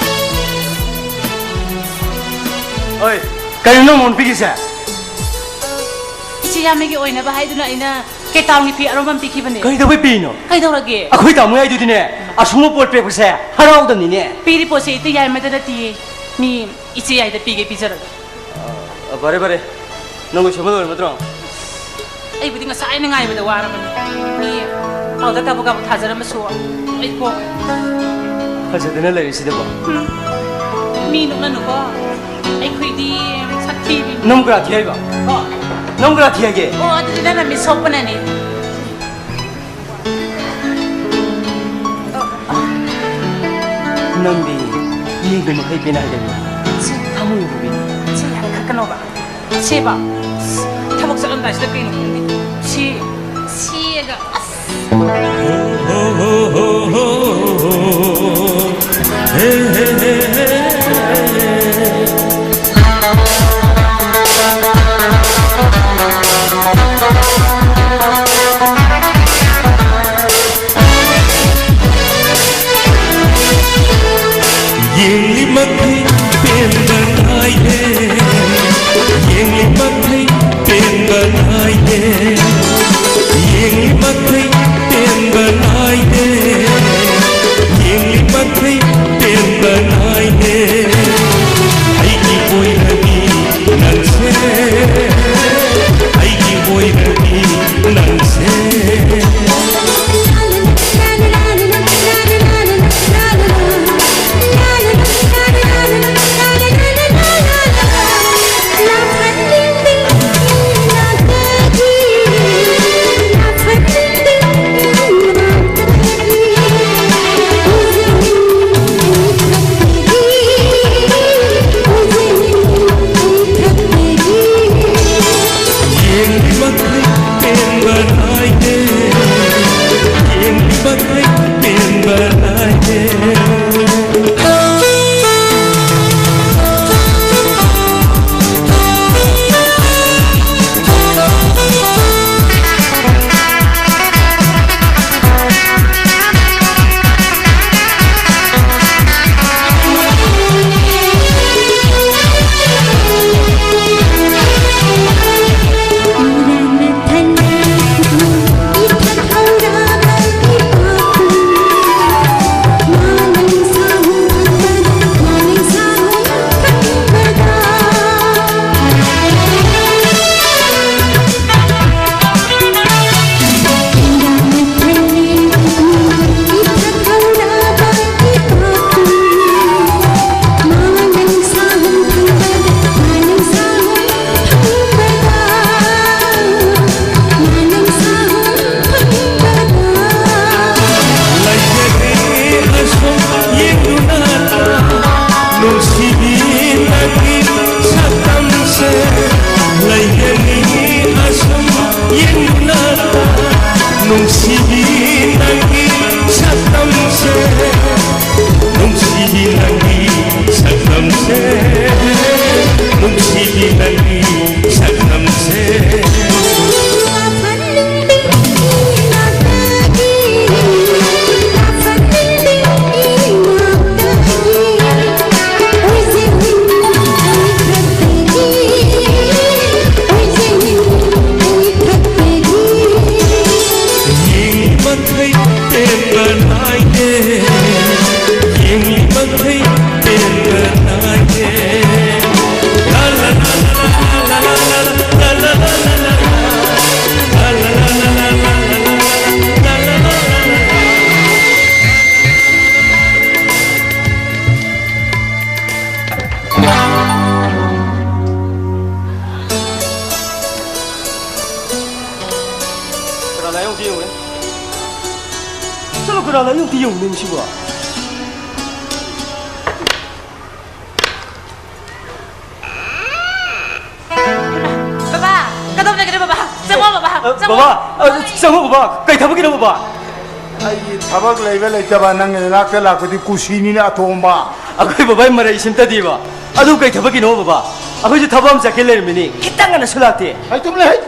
ꯍꯣꯏ, ꯀꯔꯤꯅꯣ ꯅꯪ ꯃꯉꯣꯟꯗ ꯄꯤꯔꯤꯁꯦ? ꯏꯆꯦ ꯌꯥꯝꯃꯒꯤ ꯑꯣꯏꯅꯕ ꯍꯥꯏꯗꯨꯅ ꯑꯩꯅ ꯀꯦꯇꯥꯎꯟꯒꯤ ꯐꯤ ꯑꯔꯣꯟꯕ ꯑꯃ ꯄꯤꯈꯤꯕꯅꯦ꯫ ꯀꯩꯗꯧꯕꯩ ꯄꯤꯔꯤꯅꯣ? ꯀꯩꯗꯧꯔꯒꯦ? ꯑꯩꯈꯣꯏ ꯇꯥꯃꯣ ꯌꯥꯏꯗꯨꯗꯤꯅꯦ, ꯑꯁꯨꯝꯕ ꯄꯣꯠ ꯄꯤꯔꯛꯄꯁꯦ ꯍꯔꯥꯎꯗꯕꯅꯤꯅꯦ꯫ ꯄꯤꯔꯤ ꯄꯣꯠꯁꯦ ꯏꯇꯩ ꯌꯥꯏꯃꯗ ꯅꯠꯇꯤꯌꯦ, ꯃꯤ ꯏꯆꯦ ꯌꯥꯏꯗ ꯄꯤꯒꯦ ꯄꯤꯖꯔꯒꯦ꯫ ꯑ, ꯐꯔꯦ, ꯐꯔꯦ꯫ ꯅꯪꯕꯨ ꯁꯦꯝꯕ ꯂꯣꯏꯔꯕ ꯅꯠꯇ꯭ꯔꯣ? ꯑꯩꯕꯨꯗꯤ ꯉꯁꯥꯏꯅ ꯉꯥꯏꯕꯗ ꯋꯥꯔꯕꯅꯤ꯫ ꯃꯤ ꯄꯥꯎꯗ ꯀꯥꯕꯨ ꯀꯥꯕꯨ ꯊꯥꯖꯔꯝꯃꯁꯨ ꯑꯩ ꯀꯣꯛ ꯐꯖꯗꯅ ꯂꯩꯔꯤꯁꯤꯗꯕꯣ꯫ ꯎꯝ꯫ ꯃꯤ ꯅꯣꯛꯅꯅꯨꯀꯣ꯫ ꯑꯩꯈꯣꯏꯗꯤ ꯁꯛꯊꯤꯕꯤ꯫ ꯅꯪ ꯀꯅꯥ ꯊꯤ ꯍꯥꯏꯕ? ꯀꯣ? ꯅꯪ ꯀꯅꯥ ꯊꯤ ꯍꯥꯏꯒꯦ? ꯑꯣ, ꯑꯗꯨꯗꯤ ꯅꯪꯅ ꯃꯤꯠ ꯁꯣꯛꯄꯅꯅꯦ꯫ ꯅꯪꯗꯤ ꯃꯤꯒꯤ ꯃꯈꯩ ꯄꯦꯟꯅ ꯍꯥꯏꯒꯅꯤ꯫ ꯁꯤ ꯊꯃꯣꯏꯕꯨ ꯄꯦꯟꯅ꯫ ꯁꯤ ꯌꯥꯝ ꯈꯠꯀꯅꯣꯕ꯫ ꯁꯤꯕ꯫ ꯊꯕꯛ ꯆꯠꯂꯝꯗꯥꯏꯁꯤꯗ ꯀꯩꯅꯣ ꯈꯪꯗꯦ꯫ ꯁꯤ, ꯁꯤꯑꯒ ꯑꯁ꯫ ꯌꯦꯡꯂꯤ ꯃꯈꯩ ꯄꯦꯟꯕ ꯅꯥꯏꯗꯦ꯫ ꯌꯦꯡꯂꯤ ꯃꯈꯩ ꯄꯦꯟꯕ ꯅꯥꯏꯗꯦ꯫ ꯌꯦꯡꯂꯤ ꯃꯈꯩ ꯄꯦꯟꯕ ꯅꯥꯏꯗꯦ꯫ ꯂꯥꯏꯌꯣꯛꯇꯤ ꯌꯦꯡꯉꯨꯅꯦ ꯃꯁꯤꯕꯣ꯫ ꯕꯕꯥ, ꯀꯗꯣꯝ ꯆꯠꯈꯤꯅꯣ ꯕꯕꯥ? ꯆꯪꯉꯣ ꯕꯕꯥ, ꯑ, ꯆꯪꯉꯣ꯫ ꯕꯕꯥ, ꯑ, ꯆꯪꯉꯣ ꯕꯕꯥ꯫ ꯀꯩ ꯊꯕꯛꯀꯤꯅꯣ ꯕꯕꯥ? ꯑꯩꯒꯤ ꯊꯕꯛ ꯂꯩꯕ ꯂꯩꯇꯕ ꯅꯪꯒꯤ ꯅꯅꯥꯛꯇ ꯂꯥꯛꯄꯗꯤ ꯀꯨꯁꯤꯅꯤꯅꯦ ꯑꯇꯣꯝꯕ꯫ ꯑꯩꯈꯣꯏ ꯕꯕꯥꯒꯤ ꯃꯔꯩ ꯁꯤꯝꯇꯗꯤꯕ꯫ ꯑꯗꯨ ꯀꯩ ꯊꯕꯛꯀꯤꯅꯣ ꯕꯕꯥ? ꯑꯩꯈꯣꯏꯁꯨ ꯊꯕꯛ ꯑꯃ ꯆꯠꯀꯦ ꯂꯩꯔꯝꯃꯤꯅꯤ꯫ ꯈꯤꯇꯪ ꯉꯟꯅꯁꯨ ꯂꯥꯛꯇꯦ꯫ ꯑꯩ ꯇꯨꯝ ꯂꯩ꯫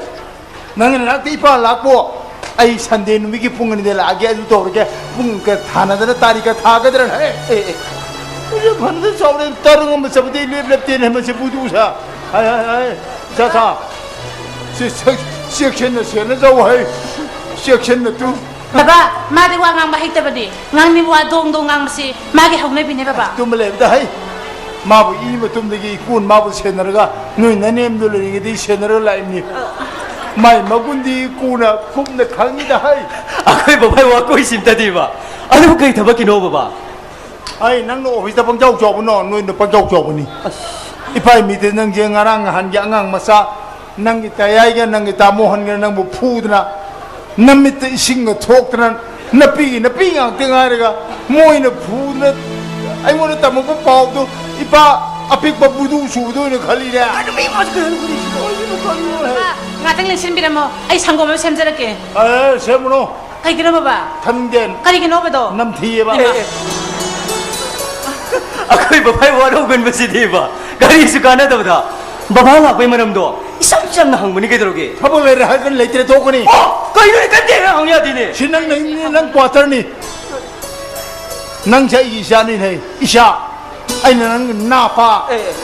ꯅꯪꯒꯤ ꯅꯅꯥꯛꯇ ꯏꯄꯥ ꯂꯥꯛꯄꯣ? ꯑꯩ ꯁꯟꯗꯦ ꯅꯨꯃꯤꯠꯀꯤ ꯄꯨꯡ ꯑꯅꯤꯗ ꯂꯥꯛꯑꯒꯦ, ꯑꯗꯨ ꯇꯧꯔꯒꯦ꯫ ꯄꯨꯡ ꯀ-, ꯊꯥꯅꯗꯅ ꯇꯥꯔꯤꯛꯀ ꯊꯥꯒꯗ꯭ꯔꯅ꯫ ꯑꯦ, ꯑꯦ, ꯑꯦ꯫ ꯃꯁꯤ ꯐꯅꯗ ꯆꯥꯎꯔꯦ, ꯇꯔꯪ ꯑꯃ ꯆꯠꯄꯗꯤ ꯂꯦꯞ ꯂꯦꯞꯇꯦꯅꯦ, ꯃꯁꯤ ꯕꯨꯗꯨꯁꯦ꯫ ꯍꯥꯏ, ꯍꯥꯏ, ꯍꯥꯏ꯫ ꯁꯥ, ꯁꯥ꯫ ꯁꯤ ꯆꯦꯛ-, ꯆꯦꯛꯁꯤꯟꯅ ꯁꯦꯟꯅꯖꯧ ꯍꯥꯏ꯫ ꯆꯦꯛꯁꯤꯟꯅ ꯇꯨ꯫ ꯕꯕꯥ, ꯃꯥꯗꯤ ꯋꯥ ꯉꯥꯡꯕ ꯍꯩꯇꯕꯅꯤ꯫ ꯉꯥꯡꯅꯤꯡꯕ ꯋꯥ ꯗꯣꯡ ꯗꯣꯡ ꯉꯥꯡꯕꯁꯤ ꯃꯥꯒꯤ ꯍꯧꯅꯕꯤꯅꯦ, ꯕꯕꯥ꯫ ꯇꯨꯝꯕ ꯂꯩꯕꯗ ꯍꯩ꯫ ꯃꯥꯕꯨ ꯏ ꯃꯇꯨꯝꯗꯒꯤ ꯏꯀꯣꯟ ꯃꯥꯕꯨ ꯁꯦꯟꯅꯔꯒ ꯅꯣꯏ ꯅꯅꯦꯝꯗꯣ ꯂꯩꯔꯤꯉꯩꯗꯒꯤ ꯁꯦꯟꯅꯔꯒ ꯂꯥꯛꯏꯕꯅꯤ꯫ ꯃꯥꯏ ꯃꯒꯨꯟꯗꯤ ꯀꯣꯟꯅ ꯀꯨꯞꯅ ꯈꯪꯉꯤꯗ ꯍꯩ꯫ ꯑꯩꯈꯣꯏ ꯕꯕꯥꯏ ꯋꯥꯀꯣꯏ ꯁꯤꯝꯇꯗꯤꯕ꯫ ꯑꯗꯨꯕꯨ ꯀꯩ ꯊꯕꯛꯀꯤꯅꯣ ꯕꯕꯥ? ꯑꯩ ꯅꯪꯅ ꯑꯣꯐꯤꯁꯇ ꯄꯪꯆꯥꯎ ꯆꯥꯎꯕꯅꯣ, ꯅꯣꯏꯅ ꯄꯪꯆꯥꯎ ꯆꯥꯎꯕꯅꯤ꯫ ꯏꯄꯥ ꯃꯤꯗ ꯅꯪꯁꯦ ꯉꯔꯥꯡ ꯅꯍꯥꯟꯒꯤ ꯑꯉꯥꯡ ꯃꯆꯥ ꯅꯪꯒꯤ ꯇꯌꯥꯏꯒ ꯅꯪꯒꯤ ꯇꯥꯃꯣ ꯍꯟꯒꯅ ꯅꯪꯕꯨ ꯐꯨꯗꯅ, ꯅꯃꯤꯠꯇ ꯏꯁꯤꯡꯒ ꯊꯣꯛꯇꯅ, ꯅꯄꯤꯒꯤ ꯅꯄꯤ ꯉꯥꯛꯇ ꯉꯥꯏꯔꯒ ꯃꯣꯏꯅ ꯐꯨꯗꯅ ꯑꯩꯉꯣꯟꯗ ꯇꯝꯃꯛꯄ ꯄꯥꯎꯗꯨ ꯏꯄꯥ ꯑꯄꯤꯛꯄ ꯕꯨꯗꯨ ꯁꯨꯕꯗ ꯑꯣꯏꯅ ꯈꯜꯂꯤꯔꯦ꯫ ꯀꯩꯅꯣ ꯃꯤ ꯑꯃꯁꯨ ꯀꯩꯅꯣ ꯈꯜꯂꯤꯁꯤꯕꯣ? ꯀꯩꯅꯣ ꯈꯜꯂꯤꯅꯣ ꯍꯦ? ꯕꯕꯥ, ꯉꯥꯛꯇꯪ ꯂꯦꯡꯁꯤꯟꯕꯤꯔꯝꯃꯣ, ꯑꯩ ꯁꯪꯒꯣꯝ ꯑꯃ ꯁꯦꯝꯖꯔꯛꯀꯦ꯫ ꯑꯦ, ꯁꯦꯝꯃꯨꯅꯣ꯫ ꯀꯩꯒꯤꯅꯣ ꯕꯕꯥ? ꯊꯟꯗꯦꯟ꯫ ꯀꯔꯤꯒꯤꯅꯣꯕꯗꯣ? ꯅꯝꯊꯤꯌꯦꯕ꯫ ꯑꯦ, ꯑꯦ꯫ ꯑꯩꯈꯣꯏ ꯕꯕꯥꯒꯤ ꯋꯥꯔꯧꯒꯟꯕꯁꯤꯗꯤꯕ, ꯀꯔꯤꯁꯨ ꯀꯥꯟꯅꯗꯕꯗ꯫ ꯕꯕꯥ ꯂꯥꯛꯄꯩ ꯃꯔꯝꯗꯣ ꯏꯆꯝ ꯆꯝꯅ ꯍꯪꯕꯅꯤ ꯀꯩꯗꯧꯔꯒꯦ? ꯊꯕꯛ ꯂꯩꯔꯦ ꯍꯥꯏꯔꯒ ꯂꯩꯇ꯭ꯔꯦ ꯇꯣꯛꯀꯅꯤ꯫ ꯑꯣ, ꯀꯩꯅꯣꯅꯦ? ꯀꯔꯤꯝꯇ ꯍꯦꯛ ꯍꯪ ꯌꯥꯗꯦꯅꯦ꯫ ꯁꯤ ꯅꯪ, ꯅꯪ, ꯅꯪ ꯀ꯭ꯋꯥꯇꯔꯅꯤ꯫ ꯅꯪꯁꯦ ꯑꯩꯒꯤ ꯏꯆꯥꯅꯤꯅꯦ, ꯏꯆꯥ꯫ ꯑꯩꯅ ꯅꯪ ꯅꯥꯄꯥ꯫ ꯑꯦ, ꯑꯦ꯫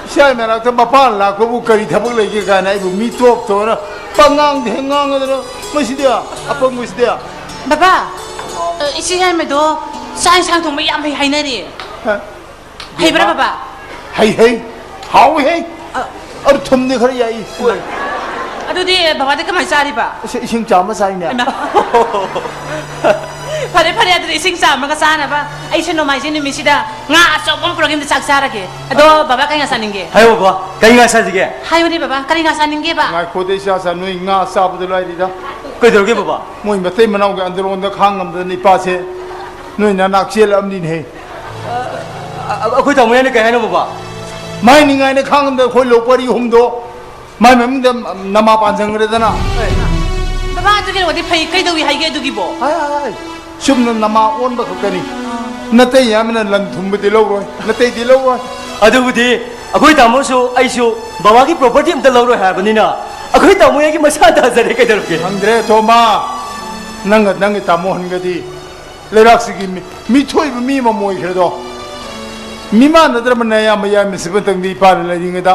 ꯏꯆꯥ ꯃꯅꯥꯛꯇ ꯃꯄꯥ ꯂꯥꯛꯄꯕꯨ ꯀꯔꯤ ꯊꯕꯛ ꯂꯩꯒꯦ ꯀꯥꯏꯅ ꯑꯩꯕꯨ ꯃꯤ ꯇꯣꯞ ꯇꯧꯔ ꯄꯉꯥꯡꯗ ꯍꯦꯛ ꯉꯥꯡꯉꯗꯅ ꯃꯁꯤꯗꯤ ꯑꯄꯪꯕꯁꯤꯗꯤ꯫ ꯕꯕꯥ, ꯑ, ꯏꯆꯦ ꯌꯥꯏꯃꯗꯣ ꯆꯥꯛ ꯏꯟꯁꯥꯡ ꯊꯣꯡꯕ ꯌꯥꯝ ꯍꯩ ꯍꯥꯏꯅꯔꯤ꯫ ꯍꯥ? ꯍꯩꯕ꯭ꯔꯥ ꯕꯕꯥ? ꯍꯩ, ꯍꯩ꯫ ꯍꯥꯎꯏ, ꯍꯩ꯫ ꯑ꯫ ꯑꯗꯨ ꯊꯨꯝꯗꯤ ꯈꯔ ꯌꯥꯛꯏ꯫ ꯑꯗꯨꯗꯤ ꯕꯕꯥꯗꯤ ꯀꯃꯥꯏꯅ ꯆꯥꯔꯤꯕ? ꯏꯁꯤꯡ, ꯏꯁꯤꯡ ꯆꯥꯝꯃ ꯆꯥꯏꯅꯦ꯫ ꯍꯩꯃꯥ꯫ ꯐꯔꯦ, ꯐꯔꯦ, ꯑꯗꯨꯗꯤ ꯏꯁꯤꯡ ꯆꯥꯝꯃꯒ ꯆꯥꯅꯕ ꯑꯩꯁꯦ ꯅꯣꯡꯃꯥꯏꯖꯤꯡ ꯅꯨꯃꯤꯠꯁꯤꯗ ꯉꯥ ꯑꯆꯧꯕ ꯑꯃ ꯄꯨꯔꯛꯀꯦ, ꯑꯝꯇ ꯆꯥꯛ ꯆꯥꯔꯒꯦ꯫ ꯑꯗꯣ ꯕꯕꯥ ꯀꯩ ꯉꯥ ꯆꯥꯅꯤꯡꯒꯦ? ꯍꯥꯏꯌꯣ ꯕꯕꯥ, ꯀꯩ ꯉꯥ ꯆꯥꯁꯤꯒꯦ? ꯍꯥꯏꯌꯨꯅꯦ ꯕꯕꯥ, ꯀꯔꯤ ꯉꯥ ꯆꯥꯅꯤꯡꯒꯦꯕ? ꯉꯥꯏꯈꯣꯗ ꯏꯆꯥ, ꯅꯣꯏ ꯉꯥ ꯆꯥꯕꯗ ꯂꯥꯏꯔꯤꯗ꯫ ꯀꯩꯗꯧꯔꯒꯦ ꯕꯕꯥ? ꯃꯣꯏ ꯃꯇꯩ ꯃꯅꯥꯎꯒꯤ ꯑꯟꯗꯔꯣꯟꯗ ꯈꯥꯡ ꯉꯝꯗꯅ ꯏꯄꯥꯁꯦ ꯅꯣꯏ ꯅꯅꯥꯛ ꯆꯦꯜꯂꯛꯑꯕꯅꯤꯅꯦꯍꯦ꯫ ꯑ-, ꯑ-, ꯑꯩꯈꯣꯏ ꯇꯥꯃꯣ ꯌꯥꯏꯅ ꯀꯩ ꯍꯥꯏꯅꯣ ꯕꯕꯥ? ꯃꯥꯏ ꯅꯤꯡꯉꯥꯏꯅ ꯈꯥꯡ ꯉꯝꯗꯅ ꯑꯩꯈꯣꯏ ꯂꯧ ꯄꯔꯤ ꯑꯍꯨꯝꯗꯣ ꯃꯥꯏ ꯃꯃꯤꯡꯗ ꯅꯃꯥ ꯄꯥꯟꯁꯤꯟꯈ꯭ꯔꯦꯗꯅ꯫ ꯕꯕꯥ, ꯑꯗꯨꯒꯤ ꯋꯥꯗꯤ ꯐꯩ, ꯀꯩꯗꯧꯏ ꯍꯥꯏꯒꯦ ꯑꯗꯨꯒꯤꯕꯣ? ꯍꯥꯏ, ꯍꯥꯏ, ꯍꯥꯏ꯫ ꯆꯨꯝꯅ ꯅꯃꯥ ꯑꯣꯟꯕ ꯈꯛꯇꯅꯤ꯫ ꯑꯥ꯫ ꯅꯇꯩ ꯌꯥꯝꯅ ꯂꯟ ꯊꯨꯝꯕꯗꯤ ꯂꯧꯔꯣꯏ, ꯅꯇꯩꯗꯤ ꯂꯧꯔꯣꯏ꯫ ꯑꯗꯨꯕꯨꯗꯤ ꯑꯩꯈꯣꯏ ꯇꯥꯃꯣꯁꯨ ꯑꯩꯁꯨ ꯕꯕꯥꯒꯤ property ꯑꯝꯇ ꯂꯧꯔꯣꯏ ꯍꯥꯏꯕꯅꯤꯅ ꯑꯩꯈꯣꯏ ꯇꯥꯃꯣ ꯌꯥꯏꯒꯤ ꯃꯁꯥ ꯇꯥꯖꯔꯦ, ꯀꯩꯗꯧꯔꯒꯦ? ꯈꯪꯗ꯭ꯔꯦ ꯊꯣꯃꯥ, ꯅꯪꯒ ꯅꯪꯒꯤ ꯇꯥꯃꯣ ꯍꯟꯒꯗꯤ ꯂꯩꯕꯥꯛꯁꯤꯒꯤ ꯃꯤ-, ꯃꯤꯊꯣꯏꯕ ꯃꯤ ꯑꯃ ꯑꯣꯏꯈ꯭ꯔꯦꯗꯣ꯫ ꯃꯤꯃꯥꯟꯅꯗ꯭ꯔꯕꯅꯦ ꯑꯌꯥꯝꯕ ꯌꯥꯏꯃꯁꯤꯕꯇꯪꯗꯤ ꯏꯄꯥꯅ ꯂꯩꯔꯤꯉꯩꯗ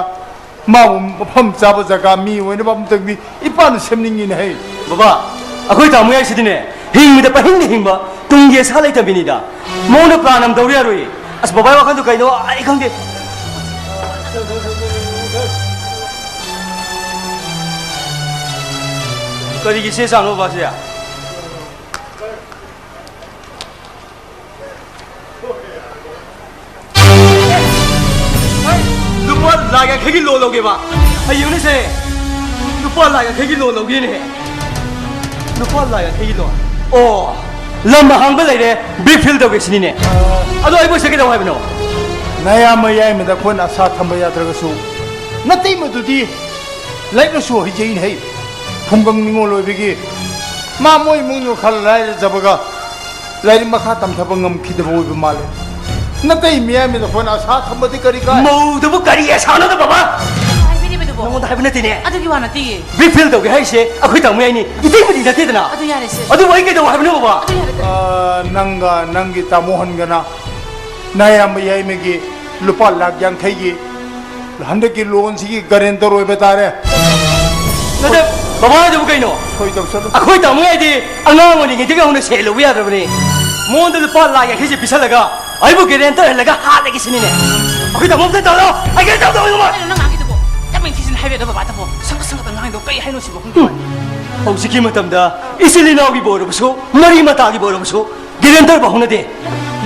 ꯃꯥꯕꯨ ꯃꯐꯝ ꯆꯥꯕ ꯖꯒꯥ ꯃꯤ ꯑꯣꯏꯅꯕ ꯑꯃꯇꯪꯗꯤ ꯏꯄꯥꯅ ꯁꯦꯝꯅꯤꯡꯉꯤꯅꯦ ꯍꯩ꯫ ꯕꯕꯥ, ꯑꯩꯈꯣꯏ ꯇꯥꯃꯣ ꯌꯥꯏꯁꯤꯗꯤꯅꯦ, ꯍꯤꯡꯕꯗ ꯄꯪꯍꯤꯡꯗ ꯍꯤꯡꯕ, ꯇꯨꯡꯒꯤ ꯑꯁꯥ ꯂꯩꯇꯕꯤꯅꯤꯗ꯫ ꯃꯉꯣꯟꯗ plan ꯑꯃ ꯇꯧꯔ ꯌꯥꯔꯣꯏꯌꯦ꯫ ꯑꯁ, ꯕꯕꯥꯒꯤ ꯋꯥꯈꯜꯗꯣ ꯀꯩꯅꯣ ꯑꯩ ꯈꯪꯗꯦ꯫ ꯀꯔꯤꯒꯤ ꯆꯦ ꯆꯥꯡꯅꯣ ꯕꯕꯥꯁꯦ? ꯂꯨꯄꯥ ꯂꯥꯈ ꯌꯥꯡꯈꯩꯒꯤ loan ꯂꯧꯒꯦꯕ꯫ ꯍꯌꯦꯡꯅꯦꯁꯦ꯫ ꯂꯨꯄꯥ ꯂꯥꯈ ꯌꯥꯡꯈꯩꯒꯤ loan ꯂꯧꯒꯦꯅꯦ꯫ ꯂꯨꯄꯥ ꯂꯥꯈ ꯌꯥꯡꯈꯩꯒꯤ loan꯫ ꯑꯣ, ꯂꯝ ꯑꯍꯥꯡꯕ ꯂꯩꯔꯦ, brick fill ꯇꯧꯒꯦ ꯁꯤꯅꯤꯅꯦ꯫ ꯑꯗꯣ ꯑꯩꯕꯨ ꯁꯤ ꯀꯩꯗꯧ ꯍꯥꯏꯕꯅꯣ? ꯅꯌꯥꯝꯕ ꯌꯥꯏꯃꯗ ꯑꯩꯈꯣꯏꯅ ꯑꯁꯥ ꯊꯝꯕ ꯌꯥꯗ꯭ꯔꯒꯁꯨ, ꯅꯇꯩꯃꯗꯨꯗꯤ ꯂꯥꯏꯔꯤꯛ ꯂꯥꯏꯁꯨ ꯍꯩꯖꯩꯅꯦ ꯍꯩ꯫ ꯈꯨꯡꯒꯪ ꯅꯤꯉꯣꯜ ꯑꯣꯏꯕꯒꯤ ꯃꯥ ꯃꯣꯏ ꯏꯃꯨꯡꯗꯣ ꯈꯔ ꯂꯥꯏꯔꯖꯕꯒ ꯂꯥꯏꯔꯤꯛ ꯃꯈꯥ ꯇꯝꯊꯕ ꯉꯝꯈꯤꯗꯕ ꯑꯣꯏꯕ ꯃꯥꯜꯂꯦ꯫ ꯅꯇꯩ ꯃꯤꯌꯥꯝꯕꯗ ꯑꯩꯈꯣꯏꯅ ꯑꯁꯥ ꯊꯝꯕꯗꯤ ꯀꯔꯤ ꯀꯥꯏ? ꯃꯧꯗꯨꯕꯨ ꯀꯔꯤ ꯑꯁꯥꯅꯣꯗ, ꯕꯕꯥ? ꯍꯥꯏꯕꯤꯔꯤꯕꯗꯨꯕꯣ? ꯅꯉꯣꯟꯗ ꯍꯥꯏꯕ ꯅꯠꯇꯦꯅꯦ꯫ ꯑꯗꯨꯒꯤ ꯋꯥ ꯅꯠꯇꯦꯌꯦ꯫ Brick fill ꯇꯧꯒꯦ ꯍꯥꯏꯁꯦ ꯑꯩꯈꯣꯏ ꯇꯥꯃꯣ ꯌꯥꯏꯅꯤ, ꯏꯇꯩꯃꯗꯤ ꯅꯠꯇꯦꯗꯅ꯫ ꯑꯗꯨ ꯌꯥꯔꯦꯁꯦ꯫ ꯑꯗꯨꯕꯨ ꯑꯩ ꯀꯩꯗꯧ ꯍꯥꯏꯕꯅꯣ, ꯕꯕꯥ? ꯑꯗꯨ ꯌꯥꯔꯦ, ꯀꯔꯤ? ꯑ, ꯅꯪꯒ ꯅꯪꯒꯤ ꯇꯥꯃꯣ ꯍꯟꯒꯅ ꯅꯌꯥꯝꯕ ꯌꯥꯏꯃꯒꯤ ꯂꯨꯄꯥ ꯂꯥꯈ ꯌꯥꯡꯈꯩꯒꯤ ꯍꯟꯗꯛꯀꯤ loan ꯁꯤꯒꯤ guarantor ꯑꯣꯏꯕ ꯇꯥꯔꯦ꯫ ꯅꯠꯇꯦ, ꯕꯕꯥ ꯍꯥꯏꯗꯨꯕꯨ ꯀꯩꯅꯣ? ꯁꯣꯏ ꯇꯧꯁꯜꯂꯨ꯫ ꯑꯩꯈꯣꯏ ꯇꯥꯃꯣ ꯍꯥꯏꯗꯤ ꯑꯉꯥꯡ ꯑꯣꯏꯔꯤꯉꯩꯗꯒꯤ ꯍꯧꯅ ꯁꯦꯜ ꯂꯧꯕ ꯌꯥꯗ꯭ꯔꯕꯅꯤ꯫ ꯃꯉꯣꯟꯗ ꯂꯨꯄꯥ ꯂꯥꯈ ꯌꯥꯡꯈꯩꯁꯦ ꯄꯤꯁꯜꯂꯒ ꯑꯩꯕꯨ guarantor ꯍꯜꯂꯒ ꯍꯥꯠꯂꯒꯦ ꯁꯤꯅꯤꯅꯦ꯫ ꯑꯩꯈꯣꯏ ꯇꯥꯃꯣ ꯑꯝꯇ ꯇꯧꯔꯣ꯫ ꯑꯩ ꯀꯩꯅꯣ ꯇꯧꯗꯧ ꯏꯕꯨꯡꯉꯣ꯫ ꯀꯩꯅꯣ ꯅꯪ ꯉꯥꯡꯉꯤꯗꯨꯕꯣ? ꯌꯥꯝ ꯏꯟꯊꯤꯖꯅ ꯍꯥꯏꯕ ꯌꯥꯗꯕ ꯕꯕꯥꯗꯕꯣ꯫ ꯁꯪꯒ ꯁꯪꯒꯗ ꯉꯥꯡꯉꯤꯗꯣ ꯀꯩ ꯍꯥꯏꯅꯣ ꯁꯤꯕꯣ? ꯈꯪꯗꯦ꯫ ꯍꯧꯖꯤꯛꯀꯤ ꯃꯇꯝꯗ ꯏꯆꯤꯜ ꯏꯅꯥꯎꯒꯤꯕꯨ ꯑꯣꯏꯔꯕꯁꯨ, ꯃꯔꯤ ꯃꯇꯥꯒꯤꯕꯨ ꯑꯣꯏꯔꯕꯁꯨ, guarantor ꯐꯥꯎ ꯍꯧꯅꯗꯦ꯫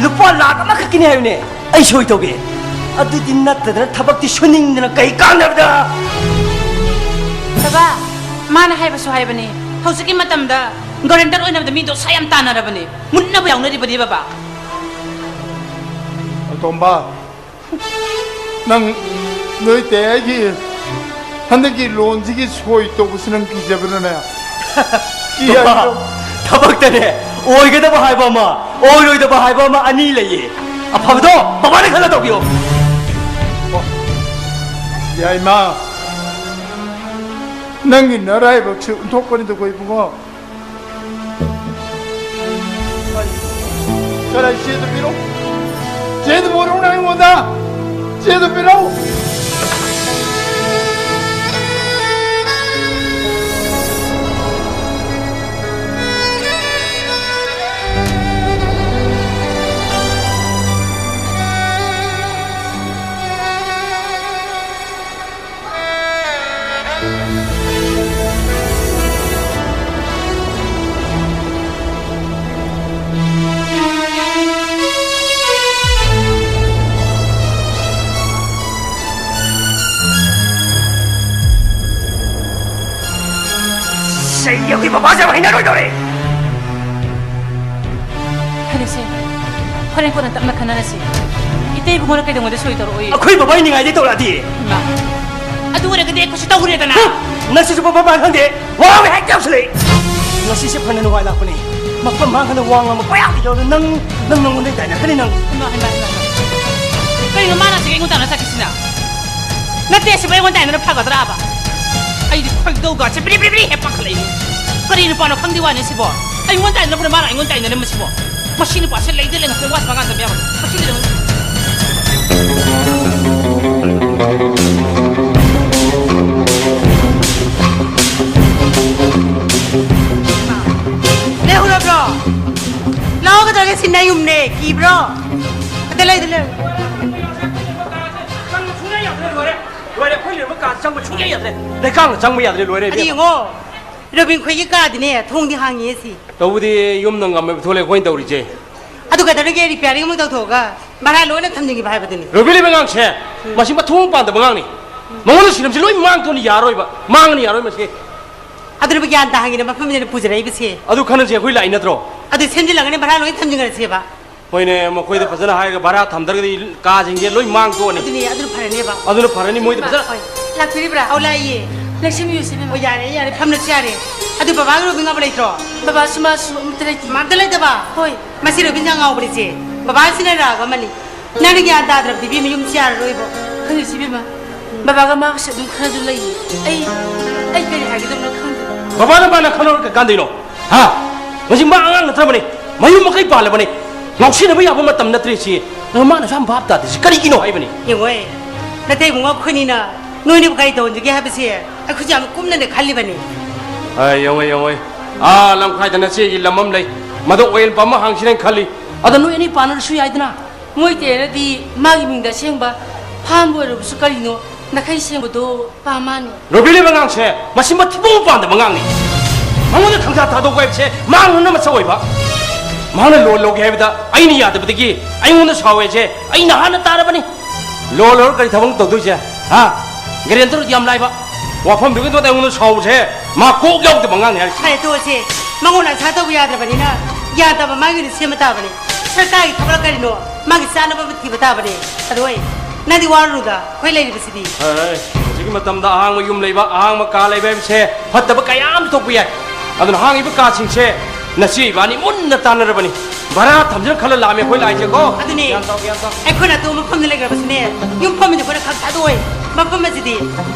ꯂꯨꯄꯥ ꯂꯥꯈ ꯑꯃꯈꯛꯀꯤꯅꯤ ꯍꯥꯏꯕꯅꯦ꯫ ꯑꯩ ꯁꯣꯏ ꯇꯧꯒꯦ꯫ ꯑꯗꯨꯗꯤ ꯅꯠꯇꯗꯅ ꯊꯕꯛꯇꯤ ꯁꯨꯅꯤꯡꯗꯅ ꯀꯩ ꯀꯥꯟꯅꯕꯗ? ꯕꯕꯥ, ꯃꯥꯅ ꯍꯥꯏꯕꯁꯨ ꯍꯥꯏꯕꯅꯤ꯫ ꯍꯧꯖꯤꯛꯀꯤ ꯃꯇꯝꯗ ꯒꯔꯦꯟꯇꯔ ꯑꯣꯏꯅꯕꯗ ꯃꯤꯗꯣ ꯁꯥ ꯌꯥꯝ ꯇꯥꯟꯅꯔꯕꯅꯦ, ꯃꯨꯠꯅꯕ ꯌꯥꯎꯅꯔꯤꯕꯅꯦ ꯕꯕꯥ꯫ ꯑꯇꯣꯝꯕ, ꯅꯪ ꯅꯣꯏ ꯇꯌꯥꯏꯒꯤ ꯍꯟꯗꯛꯀꯤ ꯂꯣꯟꯁꯤꯒꯤ ꯁꯣꯏ ꯇꯧꯕꯁꯤ ꯅꯪ ꯀꯤꯖꯕ꯭ꯔꯅꯦ? ꯀꯤ ꯍꯥꯏꯕ꯭ꯔꯣ? ꯊꯕꯛꯇꯅꯦ, ꯑꯣꯏꯒꯗꯕ ꯍꯥꯏꯕ ꯑꯃ, ꯑꯣꯏꯔꯣꯏꯗꯕ ꯍꯥꯏꯕ ꯑꯃ, ꯑꯅꯤ ꯂꯩꯌꯦ꯫ ꯑꯐꯕꯗꯣ ꯕꯕꯥꯅ ꯈꯜꯂ ꯇꯧꯕꯤꯌꯣ꯫ ꯌꯥꯏꯃ, ꯅꯪꯒꯤ ꯅꯔꯥꯏꯕꯛꯁꯦ ꯑꯣꯟꯊꯣꯛꯄꯅꯤꯗꯀꯣ ꯏꯕꯨꯡꯉꯣ꯫ ꯀꯔꯥꯏ ꯆꯦꯗꯨ ꯄꯤꯔꯛꯎ꯫ ꯆꯦꯗꯨ ꯄꯨꯔꯛꯎꯅꯦ ꯑꯩꯉꯣꯟꯗ꯫ ꯆꯦꯗꯨ ꯄꯤꯔꯛꯎ꯫ ꯁꯤ ꯑꯩꯈꯣꯏ ꯕꯕꯥꯁꯦ ꯌꯥꯝ ꯍꯩꯅꯔꯣꯏꯗꯧꯔꯦ꯫ ꯐꯔꯦꯁꯦ, ꯍꯣꯔꯦꯟ ꯀꯣꯟꯅ ꯇꯞꯅ ꯈꯟꯅꯔꯁꯤ꯫ ꯏꯇꯩ ꯏꯕꯨꯡꯉꯣꯅ ꯀꯩꯗꯧꯉꯩꯗ ꯁꯣꯏ ꯇꯧꯔꯛꯑꯣꯏ? ꯑꯩꯈꯣꯏ ꯕꯕꯥ ꯏꯅꯤꯡꯉꯥꯏꯗꯩ ꯇꯧꯔꯛꯑꯗꯤ? ꯏꯃꯥ, ꯑꯗꯨ ꯑꯣꯏꯔꯒꯗꯤ ꯑꯩꯈꯣꯏꯁꯨ ꯇꯧꯔꯦꯗꯅ꯫ ꯍꯨꯝ! ꯅꯪꯁꯤꯁꯨ ꯕꯕꯥ ꯃꯥꯟ ꯈꯪꯗꯦ꯫ ꯋꯥ ꯉꯥꯡꯕ ꯍꯦꯛꯇ ꯌꯥꯎꯁꯤꯜꯂꯛꯏ꯫ ꯉꯁꯤꯁꯦ ꯐꯅ ꯅꯨꯡꯉꯥꯏ ꯂꯥꯛꯄꯅꯦ꯫ ꯃꯐꯝ ꯃꯥꯡꯗꯅ ꯋꯥ ꯉꯥꯡꯕ ꯄꯪꯌꯥꯎꯗ ꯌꯥꯎꯗ ꯅꯪ, ꯅꯪ ꯅꯪꯉꯣꯟꯗ ꯇꯥꯏꯅꯔꯛꯀꯅꯤ ꯅꯪ꯫ ꯏꯃꯥ, ꯏꯃꯥ, ꯏꯃꯥ, ꯏꯃꯥ꯫ ꯀꯔꯤꯅꯣ ꯃꯥꯅ ꯁꯤꯒ ꯑꯩꯉꯣꯟꯗ ꯇꯥꯟꯅ ꯆꯠꯈꯤꯁꯤꯅ? ꯅꯠꯇꯦ, ꯁꯤꯕꯨ ꯑꯩꯉꯣꯟꯗ ꯇꯥꯏꯅꯔ ꯐꯒꯗ꯭ꯔꯥꯕ? ꯑꯩꯗꯤ ꯈꯣꯏꯗꯧꯒꯁꯦ ꯕ꯭ꯔꯤ ꯕ꯭ꯔꯤ ꯕ꯭ꯔꯤ ꯍꯦꯛ ꯄꯥꯈꯠꯂꯛꯏ꯫ ꯀꯔꯤ ꯅꯨꯄꯥꯅꯣ ꯈꯪꯗꯦ ꯋꯥꯅꯤ ꯁꯤꯕꯣ꯫ ꯑꯩꯉꯣꯟꯗ ꯇꯥꯏꯅꯔ ꯐꯔꯦ, ꯃꯥꯅ ꯑꯩꯉꯣꯟꯗ ꯇꯥꯏꯅꯔꯝꯕꯁꯤꯕꯣ꯫ ꯃꯁꯤ ꯅꯨꯄꯥꯁꯦ ꯂꯩꯗ ꯂꯩ ꯉꯥꯛꯇ ꯋꯥꯁꯨ ꯉꯥꯡꯗꯕ ꯌꯥꯕ꯫ ꯃꯁꯤ ꯂꯩꯗ ꯉꯥꯛꯇ꯫ ꯂꯩꯍꯧꯔꯕ꯭ꯔꯣ? ꯂꯥꯛꯑꯣ, ꯀꯩꯗꯧꯔꯒꯦ? ꯁꯤ ꯅꯌꯨꯝꯅꯦ, ꯀꯤꯕ꯭ꯔꯣ? ꯑꯗ ꯂꯩ, ꯑꯗ ꯂꯩ꯫ ꯆꯪꯕ ꯁꯨꯡꯌꯥ ꯌꯥꯗ꯭ꯔꯦ, ꯂꯣꯏꯔꯦ꯫ ꯂꯣꯏꯔꯦ, ꯑꯩꯈꯣꯏ ꯂꯩꯔꯝꯕ ꯀꯥ ꯆꯪꯕ ꯁꯨꯡꯌꯥ ꯌꯥꯗ꯭ꯔꯦ꯫ ꯂꯩꯀꯥꯡꯅ ꯆꯪꯕ ꯌꯥꯗ꯭ꯔꯦ, ꯂꯣꯏꯔꯦ, ꯑꯗ ꯏꯕꯦꯝꯃ꯫ ꯌꯦꯡꯉꯣ, ꯔꯣꯕꯤꯟ ꯈꯣꯏꯒꯤ ꯀꯥꯗꯤꯅꯦ, ꯊꯣꯡꯗꯤ ꯍꯥꯡꯉꯤꯌꯦ ꯁꯤ꯫ ꯇꯧꯕꯗꯤ ꯌꯨꯝꯅ ꯉꯝꯃꯦꯕ ꯊꯣꯛꯂꯛꯑꯦ ꯑꯩꯈꯣꯏꯅ ꯇꯧꯔꯤꯁꯦ꯫ ꯑꯗꯨ ꯀꯩꯗꯧꯔꯒꯦ, ꯔꯤꯄꯤꯌꯥꯔꯤꯡ ꯑꯃꯨꯛ ꯇꯧꯊꯣꯛꯑꯒ ꯚꯔꯥ ꯂꯣꯏꯅ ꯊꯝꯖꯤꯟꯈꯤꯕ ꯍꯥꯏꯕꯗꯨꯅꯤ꯫ ꯔꯣꯕꯤꯟ ꯂꯩꯕ ꯑꯉꯥꯡꯁꯦ, ꯎꯝ꯫ ꯃꯁꯤ ꯃꯊꯣꯡ ꯄꯥꯟꯗꯕ ꯑꯉꯥꯡꯅꯤ꯫ ꯎꯝ꯫ ꯃꯉꯣꯟꯗ ꯁꯤꯔꯝꯁꯤ ꯂꯣꯏ ꯃꯥꯡꯊꯣꯛꯅꯤ, ꯌꯥꯔꯣꯏꯕ꯫ ꯃꯥꯡꯉꯅꯤ, ꯌꯥꯔꯣꯏ ꯃꯁꯤ꯫ ꯑꯗꯨꯅꯕꯨ ꯒ꯭ꯌꯥꯟ ꯇꯥꯍꯟꯒꯦꯅ ꯃꯐꯝꯁꯤꯗ ꯄꯨꯖꯔꯛꯏꯕꯁꯦ꯫ ꯑꯗꯨ ꯈꯟꯅꯁꯦ, ꯑꯩꯈꯣꯏ ꯂꯥꯛꯏ ꯅꯠꯇ꯭ꯔꯣ? ꯑꯗꯨ ꯁꯦꯝꯖꯤꯜꯂꯒꯅꯦ ꯚꯔꯥ ꯂꯣꯏ ꯊꯝꯖꯤꯟꯈ꯭ꯔꯁꯦꯕ꯫ ꯍꯣꯏꯅꯦ, ꯃꯈꯣꯏꯗ ꯐꯖꯅ ꯍꯥꯏꯔꯒ ꯚꯔꯥ ꯊꯝꯗ꯭ꯔꯒꯗꯤ ꯀꯥꯁꯤꯡꯁꯦ ꯂꯣꯏ ꯃꯥꯡ ꯇꯣꯛꯑꯅꯤ꯫ ꯑꯗꯨꯅꯦ, ꯑꯗꯨꯅ ꯐꯔꯅꯦꯕ꯫ ꯑꯗꯨꯅ ꯐꯔꯅꯤ, ꯃꯣꯏꯗ ꯐꯖꯅ꯫ ꯍꯣꯏ, ꯂꯥꯛꯄꯤꯔꯤꯕ꯭ꯔꯥ? ꯑꯧ, ꯂꯥꯛꯏꯌꯦ꯫ ꯂꯦꯡꯁꯤꯟꯕꯤꯌꯨ, ꯏꯆꯦꯕꯦꯝꯃ꯫ ꯑꯣ, ꯌꯥꯔꯦ, ꯌꯥꯔꯦ, ꯐꯝꯂꯁꯨ ꯌꯥꯔꯦ꯫ ꯑꯗꯨ ꯕꯕꯥꯒ ꯔꯣꯕꯤꯟꯒ ꯑꯃ ꯂꯩꯇ꯭ꯔꯣ? ꯕꯕꯥꯁꯨ ꯃꯥꯁꯨ ꯑꯝꯇ ꯂꯩꯇꯦ꯫ ꯃꯥ ꯑꯝꯇ ꯂꯩꯇꯕ? ꯍꯣꯏ꯫ ꯃꯁꯤ ꯔꯣꯕꯤꯟꯁꯦ ꯑꯉꯥꯎꯕꯅꯤꯁꯦ꯫ ꯕꯕꯥꯁꯤꯅ ꯔꯥꯒ ꯑꯃꯅꯤ꯫ ꯅꯪꯅ ꯒ꯭ꯌꯥꯟ ꯇꯥꯗ꯭ꯔꯕꯗꯤ ꯏꯕꯦꯝꯃ ꯌꯨꯝꯁꯤ ꯌꯥꯔꯔꯣꯏꯕꯣ꯫ ꯈꯪꯗꯦ ꯏꯆꯦꯕꯦꯝꯃ, ꯕꯕꯥꯒ ꯃꯥꯒꯁꯦ ꯑꯗꯨꯝ ꯈꯟꯅꯗꯨꯅ ꯂꯩꯌꯦ꯫ ꯑꯩ, ꯑꯩ ꯀꯔꯤ ꯍꯥꯏꯒꯗꯕꯅꯣ ꯈꯪꯗꯦ꯫ ꯕꯕꯥꯅ ꯃꯥꯅ ꯈꯟꯅꯔꯒ ꯀꯥꯟꯗꯩꯅꯣ? ꯍꯥ? ꯃꯁꯤ ꯃꯥ ꯑꯉꯥꯡ ꯅꯠꯇ꯭ꯔꯕꯅꯦ, ꯃꯌꯨꯝ ꯃꯀꯩ ꯄꯥꯜꯂꯕꯅꯦ, ꯉꯥꯎꯁꯤꯟꯅꯕ ꯌꯥꯕ ꯃꯇꯝ ꯅꯠꯇ꯭ꯔꯦ ꯁꯤ꯫ ꯑꯗꯣ ꯃꯥꯅꯁꯨ ꯌꯥꯝ ꯚꯥꯞ ꯇꯥꯗꯦ ꯁꯤ ꯀꯔꯤꯒꯤꯅꯣ ꯍꯥꯏꯕꯅꯤ꯫ ꯌꯦꯡꯉꯣꯍꯦ, ꯅꯇꯩꯕꯨꯡ ꯑꯩꯈꯣꯏꯅꯤꯅ ꯅꯣꯏꯅꯕꯨ ꯀꯔꯤ ꯇꯧꯍꯟꯁꯤꯒꯦ ꯍꯥꯏꯕꯁꯦ ꯑꯩꯈꯣꯏꯁꯨ ꯌꯥꯝ ꯀꯨꯞꯅꯅꯦ ꯈꯜꯂꯤꯕꯅꯤ꯫ ꯑꯦ, ꯌꯦꯡꯉꯣ, ꯌꯦꯡꯉꯣ, ꯑꯥ ꯂꯝꯈꯥꯏꯗ ꯅꯆꯦꯒꯤ ꯂꯝ ꯑꯃ ꯂꯩ, ꯃꯗꯨ ꯑꯣꯏꯜ ꯄꯝ ꯑꯃ ꯍꯥꯡꯁꯤꯔꯅ ꯈꯜꯂꯤ꯫ ꯑꯗ ꯅꯣꯏ ꯑꯅꯤ ꯄꯥꯟꯅꯔꯁꯨ ꯌꯥꯏꯗꯅ꯫ ꯃꯣꯏ ꯇꯦꯔꯗꯤ ꯃꯥꯒꯤ ꯃꯤꯡꯗ ꯑꯁꯦꯡꯕ ꯐꯥꯝꯕ ꯑꯣꯏꯔꯕꯁꯨ ꯀꯔꯤꯅꯣ ꯅꯥꯈꯩ ꯁꯦꯡꯕꯗꯣ ꯄꯥꯝꯃꯥꯅꯤ꯫ ꯔꯣꯕꯤꯟ ꯍꯥꯏꯕ ꯑꯉꯥꯡꯁꯦ ꯃꯁꯤ ꯃꯊꯤꯕꯣꯡ ꯄꯥꯟꯗꯕ ꯑꯉꯥꯡꯅꯤ꯫ ꯃꯉꯣꯟꯗ ꯊꯥꯡꯖꯥ ꯊꯥꯗꯣꯛꯄ ꯍꯥꯏꯕꯁꯦ ꯃꯥꯡꯅꯅ ꯃꯆꯧ ꯑꯣꯏꯕ꯫ ꯃꯥꯅ ꯂꯣꯟ ꯂꯧꯒꯦ ꯍꯥꯏꯕꯗ ꯑꯩꯅ ꯌꯥꯗꯕꯗꯒꯤ ꯑꯩꯉꯣꯟꯗ ꯁꯥꯎꯋꯦꯁꯦ ꯑꯩ ꯅꯍꯥꯟꯅ ꯇꯥꯔꯕꯅꯤ꯫ ꯂꯣꯟ ꯂꯧꯔ ꯀꯔꯤ ꯊꯕꯛ ꯇꯧꯗꯣꯏꯁꯦ? ꯍꯥ? ꯒꯦꯔꯦꯟꯇꯔꯗꯤ ꯌꯥꯝ ꯂꯥꯏꯕ꯫ ꯋꯥꯐꯝꯗꯨꯒꯤ ꯃꯇꯨꯡꯗ ꯑꯩꯉꯣꯟꯗ ꯁꯥꯎꯕꯁꯦ ꯃꯥ ꯀꯣꯛ ꯌꯥꯎꯗꯕ ꯑꯉꯥꯡꯅꯤ ꯍꯥꯏꯔꯤꯁꯦ꯫ ꯐꯔꯦ, ꯇꯣꯛꯑꯁꯦ꯫ ꯃꯉꯣꯟꯗ ꯑꯁꯥ ꯇꯧꯕ ꯌꯥꯗ꯭ꯔꯕꯅꯤꯅ ꯒ꯭ꯌꯥꯟ ꯇꯥꯕ ꯃꯥꯒꯤ ꯑꯣꯏꯅ ꯁꯦꯝꯕ ꯇꯥꯕꯅꯤ꯫ ꯁꯔꯀꯥꯔꯒꯤ ꯊꯕꯛ ꯀꯔꯤꯅꯣ? ꯃꯥꯒꯤ ꯆꯥꯅꯕ ꯑꯃ ꯊꯤꯕ ꯇꯥꯕꯅꯦ꯫ ꯑꯗꯣ ꯑꯩ, ꯅꯪꯗꯤ ꯋꯥꯔꯨꯅꯨꯗ, ꯑꯩꯈꯣꯏ ꯂꯩꯔꯤꯕꯁꯤꯗꯤ꯫ ꯍꯣꯏ, ꯍꯣꯏ꯫ ꯍꯧꯖꯤꯛꯀꯤ ꯃꯇꯝꯗ ꯑꯍꯥꯡꯕ ꯌꯨꯝ ꯂꯩꯕ, ꯑꯍꯥꯡꯕ ꯀꯥ ꯂꯩꯕ ꯍꯥꯏꯕꯁꯦ ꯐꯠꯇꯕ ꯀꯌꯥ ꯑꯃ ꯊꯣꯛꯄ ꯌꯥꯏ꯫ ꯑꯗꯨꯅ ꯍꯥꯡꯉꯤꯕ ꯀꯥꯁꯤꯡꯁꯦ ꯅꯆꯦ ꯏꯕꯥꯅꯤ ꯃꯨꯟꯅ ꯇꯥꯟꯅꯔꯕꯅꯤ꯫ ꯚꯔꯥ ꯊꯝꯖꯤꯔ ꯈꯜꯂ ꯂꯥꯛꯑꯝꯃꯤ ꯑꯩꯈꯣꯏ ꯂꯥꯛꯏꯁꯦꯀꯣ꯫ ꯑꯗꯨꯅꯦ꯫ ꯒ꯭ꯌꯥꯟ ꯇꯥꯎ, ꯒ꯭ꯌꯥꯟ ꯇꯥꯎ꯫ ꯑꯩꯈꯣꯏꯅ ꯑꯇꯣꯞꯄ ꯃꯐꯝꯗ ꯂꯩꯈ꯭ꯔꯕꯁꯨꯅꯦ, ꯌꯨꯝꯐꯝꯁꯦ ꯑꯩꯈꯣꯏꯅ ꯈꯛ ꯊꯥꯗꯣꯛꯑꯣꯏ꯫ ꯃꯐꯝ ꯑꯁꯤꯗꯤ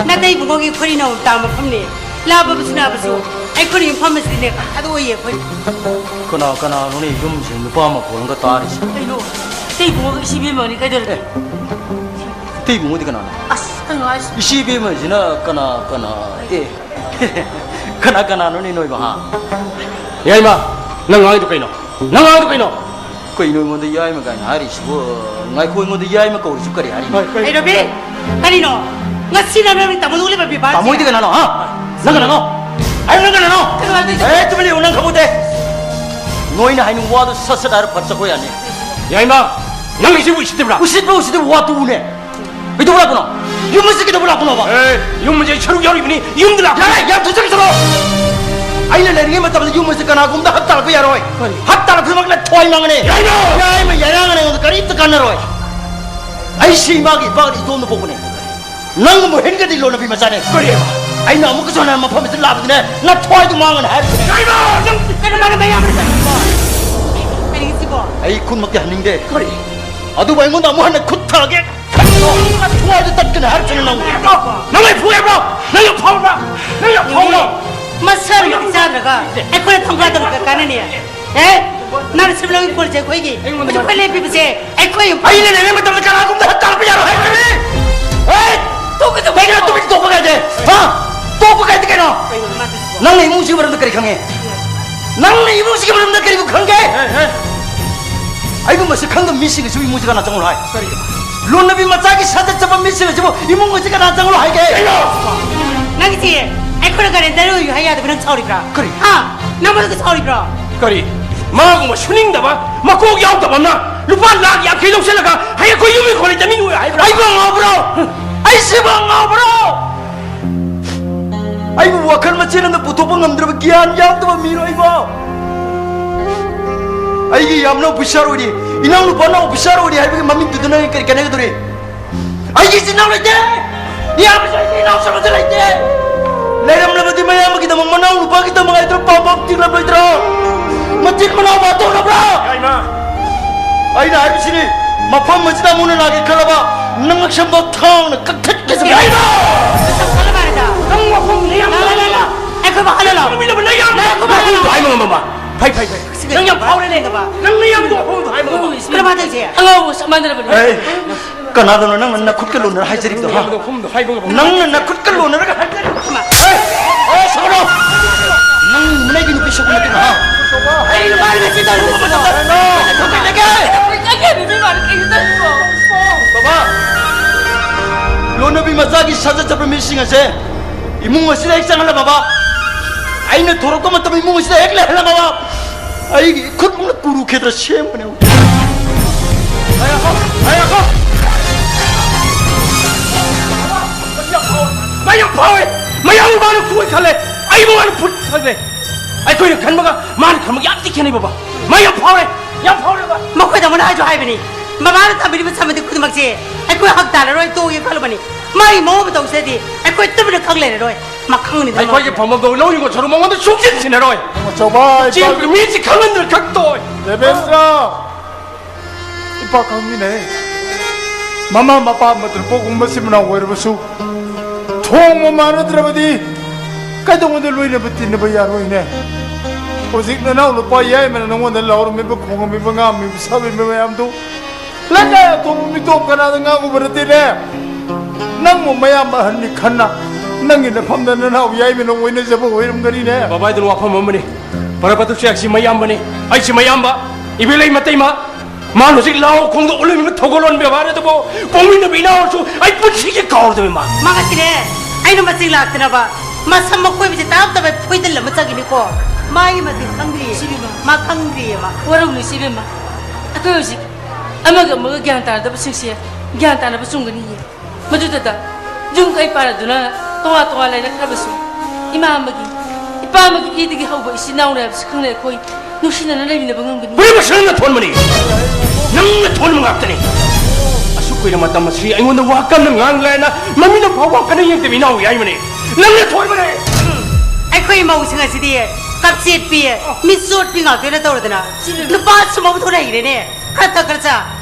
ꯅꯇꯩ ꯏꯕꯨꯡꯉꯣꯒꯤ ꯈꯨꯔꯤꯅꯧ ꯇꯥ ꯃꯐꯝꯅꯤ꯫ ꯂꯥꯞꯄꯕꯁꯨ ꯅꯥꯕꯁꯨ ꯑꯩꯈꯣꯏꯅ ꯌꯨꯝꯐꯝ ꯑꯁꯤꯗꯤꯅꯦ ꯈꯛ ꯊꯥꯗꯣꯛꯑꯣꯏꯌꯦ ꯑꯩꯈꯣꯏ꯫ ꯀꯅꯥ ꯀꯅꯥꯅꯣꯅꯦ ꯌꯨꯝꯁꯤꯡ ꯅꯨꯄꯥ ꯃꯈꯣꯟꯒ ꯇꯥꯔꯤꯁꯦ? ꯀꯩꯅꯣ? ꯏꯇꯩ ꯏꯕꯨꯡꯉꯣꯒ ꯏꯆꯦ ꯏꯕꯦꯝꯃꯅꯤ ꯀꯩꯗꯧꯔꯒꯦ? ꯑꯦ, ꯏꯇꯩ ꯏꯕꯨꯡꯉꯣꯗꯤ ꯀꯅꯥꯅꯣ? ꯑꯁ, ꯀꯩꯅꯣ ꯍꯥꯏꯁꯤ? ꯏꯆꯦ ꯏꯕꯦꯝꯃꯁꯤꯅ ꯀꯅꯥ, ꯀꯅꯥ? ꯑꯦ, ꯀꯅꯥ ꯀꯅꯥꯅꯣꯅꯦ ꯅꯣꯏꯕꯣ, ꯍꯥ? ꯌꯥꯏꯃ, ꯅꯪ ꯉꯥꯡꯉꯤꯗꯣ ꯀꯩꯅꯣ? ꯅꯪ ꯉꯥꯡꯉꯤꯗꯣ ꯀꯩꯅꯣ? ꯀꯩꯅꯣ ꯑꯩꯉꯣꯟꯗ ꯌꯥꯏꯃ ꯀꯥꯏꯅ ꯍꯥꯏꯔꯤꯁꯤꯕꯨ? ꯉꯥꯏꯈꯣ, ꯑꯩꯉꯣꯟꯗ ꯌꯥꯏꯃ ꯀꯧꯔꯤꯁꯤꯕꯨ ꯀꯔꯤ ꯍꯥꯏꯔꯤꯅꯣ? ꯍꯣꯏ, ꯍꯣꯏ꯫ ꯑꯩ ꯔꯕꯤ, ꯀꯔꯤꯅꯣ? ꯉꯁꯤ ꯅꯪ ꯅꯪ ꯇꯥꯃꯣꯗ ꯎꯠꯂꯤꯕ ꯕꯦꯕꯥꯔꯁꯦ? ꯇꯥꯃꯣꯗꯤ ꯀꯅꯥꯅꯣ, ꯍꯥ? ꯅꯪ ꯀꯅꯥꯅꯣ? ꯍꯥꯏꯌꯨ, ꯅꯪ ꯀꯅꯥꯅꯣ? ꯀꯩꯅꯣ ꯍꯥꯏꯗꯣꯏꯁꯦ? ꯑꯦ, ꯇꯨꯃꯤꯟ ꯂꯩꯌꯨ, ꯅꯪ ꯈꯪꯄꯣꯠꯇꯦ꯫ ꯅꯣꯏꯅ ꯍꯥꯏꯅꯤꯡꯕ ꯋꯥꯗꯣ ꯁꯠ ꯁꯠ ꯍꯥꯏꯔ ꯐꯠ ꯆꯠꯈꯣ ꯌꯥꯅꯤ꯫ ꯌꯥꯏꯃ, ꯅꯪ ꯏꯆꯦꯕꯨ ꯎꯁꯤꯠꯇꯕ꯭ꯔꯥ? ꯎꯁꯤꯠꯄ ꯎꯁꯤꯠꯇꯕ ꯋꯥ ꯇꯣꯛꯎꯅꯦ꯫ ꯀꯩꯗꯧꯕ ꯂꯥꯛꯄꯅꯣ? ꯌꯨꯝ ꯑꯁꯤ ꯀꯩꯗꯧꯕ ꯂꯥꯛꯄꯅꯣꯕ? ꯑꯦ, ꯌꯨꯝ ꯑꯁꯤ ꯁꯔꯨꯛ ꯌꯥꯎꯔꯤꯕꯅꯤ, ꯌꯨꯝꯗ ꯂꯥꯛꯄꯅꯤ꯫ ꯌꯥꯔꯦ, ꯌꯥꯝ ꯊꯨꯖꯟꯒꯅꯨ꯫ ꯑꯩꯅ ꯂꯩꯔꯤꯉꯩ ꯃꯇꯝꯗ ꯌꯨꯝ ꯑꯁꯤ ꯀꯅꯥꯒꯨꯝꯕꯗ ꯍꯞ ꯇꯥꯔꯛꯄ ꯌꯥꯔꯣꯏ꯫ ꯀꯔꯤ? ꯍꯞ ꯇꯥꯔꯛꯄ ꯈꯨꯗꯤꯡꯃꯛ ꯅꯊ꯭ꯋꯥꯏ ꯃꯥꯡꯒꯅꯤ꯫ ꯌꯥꯏꯃ! ꯌꯥꯏꯃ ꯌꯥꯏꯔꯥꯡꯒꯅ ꯑꯩꯉꯣꯟꯗ ꯀꯔꯤꯝꯇ ꯀꯥꯟꯅꯔꯣꯏ꯫ ꯑꯩꯁꯤ ꯏꯃꯥꯒꯤ ꯏꯄꯥꯒꯤ ꯏꯇꯣꯝꯗ ꯄꯣꯛꯄꯅꯦ꯫ ꯅꯪꯒꯨꯝꯕ ꯍꯦꯟꯒꯗꯤ ꯂꯣꯟꯅꯕꯤ ꯃꯆꯥꯅꯦ꯫ ꯀꯔꯤ? ꯑꯩꯅ ꯑꯃꯨꯛꯀꯁꯨ ꯍꯟꯅ ꯃꯐꯝ ꯑꯁꯤꯗ ꯂꯥꯛꯄꯗꯅꯦ, ꯅꯊ꯭ꯋꯥꯏꯗꯨ ꯃꯥꯡꯒꯅꯤ ꯍꯥꯏꯕꯅꯦ꯫ ꯌꯥꯏꯃ! ꯅꯪ ꯀꯩꯅꯣ ꯃꯥꯅ ꯃꯌꯥꯝ ꯀꯔꯤꯒꯤꯁꯤꯕꯣ? ꯑꯩ ꯈꯨꯟꯃꯛꯇꯤ ꯍꯟꯅꯤꯡꯗꯦ꯫ ꯀꯔꯤ? ꯑꯗꯨꯕꯨ ꯑꯩꯉꯣꯟꯗ ꯑꯃꯨꯛ ꯍꯟꯅ ꯈꯨꯠ ꯊꯥꯒꯦ꯫ ꯊꯋꯥꯏꯗ ꯇꯠꯀꯅꯤ ꯍꯥꯏꯔꯛꯀꯅꯤ ꯅꯪ꯫ ꯅꯪ ꯑꯩ ꯐꯨꯒꯦ ꯍꯥꯏꯕ꯭ꯔꯣ? ꯅꯪ ꯌꯥꯝ ꯐꯥꯎꯕ꯭ꯔꯥ? ꯅꯪ ꯌꯥꯝ ꯐꯥꯎꯕ꯭ꯔꯥ? ꯃꯁꯥꯅ ꯆꯥꯗ꯭ꯔꯒ ꯑꯩꯈꯣꯏꯅ ꯊꯣꯡ ꯄꯥꯗꯕ ꯀꯥꯟꯅꯅꯤ꯫ ꯑꯦ? ꯅꯪꯅ ꯁꯤꯕ ꯂꯧꯒꯤ ꯀꯣꯜꯁꯦ ꯑꯩꯈꯣꯏꯒꯤ꯫ ꯑꯩꯉꯣꯟꯗ ꯍꯧꯖꯤꯛ ꯑꯩꯈꯣꯏ ꯂꯦꯞꯄꯤꯕꯁꯦ ꯑꯩꯈꯣꯏ ꯌꯨꯝ꯫ ꯑꯩꯅ ꯂꯩꯔꯤꯉꯩ ꯃꯇꯝꯗ ꯀꯅꯥꯒꯨꯝꯕꯗ ꯍꯠ ꯇꯥꯔꯛꯄ ꯌꯥꯔꯣꯏ ꯍꯥꯏꯕꯅꯤ꯫ ꯑꯦ? ꯇꯣꯛꯀꯗꯕ ꯀꯩꯒꯤꯅꯣ ꯇꯨꯃꯤꯟ ꯇꯣꯛꯄ ꯀꯥꯏꯁꯦ? ꯍꯥ? ꯇꯣꯛꯄ ꯀꯥꯏꯗꯤ ꯀꯩꯅꯣ? ꯀꯩꯅꯣ ꯃꯥ ꯇꯧꯏꯁꯤꯕꯣ? ꯅꯪꯅ ꯏꯃꯨꯡꯁꯤꯒꯤ ꯃꯔꯝꯗ ꯀꯔꯤ ꯈꯪꯉꯦ? ꯅꯪꯅ ꯏꯃꯨꯡꯁꯤꯒꯤ ꯃꯔꯝꯗ ꯀꯔꯤꯕꯨ ꯈꯪꯒꯦ? ꯑꯩꯕꯨ ꯃꯁꯛ ꯈꯪꯗꯕ ꯃꯤꯁꯤꯡꯒꯁꯨ ꯏꯃꯨꯡꯁꯤ ꯀꯅꯥ ꯆꯪꯉꯨ ꯍꯥꯏ? ꯀꯔꯤ? ꯂꯣꯟꯅꯕꯤ ꯃꯆꯥꯒꯤ ꯁꯥꯖꯠ ꯆꯠꯄ ꯃꯤꯁꯤꯡ ꯑꯁꯤꯕꯨ ꯏꯃꯨꯡ ꯑꯁꯤ ꯀꯅꯥ ꯆꯪꯉꯨ ꯍꯥꯏꯒꯦ? ꯅꯪꯒꯤꯁꯤ ꯑꯩꯈꯣꯏꯅ ꯒꯥꯔꯦꯟꯇꯔ ꯑꯣꯏꯌꯨ ꯍꯥꯏ ꯌꯥꯗꯕ ꯅꯪ ꯁꯥꯎꯔꯤꯕ꯭ꯔꯥ? ꯀꯔꯤ? ꯍꯥ? ꯅꯪ ꯃꯗꯨꯒ ꯁꯥꯎꯔꯤꯕ꯭ꯔꯣ? ꯀꯔꯤ? ꯃꯥꯒꯨꯝꯕ ꯁꯨꯅꯤꯡꯗꯕ, ꯃꯀꯣꯛ ꯌꯥꯎꯗꯕ ꯑꯃꯅ ꯂꯨꯄꯥ ꯂꯥꯈ ꯌꯥꯡꯈꯩ ꯂꯧꯁꯤꯜꯂꯒ ꯍꯌꯦꯡ ꯑꯩꯈꯣꯏ ꯌꯨꯝ ꯏꯪꯈꯣꯜ ꯂꯩꯇ ꯃꯤ ꯑꯣꯏ ꯍꯥꯏꯕ꯭ꯔꯥ? ꯑꯩꯕꯨ ꯉꯥꯎꯕ꯭ꯔꯣ? ꯑꯩꯁꯤꯕꯨ ꯉꯥꯎꯕ꯭ꯔꯣ? ꯑꯩꯕꯨ ꯋꯥꯈꯜ ꯃꯆꯦꯠ ꯑꯃꯗ ꯄꯨꯊꯣꯛꯄ ꯉꯝꯗ꯭ꯔꯕ ꯒ꯭ꯌꯥꯟ ꯌꯥꯎꯗꯕ ꯃꯤꯔꯣ ꯑꯩꯕꯣ? ꯑꯩꯒꯤ ꯌꯥꯝꯅ ꯑꯣꯐꯤꯁꯥꯔ ꯑꯣꯏꯔꯤ, ꯏꯅꯥꯎꯅꯨꯄꯥꯅ ꯑꯣꯐꯤꯁꯥꯔ ꯑꯣꯏꯔꯤ ꯍꯥꯏꯕꯒꯤ ꯃꯃꯤꯡꯗꯨꯗ ꯅꯪ ꯀꯔꯤ ꯀꯥꯟꯅꯒꯗꯧꯔꯤ? ꯑꯩꯒꯤ ꯏꯆꯤꯟ ꯏꯅꯥꯎ ꯂꯩꯇꯦ, ꯏꯌꯥꯝꯕꯁꯨ ꯂꯩꯇꯦ, ꯏꯅꯥꯎꯁꯨ ꯑꯃꯠꯇ ꯂꯩꯇꯦ꯫ ꯂꯩꯔꯝꯂꯕꯗꯤ ꯃꯌꯥꯝꯕꯒꯤꯗꯃꯛ ꯃꯅꯥꯎ ꯅꯨꯄꯥꯒꯤꯗꯃꯛ ꯍꯥꯏꯗꯨꯅ ꯄꯥꯝꯕꯣꯝ ꯇꯤꯛꯂꯝꯂꯣꯏꯗ꯭ꯔꯣ? ꯃꯆꯤꯟ ꯃꯅꯥꯎ ꯃꯥ ꯇꯧꯔꯕ꯭ꯔꯥ? ꯌꯥꯏꯃ! ꯑꯩꯅ ꯍꯥꯏꯕꯁꯤꯅꯤ, ꯃꯐꯝ ꯑꯁꯤꯗ ꯑꯃꯨꯛ ꯍꯟꯅ ꯂꯥꯛꯀꯦ ꯈꯜꯂꯕ ꯅꯪ ꯉꯛꯁꯝꯗꯣ ꯊꯥꯡꯅ ꯀꯛꯊꯠꯀꯦ ꯁꯤꯅꯤ꯫ ꯌꯥꯏꯃ! ꯅꯪ ꯋꯥꯐꯝ ꯂꯩ ꯌꯥꯝ ꯂꯥ, ꯂꯥ, ꯂꯥ, ꯂꯥ꯫ ꯑꯩꯈꯣꯏ ꯃꯥ ꯍꯜꯂꯣ, ꯂꯥꯎ꯫ ꯃꯤ ꯂꯩꯕ ꯂꯩ ꯌꯥꯝ ꯂꯥ, ꯑꯩꯈꯣꯏ ꯃꯥ ꯍꯜꯂꯣ, ꯂꯥꯎ꯫ ꯍꯥꯏꯕ ꯉꯝꯃꯕ? ꯐꯩ, ꯐꯩ, ꯐꯩ꯫ ꯅꯪ ꯌꯥꯝ ꯐꯥꯎꯔꯦꯅꯦ꯫ ꯅꯪ ꯅꯌꯥꯝꯕꯗꯣ ꯋꯥꯐꯝ ꯍꯥꯏꯕ ꯉꯝꯃꯕ? ꯀꯔꯝꯍꯥꯏꯅ ꯇꯧꯁꯦ? ꯑꯉꯥꯎꯕ ꯆꯞ ꯃꯥꯟꯅꯔꯕꯅꯦ꯫ ꯑꯦ, ꯀꯅꯥꯗꯅꯣ ꯅꯪꯅ ꯅꯈꯨꯠꯀ ꯂꯣꯟꯅꯔ ꯍꯥꯏꯖꯔꯤꯕꯗꯣ, ꯍꯥ? ꯅꯪꯅ ꯅꯈꯨꯠꯀ ꯂꯣꯟꯅꯔꯒ ꯍꯥꯏꯖꯔꯤꯕꯗꯣ? ꯑꯦ, ꯑꯦ, ꯁꯣꯔꯣ! ꯅꯪ ꯅꯩꯒꯤ ꯅꯨꯄꯤ ꯁꯛꯄ ꯅꯠꯇꯦ, ꯍꯥ? ꯑꯩ ꯅꯨꯄꯥꯅ ꯉꯁꯤ ꯇꯧꯔꯤꯕ ꯃꯇꯝꯗ ꯀꯩꯗꯧꯔꯒꯦ? ꯀꯩꯗꯧꯔꯒꯦ? ꯕꯕꯥ, ꯂꯣꯟꯅꯕꯤ ꯃꯆꯥꯒꯤ ꯁꯥꯖꯠ ꯆꯠꯄ ꯃꯤꯁꯤꯡ ꯑꯁꯦ ꯏꯃꯨꯡ ꯑꯁꯤꯗ ꯍꯦꯛ ꯆꯪꯍꯜꯂꯝꯃꯕ, ꯑꯩꯅ ꯊꯣꯔꯛꯄ ꯃꯇꯝ ꯏꯃꯨꯡ ꯑꯁꯤꯗ ꯍꯦꯛ ꯂꯩꯍꯜꯂꯝꯃꯕ, ꯑꯩꯒꯤ ꯏꯈꯨꯠꯃꯛꯅ ꯀꯨꯔꯨ ꯈꯦꯇ꯭ꯔ ꯁꯦꯝꯒꯅꯤ꯫ ꯉꯥꯏꯈꯣ, ꯉꯥꯏꯈꯣ꯫ ꯐꯥꯎꯔꯦ꯫ ꯃꯌꯥꯝ ꯃꯥꯅ ꯀꯣꯏ ꯈꯜꯂꯦ, ꯑꯩꯕꯨ ꯃꯥꯅ ꯐꯨꯠ ꯈꯜꯂꯦ꯫ ꯑꯩꯈꯣꯏꯅ ꯈꯟꯕꯒ ꯃꯥꯅ ꯈꯟꯕꯒ ꯌꯥꯝ ꯊꯤ ꯈꯦꯠꯅꯩ ꯕꯕꯥ꯫ ꯃꯥ ꯌꯥꯝ ꯐꯥꯎꯔꯦ, ꯌꯥꯝ ꯐꯥꯎꯔꯦ ꯕꯕꯥ꯫ ꯃꯈꯣꯏꯗ ꯑꯃꯅ ꯍꯥꯏꯁꯨ ꯍꯥꯏꯕꯅꯤ, ꯃꯃꯥꯅ ꯇꯝꯕꯤꯔꯤꯕ ꯁꯃꯤꯇꯤ ꯈꯨꯗꯤꯡꯃꯛꯁꯦ ꯑꯩꯈꯣꯏ ꯍꯛ ꯇꯥꯔꯔꯣꯏ, ꯇꯣꯛꯑꯒꯦ ꯈꯜꯂꯨꯕꯅꯤ꯫ ꯃꯥꯒꯤ ꯃꯑꯣꯡ ꯃꯇꯧꯁꯤꯗꯗꯤ ꯑꯩꯈꯣꯏ ꯇꯨꯃꯤꯟꯅ ꯈꯪ ꯂꯩꯔꯔꯣꯏ꯫ ꯃꯥ ꯈꯪꯒꯅꯤꯗꯅ꯫ ꯑꯩꯈꯣꯏꯒꯤ ꯐꯝꯐꯝꯗꯣ ꯂꯧꯅꯤꯡꯕ ꯁꯔꯨꯛ ꯃꯉꯣꯟꯗ ꯁꯨꯡꯁꯤꯟ ꯁꯤꯟꯅꯔꯣꯏ꯫ ꯑꯆꯧꯕ ꯏꯆꯦ, ꯏꯄꯥ- ꯃꯤꯁꯤ ꯈꯪꯍꯟꯗꯅ ꯈꯛ ꯇꯣꯛꯑꯣꯏ꯫ ꯗꯦꯕꯦꯟꯗ꯭ꯔ! ꯏꯄꯥ ꯈꯪꯃꯤꯟꯅꯩ꯫ ꯃꯃꯥ ꯃꯄꯥ ꯑꯃꯠꯇꯅ ꯄꯣꯛꯄ ꯃꯆꯤꯟ ꯃꯅꯥꯎ ꯑꯣꯏꯔꯕꯁꯨ, ꯊꯣꯡꯕ ꯃꯥꯟꯅꯗ꯭ꯔꯕꯗꯤ ꯀꯩꯗꯧꯉꯩꯗ ꯂꯣꯏꯅꯕ ꯇꯤꯟꯅꯕ ꯌꯥꯔꯣꯏꯅꯦ? ꯍꯧꯖꯤꯛ ꯅꯅꯥꯎ ꯅꯨꯄꯥ ꯌꯥꯏꯃꯅ ꯅꯉꯣꯟꯗ ꯂꯥꯎꯔꯝꯃꯤꯕ, ꯈꯣꯡꯉꯝꯃꯤꯕ, ꯉꯥꯡꯉꯝꯃꯤꯕ, ꯁꯥꯎꯔꯝꯃꯤꯕ ꯃꯌꯥꯝꯗꯨ ꯂꯩꯀꯥꯏ ꯑꯇꯣꯞꯄ ꯃꯤꯇꯣꯞ ꯀꯅꯥꯗ ꯉꯥꯡꯉꯨꯕ ꯅꯠꯇꯦꯅꯦ꯫ ꯅꯪꯕꯨ ꯃꯌꯥꯝ ꯑꯍꯟꯅꯤ ꯈꯟꯅ, ꯅꯪꯒꯤ ꯅꯐꯝꯗ ꯅꯅꯥꯎ ꯌꯥꯏꯃꯅ ꯑꯣꯏꯅꯖꯕ ꯑꯣꯏꯔꯝꯒꯅꯤꯅꯦ꯫ ꯕꯕꯥ, ꯑꯗꯨ ꯋꯥꯐꯝ ꯑꯃꯅꯤ꯫ ꯄ꯭ꯔꯚꯥꯇꯨ ꯆꯦꯛꯁꯤ ꯃꯌꯥꯝꯕꯅꯤ, ꯑꯩꯁꯤ ꯃꯌꯥꯝꯕ, ꯏꯕꯦꯂꯩ ꯃꯇꯩꯃ꯫ ꯃꯥꯅ ꯍꯧꯖꯤꯛ ꯂꯥꯎ ꯈꯣꯡꯗ ꯎꯠꯂꯝꯃꯤꯕ ꯊꯧꯒꯜꯂꯣꯟ ꯕꯦꯕꯥꯔ ꯑꯗꯨꯕꯨ ꯄꯣꯛꯃꯤꯟꯅꯕ ꯏꯅꯥꯎꯁꯨ ꯑꯩ ꯄꯨꯟꯁꯤꯒꯤ ꯀꯥꯎꯔꯗꯕ ꯏꯃꯥ꯫ ꯃꯥ ꯉꯁꯤꯅꯦ, ꯑꯩꯅ ꯃꯁꯤꯡ ꯂꯥꯛꯇꯅꯕ ꯃꯁꯝ ꯃꯈꯣꯏꯕꯁꯦ ꯇꯥꯞ ꯇꯥꯞ ꯐꯣꯏꯗꯜ ꯑꯃ ꯆꯪꯈꯤꯅꯤꯀꯣ꯫ ꯃꯥꯒꯤ ꯃꯁꯤꯡ ꯈꯪꯗ꯭ꯔꯤꯌꯦ꯫ ꯁꯤꯕꯤꯃ꯫ ꯃꯥ ꯈꯪꯗ꯭ꯔꯤꯌꯦ ꯃꯥ꯫ ꯋꯥꯔꯧꯅꯨ ꯁꯤꯕꯤꯃ꯫ ꯑꯩꯈꯣꯏ ꯍꯧꯖꯤꯛ ꯑꯃꯒ ꯑꯃꯒ ꯒ꯭ꯌꯥꯟ ꯇꯥꯅꯗꯕꯁꯤꯡꯁꯦ ꯒ꯭ꯌꯥꯟ ꯇꯥꯅꯕ ꯆꯨꯝꯒꯅꯤꯌꯦ꯫ ꯃꯗꯨꯗꯇ ꯌꯨꯝ ꯀꯩ ꯄꯥꯟꯅꯗꯨꯅ ꯇꯣꯉꯥꯟ ꯇꯣꯉꯥꯟ ꯂꯩꯅꯈ꯭ꯔꯕꯁꯨ, ꯏꯃꯥ ꯑꯃꯒꯤ, ꯏꯄꯥ ꯑꯃꯒꯤ ꯏꯗꯒꯤ ꯍꯧꯕ ꯏꯆꯤꯟ ꯏꯅꯥꯎꯅꯤ ꯍꯥꯏꯕꯁꯤ ꯈꯪꯅ ꯑꯩꯈꯣꯏ ꯅꯨꯡꯁꯤꯅꯅ ꯂꯩꯃꯤꯟꯅꯕ ꯉꯝꯒꯅꯤ꯫ ꯄꯨꯝꯅꯃꯛꯁꯨ ꯅꯪꯅ ꯊꯣꯟꯕꯅꯤ꯫ ꯅꯪꯅ ꯊꯣꯟꯕ ꯉꯥꯛꯇꯅꯤ꯫ ꯑꯁꯨꯛ ꯀꯨꯏꯅ ꯃꯇꯝ ꯑꯁꯤ ꯑꯩꯉꯣꯟꯗ ꯋꯥ ꯀꯟꯅ ꯉꯥꯡꯂꯦ ꯍꯥꯏꯅ ꯃꯃꯤꯠꯅ ꯐꯥꯎꯕ ꯀꯟꯅ ꯌꯦꯡꯗꯕ ꯏꯅꯥꯎ ꯌꯥꯏꯃꯅꯤ꯫ ꯅꯪꯅ ꯊꯣꯟꯕꯅꯤ꯫ ꯑꯩꯈꯣꯏ ꯃꯧꯁꯤꯡ ꯑꯁꯤꯗꯤ ꯀꯞꯆꯦꯠꯄꯤ, ꯃꯤꯠ ꯆꯣꯠꯄꯤ ꯉꯥꯛꯇ ꯑꯣꯏꯅ ꯇꯧꯔꯗꯅ ꯅꯨꯄꯥ ꯁꯨꯝꯕ ꯊꯣꯛꯅ ꯍꯩꯔꯦꯅꯦ꯫ ꯈꯔ ꯊꯛ ꯈꯔ ꯆꯥ꯫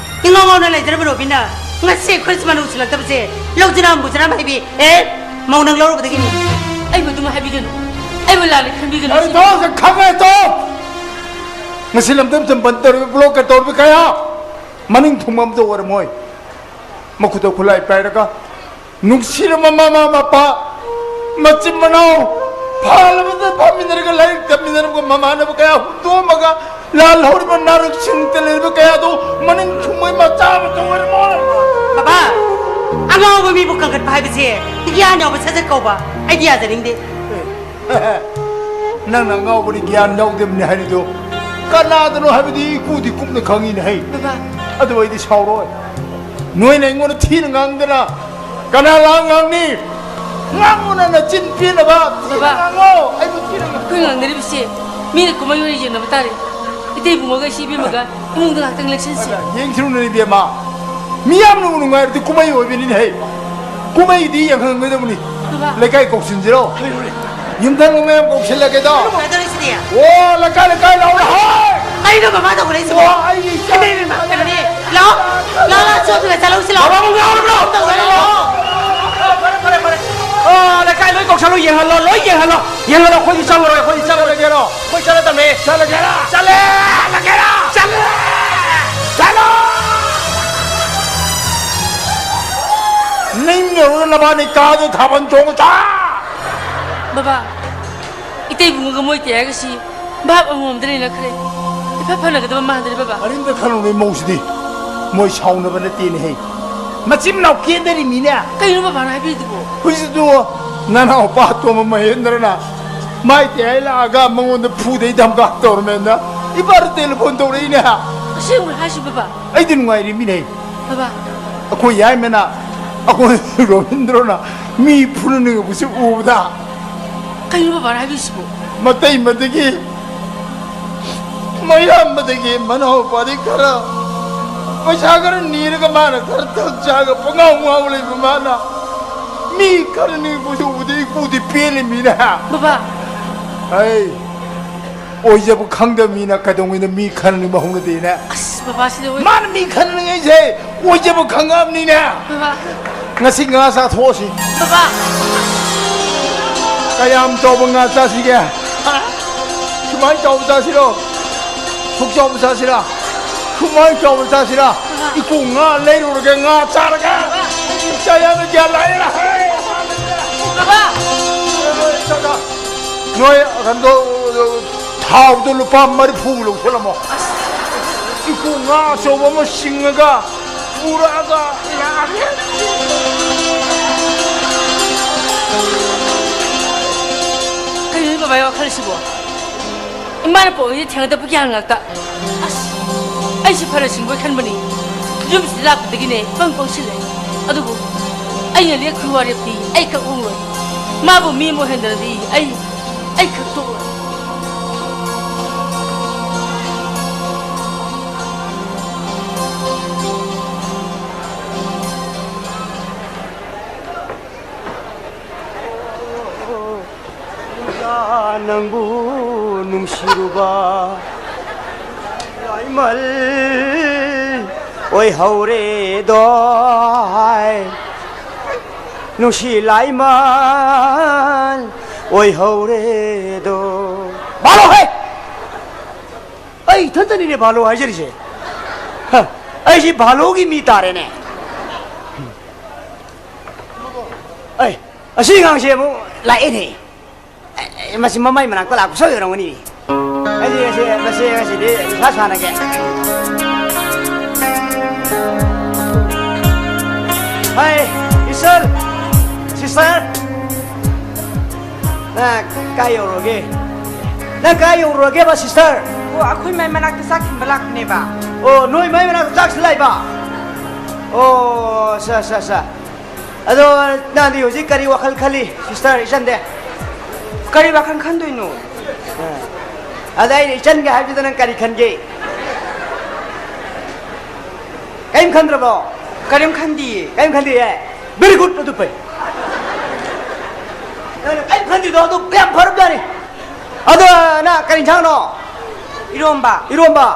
ꯏꯉꯥꯎ ꯉꯥꯎꯅ ꯂꯩꯖꯔꯕ ꯔꯣꯕꯤꯟꯅ ꯉꯁꯤ ꯈ꯭ꯔꯤꯁꯃꯥꯁ ꯎꯁꯤꯜꯂꯛꯇꯕꯁꯦ ꯂꯧꯖꯅꯥꯝ ꯕꯨꯖꯅꯥꯝ ꯍꯩꯕꯤ꯫ ꯑꯦ, ꯃꯧ ꯅꯪ ꯂꯧꯔꯨꯕꯗꯒꯤꯅꯤ꯫ ꯑꯩꯕꯨ ꯑꯗꯨꯝ ꯍꯥꯏꯕꯤꯒꯅꯨ꯫ ꯑꯩꯕꯨ ꯂꯥꯟꯅ ꯈꯟꯕꯤꯒꯅꯨ꯫ ꯑꯩ ꯊꯣꯛꯑꯁꯦ ꯈꯪꯉꯦ ꯇꯣ꯫ ꯉꯁꯤ ꯂꯝꯗꯝ ꯊꯝꯕꯟ ꯇꯧꯔꯤꯕ ꯕ꯭ꯂꯣꯛꯀ ꯇꯧꯔꯤꯕ ꯀꯌꯥ ꯃꯅꯤꯡ ꯊꯨꯡꯕ ꯑꯝꯇ ꯑꯣꯏꯔꯝꯃꯣꯏ꯫ ꯃꯈꯨꯠꯇ ꯈꯨꯠꯂꯥꯏ ꯄꯥꯏꯔꯒ ꯅꯨꯡꯁꯤꯔꯕ ꯃꯃꯥ ꯃꯄꯥ, ꯃꯆꯤꯟ ꯃꯅꯥꯎ, ꯐꯥꯜꯂꯕꯗ ꯐꯥꯃꯤꯟꯅꯔꯒ ꯂꯥꯏꯔꯤꯛ ꯇꯝꯃꯤꯟꯅꯔꯒ ꯃꯃꯥꯟꯅꯕ ꯀꯌꯥ ꯍꯨꯟꯗꯣꯛꯑꯝꯃꯒ ꯂꯥꯜꯍꯧꯔꯤꯕ ꯅꯥꯔꯛꯁꯤꯡꯇ ꯂꯩꯔꯤꯕ ꯀꯌꯥꯗꯨ ꯃꯅꯤꯡ ꯊꯨꯡꯕꯩ ꯃꯆꯥ ꯑꯃꯇ ꯑꯣꯏꯔꯝꯃꯣꯏ꯫ ꯕꯕꯥ, ꯑꯉꯥꯎꯕ ꯃꯤꯕꯨ ꯀꯟꯈꯠꯄ ꯍꯥꯏꯕꯁꯦ ꯒ꯭ꯌꯥꯟ ꯌꯥꯎꯕ ꯁꯠ ꯁꯠ ꯀꯧꯕ꯫ ꯑꯩꯗꯤ ꯌꯥꯖꯅꯤꯡꯗꯦ꯫ ꯅꯪꯅ ꯑꯉꯥꯎꯕꯅꯤ ꯒ꯭ꯌꯥꯟ ꯌꯥꯎꯗꯕꯅꯤ ꯍꯥꯏꯔꯤꯗꯣ ꯀꯅꯥꯗꯅꯣ ꯍꯥꯏꯕꯗꯤ ꯏꯀꯨꯗꯤ ꯀꯨꯞꯅ ꯈꯪꯉꯤꯅꯦ ꯍꯩ꯫ ꯕꯕꯥ꯫ ꯑꯗꯨ ꯑꯩꯗꯤ ꯁꯥꯎꯔꯣꯏ꯫ ꯅꯣꯏꯅ ꯑꯩꯉꯣꯟꯗ ꯊꯤꯅ ꯉꯥꯡꯗꯅ ꯀꯅꯥ ꯂꯥꯛ ꯉꯥꯡꯅꯤ? ꯉꯥꯡꯉꯨꯅ ꯅꯆꯤꯟ ꯄꯦꯟꯅꯕ ꯊꯤꯅ ꯕꯕꯥ, ꯉꯥꯡꯉꯣ꯫ ꯑꯩꯕꯨ ꯊꯤꯅ ꯉꯥꯡꯉꯣ꯫ ꯑꯩꯈꯣꯏ ꯉꯥꯡꯅꯔꯤꯕꯁꯦ ꯃꯤꯅ ꯀꯨꯝꯍꯩ ꯑꯣꯏꯅ ꯌꯦꯡꯅꯕ ꯇꯥꯔꯦ꯫ ꯏꯇꯩ ꯏꯕꯨꯡꯉꯣꯒ ꯏꯆꯦ ꯏꯕꯦꯝꯃꯒ ꯏꯃꯨꯡꯗ ꯉꯥꯛꯇꯪ ꯂꯦꯡꯁꯤꯟꯁꯤ꯫ ꯌꯦꯡꯁꯤꯔꯨꯅꯦ ꯏꯕꯦꯝꯃ, ꯃꯤꯌꯥꯝꯅ ꯅꯨꯡꯉꯥꯏꯔꯗꯤ ꯀꯨꯝꯍꯩ ꯑꯣꯏꯕꯅꯤꯅꯦ ꯍꯦ꯫ ꯀꯨꯝꯍꯩꯗꯤ ꯌꯦꯡꯍꯟꯒꯗꯕꯅꯤ꯫ ꯕꯕꯥ꯫ ꯂꯩꯀꯥꯏ ꯀꯧꯁꯤꯟꯁꯤꯔꯣ? ꯌꯨꯝꯊꯪꯅꯕ ꯃꯌꯥꯝ ꯀꯧꯁꯤꯜꯂꯒꯦꯗꯣ꯫ ꯀꯩꯗꯧꯔꯤꯁꯤꯗꯤ? ꯑꯣ, ꯂꯩꯀꯥꯏ ꯂꯩꯀꯥꯏ ꯂꯥꯎꯔꯣ ꯍꯦ꯫ ꯀꯩꯅꯣ ꯕꯕꯥ ꯇꯧꯈꯠꯂꯛꯏꯁꯤꯕꯣ? ꯑꯣ, ꯑꯩꯒꯤ ꯏꯆꯥ꯫ ꯏꯕꯦꯝꯃ, ꯀꯩꯅꯣꯅꯦ? ꯂꯥꯛꯑꯣ, ꯂꯥꯛꯑꯣ, ꯂꯥꯛꯑꯣ, ꯆꯣꯞꯇꯨꯅ ꯆꯠꯍꯧꯁꯤ ꯂꯥꯛꯑꯣ꯫ ꯕꯕꯥ ꯑꯃꯨꯛ ꯌꯥꯎꯔꯕ꯭ꯔꯣ? ꯇꯧꯈꯠꯂꯛꯑꯣ꯫ ꯐꯔꯦ, ꯐꯔꯦ, ꯐꯔꯦ꯫ ꯑꯣ, ꯂꯩꯀꯥꯏ ꯂꯣꯏ ꯀꯧꯁꯜꯂꯣ, ꯌꯦꯡꯍꯜꯂꯣ, ꯂꯣꯏ ꯌꯦꯡꯍꯜꯂꯣ꯫ ꯌꯦꯡꯍꯜꯂꯣ, ꯑꯩꯈꯣꯏꯗꯤ ꯆꯪꯉꯔꯣꯏ, ꯑꯩꯈꯣꯏꯗꯤ ꯆꯪꯉꯔꯣꯏ꯫ ꯆꯠꯂꯒꯦꯔꯣ? ꯑꯩꯈꯣꯏ ꯆꯠꯂꯗꯝꯅꯦ꯫ ꯆꯠꯂꯒꯦꯔꯥ? ꯆꯠꯂꯦ! ꯆꯠꯂꯒꯦꯔꯥ? ꯆꯠꯂꯦ! ꯆꯠꯂꯣ! ꯅꯪ ꯌꯧꯔꯒ ꯅꯕꯥꯅꯤ ꯀꯥꯗ ꯊꯥꯕꯜ ꯆꯣꯡꯉꯨ ꯆꯥ! ꯕꯕꯥ, ꯏꯇꯩ ꯏꯕꯨꯡꯉꯣꯒ ꯃꯣꯏ ꯇꯌꯥꯏꯒꯁꯤ ꯚꯥꯞ ꯑꯃꯃꯝꯗ ꯂꯩꯅꯈ꯭ꯔꯦ꯫ ꯏꯐ ꯐꯅꯒꯗꯕ ꯃꯥꯟꯗ꯭ꯔꯦ, ꯕꯕꯥ꯫ ꯑꯔꯤꯡꯗ ꯈꯜꯂꯨꯕꯩ ꯃꯧꯁꯤꯗꯤ ꯃꯣꯏ ꯁꯥꯎꯅꯕ ꯅꯠꯇꯦꯅꯦꯍꯦ꯫ ꯃꯆꯤꯟ ꯃꯅꯥꯎ ꯀꯦꯟꯗꯔꯤꯃꯤꯅꯦ꯫ ꯀꯩꯅꯣ ꯕꯕꯥꯅ ꯍꯥꯏꯕꯤꯗꯨꯕꯣ? ꯍꯧꯖꯤꯛꯇꯨ ꯅꯅꯥꯎꯄꯥ ꯑꯇꯣꯝꯕ ꯃꯍꯦꯟꯗ꯭ꯔꯅ ꯃꯥꯏ ꯇꯌꯥꯏ ꯂꯥꯛꯑꯒ ꯃꯉꯣꯟꯗ ꯐꯨꯗꯩ ꯙꯝꯀꯥ ꯇꯧꯔꯝꯃꯦꯅ ꯏꯄꯥꯗ ꯇꯦꯂꯤꯐꯣꯟ ꯇꯧꯔꯛꯏꯅꯦ꯫ ꯑꯁꯦꯡꯕ ꯍꯥꯏꯁꯤ, ꯕꯕꯥ? ꯑꯩꯗꯤ ꯅꯨꯡꯉꯥꯏꯔꯤꯃꯤꯅꯦ꯫ ꯕꯕꯥ꯫ ꯑꯩꯈꯣꯏ ꯌꯥꯏꯃꯅ, ꯑꯩꯈꯣꯏ ꯔꯣꯕꯤꯟꯗ꯭ꯔꯣꯅ ꯃꯤ ꯐꯨꯅꯅꯤꯡꯉꯛꯄꯁꯤ ꯎꯕꯗ꯫ ꯀꯩꯅꯣ ꯕꯕꯥꯅ ꯍꯥꯏꯕꯤꯁꯤꯕꯣ? ꯃꯇꯩ ꯃꯗꯒꯤ ꯃꯌꯥꯝꯕꯗꯒꯤ ꯃꯅꯥꯎꯄꯥꯗꯤ ꯈꯔ ꯄꯩꯁꯥ ꯈꯔ ꯅꯤꯔꯒ ꯃꯥꯅ ꯈꯔ ꯊꯛ ꯆꯥꯒ ꯄꯉꯥꯎ ꯉꯥꯎ ꯂꯩꯕ ꯃꯥꯅ ꯃꯤ ꯈꯔ ꯅꯤꯔꯛꯄꯁꯤ ꯎꯕꯗ ꯏꯀꯨꯗꯤ ꯄꯦꯜꯂꯤ ꯃꯤꯅꯦ꯫ ꯕꯕꯥ꯫ ꯑꯩ ꯑꯣꯏꯖꯕ ꯈꯪꯗꯕ ꯃꯤꯅ ꯀꯩꯗꯧꯉꯩꯗ ꯃꯤ ꯈꯔ ꯅꯤꯕ ꯍꯧꯅꯗꯦꯅꯦ꯫ ꯑꯁ, ꯕꯕꯥ, ꯁꯤꯗ ꯑꯣꯏ- ꯃꯥꯅ ꯃꯤ ꯈꯔ ꯅꯤꯉꯩꯁꯦ ꯑꯣꯏꯖꯕ ꯈꯪꯉꯕꯅꯤꯅꯦ꯫ ꯕꯕꯥ꯫ ꯉꯁꯤ ꯉꯥ ꯆꯥꯊꯣꯛꯑꯁꯤ꯫ ꯕꯕꯥ꯫ ꯀꯌꯥꯝ ꯆꯥꯎꯕ ꯉꯥ ꯆꯥꯁꯤꯒꯦ? ꯁꯨꯃꯥꯏꯅ ꯆꯥꯎꯕ ꯆꯥꯁꯤꯔꯣ? ꯁꯨꯛ ꯆꯥꯎꯕ ꯆꯥꯁꯤꯔꯥ? ꯁꯨꯃꯥꯏꯅ ꯆꯥꯎꯕ ꯆꯥꯁꯤꯔꯥ? ꯕꯕꯥ꯫ ꯏꯀꯨ ꯉꯥ ꯂꯩꯔꯨꯔꯒꯦ, ꯉꯥ ꯆꯥꯔꯒꯦ꯫ ꯕꯕꯥ꯫ ꯏꯆꯥ ꯌꯥꯝꯅ ꯒ꯭ꯌꯥꯟ ꯂꯥꯛꯑꯦꯅ꯫ ꯕꯕꯥ꯫ ꯅꯣꯏ ꯀꯩꯅꯣ, ꯊꯥꯎꯗꯣ ꯂꯨꯄꯥ ꯃꯔꯤꯐꯨ ꯂꯧꯁꯤꯜꯂꯝꯃꯣ꯫ ꯏꯀꯨ ꯉꯥ ꯑꯆꯧꯕ ꯑꯃ ꯆꯤꯡꯉꯒ ꯄꯨꯔꯛꯑꯒ ꯂꯥꯛꯑꯒꯦ꯫ ꯀꯩꯅꯣ ꯕꯕꯥꯒꯤ ꯋꯥꯈꯜꯁꯤꯕꯣ? ꯏꯃꯥꯅ ꯄꯣꯛꯏꯁꯦ ꯊꯦꯡꯅꯗꯕ ꯒ꯭ꯌꯥꯟ ꯉꯥꯛꯇ꯫ ꯑꯁ, ꯑꯩꯁꯦ ꯐꯅ ꯁꯤꯡꯕꯣꯏ ꯈꯟꯕꯅꯤ꯫ ꯌꯨꯝꯁꯤꯗ ꯂꯥꯛꯄꯗꯒꯤꯅꯦ ꯄꯪ ꯄꯪꯁꯤꯜꯂꯦ꯫ ꯑꯗꯨꯕꯨ ꯑꯩꯅ ꯂꯦꯛꯈꯤꯕ ꯋꯥꯔꯦꯞꯇꯤ ꯑꯩ ꯈꯛ ꯑꯣꯡꯂꯣꯏ꯫ ꯃꯥꯕꯨ ꯃꯤ ꯑꯃ ꯑꯣꯏꯍꯟꯗ꯭ꯔꯗꯤ ꯑꯩ, ꯑꯩ ꯈꯛ ꯇꯣꯛꯂꯣꯏ꯫ ꯅꯪꯕꯨ ꯅꯨꯡꯁꯤꯔꯨꯕ ꯂꯥꯏꯃꯜ ꯑꯣꯏꯍꯧꯔꯦꯗꯣ ꯍꯥꯏ꯫ ꯅꯨꯡꯁꯤ ꯂꯥꯏꯃꯜ ꯑꯣꯏꯍꯧꯔꯦꯗꯣ꯫ ꯚꯥꯂꯣ ꯍꯦ! ꯑꯩ ꯏꯊꯟꯇꯅꯤꯅꯦ ꯚꯥꯂꯣ ꯍꯥꯏꯖꯔꯤꯁꯦ꯫ ꯍ, ꯑꯩꯁꯤ ꯚꯥꯂꯣꯒꯤ ꯃꯤ ꯇꯥꯔꯦꯅꯦ꯫ ꯑꯩ, ꯑꯁꯤ ꯑꯉꯥꯡꯁꯦ ꯑꯃꯨꯛ ꯂꯥꯛꯑꯦꯅꯦ꯫ ꯑꯦ, ꯃꯁꯤ ꯃꯃꯥꯏ ꯃꯅꯥꯛꯇ ꯂꯥꯛꯄ ꯁꯣꯏ ꯑꯣꯏꯔꯝꯒꯅꯤ꯫ ꯑꯩꯁꯦ, ꯑꯩꯁꯦ, ꯃꯁꯤ ꯉꯁꯤꯗꯤ ꯅꯤꯁꯥ ꯁꯥꯟꯅꯒꯦ꯫ ꯍꯥꯏ, ꯏꯁꯣꯔ, ꯁꯤꯁꯇꯔ, ꯅꯪ ꯀꯥꯏ ꯌꯧꯔꯨꯔꯒꯦ? ꯅꯪ ꯀꯥꯏ ꯌꯧꯔꯨꯔꯒꯦꯕ, ꯁꯤꯁꯇꯔ? ꯑꯣ, ꯑꯩꯈꯣꯏ ꯃꯥꯏ ꯃꯅꯥꯛꯇ ꯆꯥꯛ ꯊꯤꯟꯕ ꯂꯥꯛꯄꯅꯦꯕ꯫ ꯑꯣ, ꯅꯣꯏ ꯃꯥꯏ ꯃꯅꯥꯛꯇ ꯆꯥꯛ ꯊꯤꯜꯂꯛꯏꯕ? ꯑꯣ, ꯑꯠꯆꯥ, ꯑꯠꯆꯥ, ꯑꯠꯆꯥ꯫ ꯑꯗꯣ ꯅꯪꯗꯤ ꯍꯧꯖꯤꯛ ꯀꯔꯤ ꯋꯥꯈꯜ ꯈꯜꯂꯤ, ꯁꯤꯁꯇꯔ ꯏꯆꯟꯗꯤ? ꯀꯔꯤ ꯋꯥꯈꯜ ꯈꯟꯗꯣꯏꯅꯣ? ꯑ꯫ ꯑꯗ ꯑꯩꯅ ꯏꯆꯟꯒ ꯍꯥꯏꯕꯗꯨꯗ ꯅꯪ ꯀꯔꯤ ꯈꯟꯒꯦ? ꯀꯔꯤꯝ ꯈꯟꯗ꯭ꯔꯕꯣ? ꯀꯔꯤꯝ ꯈꯟꯗꯤꯌꯦ꯫ ꯀꯔꯤꯝ ꯈꯟꯗꯤꯌꯦ? Very good, ꯑꯗꯨ ꯐꯩ꯫ ꯅꯪꯅ ꯀꯔꯤꯝ ꯈꯟꯗ꯭ꯔꯤꯗꯣ ꯑꯗꯨ ꯌꯥꯝ ꯐꯔꯕꯖꯥꯠꯅꯤ꯫ ꯑꯗꯣ ꯅꯪ ꯀꯔꯤ ꯏꯟꯁꯥꯡꯅꯣ? ꯏꯔꯣꯝꯕ꯫ ꯏꯔꯣꯝꯕ?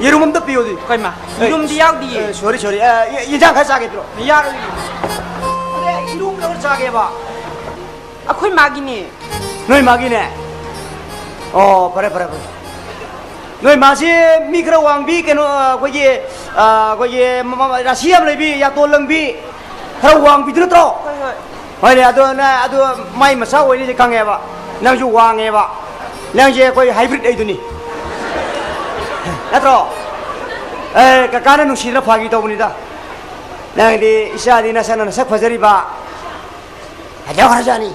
ꯌꯦꯔꯨꯝ ꯑꯝꯇ ꯄꯤꯌꯣ ꯑꯗꯨꯗꯤ꯫ ꯀꯩꯃ? ꯑꯦ, ꯌꯦꯔꯨꯝꯗꯤ ꯌꯥꯎꯗꯤꯌꯦ꯫ ꯑꯦ, sorry, sorry. ꯑꯦ, ꯌꯦ-, ꯌꯦꯟꯁꯥꯡ ꯈꯔ ꯆꯥꯒꯦ ꯄꯤꯔꯛꯑꯣ꯫ ꯌꯥꯔꯣꯏꯌꯦ꯫ ꯑꯗꯩ ꯏꯔꯣꯝꯕ ꯈꯔ ꯆꯥꯒꯦꯕ꯫ ꯑꯩꯈꯣꯏ ꯃꯥꯒꯤꯅꯦ꯫ ꯅꯣꯏ ꯃꯥꯒꯤꯅꯦ? ꯑꯣ, ꯐꯔꯦ, ꯐꯔꯦ, ꯐꯔꯦ꯫ ꯅꯣꯏ ꯃꯥꯁꯤ ꯃꯤ ꯈꯔ ꯋꯥꯡꯕꯤ, ꯀꯩꯅꯣ, ꯑ, ꯑꯩꯈꯣꯏꯒꯤ, ꯑ, ꯑꯩꯈꯣꯏꯒꯤ ꯃ-, ꯃ-, ꯔꯥꯁꯤ ꯌꯥꯝ ꯂꯩꯕꯤ, ꯌꯥꯇꯣꯟ ꯂꯪꯕꯤ, ꯈꯔ ꯋꯥꯡꯕꯤꯗꯨ ꯅꯠꯇ꯭ꯔꯣ? ꯍꯣꯏ, ꯍꯣꯏ꯫ ꯍꯣꯏꯅꯦ, ꯑꯗꯣ ꯅ-, ꯑꯗꯣ ꯃꯥꯏ ꯃꯆꯥ ꯑꯣꯏꯔꯤꯁꯦ ꯈꯪꯉꯦꯕ꯫ ꯅꯪꯁꯨ ꯋꯥꯡꯉꯦꯕ꯫ ꯅꯪꯁꯦ ꯑꯩꯈꯣꯏ hybrid ꯍꯥꯏꯗꯨꯅꯤ꯫ ꯅꯠꯇ꯭ꯔꯣ? ꯑꯦ, ꯀꯀꯥꯅ ꯅꯨꯡꯁꯤꯗꯅ ꯐꯥꯒꯤ ꯇꯧꯕꯅꯤꯗ꯫ ꯅꯪꯗꯤ ꯏꯆꯥꯗꯤ ꯅꯁꯛꯅ ꯅꯁꯛ ꯐꯖꯔꯤꯕ꯫ ꯐꯖꯈ꯭ꯔꯖꯥꯠꯅꯤ꯫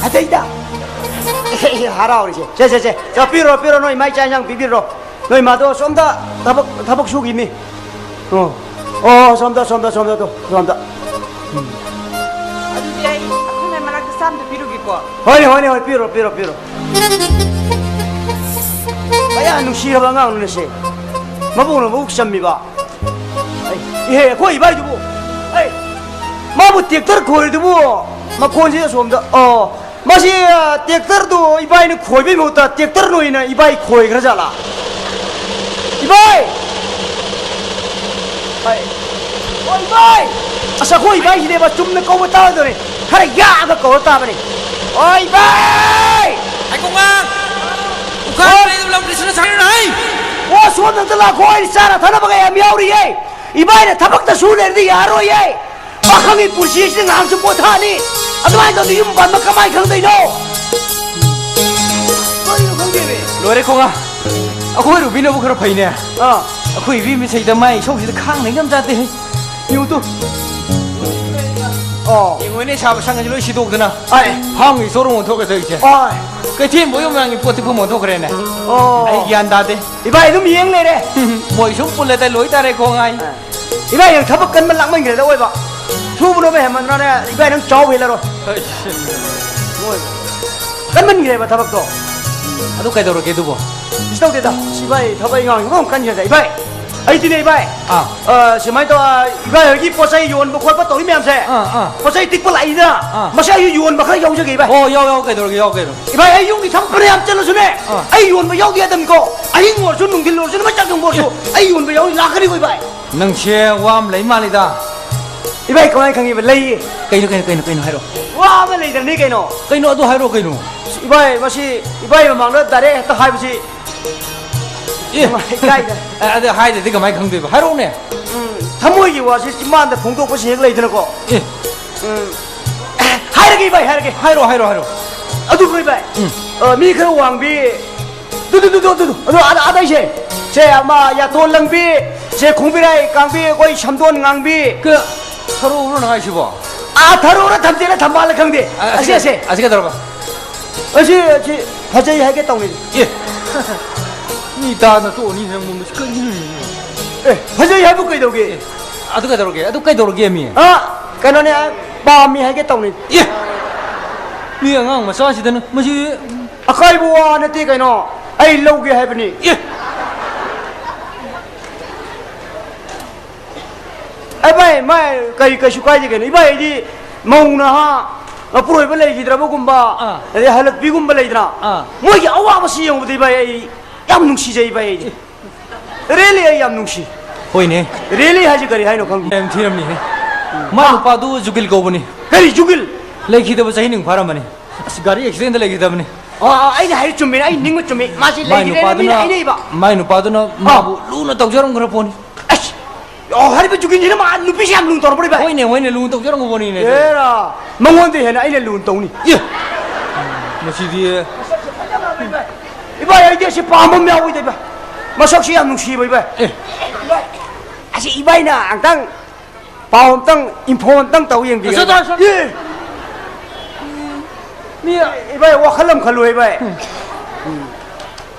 ꯐꯖꯩꯗ꯫ ꯍꯔꯥꯎꯔꯤꯁꯦ꯫ ꯁꯦ, ꯁꯦ, ꯁꯦ꯫ ꯆꯥ, ꯄꯤꯔꯣ, ꯄꯤꯔꯣ, ꯅꯣꯏ ꯃꯥꯏ ꯆꯥꯛ ꯏꯟꯁꯥꯡ ꯄꯤꯕꯤꯔꯣ꯫ ꯅꯣꯏ ꯃꯥꯗꯣ ꯁꯣꯝꯗ ꯊꯕꯛ, ꯊꯕꯛ ꯁꯨꯈꯤꯕꯅꯤ꯫ ꯑꯣ꯫ ꯑꯣ, ꯁꯣꯝꯗ, ꯁꯣꯝꯗ, ꯁꯣꯝꯗ, ꯇꯨ, ꯁꯣꯝꯗ꯫ ꯑꯗꯨꯗꯤ ꯑꯩ ꯑꯩꯈꯣꯏ ꯃꯥꯏ ꯃꯅꯥꯛꯇ ꯆꯥꯝꯗ ꯄꯤꯔꯨꯒꯦꯀꯣ꯫ ꯍꯣꯏꯅꯦ, ꯍꯣꯏꯅꯦ, ꯍꯣꯏ, ꯄꯤꯔꯣ, ꯄꯤꯔꯣ, ꯄꯤꯔꯣ꯫ ꯀꯌꯥ ꯅꯨꯡꯁꯤꯔꯕ ꯑꯉꯥꯡꯅꯣꯅꯦ ꯁꯦ꯫ ꯃꯕꯨꯛꯅ ꯃꯕꯨꯛ ꯆꯝꯃꯤꯕ꯫ ꯑꯩ, ꯏꯍꯦ, ꯑꯩꯈꯣꯏ ꯏꯕꯥꯏꯗꯨꯕꯨ꯫ ꯑꯩ, ꯃꯥꯕꯨ ꯇꯦꯛꯇꯔ ꯈꯣꯏꯔꯤꯗꯨꯕꯨ ꯃꯈꯣꯟꯁꯤ ꯑꯁꯣꯝꯗ, ꯑꯣ, ꯃꯁꯤ, ꯑ, ꯇꯦꯛꯇꯔꯗꯨ ꯏꯕꯥꯏꯅ ꯈꯣꯏꯕꯩ ꯃꯍꯨꯠꯇ ꯇꯦꯛꯇꯔꯅ ꯑꯣꯏꯅ ꯏꯕꯥꯏ ꯈꯣꯏꯈ꯭ꯔ ꯖꯥꯠꯂꯥ? ꯏꯕꯥꯏ! ꯍꯥꯏ꯫ ꯑꯣ, ꯏꯕꯥꯏ! ꯑꯁ, ꯑꯩꯈꯣꯏ ꯏꯕꯥꯏꯁꯤꯅꯦꯕ ꯆꯨꯝꯅ ꯀꯧꯕ ꯇꯥꯗꯣꯔꯦ꯫ ꯈꯔ ꯌꯥꯛꯑꯒ ꯀꯧꯔ ꯇꯥꯕꯅꯤ꯫ ꯑꯣ, ꯏꯕꯥꯏ! ꯍꯥꯏꯀꯣꯉꯥꯡ! ꯄꯨꯈꯥ ꯑꯣ! ꯂꯩꯗꯨ ꯂꯝ ꯀ꯭ꯔꯤꯁꯅ ꯁꯥꯟꯅ ꯍꯥꯏ! ꯑꯣ, ꯁꯣꯝꯗ ꯑꯝꯇ ꯂꯥꯛꯈꯣ, ꯑꯩ ꯆꯥꯅ ꯊꯛꯅꯕꯒ ꯌꯥꯝ ꯌꯥꯎꯔꯤꯌꯦ꯫ ꯏꯕꯥꯏꯅ ꯊꯕꯛꯇ ꯁꯨ ꯂꯩꯔꯗꯤ ꯌꯥꯔꯣꯏꯌꯦ꯫ ꯄꯥꯈꯪꯒꯤ ꯄꯨꯟꯁꯤꯁꯤꯗ ꯉꯥꯏꯍꯥꯛꯁꯨ ꯄꯣꯊꯥꯅꯤ꯫ ꯑꯗꯨꯃꯥꯏꯅ ꯇꯧꯗꯤ ꯌꯨꯝ ꯄꯥꯟꯕ ꯀꯃꯥꯏꯅ ꯈꯪꯗꯣꯏꯅꯣ? ꯀꯔꯤꯅꯣ ꯈꯪꯗꯦꯃꯤ꯫ ꯂꯣꯏꯔꯦ ꯈꯣꯡꯉꯥ꯫ ꯑꯩꯈꯣꯏ ꯔꯨꯕꯤꯅꯕꯨ ꯈꯔ ꯐꯩꯅꯦ꯫ ꯑꯥ꯫ ꯑꯩꯈꯣꯏ ꯏꯕꯦꯝꯃ ꯁꯩꯗ ꯃꯥꯏ ꯏꯁꯧꯁꯤꯗ ꯈꯥꯡꯅ ꯏꯉꯝ ꯆꯥꯠꯇꯦ꯫ ꯌꯦꯡꯉꯨ ꯇꯨ꯫ ꯑꯣ꯫ ꯌꯦꯡꯉꯨꯅꯦ, ꯁꯥꯕ ꯁꯪꯒꯁꯤ ꯂꯣꯏ ꯁꯤꯗꯣꯛꯇꯅ꯫ ꯑꯥꯏ꯫ ꯐꯥꯝꯒꯤ ꯁꯣꯔꯨꯝ ꯑꯣꯟꯊꯣꯛꯀꯦ ꯇꯧꯔꯤꯁꯦ꯫ ꯑꯥꯏ꯫ ꯀꯩꯊꯦꯜ ꯕꯣꯏ ꯃꯌꯥꯝꯒꯤ ꯄꯣꯠ ꯇꯤꯛꯐꯝ ꯑꯣꯟꯊꯣꯛꯈ꯭ꯔꯦꯅꯦ꯫ ꯑꯣ꯫ ꯑꯩ ꯒ꯭ꯌꯥꯟ ꯇꯥꯗꯦ꯫ ꯏꯕꯥꯏ ꯑꯗꯨꯝ ꯌꯦꯡ ꯂꯩꯔꯦ꯫ ꯃꯣꯏ ꯁꯨꯝ ꯄꯨꯜꯂꯗꯤ ꯂꯣꯏ ꯇꯥꯔꯦ ꯈꯣꯡꯉꯥꯏ꯫ ꯑꯥ꯫ ꯏꯕꯥꯏ ꯅꯪ ꯊꯕꯛ ꯀꯟꯕ ꯂꯥꯛꯃꯟꯈ꯭ꯔꯦꯗ ꯑꯣꯏꯕ꯫ ꯁꯨꯕꯅꯣꯕ ꯍꯦꯟꯃꯟꯗ꯭ꯔꯣꯅꯦ? ꯏꯕꯥꯏ ꯅꯪ ꯆꯥꯎ ꯍꯦꯜꯂꯔꯣꯏ꯫ ꯍꯣꯏ꯫ ꯀꯟꯃꯟꯈ꯭ꯔꯦꯕ ꯊꯕꯛꯇꯣ꯫ ꯑꯗꯨ ꯀꯩꯗꯧꯔꯒꯦ ꯑꯗꯨꯕꯣ? ꯀꯩꯁꯨ ꯇꯧꯗꯦꯗ꯫ ꯁꯤ ꯏꯕꯥꯏ ꯊꯕꯛ ꯏꯪꯈꯥꯡ ꯂꯣꯏ ꯀꯟꯈ꯭ꯔꯦꯗ꯫ ꯏꯕꯥꯏ, ꯑꯩꯗꯤꯅꯦ ꯏꯕꯥꯏ꯫ ꯑꯥ꯫ ꯑ, ꯁꯨꯃꯥꯏꯅ ꯇꯧ, ꯑ, ꯏꯕꯥꯏ ꯍꯣꯏꯒꯤ ꯄꯣꯠ ꯆꯩ ꯌꯣꯟꯕ ꯈꯣꯠꯄ ꯇꯧꯔꯤ ꯃꯌꯥꯝꯁꯦ꯫ ꯑꯥ, ꯑꯥ꯫ ꯄꯣꯠ ꯆꯩ ꯇꯤꯛꯄ ꯂꯥꯛꯏꯗꯅ꯫ ꯑꯥ꯫ ꯃꯁꯤ ꯑꯩꯁꯨ ꯌꯣꯟꯕ ꯈꯔ ꯌꯥꯎꯖꯒꯦ ꯏꯕꯥꯏ꯫ ꯑꯣ, ꯌꯥꯎ, ꯌꯥꯎ, ꯀꯩꯗꯧꯔꯒꯦ, ꯌꯥꯎ ꯀꯩꯅꯣ꯫ ꯏꯕꯥꯏ, ꯑꯩ ꯌꯨꯝꯒꯤ ꯊꯕꯛ ꯐꯅꯌꯥꯝ ꯆꯠꯂꯁꯨꯅꯦ꯫ ꯑꯥ꯫ ꯑꯩ ꯌꯣꯟꯕ ꯌꯥꯎꯗ ꯌꯥꯗꯕꯅꯤꯀꯣ꯫ ꯑꯍꯤꯡ ꯑꯣꯏꯔꯁꯨ, ꯅꯨꯡꯊꯤꯜ ꯑꯣꯏꯔꯁꯨ, ꯅꯨꯃꯤꯠ ꯆꯥꯛ ꯊꯣꯡꯕ ꯑꯣꯏꯔꯁꯨ, ꯑꯩ ꯌꯣꯟꯕ ꯌꯥꯎꯔꯤ ꯂꯥꯛꯀꯅꯤꯀꯣ ꯏꯕꯥꯏ꯫ ꯅꯪꯁꯦ ꯋꯥ ꯑꯃ ꯂꯩ ꯃꯥꯜꯂꯤꯗ꯫ ꯏꯕꯥꯏ, ꯀꯃꯥꯏꯅ ꯈꯪꯉꯤꯕ? ꯂꯩꯌꯦ꯫ ꯀꯩꯅꯣ, ꯀꯩꯅꯣ, ꯀꯩꯅꯣ, ꯀꯩꯅꯣ ꯍꯥꯏꯔꯣ꯫ ꯋꯥ ꯑꯃ ꯂꯩꯗꯅꯅꯤ ꯀꯩꯅꯣ꯫ ꯀꯩꯅꯣ ꯑꯗꯨ ꯍꯥꯏꯔꯣ ꯀꯩꯅꯣ꯫ ꯏꯕꯥꯏ, ꯃꯁꯤ ꯏꯕꯥꯏ ꯃꯃꯥꯡꯗ direct ꯍꯦꯛꯇ ꯍꯥꯏꯕꯁꯤ ꯑꯦ꯫ ꯏꯀꯥꯏꯗ꯫ ꯑ-, ꯑꯗꯨ ꯍꯥꯏꯗ꯭ꯔꯗꯤ ꯀꯃꯥꯏꯅ ꯈꯪꯗꯣꯏꯕ? ꯍꯥꯏꯔꯛꯎꯅꯦ꯫ ꯎꯝ, ꯊꯃꯣꯏꯒꯤ ꯋꯥꯁꯤ ꯆꯤꯝꯕꯥꯟꯗ ꯐꯣꯡꯗꯣꯛꯄꯁꯤ ꯍꯦꯛ ꯂꯩꯗꯅꯀꯣ꯫ ꯑꯦ꯫ ꯎꯝ꯫ ꯍꯥꯏꯔꯒꯦ ꯏꯕꯥꯏ, ꯍꯥꯏꯔꯒꯦ꯫ ꯍꯥꯏꯔꯣ, ꯍꯥꯏꯔꯣ, ꯍꯥꯏꯔꯣ꯫ ꯑꯗꯨꯕꯨ ꯏꯕꯥꯏ, ꯎꯝ꯫ ꯑ, ꯃꯤ ꯈꯔ ꯋꯥꯡꯕꯤ, ꯗꯨ, ꯗꯨ, ꯗꯨ, ꯗꯨ, ꯗꯨ, ꯗꯨ, ꯑꯗꯨ, ꯑꯗ, ꯑꯗ ꯑꯩꯁꯦ, ꯁꯦ, ꯑꯃ, ꯌꯥꯇꯣꯟ ꯂꯪꯕꯤ, ꯁꯦ, ꯈꯣꯡꯕꯤꯔꯥꯏ ꯀꯥꯡꯕꯤ, ꯑꯩꯈꯣꯏ ꯁꯝꯗꯣꯟ ꯉꯥꯡꯕꯤ꯫ ꯀ-, ꯊꯔꯣ ꯎꯔꯣ ꯅꯪ ꯍꯥꯏꯁꯤꯕꯣ? ꯑꯥ, ꯊꯔꯣꯔ ꯊꯝꯆꯦꯠꯂ ꯊꯝꯕꯥꯜꯂ ꯈꯪꯗꯦ꯫ ꯑ, ꯑꯁꯤ, ꯑꯁꯤ, ꯑꯁꯤ꯫ ꯑꯁꯤ ꯀꯩꯗꯧꯔꯕ? ꯑꯁꯤ, ꯑꯁꯤ ꯐꯖꯩ ꯍꯥꯏꯒꯦ ꯇꯧꯅꯤ꯫ ꯑꯦ, ꯃꯤ ꯇꯥꯅ ꯇꯣꯛꯑꯅꯤ ꯅꯪ ꯃꯃꯤꯁꯤ ꯀꯔꯤꯅꯣ? ꯑꯦ, ꯐꯖꯩ ꯍꯥꯏꯕꯨ ꯀꯩꯗꯧꯒꯦ? ꯑꯦ꯫ ꯑꯗꯨ ꯀꯩꯗꯧꯔꯒꯦ? ꯑꯗꯨ ꯀꯩꯗꯧꯔꯒꯦ ꯃꯤ? ꯑ, ꯀꯩꯅꯣꯅꯦ, ꯄꯥꯝꯃꯤ ꯍꯥꯏꯒꯦ ꯇꯧꯅꯤ꯫ ꯑꯦ! ꯃꯤ ꯑꯉꯥꯡ ꯃꯆꯥꯁꯤꯗꯅ ꯃꯁꯤ ꯑꯀꯥꯏꯕ ꯋꯥ ꯅꯠꯇꯦ ꯀꯩꯅꯣ, ꯑꯩ ꯂꯧꯒꯦ ꯍꯥꯏꯕꯅꯤ꯫ ꯑꯦ! ꯑꯩ ꯚꯥꯏ, ꯃꯥꯏ ꯀꯔꯤ, ꯀꯩꯁꯨ ꯀꯥꯏꯗꯦ ꯀꯩꯅꯣ꯫ ꯏꯕꯥꯏ ꯑꯩꯗꯤ ꯃꯧ ꯅꯍꯥ, ꯃꯄꯨꯔꯣꯏꯕ ꯂꯩꯈꯤꯗ꯭ꯔꯕꯒꯨꯝꯕ, ꯑꯥ꯫ ꯑꯗꯩ ꯍꯜꯂꯛꯄꯤꯒꯨꯝꯕ ꯂꯩꯗꯅ, ꯑꯥ꯫ ꯃꯣꯏꯒꯤ ꯑꯋꯥꯕꯁꯤ ꯌꯦꯡꯕꯗ ꯏꯕꯥꯏ ꯑꯩ ꯌꯥꯝ ꯅꯨꯡꯁꯤꯖꯩ ꯏꯕꯥꯏ ꯑꯩꯗꯤ꯫ ꯔꯦꯂꯤ ꯑꯩ ꯌꯥꯝ ꯅꯨꯡꯁꯤ꯫ ꯍꯣꯏꯅꯦ꯫ ꯔꯦꯂꯤ ꯍꯥꯏꯁꯤ ꯀꯔꯤ ꯍꯥꯏꯅꯣ ꯈꯪꯗꯦ꯫ ꯌꯥꯝ ꯊꯤꯔꯝꯅꯤꯍꯦ꯫ ꯃꯥꯏ ꯅꯨꯄꯥꯗꯨ ꯖꯨꯒꯤꯜ ꯀꯧꯕꯅꯤ꯫ ꯀꯔꯤ ꯖꯨꯒꯤꯜ? ꯂꯩꯈꯤꯗꯕ ꯆꯍꯤ ꯅꯤꯡ ꯐꯥꯔꯝꯃꯅꯤ꯫ ꯑꯁ, ꯒꯥꯔꯤ ꯑꯦꯛꯁꯤꯗꯦꯟꯗ ꯂꯩꯈꯤꯗꯕꯅꯤ꯫ ꯑꯥ, ꯑꯥ, ꯑꯩꯅ ꯍꯥꯏꯔꯤ ꯆꯨꯝꯃꯤ, ꯑꯩ ꯅꯤꯡꯕ ꯆꯨꯝꯃꯤ꯫ ꯃꯥꯁꯤ ꯃꯥꯏ ꯂꯩꯈꯤꯗ꯭ꯔꯦꯅ ꯃꯤꯅ ꯅꯨꯄꯥꯗꯨꯅ, ꯍꯥꯏꯅꯩꯕ꯫ ꯃꯥꯏ ꯅꯨꯄꯥꯗꯨꯅ ꯑꯥ꯫ ꯃꯥꯕꯨ ꯂꯨꯅ ꯇꯧꯖꯔꯝꯈ꯭ꯔ ꯄꯣꯠꯅꯤ꯫ ꯑꯁ! ꯑꯣ, ꯍꯥꯏꯔꯤꯕ ꯖꯨꯒꯤꯟꯁꯤꯅ ꯃꯥ ꯅꯨꯄꯤꯁꯤ ꯌꯥꯝ ꯂꯨꯅ ꯇꯧꯔꯛꯄꯅꯦ ꯚꯥꯏ꯫ ꯍꯣꯏꯅꯦ, ꯍꯣꯏꯅꯦ, ꯂꯨꯅ ꯇꯧꯖꯔꯝꯒ ꯄꯣꯠꯅꯤꯅꯦ꯫ ꯑꯦꯔꯥ, ꯃꯉꯣꯟꯗ ꯍꯦꯟꯅ ꯑꯩꯅ ꯂꯨꯅ ꯇꯧꯅꯤ꯫ ꯑꯦ! ꯃꯁꯤꯗꯤ꯫ ꯏꯕꯥꯏ, ꯑꯩꯗꯤ ꯑꯁꯤ ꯄꯥꯝꯕ ꯑꯃ ꯌꯥꯎꯏꯗ ꯏꯕꯥꯏ꯫ ꯃꯁꯛꯁꯤ ꯌꯥꯝ ꯅꯨꯡꯁꯤꯕ ꯏꯕꯥꯏ꯫ ꯑꯦ! ꯑꯁꯤ ꯏꯕꯥꯏꯅ ꯑꯝꯇꯪ ꯄꯥꯎ ꯑꯝꯇꯪ, ꯏꯟꯐꯣ ꯑꯝꯇꯪ ꯇꯧ ꯌꯦꯡꯕꯤꯌꯨ꯫ ꯑꯁ, ꯑꯁ, ꯑꯁ꯫ ꯑꯦ! ꯃꯤ ꯏꯕꯥꯏ, ꯋꯥꯈꯜ ꯑꯃ ꯈꯜꯂꯨ ꯏꯕꯥꯏ꯫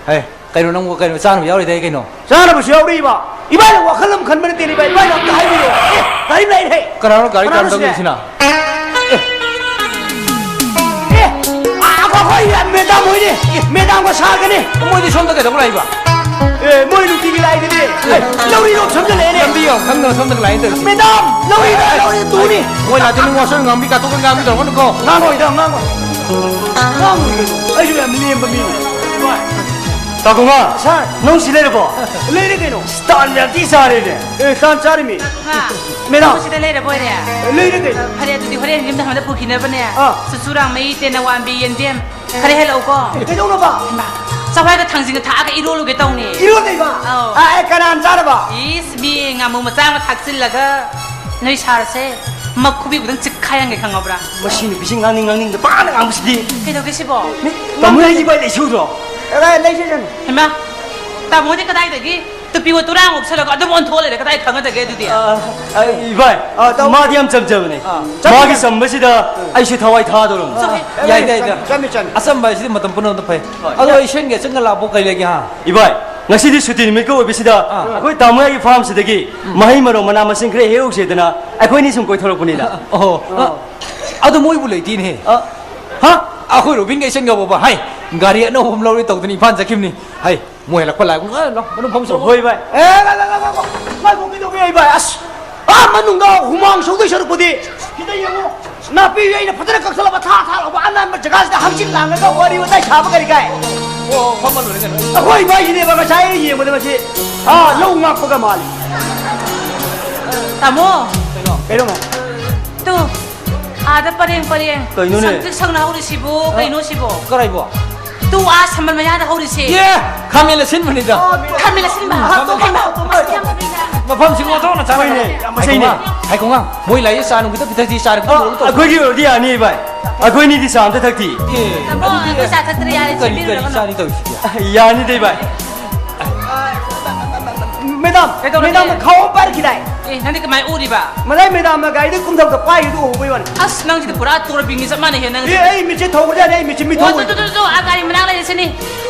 ꯍꯦ, ꯀꯩꯅꯣ ꯅꯪꯕꯨ ꯀꯩꯅꯣ ꯆꯥꯅꯕ ꯌꯥꯎꯔꯤꯗꯥꯏ ꯀꯩꯅꯣ? ꯆꯥꯅꯕꯁꯨ ꯌꯥꯎꯔꯤꯕ꯫ ꯏꯕꯥꯏꯅ ꯋꯥꯈꯜ ꯑꯃ ꯈꯟꯕ ꯅꯠꯇꯦꯅꯦ ꯏꯕꯥꯏ, ꯏꯕꯥꯏꯅ ꯑꯝꯇ ꯍꯥꯏꯕꯤꯌꯣ꯫ ꯑꯦ, ꯒꯥꯔꯤ ꯂꯥꯛꯏꯍꯦ꯫ ꯀꯅꯥꯅꯣ ꯒꯥꯔꯤ ꯀꯅꯥꯅꯣ ꯇꯥꯟꯅꯕ ꯁꯤꯅꯦ? ꯂꯩꯔꯤꯁꯤꯅ? ꯑꯦ꯫ ꯑꯦ, ꯑ, ꯑꯩꯈꯣꯏ, ꯑꯩꯈꯣꯏ ꯃꯦꯗꯥꯝ ꯍꯣꯏꯅꯦ꯫ ꯑꯦ, ꯃꯦꯗꯥꯝꯒ ꯁꯥꯔꯒꯅꯦ꯫ ꯃꯣꯏꯗꯤ ꯁꯣꯝꯗ ꯀꯩꯗꯧꯕ ꯂꯥꯛꯏꯕ? ꯑꯦ, ꯃꯣꯏ ꯅꯨꯡꯇꯤꯒꯤ ꯂꯥꯛꯏꯗꯨꯗꯤ꯫ ꯑꯦ, ꯂꯧꯔꯤꯔꯣꯝ ꯁꯣꯝꯗ ꯂꯩꯔꯦꯅꯦ꯫ ꯂꯝꯕꯤ ꯌꯥꯝ ꯈꯪꯗꯅ ꯁꯣꯝꯗ ꯂꯥꯛꯏ ꯇꯧꯔꯤꯁꯦ꯫ ꯃꯦꯗꯥꯝ, ꯂꯧꯔꯤꯗ, ꯑꯦ, ꯑꯦ, ꯂꯧꯔꯤ ꯇꯨꯅꯤ꯫ ꯃꯣꯏ ꯂꯥꯛꯇꯣꯏꯅꯤ, ꯋꯥꯁꯔꯨꯝ ꯉꯥꯡꯕꯤ, ꯀꯥꯊꯣꯛꯀ ꯉꯥꯡꯕꯤ ꯇꯧꯔꯛꯀꯅꯨꯀꯣ꯫ ꯉꯥꯡꯉꯣꯏꯗ, ꯉꯥꯡꯉꯣꯏ꯫ ꯉꯥꯡꯉꯣꯏ ꯀꯩꯅꯣ꯫ ꯑꯩꯁꯨ ꯌꯥꯝ ꯂꯦꯝꯕ ꯃꯤꯅꯤ꯫ ꯇꯥꯀꯨꯃꯥ, ꯁꯥꯔ꯫ ꯅꯪ ꯁꯤ ꯂꯩꯔꯕꯣ? ꯂꯩꯔꯦ ꯀꯩꯅꯣ꯫ ꯇꯥꯟ ꯌꯥꯝ ꯊꯤ ꯆꯥꯔꯦꯅꯦ꯫ ꯑꯦ, ꯇꯥꯟ ꯆꯥꯔꯤꯃꯤ꯫ ꯃꯦꯗꯥꯝ꯫ ꯁꯤꯗ ꯂꯩꯔꯕ ꯑꯣꯏꯔꯦ? ꯂꯩꯔꯦ ꯀꯩꯅꯣ꯫ ꯐꯔꯦ, ꯑꯗꯨꯗꯤ ꯍꯣꯔꯦꯟ ꯌꯨꯝꯗ ꯍꯟꯕꯗ ꯄꯨꯈꯤꯅꯕꯅꯦ꯫ ꯑꯥ꯫ ꯆꯨꯔꯆꯨꯔꯥꯡ ꯃꯩ, ꯇꯦꯅꯋꯥꯝꯕꯤ, ꯌꯦꯟꯗꯦꯝ ꯈꯔ ꯍꯦꯜꯂꯛꯎꯀꯣ꯫ ꯀꯩꯗꯧꯅꯕ? ꯍꯩꯃꯥ, ꯆꯋꯥꯏꯒ ꯊꯥꯡꯖꯤꯡꯒ ꯊꯥꯛꯑꯒ ꯏꯔꯣꯜꯂꯨꯒꯦ ꯇꯧꯅꯦ꯫ ꯏꯔꯣꯜꯗꯣꯏꯕ? ꯑꯧ꯫ ꯑꯥ, ꯑꯦ, ꯀꯅꯥꯅ ꯆꯥꯅꯕ? ꯏꯁ, ꯃꯤ ꯉꯥꯃꯨ ꯃꯆꯥ ꯑꯃ ꯊꯥꯛꯆꯤꯜꯂꯒ ꯅꯣꯏ ꯁꯥꯔꯁꯦ ꯃꯈꯨꯕꯤꯕꯨꯗꯪ ꯆꯤꯛꯈꯥꯏꯍꯟꯒꯦ ꯈꯪꯉꯕ꯭ꯔꯥ? ꯃꯁꯤ ꯅꯨꯄꯤꯁꯤ ꯉꯥꯡꯅꯤꯡ ꯉꯥꯡꯅꯤꯡꯗ ꯄꯥꯅ ꯉꯥꯡꯕꯁꯤꯗꯤ꯫ ꯀꯩꯗꯧꯒꯦ ꯁꯤꯕꯣ? ꯃꯤ, ꯇꯥꯃꯣ ꯅꯪꯒꯤ ꯂꯩꯁꯨꯗ꯭ꯔꯣ? ꯑꯦ, ꯂꯩꯁꯦ, ꯂꯩꯁꯦ꯫ ꯍꯩꯃꯥ, ꯇꯥꯃꯣꯗꯤ ꯀꯗꯥꯏꯗꯒꯤ? ꯇꯨꯄꯤꯒ ꯇꯨꯔꯥꯡ ꯎꯞꯁꯜꯂꯒ ꯑꯗꯨꯝ ꯑꯣꯟꯊꯣꯛꯑ ꯂꯩꯔꯦ, ꯀꯗꯥꯏ ꯈꯪꯒꯗꯒꯦ ꯑꯗꯨꯗꯤ? ꯑ, ꯑ, ꯏꯕꯥꯏ, ꯑꯥ, ꯇꯥꯃꯣ꯫ ꯃꯥꯗꯤ ꯌꯥꯝ ꯆꯝꯖꯕꯅꯦ꯫ ꯑꯥ, ꯃꯥꯒꯤ ꯆꯝꯖꯕ꯫ ꯆꯝꯕꯁꯤꯗ ꯑꯩꯁꯨ ꯊꯋꯥꯏ ꯊꯥꯗꯧꯔꯕꯅꯤ꯫ ꯆꯠꯂꯣꯍꯦ꯫ ꯌꯥꯏꯗ, ꯌꯥꯏꯗ꯫ ꯆꯝꯃꯤ, ꯆꯝꯃꯤ꯫ ꯑꯆꯝꯕ ꯍꯥꯏꯁꯤꯗꯤ ꯃꯇꯝ ꯄꯨꯝꯅꯃꯛꯇ ꯐꯩ꯫ ꯍꯣꯏ꯫ ꯑꯗꯣ ꯑꯩ ꯁꯦꯝꯒꯦ, ꯆꯪꯉ ꯂꯥꯛꯄ ꯀꯩ ꯂꯩꯒꯦ, ꯍꯥ? ꯏꯕꯥꯏ, ꯉꯁꯤꯗꯤ ꯁꯨꯇꯤ ꯅꯨꯃꯤꯠꯀ ꯑꯣꯏꯕꯁꯤꯗ ꯑꯥ꯫ ꯑꯩꯈꯣꯏ ꯇꯥꯃꯣ ꯌꯥꯏꯒꯤ ꯐꯥꯔꯝꯁꯤꯗꯒꯤ ꯎꯝ꯫ ꯃꯍꯩ ꯃꯔꯣꯡ ꯃꯅꯥ ꯃꯁꯤꯡ ꯈꯔ ꯍꯦꯛꯎꯁꯦꯗꯅ ꯑꯩꯈꯣꯏꯅꯤ ꯁꯨꯝ ꯀꯣꯏꯊꯣꯔꯛꯄꯅꯤꯗ꯫ ꯑꯣꯍꯣ꯫ ꯑꯥ꯫ ꯑꯗꯨ ꯃꯣꯏꯕꯨ ꯂꯩꯇꯦꯅꯦꯍꯦ꯫ ꯑꯥ꯫ ꯍꯥ? ꯑꯩꯈꯣꯏ ꯔꯣꯕꯤꯟꯒ ꯏꯆꯟꯒ ꯕꯣꯕꯥ, ꯍꯥꯏ, ꯒꯥꯔꯤ ꯑꯅꯧꯕ ꯑꯃ ꯂꯧꯔꯦ ꯇꯧꯗꯅ ꯏꯝꯐꯥꯜ ꯆꯠꯈꯤꯕꯅꯤ꯫ ꯍꯥꯏ, ꯃꯣꯏ ꯍꯜꯂꯛꯄ ꯂꯥꯛꯑꯦ꯫ ꯑ, ꯂꯥꯎ, ꯃꯅꯨꯡ ꯐꯝꯁꯤ ꯂꯥꯎ꯫ ꯍꯣꯏ, ꯚꯥꯏ꯫ ꯑꯦ, ꯂꯥ, ꯂꯥ, ꯂꯥ, ꯂꯥ, ꯂꯥ꯫ ꯉꯥꯏꯈꯣ, ꯀꯩꯗꯧꯕ ꯌꯥꯏ, ꯚꯥꯏ? ꯑꯁ, ꯑꯥ ꯃꯅꯨꯡꯗ ꯍꯨꯃꯥꯡ ꯁꯧꯗꯣꯏ ꯁꯔꯨꯛꯄꯨꯗꯤ ꯁꯤꯗ ꯌꯦꯡꯉꯣ꯫ ꯅꯥꯄꯤ ꯑꯩꯅ ꯐꯖꯅ ꯀꯛꯊꯠꯂꯕ ꯊꯥ ꯊꯥ ꯂꯥꯎꯕ ꯑꯅꯥꯟꯕ ꯖꯒꯥꯁꯤꯗ ꯍꯪꯆꯤꯠ ꯂꯥꯡꯉꯒ ꯋꯥꯔꯤ ꯋꯥꯇꯥꯏ ꯁꯥꯕ ꯀꯔꯤ ꯀꯥꯏ? ꯑꯣ, ꯐꯝꯃ ꯂꯣꯏꯔꯦ ꯀꯩꯅꯣ꯫ ꯑꯩꯈꯣꯏ ꯏꯕꯥꯏꯁꯤꯅꯦꯕ ꯉꯁꯥꯏ ꯑꯩꯅ ꯌꯦꯡꯕꯗ ꯃꯁꯤ, ꯑꯥ, ꯂꯧ ꯉꯥꯛꯄꯒ ꯃꯥꯜꯂꯤ꯫ ꯇꯥꯃꯣ꯫ ꯀꯩꯅꯣ? ꯀꯩꯅꯣ? ꯇꯨ, ꯑꯥꯗ ꯄꯔꯦꯡ ꯄꯔꯦꯡ ꯀꯩꯅꯣꯅꯦ? ꯁꯪꯇ꯭ꯔꯤꯛ ꯁꯪꯅ ꯍꯧꯔꯤꯁꯤꯕꯨ ꯑ? ꯀꯩꯅꯣ ꯁꯤꯕꯣ? ꯀꯔꯥꯏꯕꯣ? ꯇꯨ, ꯑꯥ ꯁꯝꯕꯜ ꯃꯌꯥꯗ ꯍꯧꯔꯤꯁꯦ꯫ ꯑꯦ! ꯈꯥꯃꯦꯟ ꯑꯁꯤꯟꯕꯅꯤꯗ꯫ ꯈꯥꯃꯦꯟ ꯑꯁꯤꯟꯕ? ꯎꯝ, ꯈꯥꯃꯦꯟ ꯍꯥꯞꯄꯣ, ꯑꯁꯤꯟꯕ꯫ ꯍꯥꯞꯄꯣ, ꯍꯥꯞꯄꯣ꯫ ꯌꯥꯝ ꯐꯩꯅ꯫ ꯃꯐꯝꯁꯤ ꯑꯣꯟꯊꯣꯛꯅ ꯆꯥꯎꯔꯦ꯫ ꯍꯣꯏꯅꯦ, ꯌꯥꯝ ꯐꯖꯩꯅꯦ꯫ ꯍꯥꯏꯀꯣꯉꯥ, ꯍꯥꯏꯀꯣꯉꯥ, ꯃꯣꯏ ꯂꯥꯛꯏ, ꯆꯥ ꯅꯨꯡ ꯈꯤꯇ ꯄꯤꯊꯛꯁꯤ, ꯆꯥ ꯈꯤꯇ ꯑ, ꯂꯣꯜꯂꯨ ꯇꯧꯁꯤ꯫ ꯑꯩꯈꯣꯏꯒꯤ ꯑꯣꯏꯔꯗꯤ ꯌꯥꯅꯤ, ꯚꯥꯏ꯫ ꯑꯩꯈꯣꯏꯅꯤꯗꯤ ꯆꯥ ꯑꯝꯇ ꯊꯛꯇꯤ꯫ ꯑꯦ, ꯇꯥꯃꯣ, ꯑꯗꯨꯗꯤ ꯑꯩꯈꯣꯏ ꯆꯥ ꯊꯛꯇ꯭ꯔꯤ, ꯌꯥꯔꯦ, ꯀꯔꯤ, ꯀꯔꯤ ꯆꯦꯟꯕꯤꯔꯨꯔꯣ꯫ ꯆꯥꯅꯤ ꯇꯧꯔꯤꯁꯤꯗꯤ? ꯌꯥꯅꯤꯗ, ꯚꯥꯏ꯫ ꯃꯦꯗꯥꯝ, ꯀꯩꯗꯧꯔꯒꯦ? ꯃꯦꯗꯥꯝꯅ ꯈꯥꯎ ꯑꯃ ꯄꯥꯏꯔꯛꯈꯤꯗꯥꯏ? ꯑꯦ, ꯅꯪꯗꯤ ꯀꯃꯥꯏꯅ ꯎꯔꯤꯕ? ꯃꯗꯥꯏ ꯃꯦꯗꯥꯝꯅ ꯒꯥꯔꯤꯗ ꯀꯨꯝꯊꯕꯗ ꯄꯥꯏꯈꯤꯕꯗꯨ ꯎꯍꯧꯕꯩ ꯋꯥꯅꯤ꯫ ꯑꯁ, ꯅꯪꯁꯤꯗꯤ ꯄꯨꯔꯥ ꯇꯣꯔꯕꯤꯟꯒ ꯆꯞ ꯃꯥꯟꯅꯩꯍꯦ, ꯅꯪꯁꯦ꯫ ꯑꯦ, ꯑꯩ ꯃꯤꯠꯁꯦ ꯊꯧꯒ꯭ꯔꯖꯥꯠꯅꯤ, ꯑꯩ ꯃꯤꯠꯁꯦ ꯑꯣ, ꯃꯤꯊꯧ ꯇꯨ, ꯇꯨ, ꯑꯣꯏ꯫ ꯇꯨ, ꯇꯨ, ꯑꯥ, ꯒꯥꯔꯤ ꯃꯅꯥꯛ ꯂꯩꯔꯤꯁꯤꯅꯤ꯫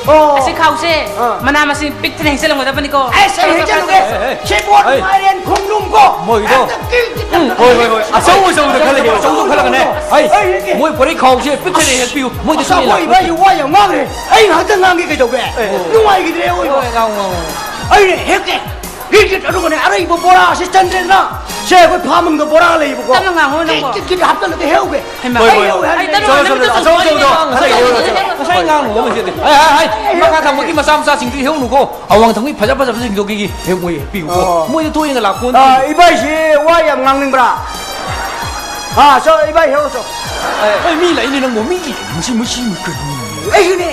ꯑꯣ꯫ ꯑꯁꯤ ꯈꯥꯎꯁꯦ ꯑꯥ꯫ ꯃꯅꯥ ꯃꯁꯤꯡ ꯄꯤꯛ ꯊꯟꯅ ꯍꯦꯛꯆꯜꯂꯝꯒꯗꯕꯅꯤꯀꯣ꯫ ꯑꯦꯁ, ꯑꯩ ꯍꯦꯛꯆꯜꯂꯨꯒꯦ꯫ ꯑꯦ, ꯑꯦ, ꯑꯦ꯫ ꯁꯦꯕꯣꯠ, ꯑꯩ ꯃꯥꯏꯔꯦꯟ, ꯈꯣꯡꯗ꯭ꯔꯨꯝ ꯀꯣ꯫ ꯃꯣꯏꯗꯣ꯫ ꯍꯦꯛꯇ ꯀꯤꯡ ꯀꯤꯡ ꯎꯝ, ꯍꯣꯏ, ꯍꯣꯏ, ꯍꯣꯏ꯫ ꯑꯆꯧ ꯑꯆꯧꯕꯗ ꯈꯜꯂꯒꯦ, ꯑꯆꯧꯕꯗꯣ ꯈꯜꯂꯒꯅꯦ꯫ ꯑꯩ, ꯑꯩ ꯍꯦꯛꯀꯦ꯫ ꯃꯣꯏ ꯄꯣꯔꯩ ꯈꯥꯎꯁꯦ ꯄꯤꯛ ꯊꯟꯅ ꯑꯁ, ꯍꯦꯛꯄꯤꯌꯨ꯫ ꯃꯣꯏꯗꯤ ꯑꯁ, ꯁꯨꯃꯥꯏꯅ ꯑꯩꯈꯣꯏ ꯂꯥꯛꯄ ꯏꯕꯥꯏꯁꯤ ꯋꯥ ꯌꯥꯝ ꯉꯥꯡꯈ꯭ꯔꯦ꯫ ꯑꯩ ꯉꯥꯏꯍꯥꯛꯇꯪ ꯉꯥꯡꯒꯦ ꯀꯩꯗꯧꯒꯦ? ꯑꯦ꯫ ꯅꯨꯡꯉꯥꯏꯈꯤꯗ꯭ꯔꯦ, ꯑꯋꯣꯏꯕ꯫ ꯍꯣꯏ, ꯉꯥꯡꯉꯨ, ꯉꯥꯡꯉꯨ, ꯉꯥꯡꯉꯨ꯫ ꯑꯩꯅ ꯍꯦꯛꯀꯦ꯫ ꯒꯤꯠ ꯒꯤꯠ, ꯑꯗꯨꯒꯅꯦ, ꯑꯔꯩꯕ ꯕꯣꯔꯥꯁꯤ ꯆꯟꯗ꯭ꯔꯦꯗꯅ꯫ ꯁꯦ, ꯑꯩꯈꯣꯏ ꯐꯥꯔꯝꯒ ꯕꯣꯔꯥ ꯂꯩꯕꯀꯣ꯫ ꯇꯞꯅ ꯉꯥꯡꯉꯣ, ꯅꯪꯕꯣ꯫ ꯒꯤꯠ ꯒꯤꯠ ꯒꯤꯠ ꯍꯥꯞꯆꯜꯂꯒ ꯍꯦꯛꯎꯒꯦ꯫ ꯍꯩꯃꯥ꯫ ꯍꯣꯏ, ꯍꯣꯏ꯫ ꯑꯩ ꯇꯞꯅ ꯆꯠꯂꯣ, ꯉꯥꯡꯉꯣ, ꯆꯠꯂꯣ, ꯇꯞꯅ ꯆꯠꯂꯣ, ꯆꯠꯂꯣ꯫ ꯉꯁꯥꯏ ꯉꯥꯡꯉꯣ, ꯉꯁꯥꯏ ꯉꯥꯡꯉꯣ꯫ ꯍꯥꯏ, ꯍꯥꯏ, ꯍꯥꯏ꯫ ꯃꯈꯥ ꯊꯪꯕꯒꯤ ꯃꯆꯥ ꯃꯆꯥꯁꯤꯡꯗꯨ ꯍꯦꯛꯎꯅꯨꯀꯣ꯫ ꯑꯋꯥꯡ ꯊꯪꯕꯒꯤ ꯐꯖ ꯐꯖꯕꯁꯤꯡꯗꯨꯒꯤ ꯍꯦꯛ ꯃꯣꯏ ꯍꯦꯛ ꯄꯤꯌꯨꯀꯣ꯫ ꯑꯣ꯫ ꯃꯣꯏꯗꯤ ꯊꯣꯛꯑꯦꯅ ꯂꯥꯛꯄ ꯅꯠꯇꯦ꯫ ꯑꯥ, ꯏꯕꯥꯏꯁꯤ ꯋꯥ ꯌꯥꯝ ꯉꯥꯡꯅꯤꯡꯕ꯭ꯔꯥ? ꯑꯥ, ꯆꯣ, ꯏꯕꯥꯏ ꯍꯦꯛꯎ ꯆꯣ꯫ ꯑꯦ, ꯃꯤ ꯂꯥꯛꯏꯅꯦ ꯅꯪꯕꯣ, ꯃꯤ꯫ ꯃꯁꯤ, ꯃꯁꯤ ꯀꯩꯅꯣ? ꯑꯩꯁꯨꯅꯦ꯫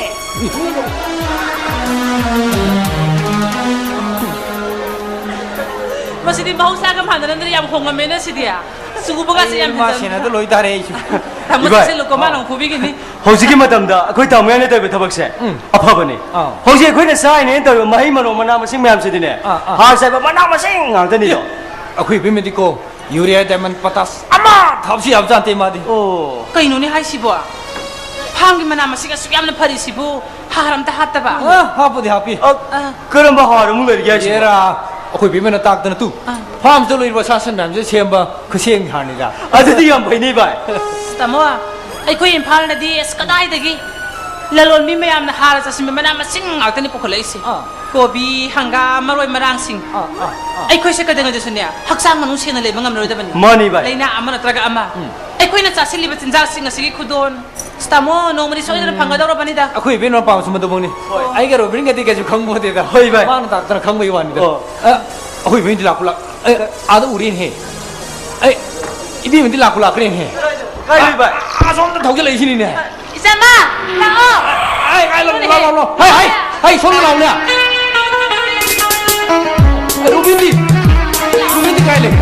ꯃꯁꯤꯗꯤ ꯃꯍꯧꯁꯥꯒ ꯃꯥꯟꯅꯔꯝꯗ꯭ꯔꯦ, ꯌꯥꯝ ꯍꯣꯡꯉꯝꯃꯦꯅ ꯁꯤꯗꯤ꯫ ꯆꯨꯕꯒꯁꯦ ꯌꯥꯝ ꯑꯩ ꯃꯥ ꯍꯦꯟꯖꯟ-, ꯁꯦꯟꯅꯗ ꯂꯣꯏ ꯇꯥꯔꯦ ꯑꯩꯁꯨ꯫ ꯇꯥꯃꯣ ꯏꯕꯥꯏ꯫ ꯆꯦꯛꯁꯤꯜꯂꯨꯀꯣ, ꯃꯥꯅ ꯑꯃꯨꯛ ꯐꯨꯕꯤꯈꯤꯅꯤ꯫ ꯍꯧꯖꯤꯛꯀꯤ ꯃꯇꯝꯗ ꯑꯩꯈꯣꯏ ꯇꯥꯃꯣ ꯌꯥꯏꯅ ꯇꯧꯔꯤꯕ ꯊꯕꯛꯁꯦ ꯎꯝ꯫ ꯑꯐꯕꯅꯦ꯫ ꯑꯥ꯫ ꯍꯧꯖꯤꯛ ꯑꯩꯈꯣꯏꯅ ꯆꯥꯔꯤꯅꯦꯅ ꯇꯧꯔꯤꯕ ꯃꯍꯩ ꯃꯔꯣꯡ ꯃꯅꯥ ꯃꯁꯤꯡ ꯃꯌꯥꯝꯁꯤꯗꯤꯅꯦ, ꯑꯥ, ꯑꯥ꯫ ꯍꯥꯔ ꯆꯥꯏꯕ ꯃꯅꯥ ꯃꯁꯤꯡ ꯉꯥꯛꯇꯅꯤꯗꯣ꯫ ꯑꯦ, ꯑꯩꯈꯣꯏ ꯏꯕꯦꯝꯃꯗꯤꯀꯣ, ꯌꯨꯔꯤꯌꯥ, ꯗꯥꯏꯃꯟ, ꯄꯣꯇꯥꯁ ꯑꯃ ꯊꯥꯕꯁꯨ ꯌꯥꯕꯖꯥꯠ ꯅꯠꯇꯦ ꯃꯥꯗꯤ꯫ ꯑꯣ꯫ ꯀꯩꯅꯣꯅꯦ ꯍꯥꯏꯁꯤꯕꯣ? ꯐꯥꯝꯒꯤ ꯃꯅꯥ ꯃꯁꯤꯡ ꯑꯁꯨꯛ ꯌꯥꯝꯅ ꯐꯔꯤꯁꯤꯕꯨ ꯍꯥꯔ ꯑꯝꯇ ꯍꯥꯞꯇꯕ? ꯑ, ꯍꯥꯞꯄꯨꯗꯤ ꯍꯥꯞꯄꯤ꯫ ꯑ, ꯑ꯫ ꯀꯔꯝꯕ ꯍꯥꯔ ꯑꯃꯨꯛ ꯂꯩꯔꯤꯒꯦ ꯍꯥꯏꯁꯤꯕꯣ? ꯑꯦꯔꯥ, ꯑꯩꯈꯣꯏ ꯕꯦꯝꯃꯅ ꯇꯥꯛꯇꯅ ꯇꯨ꯫ ꯑ꯫ ꯐꯥꯝꯁꯤꯗ ꯂꯣꯏꯔꯤꯕ ꯁꯥ ꯁꯟ ꯃꯌꯥꯝꯁꯦ ꯁꯦꯝꯕ ꯈꯨꯠꯁꯦꯝꯒꯤ ꯍꯥꯔꯅꯤꯗ꯫ ꯑꯗꯨꯗꯤ ꯌꯥꯝ ꯐꯩꯅꯦ ꯚꯥꯏ꯫ ꯑꯁ, ꯇꯥꯃꯣ, ꯑꯩꯈꯣꯏ ꯏꯝꯐꯥꯜꯗꯗꯤ ꯑꯁ ꯀꯗꯥꯏꯗꯒꯤ ꯂꯂꯣꯟꯕꯤ ꯃꯌꯥꯝꯅ ꯍꯥꯔ ꯆꯥꯁꯤꯟꯕ ꯃꯅꯥ ꯃꯁꯤꯡ ꯉꯥꯛꯇꯅꯤ ꯄꯨꯈꯠꯂꯛꯏꯁꯦ꯫ ꯑ꯫ ꯀꯣꯕꯤ, ꯍꯪꯒꯥꯝ, ꯃꯔꯣꯏ ꯃꯔꯥꯡꯁꯤꯡ꯫ ꯑ, ꯑ, ꯑ꯫ ꯑꯩꯈꯣꯏꯁꯦ ꯀꯩꯗꯧꯉꯩꯗꯁꯨꯅꯦ ꯍꯛꯆꯥꯡ ꯃꯅꯨꯡ ꯁꯦꯡꯅ ꯂꯩꯕ ꯉꯝꯂꯔꯣꯏꯗꯕꯅꯤ꯫ ꯃꯥꯅꯤ ꯚꯥꯏ꯫ ꯂꯥꯏꯅꯥ ꯑꯃ ꯅꯠꯇ꯭ꯔꯒ ꯑꯃ꯫ ꯎꯝ꯫ ꯑꯩꯈꯣꯏꯅ ꯆꯥꯁꯤꯜꯂꯤꯕ ꯆꯤꯟꯖꯥꯛꯁꯤꯡ ꯑꯁꯤꯒꯤ ꯈꯨꯗꯣꯟ꯫ ꯑꯁ, ꯇꯥꯃꯣ, ꯅꯣꯡꯃꯗꯤ ꯁꯣꯏꯗꯅ ꯎꯝ꯫ ꯐꯪꯒꯗꯧꯔꯕꯅꯤꯗ꯫ ꯑꯩꯈꯣꯏ ꯏꯕꯦꯟ ꯃꯄꯥꯝꯁꯨ ꯃꯗꯨꯃꯛꯅꯤ꯫ ꯍꯣꯏ꯫ ꯑꯩꯒ ꯔꯣꯕꯤꯟꯒꯗꯤ ꯀꯩꯁꯨ ꯈꯪꯕ ꯅꯠꯇꯦꯗ꯫ ꯍꯣꯏ, ꯚꯥꯏ꯫ ꯃꯥꯅ ꯇꯥꯛꯇꯅ ꯈꯪꯕꯒꯤ ꯋꯥꯅꯤꯗ꯫ ꯑꯣ꯫ ꯑ, ꯑꯩꯈꯣꯏ ꯏꯕꯦꯟꯗꯤ ꯂꯥꯛꯄ ꯂꯥꯛ-, ꯑꯦ, ꯑꯥꯗ ꯎꯔꯦꯅꯦꯍꯦ꯫ ꯑꯩ, ꯏꯕꯦꯝꯃꯗꯤ ꯂꯥꯛꯄ ꯂꯥꯛꯈ꯭ꯔꯦꯅꯦꯍꯦ꯫ ꯀꯥꯏ ꯂꯩ, ꯚꯥꯏ? ꯑꯥ, ꯑꯁꯣꯝꯗ ꯊꯧꯖꯤꯜꯂꯛꯏꯁꯤꯅꯤꯅꯦ꯫ ꯏꯆꯥꯃ, ꯂꯥꯛꯑꯣ꯫ ꯑꯩ, ꯑꯩ, ꯂꯥꯛꯑꯣ, ꯂꯥꯛꯑꯣ, ꯂꯥꯛꯑꯣ꯫ ꯍꯩ, ꯍꯩ, ꯍꯩ, ꯁꯣꯝꯗ ꯂꯥꯛꯑꯣꯅꯦ꯫ ꯑꯩ, ꯔꯣꯕꯤꯟꯗꯤ? ꯔꯣꯕꯤꯟꯗꯤ ꯀꯥꯏ ꯂꯩ?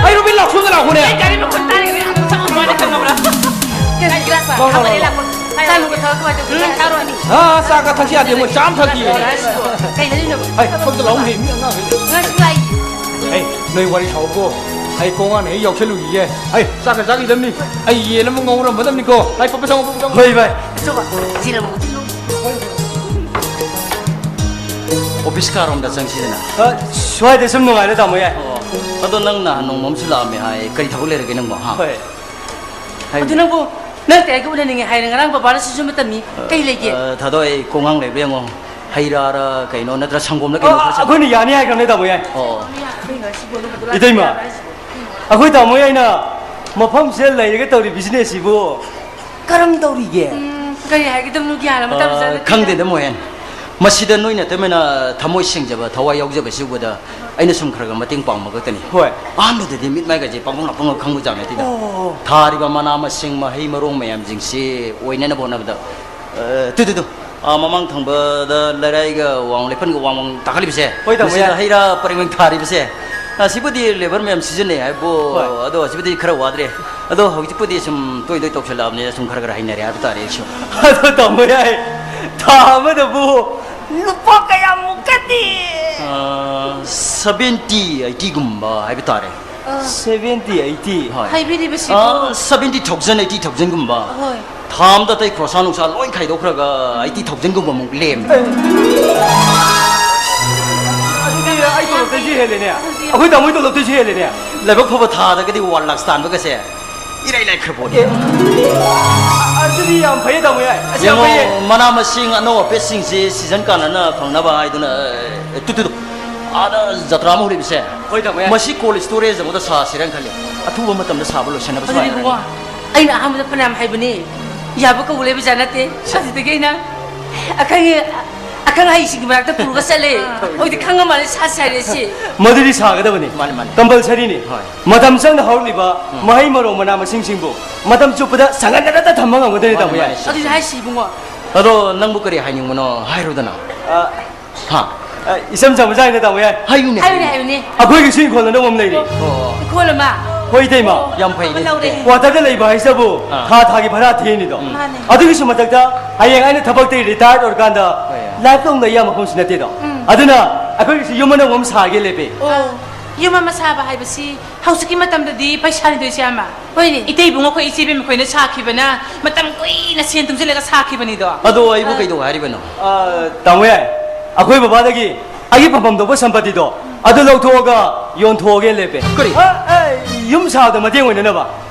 ꯑꯩ, ꯔꯣꯕꯤꯟ ꯂꯥꯛꯑꯣ, ꯁꯣꯝꯗ ꯂꯥꯛꯑꯣꯅꯦ꯫ ꯑꯩ ꯒꯥꯔꯤ ꯃꯈꯣꯟ ꯇꯥꯔꯤꯉꯩꯗ ꯌꯥꯝ ꯆꯪꯉꯝꯕ ꯋꯥꯅꯤ ꯈꯪꯉꯕ꯭ꯔꯥ? ꯀꯩꯅꯣ, ꯒꯤꯂꯥꯁ ꯂꯥꯛꯑꯣ, ꯂꯥꯛꯑꯣ, ꯂꯥꯛꯑꯣ꯫ ꯆꯥ ꯅꯨꯡꯒ ꯊꯛꯂꯛꯄ ꯀꯃꯥꯏꯅ ꯇꯧꯒꯦ? ꯎꯝ, ꯊꯛꯑꯔꯣꯏ꯫ ꯑꯥ, ꯆꯥꯒ ꯊꯛꯁꯤ ꯌꯥꯗꯦ, ꯃꯣꯏ ꯆꯥ ꯑꯃ ꯊꯛꯈꯤ꯫ ꯀꯩ ꯂꯩꯔꯤꯅꯣ? ꯍꯩ, ꯁꯣꯝꯗ ꯂꯥꯛꯑꯣꯅꯦ, ꯃꯤ ꯑꯉꯥꯡꯈꯩ꯫ ꯉꯥꯏꯈꯣ, ꯑꯩ꯫ ꯍꯩ, ꯅꯣꯏ ꯋꯥꯔꯤ ꯁꯥꯎꯀꯣ꯫ ꯑꯩ ꯀꯣꯡꯉꯥꯟ ꯍꯦꯛ ꯌꯥꯎꯁꯜꯂꯨꯈꯤꯒꯦ꯫ ꯑꯩ ꯆꯥꯛꯀ ꯆꯥꯈꯤꯗꯕꯅꯤ꯫ ꯑꯩ ꯌꯦꯟ ꯑꯃ ꯉꯧꯔꯝꯃꯗꯕꯅꯤꯀꯣ꯫ ꯑꯩ ꯄꯞꯄ ꯆꯪꯉꯣ, ꯄꯞꯄ ꯆꯪꯉꯣ꯫ ꯍꯣꯏ, ꯚꯥꯏ꯫ ꯆꯣꯕ, ꯖꯤꯔ ꯑꯃꯨꯛ ꯊꯤꯜꯂꯨ꯫ ꯑꯣꯐꯤꯁ ꯀꯥꯔꯣꯝꯗ ꯆꯪꯁꯤꯗꯅ꯫ ꯑ, ꯁ꯭ꯋꯥꯏꯗ ꯁꯨꯝ ꯅꯨꯡꯉꯥꯏꯔꯦ, ꯇꯥꯃꯣ ꯌꯥꯏ꯫ ꯑꯣ, ꯑꯗꯣ ꯅꯪ ꯅꯍꯥꯟ ꯅꯣꯡꯃ ꯑꯃꯁꯨ ꯂꯥꯛꯑꯝꯃꯦ ꯍꯥꯏ꯫ ꯀꯔꯤ ꯊꯕꯛ ꯂꯩꯔꯒꯦ ꯅꯪꯕꯣ, ꯍꯥ? ꯍꯣꯏ꯫ ꯍꯥꯏ꯫ ꯑꯗꯨ ꯅꯪꯕꯨ, ꯅꯪ ꯀꯩꯒ ꯎꯅꯅꯤꯡꯉꯦ ꯍꯥꯏꯔꯦ? ꯉꯔꯥꯡ ꯕꯕꯥꯅ ꯁꯤꯡꯖꯨ ꯑꯃ ꯇꯝꯃꯤ꯫ ꯀꯩ ꯂꯩꯒꯦ? ꯑ, ꯊꯥꯗꯣꯏ, ꯀꯣꯡꯉꯥꯡ ꯂꯩꯕ꯭ꯔꯥ ꯌꯦꯡꯉꯣ꯫ ꯍꯩ ꯔꯥꯔ ꯀꯩꯅꯣ ꯅꯠꯇ꯭ꯔ ꯁꯪꯒꯣꯝꯂ ꯀꯩꯅꯣ ꯑ, ꯈꯔ ꯁꯦꯝ-, ꯑꯩꯈꯣꯏꯅ ꯌꯥꯅꯤ ꯍꯥꯏꯈ꯭ꯔꯕꯅꯦ, ꯇꯥꯃꯣ ꯌꯥꯏ꯫ ꯑꯣ꯫ ꯏꯇꯩꯃ, ꯑꯩꯈꯣꯏ ꯇꯥꯃꯣ ꯌꯥꯏꯅ ꯃꯐꯝꯁꯤꯗ ꯂꯩꯔꯒ ꯇꯧꯔꯤ ꯕꯤꯖꯤꯅꯦꯁꯁꯤꯕꯨ ꯀꯔꯝ ꯇꯧꯔꯤꯒꯦ? ꯎꯝ, ꯀꯔꯤ ꯍꯥꯏꯒꯗꯕꯅꯣ ꯒ꯭ꯌꯥꯟ ꯑꯃ ꯇꯥꯕ ꯖꯥꯠ ꯑ, ꯅꯠꯇꯦꯗ꯫ ꯈꯪꯗꯦꯗ, ꯃꯣꯍꯦꯟ꯫ ꯃꯁꯤꯗ ꯅꯣꯏ ꯅꯠꯇꯃꯤꯅ ꯊꯃꯣꯏ ꯁꯦꯡꯖꯕ, ꯊꯋꯥꯏ ꯌꯥꯎꯖꯕꯁꯤ ꯎꯕꯗ ꯑꯩꯅ ꯁꯨꯝ ꯈꯔ ꯈꯔ ꯃꯇꯦꯡ ꯄꯥꯡꯕ ꯈꯛꯇꯅꯤ꯫ ꯍꯣꯏ꯫ ꯑꯍꯥꯟꯕꯗꯗꯤ ꯃꯤꯠ ꯃꯥꯏꯒꯁꯦ ꯄꯥꯡꯕꯪ ꯂꯥꯛꯄꯪꯒ ꯈꯪꯕ ꯖꯥꯠ ꯅꯠꯇꯦꯗ꯫ ꯑꯣ꯫ ꯊꯥꯔꯤꯕ ꯃꯅꯥ ꯃꯁꯤꯡ, ꯃꯍꯩ ꯃꯔꯣꯡ ꯃꯌꯥꯝꯁꯤꯡꯁꯤ ꯑꯣꯏꯅꯅꯕ ꯍꯣꯠꯅꯕꯗ, ꯑ, ꯇꯨ, ꯇꯨ, ꯇꯨ꯫ ꯑ, ꯃꯃꯥꯡ ꯊꯪꯕꯗ ꯂꯩꯔꯥꯏꯒ ꯋꯥꯡ ꯂꯩꯄꯟꯒ ꯋꯥꯡ ꯋꯥꯡ ꯇꯥꯈꯠꯂꯤꯕꯁꯦ, ꯍꯣꯏ, ꯇꯥꯃꯣ, ꯃꯁꯤꯗ ꯌꯥꯏ꯫ ꯍꯩ ꯔꯥ ꯄꯔꯦꯡ ꯄꯔꯦꯡ ꯊꯥꯔꯤꯕꯁꯦ, ꯑ, ꯁꯤꯕꯨꯗꯤ ꯂꯦꯕꯔ ꯃꯌꯥꯝ ꯁꯤꯖꯤꯟꯅꯩ ꯍꯥꯏꯕꯨ, ꯍꯣꯏ꯫ ꯑꯗꯣ ꯁꯤꯕꯨꯗꯤ ꯈꯔ ꯋꯥꯗ꯭ꯔꯦ꯫ ꯑꯗꯣ ꯍꯧꯖꯤꯛꯄꯨꯗꯤ ꯁꯨꯝ ꯇꯣꯏ ꯇꯣꯏ ꯇꯧꯁꯜꯂꯛꯑꯕꯅꯤꯅ ꯁꯨꯝ ꯈꯔ ꯈꯔ ꯍꯩꯅꯔꯦ ꯍꯥꯏꯕ ꯇꯥꯔꯦ ꯑꯩꯁꯨ꯫ ꯑꯗꯣ ꯇꯥꯃꯣ ꯌꯥꯏ, ꯊꯥ ꯑꯃꯗꯕꯨ ꯂꯨꯄꯥ ꯀꯌꯥꯃꯨꯛꯀꯗꯤ? ꯑ, ꯁꯚꯦꯟꯇꯤ, ꯑꯩꯠꯇꯤꯒꯨꯝꯕ ꯍꯥꯏꯕ ꯇꯥꯔꯦ꯫ ꯑ꯫ Seventy, eighty? ꯍꯣꯏ꯫ ꯍꯥꯏꯕꯤꯔꯤꯕꯁꯤꯕꯨ? ꯑ, ꯁꯚꯦꯟꯇꯤ ꯊꯥꯎꯖꯟ, ꯑꯩꯠꯇꯤ ꯊꯥꯎꯖꯟꯒꯨꯝꯕ꯫ ꯍꯣꯏ꯫ ꯊꯥ ꯑꯝꯗ ꯑꯇꯩ ꯈꯣꯔꯁꯥ ꯅꯨꯡꯁꯥ ꯂꯣꯏ ꯈꯥꯏꯗꯣꯛꯈ꯭ꯔꯒ ꯑꯩꯠꯇꯤ ꯊꯥꯎꯖꯟꯒꯨꯝꯕꯃꯨꯛ ꯂꯦꯝꯃꯦ꯫ ꯑꯗꯨꯗꯤ ꯑꯩ ꯇꯣꯂꯣꯞꯇꯩꯁꯨ ꯍꯦꯜꯂꯦꯅꯦ꯫ ꯑꯩꯈꯣꯏ ꯇꯥꯃꯣꯒꯤ ꯇꯣꯂꯣꯞꯇꯩꯁꯨ ꯍꯦꯜꯂꯦꯅꯦ꯫ ꯂꯥꯏꯕꯛ ꯐꯕ ꯊꯥꯗꯒꯗꯤ ꯋꯥꯟ ꯂꯥꯛ ꯇꯥꯟꯕꯒꯁꯦ ꯏꯔꯥꯏ ꯂꯥꯏꯈ꯭ꯔ ꯄꯣꯠꯅꯤ꯫ ꯑꯗꯨꯗꯤ ꯌꯥꯝ ꯐꯩꯌꯦ ꯇꯥꯃꯣ ꯌꯥꯏ꯫ ꯑꯁ, ꯌꯥꯝ ꯌꯦꯡꯉꯣ, ꯐꯩꯌꯦ꯫ ꯃꯅꯥ ꯃꯁꯤꯡ ꯑꯅꯧ ꯑꯄꯦꯠꯁꯤꯡꯁꯤ ꯁꯤꯖꯟ ꯀꯥꯟꯅꯅ ꯐꯪꯅꯕ ꯍꯥꯏꯗꯨꯅ, ꯑꯦ, ꯇꯨ, ꯇꯨ, ꯇꯨ, ꯑꯥꯗ ꯖꯇ꯭ꯔꯥ ꯑꯃ ꯍꯧꯔꯤꯕꯁꯦ, ꯍꯣꯏ, ꯇꯥꯃꯣ ꯌꯥꯏ꯫ ꯃꯁꯤ ꯀꯣꯜ ꯁ꯭ꯇꯣꯔꯦꯖ ꯑꯃꯗ ꯁꯥꯁꯤꯔꯅ ꯈꯜꯂꯤ꯫ ꯑꯊꯨꯕ ꯃꯇꯝꯗ ꯁꯥꯕ ꯂꯣꯏꯁꯤꯟꯅꯕ ꯑꯗꯨꯗꯤ ꯁ꯭ꯋꯥꯏꯗ꯫ ꯏꯕꯨꯡꯉꯣ, ꯑꯩꯅ ꯑꯍꯥꯟꯕꯗ ꯐꯅꯌꯥꯝ ꯍꯥꯏꯕꯅꯤ, ꯌꯥꯕ ꯀꯧꯕ ꯂꯩꯕꯖꯥꯠ ꯅꯠꯇꯦ꯫ ꯑꯗꯨꯗꯒꯤ ꯑꯩꯅ ꯑꯈꯪ ꯑꯈꯪ ꯑꯍꯩꯁꯤꯡꯒꯤ ꯃꯅꯥꯛꯇ ꯄꯨꯔꯒ ꯆꯠꯂꯦ꯫ ꯃꯣꯏꯗꯤ ꯈꯪꯉ ꯃꯥꯜꯂꯦ ꯁꯥ ꯁꯥꯔꯦ ꯁꯤ꯫ ꯃꯗꯨꯗꯤ ꯁꯥꯒꯗꯕꯅꯤ꯫ ꯃꯥꯅꯤ, ꯃꯥꯅꯤ꯫ ꯀꯝꯄꯜꯁꯔꯤꯅꯤ꯫ ꯍꯣꯏ꯫ ꯃꯇꯝ ꯆꯪꯅ ꯍꯧꯔꯛꯂꯤꯕ ꯃꯍꯩ ꯃꯔꯣꯡ ꯃꯅꯥ ꯃꯁꯤꯡꯁꯤꯡꯕꯨ ꯃꯇꯝ ꯆꯨꯞꯄꯗ ꯁꯪꯍꯟꯗꯅꯇ ꯊꯝꯕ ꯉꯝꯒꯗꯣꯏꯅꯤ, ꯇꯥꯃꯣ ꯌꯥꯏ꯫ ꯃꯥꯅꯤ꯫ ꯑꯗꯨꯗꯤ ꯍꯥꯏꯁꯤ ꯏꯕꯨꯡꯉꯣ꯫ ꯑꯗꯣ ꯅꯪꯕꯨ ꯀꯔꯤ ꯍꯥꯏꯅꯤꯡꯕꯅꯣ ꯍꯥꯏꯔꯨꯗꯅ꯫ ꯑ, ꯍꯥ? ꯑ, ꯏꯆꯝ ꯆꯝꯕ ꯆꯥꯏꯅ, ꯇꯥꯃꯣ ꯌꯥꯏ꯫ ꯍꯥꯏꯌꯨꯅꯦ꯫ ꯍꯥꯏꯌꯨꯅꯦ, ꯍꯥꯏꯌꯨꯅꯦ꯫ ꯑꯩꯈꯣꯏꯒꯤꯁꯨ ꯏꯪꯈꯣꯜ ꯑꯅꯧꯕ ꯑꯃ ꯂꯩꯔꯤ꯫ ꯑꯣ, ꯍꯣꯏ, ꯏꯇꯩꯃ꯫ ꯌꯥꯝ ꯐꯩꯅꯦ꯫ ꯂꯧꯔꯦ꯫ ꯀ꯭ꯋꯥꯇꯔꯗ ꯂꯩꯕ ꯍꯥꯏꯁꯤꯕꯨ ꯑꯥ꯫ ꯊꯥ ꯊꯥꯒꯤ ꯚꯔꯥ ꯊꯤꯔꯤꯅꯤꯗꯣ꯫ ꯎꯝ꯫ ꯃꯥꯅꯦ꯫ ꯑꯗꯨꯒꯤꯁꯨ ꯃꯊꯛꯇ ꯍꯌꯦꯡ ꯑꯩꯅ ꯊꯕꯛꯇꯒꯤ ꯔꯤꯇꯥꯌꯔꯠ ꯑꯣꯏꯔꯀꯥꯟꯗ ꯍꯣꯏ꯫ ꯂꯥꯏꯐ ꯂꯣꯡꯗ ꯑꯌꯥꯝꯕ ꯃꯐꯝꯁꯨ ꯅꯠꯇꯦꯗꯣ꯫ ꯑꯗꯨꯅ ꯑꯩꯈꯣꯏꯒꯤꯁꯨ ꯌꯨꯝ ꯑꯅꯧꯕ ꯑꯃ ꯁꯥꯒꯦ ꯂꯦꯞꯄꯦ꯫ ꯑꯣ, ꯌꯨꯝ ꯑꯃ ꯁꯥꯕ ꯍꯥꯏꯕꯁꯤ ꯍꯧꯖꯤꯛꯀꯤ ꯃꯇꯝꯗꯗꯤ ꯄꯩꯁꯥꯅꯤꯗꯣ, ꯏꯆꯦ ꯑꯃ꯫ ꯍꯣꯏꯅꯦ꯫ ꯏꯇꯩ ꯏꯕꯨꯡꯉꯣ ꯑꯩꯈꯣꯏ ꯏꯆꯦ ꯏꯕꯦꯝ ꯃꯈꯣꯏꯅ ꯁꯥꯈꯤꯕꯅ ꯃꯇꯝ ꯀꯨꯏꯅ ꯁꯦꯟ ꯇꯨꯡꯁꯤꯜꯂꯒ ꯁꯥꯈꯤꯕꯅꯤꯗꯣ꯫ ꯑꯗꯣ ꯑꯩꯕꯨ ꯀꯩꯗꯧ ꯍꯥꯏꯔꯤꯕꯅꯣ? ꯑ, ꯇꯥꯃꯣ ꯌꯥꯏ, ꯑꯩꯈꯣꯏ ꯕꯕꯥꯗꯒꯤ ꯑꯩꯒꯤ ꯐꯝꯐꯝ ꯊꯣꯛꯄ ꯁꯝꯄꯇꯤꯗꯣ ꯑꯗꯨ ꯂꯧꯊꯣꯛꯑꯒ ꯌꯣꯟꯊꯣꯛꯑꯒꯦ ꯂꯦꯞꯄꯦ꯫ ꯀꯔꯤ? ꯑ, ꯑ, ꯌꯨꯝ ꯁꯥꯕꯗ ꯃꯇꯦꯡ ꯑꯣꯏꯅꯅꯕ꯫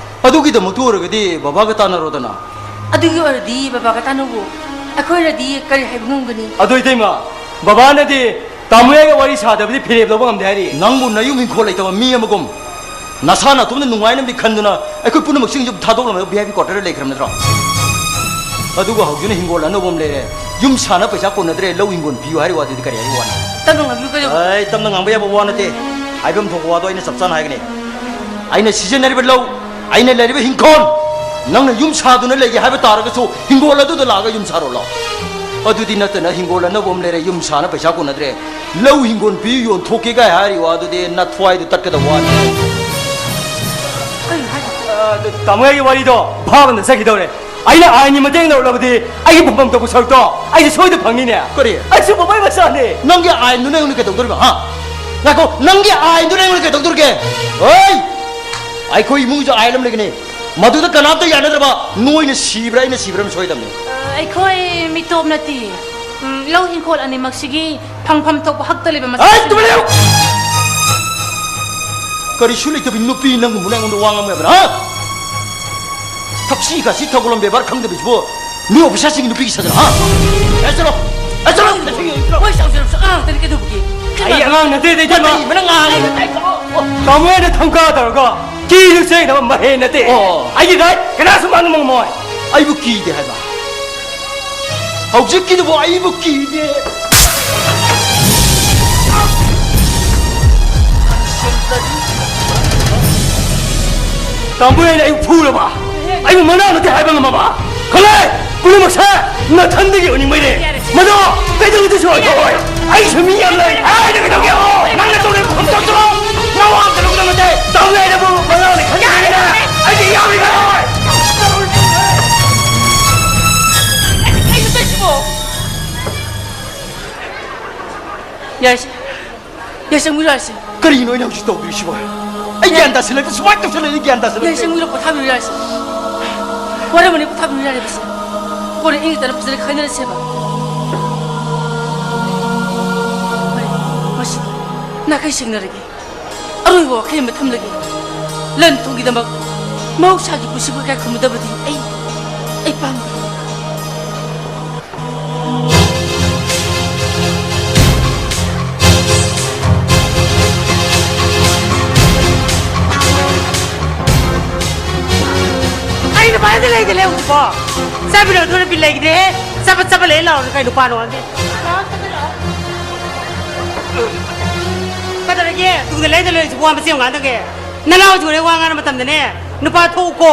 ꯑꯗꯨꯒꯤꯗꯃꯛꯇ ꯑꯣꯏꯔꯒꯗꯤ ꯕꯕꯥꯒ ꯇꯥꯟꯅꯔꯣꯗꯅ꯫ ꯑꯗꯨꯒꯤ ꯑꯣꯏꯔꯗꯤ ꯕꯕꯥꯒ ꯇꯥꯟꯅꯧꯋꯣ꯫ ꯑꯩꯈꯣꯏꯅꯗꯤ ꯀꯔꯤ ꯍꯥꯏꯕ ꯉꯝꯒꯅꯤ? ꯑꯗꯣ ꯏꯇꯩꯃ, ꯕꯕꯥꯅꯗꯤ ꯇꯥꯃꯣ ꯌꯥꯏꯒ ꯋꯥꯔꯤ ꯁꯥꯗꯕꯗꯤ ꯐꯤꯔꯦꯞ ꯂꯧꯕ ꯉꯝꯗꯦ ꯍꯥꯏꯔꯤ꯫ ꯅꯪꯕꯨ ꯅꯌꯨꯝ ꯏꯪꯈꯣꯜ ꯂꯩꯇꯕ ꯃꯤ ꯑꯃꯒꯨꯝ ꯅꯁꯥ ꯅꯇꯣꯝꯗ ꯅꯨꯡꯉꯥꯏꯅꯕꯗꯤ ꯈꯟꯗꯨꯅ ꯑꯩꯈꯣꯏ ꯄꯨꯝꯅꯃꯛꯁꯤꯡꯁꯨ ꯊꯥꯗꯣꯛꯂꯝꯃꯒ ꯚꯤ ꯑꯥꯏ ꯄꯤ ꯀ꯭ꯋꯥꯇꯔꯗ ꯂꯩꯈ꯭ꯔꯕ ꯅꯠꯇ꯭ꯔꯣ? ꯑꯗꯨꯒ ꯍꯧꯖꯤꯛꯅ ꯍꯤꯡꯒꯣꯜ ꯑꯅꯧꯕ ꯑꯃ ꯂꯩꯔꯦ, ꯌꯨꯝ ꯁꯥꯅ ꯄꯩꯁꯥ ꯀꯣꯟꯅꯗ꯭ꯔꯦ, ꯂꯧ ꯍꯤꯡꯒꯣꯜ ꯄꯤꯌꯨ ꯍꯥꯏꯔꯤ ꯋꯥꯗꯨꯗꯤ ꯀꯔꯤ ꯍꯥꯏꯕ ꯋꯥꯅꯣ? ꯇꯞꯅ ꯉꯥꯡꯕꯤꯌꯨ ꯀꯩꯗꯧꯕ? ꯑꯩ ꯇꯞꯅ ꯉꯥꯡꯕ ꯌꯥꯕ ꯋꯥ ꯅꯠꯇꯦ, ꯍꯥꯏꯐꯝ ꯊꯣꯛꯄ ꯋꯥꯗꯣ ꯑꯩꯅ ꯆꯞ ꯆꯥꯅ ꯍꯥꯏꯒꯅꯤ꯫ ꯑꯩꯅ ꯁꯤꯖꯤꯟꯅꯔꯤꯕ ꯂꯧ, ꯑꯩꯅ ꯂꯩꯔꯤꯕ ꯍꯤꯡꯈꯣꯜ, ꯅꯪꯅ ꯌꯨꯝ ꯁꯥꯗꯨꯅ ꯂꯩꯒꯦ ꯍꯥꯏꯕ ꯇꯥꯔꯒꯁꯨ ꯍꯤꯡꯒꯣꯜ ꯑꯗꯨꯗ ꯂꯥꯛꯑꯒ ꯌꯨꯝ ꯁꯥꯔꯣ ꯂꯥꯎ꯫ ꯑꯗꯨꯗꯤ ꯅꯠꯇꯅ ꯍꯤꯡꯒꯣꯜ ꯑꯅꯧꯕ ꯑꯃ ꯂꯩꯔꯦ, ꯌꯨꯝ ꯁꯥꯅ ꯄꯩꯁꯥ ꯀꯣꯟꯅꯗ꯭ꯔꯦ, ꯂꯧ ꯍꯤꯡꯒꯣꯜ ꯄꯤꯌꯨ ꯌꯣꯟꯊꯣꯛꯀꯦ ꯀꯥꯏ ꯍꯥꯏꯔꯤ ꯋꯥꯗꯨꯗꯤ ꯅꯊ꯭ꯋꯥꯏꯗꯨ ꯇꯠꯀꯗꯕ ꯋꯥꯅꯤ꯫ ꯀꯩꯅꯣ ꯍꯥꯏꯁꯦ? ꯑ, ꯇꯥꯃꯣ ꯑꯩꯒꯤ ꯋꯥꯔꯤꯗꯣ ꯚꯥꯞ ꯑꯃꯗ ꯆꯠꯈꯤꯗꯧꯔꯦ꯫ ꯑꯩꯅ ꯑꯥꯏꯟꯒꯤ ꯃꯇꯦꯡ ꯂꯧꯔꯕꯗꯤ ꯑꯩꯒꯤ ꯐꯪꯐꯝ ꯊꯣꯛꯄ ꯁꯔꯨꯛꯇꯣ ꯑꯩꯁꯨ ꯁꯣꯏꯗ ꯐꯪꯅꯤꯅꯦ꯫ ꯀꯔꯤ? ꯑꯩꯁꯨ ꯕꯕꯥꯏ ꯃꯆꯥꯅꯦ꯫ ꯅꯪꯒꯤ ꯑꯥꯏꯟꯗꯨꯅ ꯑꯩꯉꯣꯟꯗ ꯀꯩꯗꯧꯗꯣꯔꯤꯕ, ꯍꯥ? ꯉꯥꯏꯈꯣ, ꯅꯪꯒꯤ ꯑꯥꯏꯟꯗꯨꯅ ꯑꯩꯉꯣꯟꯗ ꯀꯩꯗꯧꯗꯣꯔꯤꯒꯦ? ꯍꯣꯏ! ꯑꯩꯈꯣꯏ ꯏꯃꯨꯡꯁꯨ ꯑꯥꯏꯟ ꯑꯃ ꯂꯩꯒꯅꯤ꯫ ꯃꯗꯨꯗ ꯀꯅꯥꯝꯇ ꯌꯥꯅꯗ꯭ꯔꯕ, ꯅꯣꯏꯅ ꯁꯤꯕ꯭ꯔꯥ ꯑꯩꯅ ꯁꯤꯕ꯭ꯔꯥ ꯑꯃ ꯁꯣꯏꯗꯕꯅꯤ꯫ ꯑ, ꯑꯩꯈꯣꯏ ꯃꯤꯇꯣꯞ ꯅꯠꯇꯦ꯫ ꯎꯝ, ꯂꯧ ꯏꯪꯈꯣꯜ ꯑꯅꯤꯃꯛꯁꯤꯒꯤ ꯐꯪꯐꯝ ꯊꯣꯛꯄ ꯍꯛꯇ ꯂꯩꯕ ꯃꯆꯥꯛ ꯑꯩ ꯇꯨꯃꯤꯟ ꯂꯩꯌꯨ! ꯀꯔꯤꯁꯨ ꯂꯩꯇꯕꯤ ꯅꯨꯄꯤ ꯅꯪꯒꯨꯝꯕꯅ ꯑꯩꯉꯣꯟꯗ ꯋꯥ ꯉꯥꯡꯕ ꯌꯥꯕ꯭ꯔꯥ, ꯍꯥ? ꯊꯛꯁꯤ ꯈꯥꯁꯤ ꯊꯧꯒꯜꯂꯣꯟ ꯕꯦꯕꯥꯔ ꯈꯪꯗꯕꯤꯁꯤꯕꯨ ꯃꯤ ꯑꯣꯐꯤꯁꯥꯔꯁꯤꯡꯒꯤ ꯅꯨꯄꯤꯒꯤ ꯁꯥꯖꯜ, ꯍꯥ? ꯑꯦ, ꯆꯠꯂꯣ! ꯑꯦ, ꯆꯠꯂꯣ! ꯃꯣꯏ ꯆꯥꯎꯖꯔꯕꯁꯨ ꯑꯉꯥꯡ ꯉꯥꯛꯇꯅꯤ ꯀꯩꯗꯧꯕꯒꯦ? ꯑꯩ ꯑꯉꯥꯡ ꯅꯠꯇꯦ, ꯏꯇꯩꯃ꯫ ꯀꯔꯤꯕ ꯅꯪ ꯉꯥꯡꯉꯤꯗꯣ? ꯇꯥꯃꯣ ꯑꯩꯅ ꯊꯝꯀꯥ ꯇꯧꯔꯒ ꯀꯤꯗꯨ ꯆꯦꯟꯅꯕ ꯃꯍꯩ ꯅꯠꯇꯦ꯫ ꯑꯣ꯫ ꯑꯩꯒꯤ ꯔꯥꯏꯠ ꯀꯅꯥꯁꯨ ꯃꯥꯡꯕ ꯉꯝꯃꯣꯏ꯫ ꯑꯩꯕꯨ ꯀꯤꯗꯦ ꯍꯥꯏꯕ? ꯍꯧꯖꯤꯛꯀꯤꯗꯨꯕꯨ ꯑꯩꯕꯨ ꯀꯤꯗꯦ꯫ ꯇꯥꯃꯣ ꯑꯩꯅ ꯑꯩꯕꯨ ꯐꯨꯔꯕ? ꯑꯩꯕꯨ ꯃꯅꯥꯎ ꯅꯠꯇꯦ ꯍꯥꯏꯕ ꯉꯝꯃꯕ? ꯈꯜꯂꯦ! ꯄꯨꯝꯅꯃꯛꯁꯦ ꯅꯊꯟꯗꯒꯤ ꯑꯣꯏꯅꯤꯡꯕꯩꯅꯦ꯫ ꯃꯗꯣ ꯀꯩꯗꯧꯅꯨꯡꯗꯁꯨ ꯑꯣꯏꯊꯣꯛꯑꯣꯏ꯫ ꯑꯩꯁꯨ ꯃꯤ ꯌꯥꯝ ꯂꯩ꯫ ꯑꯩꯅ ꯀꯩꯗꯧꯒꯦ? ꯅꯪꯅ ꯇꯧꯔꯤꯕ ꯈꯣꯡꯊꯥꯡꯗꯨꯔꯣ? ꯅꯋꯥ ꯑꯝꯇ ꯂꯧꯒꯗꯕ ꯅꯠꯇꯦ꯫ ꯇꯧꯔꯦ ꯍꯥꯏꯅꯕꯨ ꯃꯅꯥꯎꯅ ꯈꯟꯕꯤꯔꯤꯅꯦ꯫ ꯑꯩꯗꯤ ꯌꯥꯎꯔꯤꯉꯩ ꯌꯥꯔꯦꯁꯦ꯫ ꯌꯥꯔꯦꯁꯦ, ꯆꯪꯕꯤꯔꯣ ꯌꯥꯔꯦꯁꯦ꯫ ꯀꯔꯤꯅꯣ ꯑꯩꯅ ꯍꯧꯖꯤꯛ ꯇꯧꯗꯣꯏꯁꯤꯕꯣ? ꯑꯩ ꯒ꯭ꯌꯥꯟ ꯇꯥꯁꯤꯜꯂꯛꯇꯦ꯫ ꯁꯨꯃꯥꯏꯅ ꯇꯧꯁꯤꯜꯂꯛꯑꯗꯤ ꯒ꯭ꯌꯥꯟ ꯇꯥꯁꯤꯜꯂꯛꯇꯦ꯫ ꯌꯥꯔꯦꯁꯦ, ꯆꯪꯕꯤꯔꯣ, ꯄꯣꯊꯥꯕꯤꯔꯣ ꯌꯥꯔꯦꯁꯦ꯫ ꯋꯥꯔꯝꯃꯅꯤ, ꯄꯣꯊꯥꯕꯤꯔꯣ ꯌꯥꯔꯦ ꯕꯁꯦ꯫ ꯀꯣꯟꯅ ꯏꯪꯅ ꯇꯞꯅ ꯐꯖꯅ ꯈꯟꯅꯔꯁꯦꯕ꯫ ꯍꯣꯏ, ꯃꯁꯤꯗꯤ ꯅꯥꯈꯩ ꯁꯦꯡꯅꯔꯒꯦ꯫ ꯑꯔꯣꯏꯕ ꯋꯥꯈꯩ ꯑꯃ ꯊꯝꯂꯒꯦ꯫ ꯂꯟ ꯊꯨꯝꯒꯤꯗꯃꯛ ꯃꯍꯧꯁꯥꯒꯤ ꯄꯨꯟꯁꯤꯕꯨ ꯏꯀꯥꯏ ꯈꯨꯝꯅꯗꯕꯗꯤ ꯑꯩ, ꯑꯩ ꯄꯥꯝꯗꯦ꯫ ꯑꯩ ꯅꯨꯄꯥꯗ ꯂꯩꯗ ꯂꯩꯍꯧꯁꯤꯕꯣ? ꯆꯠꯃꯤꯟꯅꯕꯗꯨꯅ ꯕꯤꯠ ꯂꯩꯈꯤꯗꯦꯍꯦ꯫ ꯆꯠꯄ ꯆꯠꯄ ꯂꯩ ꯂꯥꯎꯔꯗꯤ ꯀꯩ ꯅꯨꯄꯥꯅꯣ ꯈꯪꯗꯦ꯫ ꯀꯩꯗꯧꯔꯒꯦ? ꯇꯨꯡꯗ ꯂꯩꯗ ꯂꯩꯔꯤꯁꯤꯕꯣ? ꯃꯆꯦ ꯉꯥꯡꯗꯒꯦ꯫ ꯅꯅꯥꯎꯁꯤꯡ ꯍꯣꯔꯦꯟ ꯋꯥ ꯉꯥꯡꯕ ꯃꯇꯝꯗꯅꯦ, ꯅꯨꯄꯥ ꯊꯣꯛꯎꯀꯣ꯫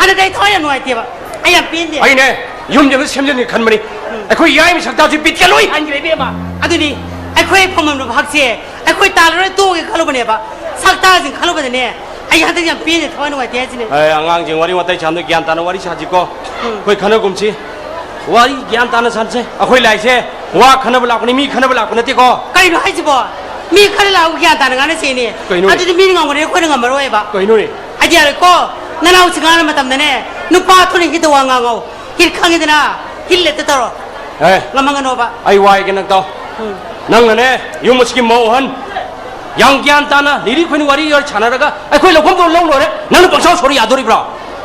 ꯍꯟꯗꯛꯇꯤ ꯑꯩ ꯊꯋꯥꯏ ꯌꯥꯝ ꯅꯨꯡꯉꯥꯏꯇꯦꯕ꯫ ꯑꯩ ꯌꯥꯝ ꯄꯦꯟꯗꯦ꯫ ꯑꯩꯅꯦ, ꯌꯨꯝꯁꯦ ꯑꯃ ꯁꯦꯝꯖꯟꯒꯦ ꯈꯟꯕꯅꯤ꯫ ꯎꯝ꯫ ꯑꯩꯈꯣꯏ ꯌꯥꯏꯃ ꯁꯛꯇꯥꯁꯤ ꯕꯤꯠꯀ ꯂꯣꯏ ꯍꯟꯈ꯭ꯔꯦ ꯏꯕꯦꯝꯃ꯫ ꯑꯗꯨꯅꯤ, ꯑꯩꯈꯣꯏ ꯐꯪꯐꯝ ꯂꯨꯕ ꯍꯛꯁꯦ ꯑꯩꯈꯣꯏ ꯇꯥꯜꯂꯔꯣꯏ ꯇꯣꯛꯑꯒꯦ ꯈꯜꯂꯨꯕꯅꯦꯕ꯫ ꯁꯛꯇꯥꯁꯤꯡ ꯈꯜꯂꯨꯕꯗꯅꯦ, ꯑꯩ ꯍꯟꯗꯛ ꯌꯥꯝ ꯄꯦꯟꯗꯦ, ꯊꯋꯥꯏ ꯅꯨꯡꯉꯥꯏꯇꯦ ꯍꯥꯏꯁꯤꯅꯦ꯫ ꯑꯦ, ꯑꯉꯥꯡꯁꯤꯡ ꯋꯥꯔꯤ ꯋꯥꯇꯥꯏ ꯁꯥꯟꯅꯗꯣꯏ ꯒ꯭ꯌꯥꯟ ꯇꯥꯅ ꯋꯥꯔꯤ ꯁꯥꯁꯤꯀꯣ꯫ ꯎꯝ꯫ ꯑꯩꯈꯣꯏ ꯈꯟꯅꯒꯨꯝꯁꯤ꯫ ꯋꯥꯔꯤ ꯒ꯭ꯌꯥꯟ ꯇꯥꯅ ꯁꯥꯟꯁꯦ꯫ ꯑꯩꯈꯣꯏ ꯂꯥꯛꯏꯁꯦ ꯋꯥ ꯈꯟꯅꯕ ꯂꯥꯛꯄꯅꯤ, ꯃꯤ ꯈꯟꯅꯕ ꯂꯥꯛꯄ ꯅꯠꯇꯦꯀꯣ꯫ ꯀꯩꯅꯣ ꯍꯥꯏꯁꯤꯕꯣ? ꯃꯤ ꯈꯔ ꯂꯥꯛꯑꯒ ꯒ꯭ꯌꯥꯟ ꯇꯥꯅ ꯉꯥꯡꯅꯁꯦꯅꯦ꯫ ꯀꯩꯅꯣꯅꯦ? ꯑꯗꯨꯗꯤ ꯃꯤꯅ ꯉꯝꯒꯅꯤ, ꯑꯩꯈꯣꯏꯅ ꯉꯝꯃꯔꯣꯏꯕ꯫ ꯀꯩꯅꯣꯅꯦ? ꯑꯩꯗꯤ ꯌꯥꯔꯦꯀꯣ꯫ ꯅꯅꯥꯎꯁꯤ ꯉꯥꯡꯅ ꯃꯇꯝꯗꯅꯦ, ꯅꯨꯄꯥ ꯊꯣꯛꯅ ꯍꯤꯠꯇ ꯋꯥ ꯉꯥꯡꯉꯧ꯫ ꯍꯤꯠ ꯈꯪꯉꯤꯗꯅ, ꯍꯤꯠ ꯂꯦꯠꯇ ꯇꯧꯔꯣ꯫ ꯑꯦ, ꯉꯝꯍꯟꯒꯅꯣꯕ꯫ ꯑꯩ ꯋꯥꯏꯒꯦ ꯅꯪ ꯇꯥꯎ꯫ ꯎꯝ꯫ ꯅꯪꯅꯅꯦ, ꯌꯨꯝ ꯑꯁꯤꯒꯤ ꯃꯧ ꯑꯍꯟ ꯌꯥꯝ ꯒ꯭ꯌꯥꯟ ꯇꯥꯅ ꯂꯤꯔꯤ ꯈꯣꯏꯅ ꯋꯥꯔꯤ ꯁꯥꯟꯅꯔꯒ ꯑꯩꯈꯣꯏ ꯂꯧꯐꯝꯗꯣ ꯂꯧ ꯂꯣꯏꯔꯦ꯫ ꯅꯪꯅ ꯄꯪꯁꯥꯎ ꯁꯥꯎꯔ ꯌꯥꯗꯣꯔꯤꯕ꯭ꯔꯣ?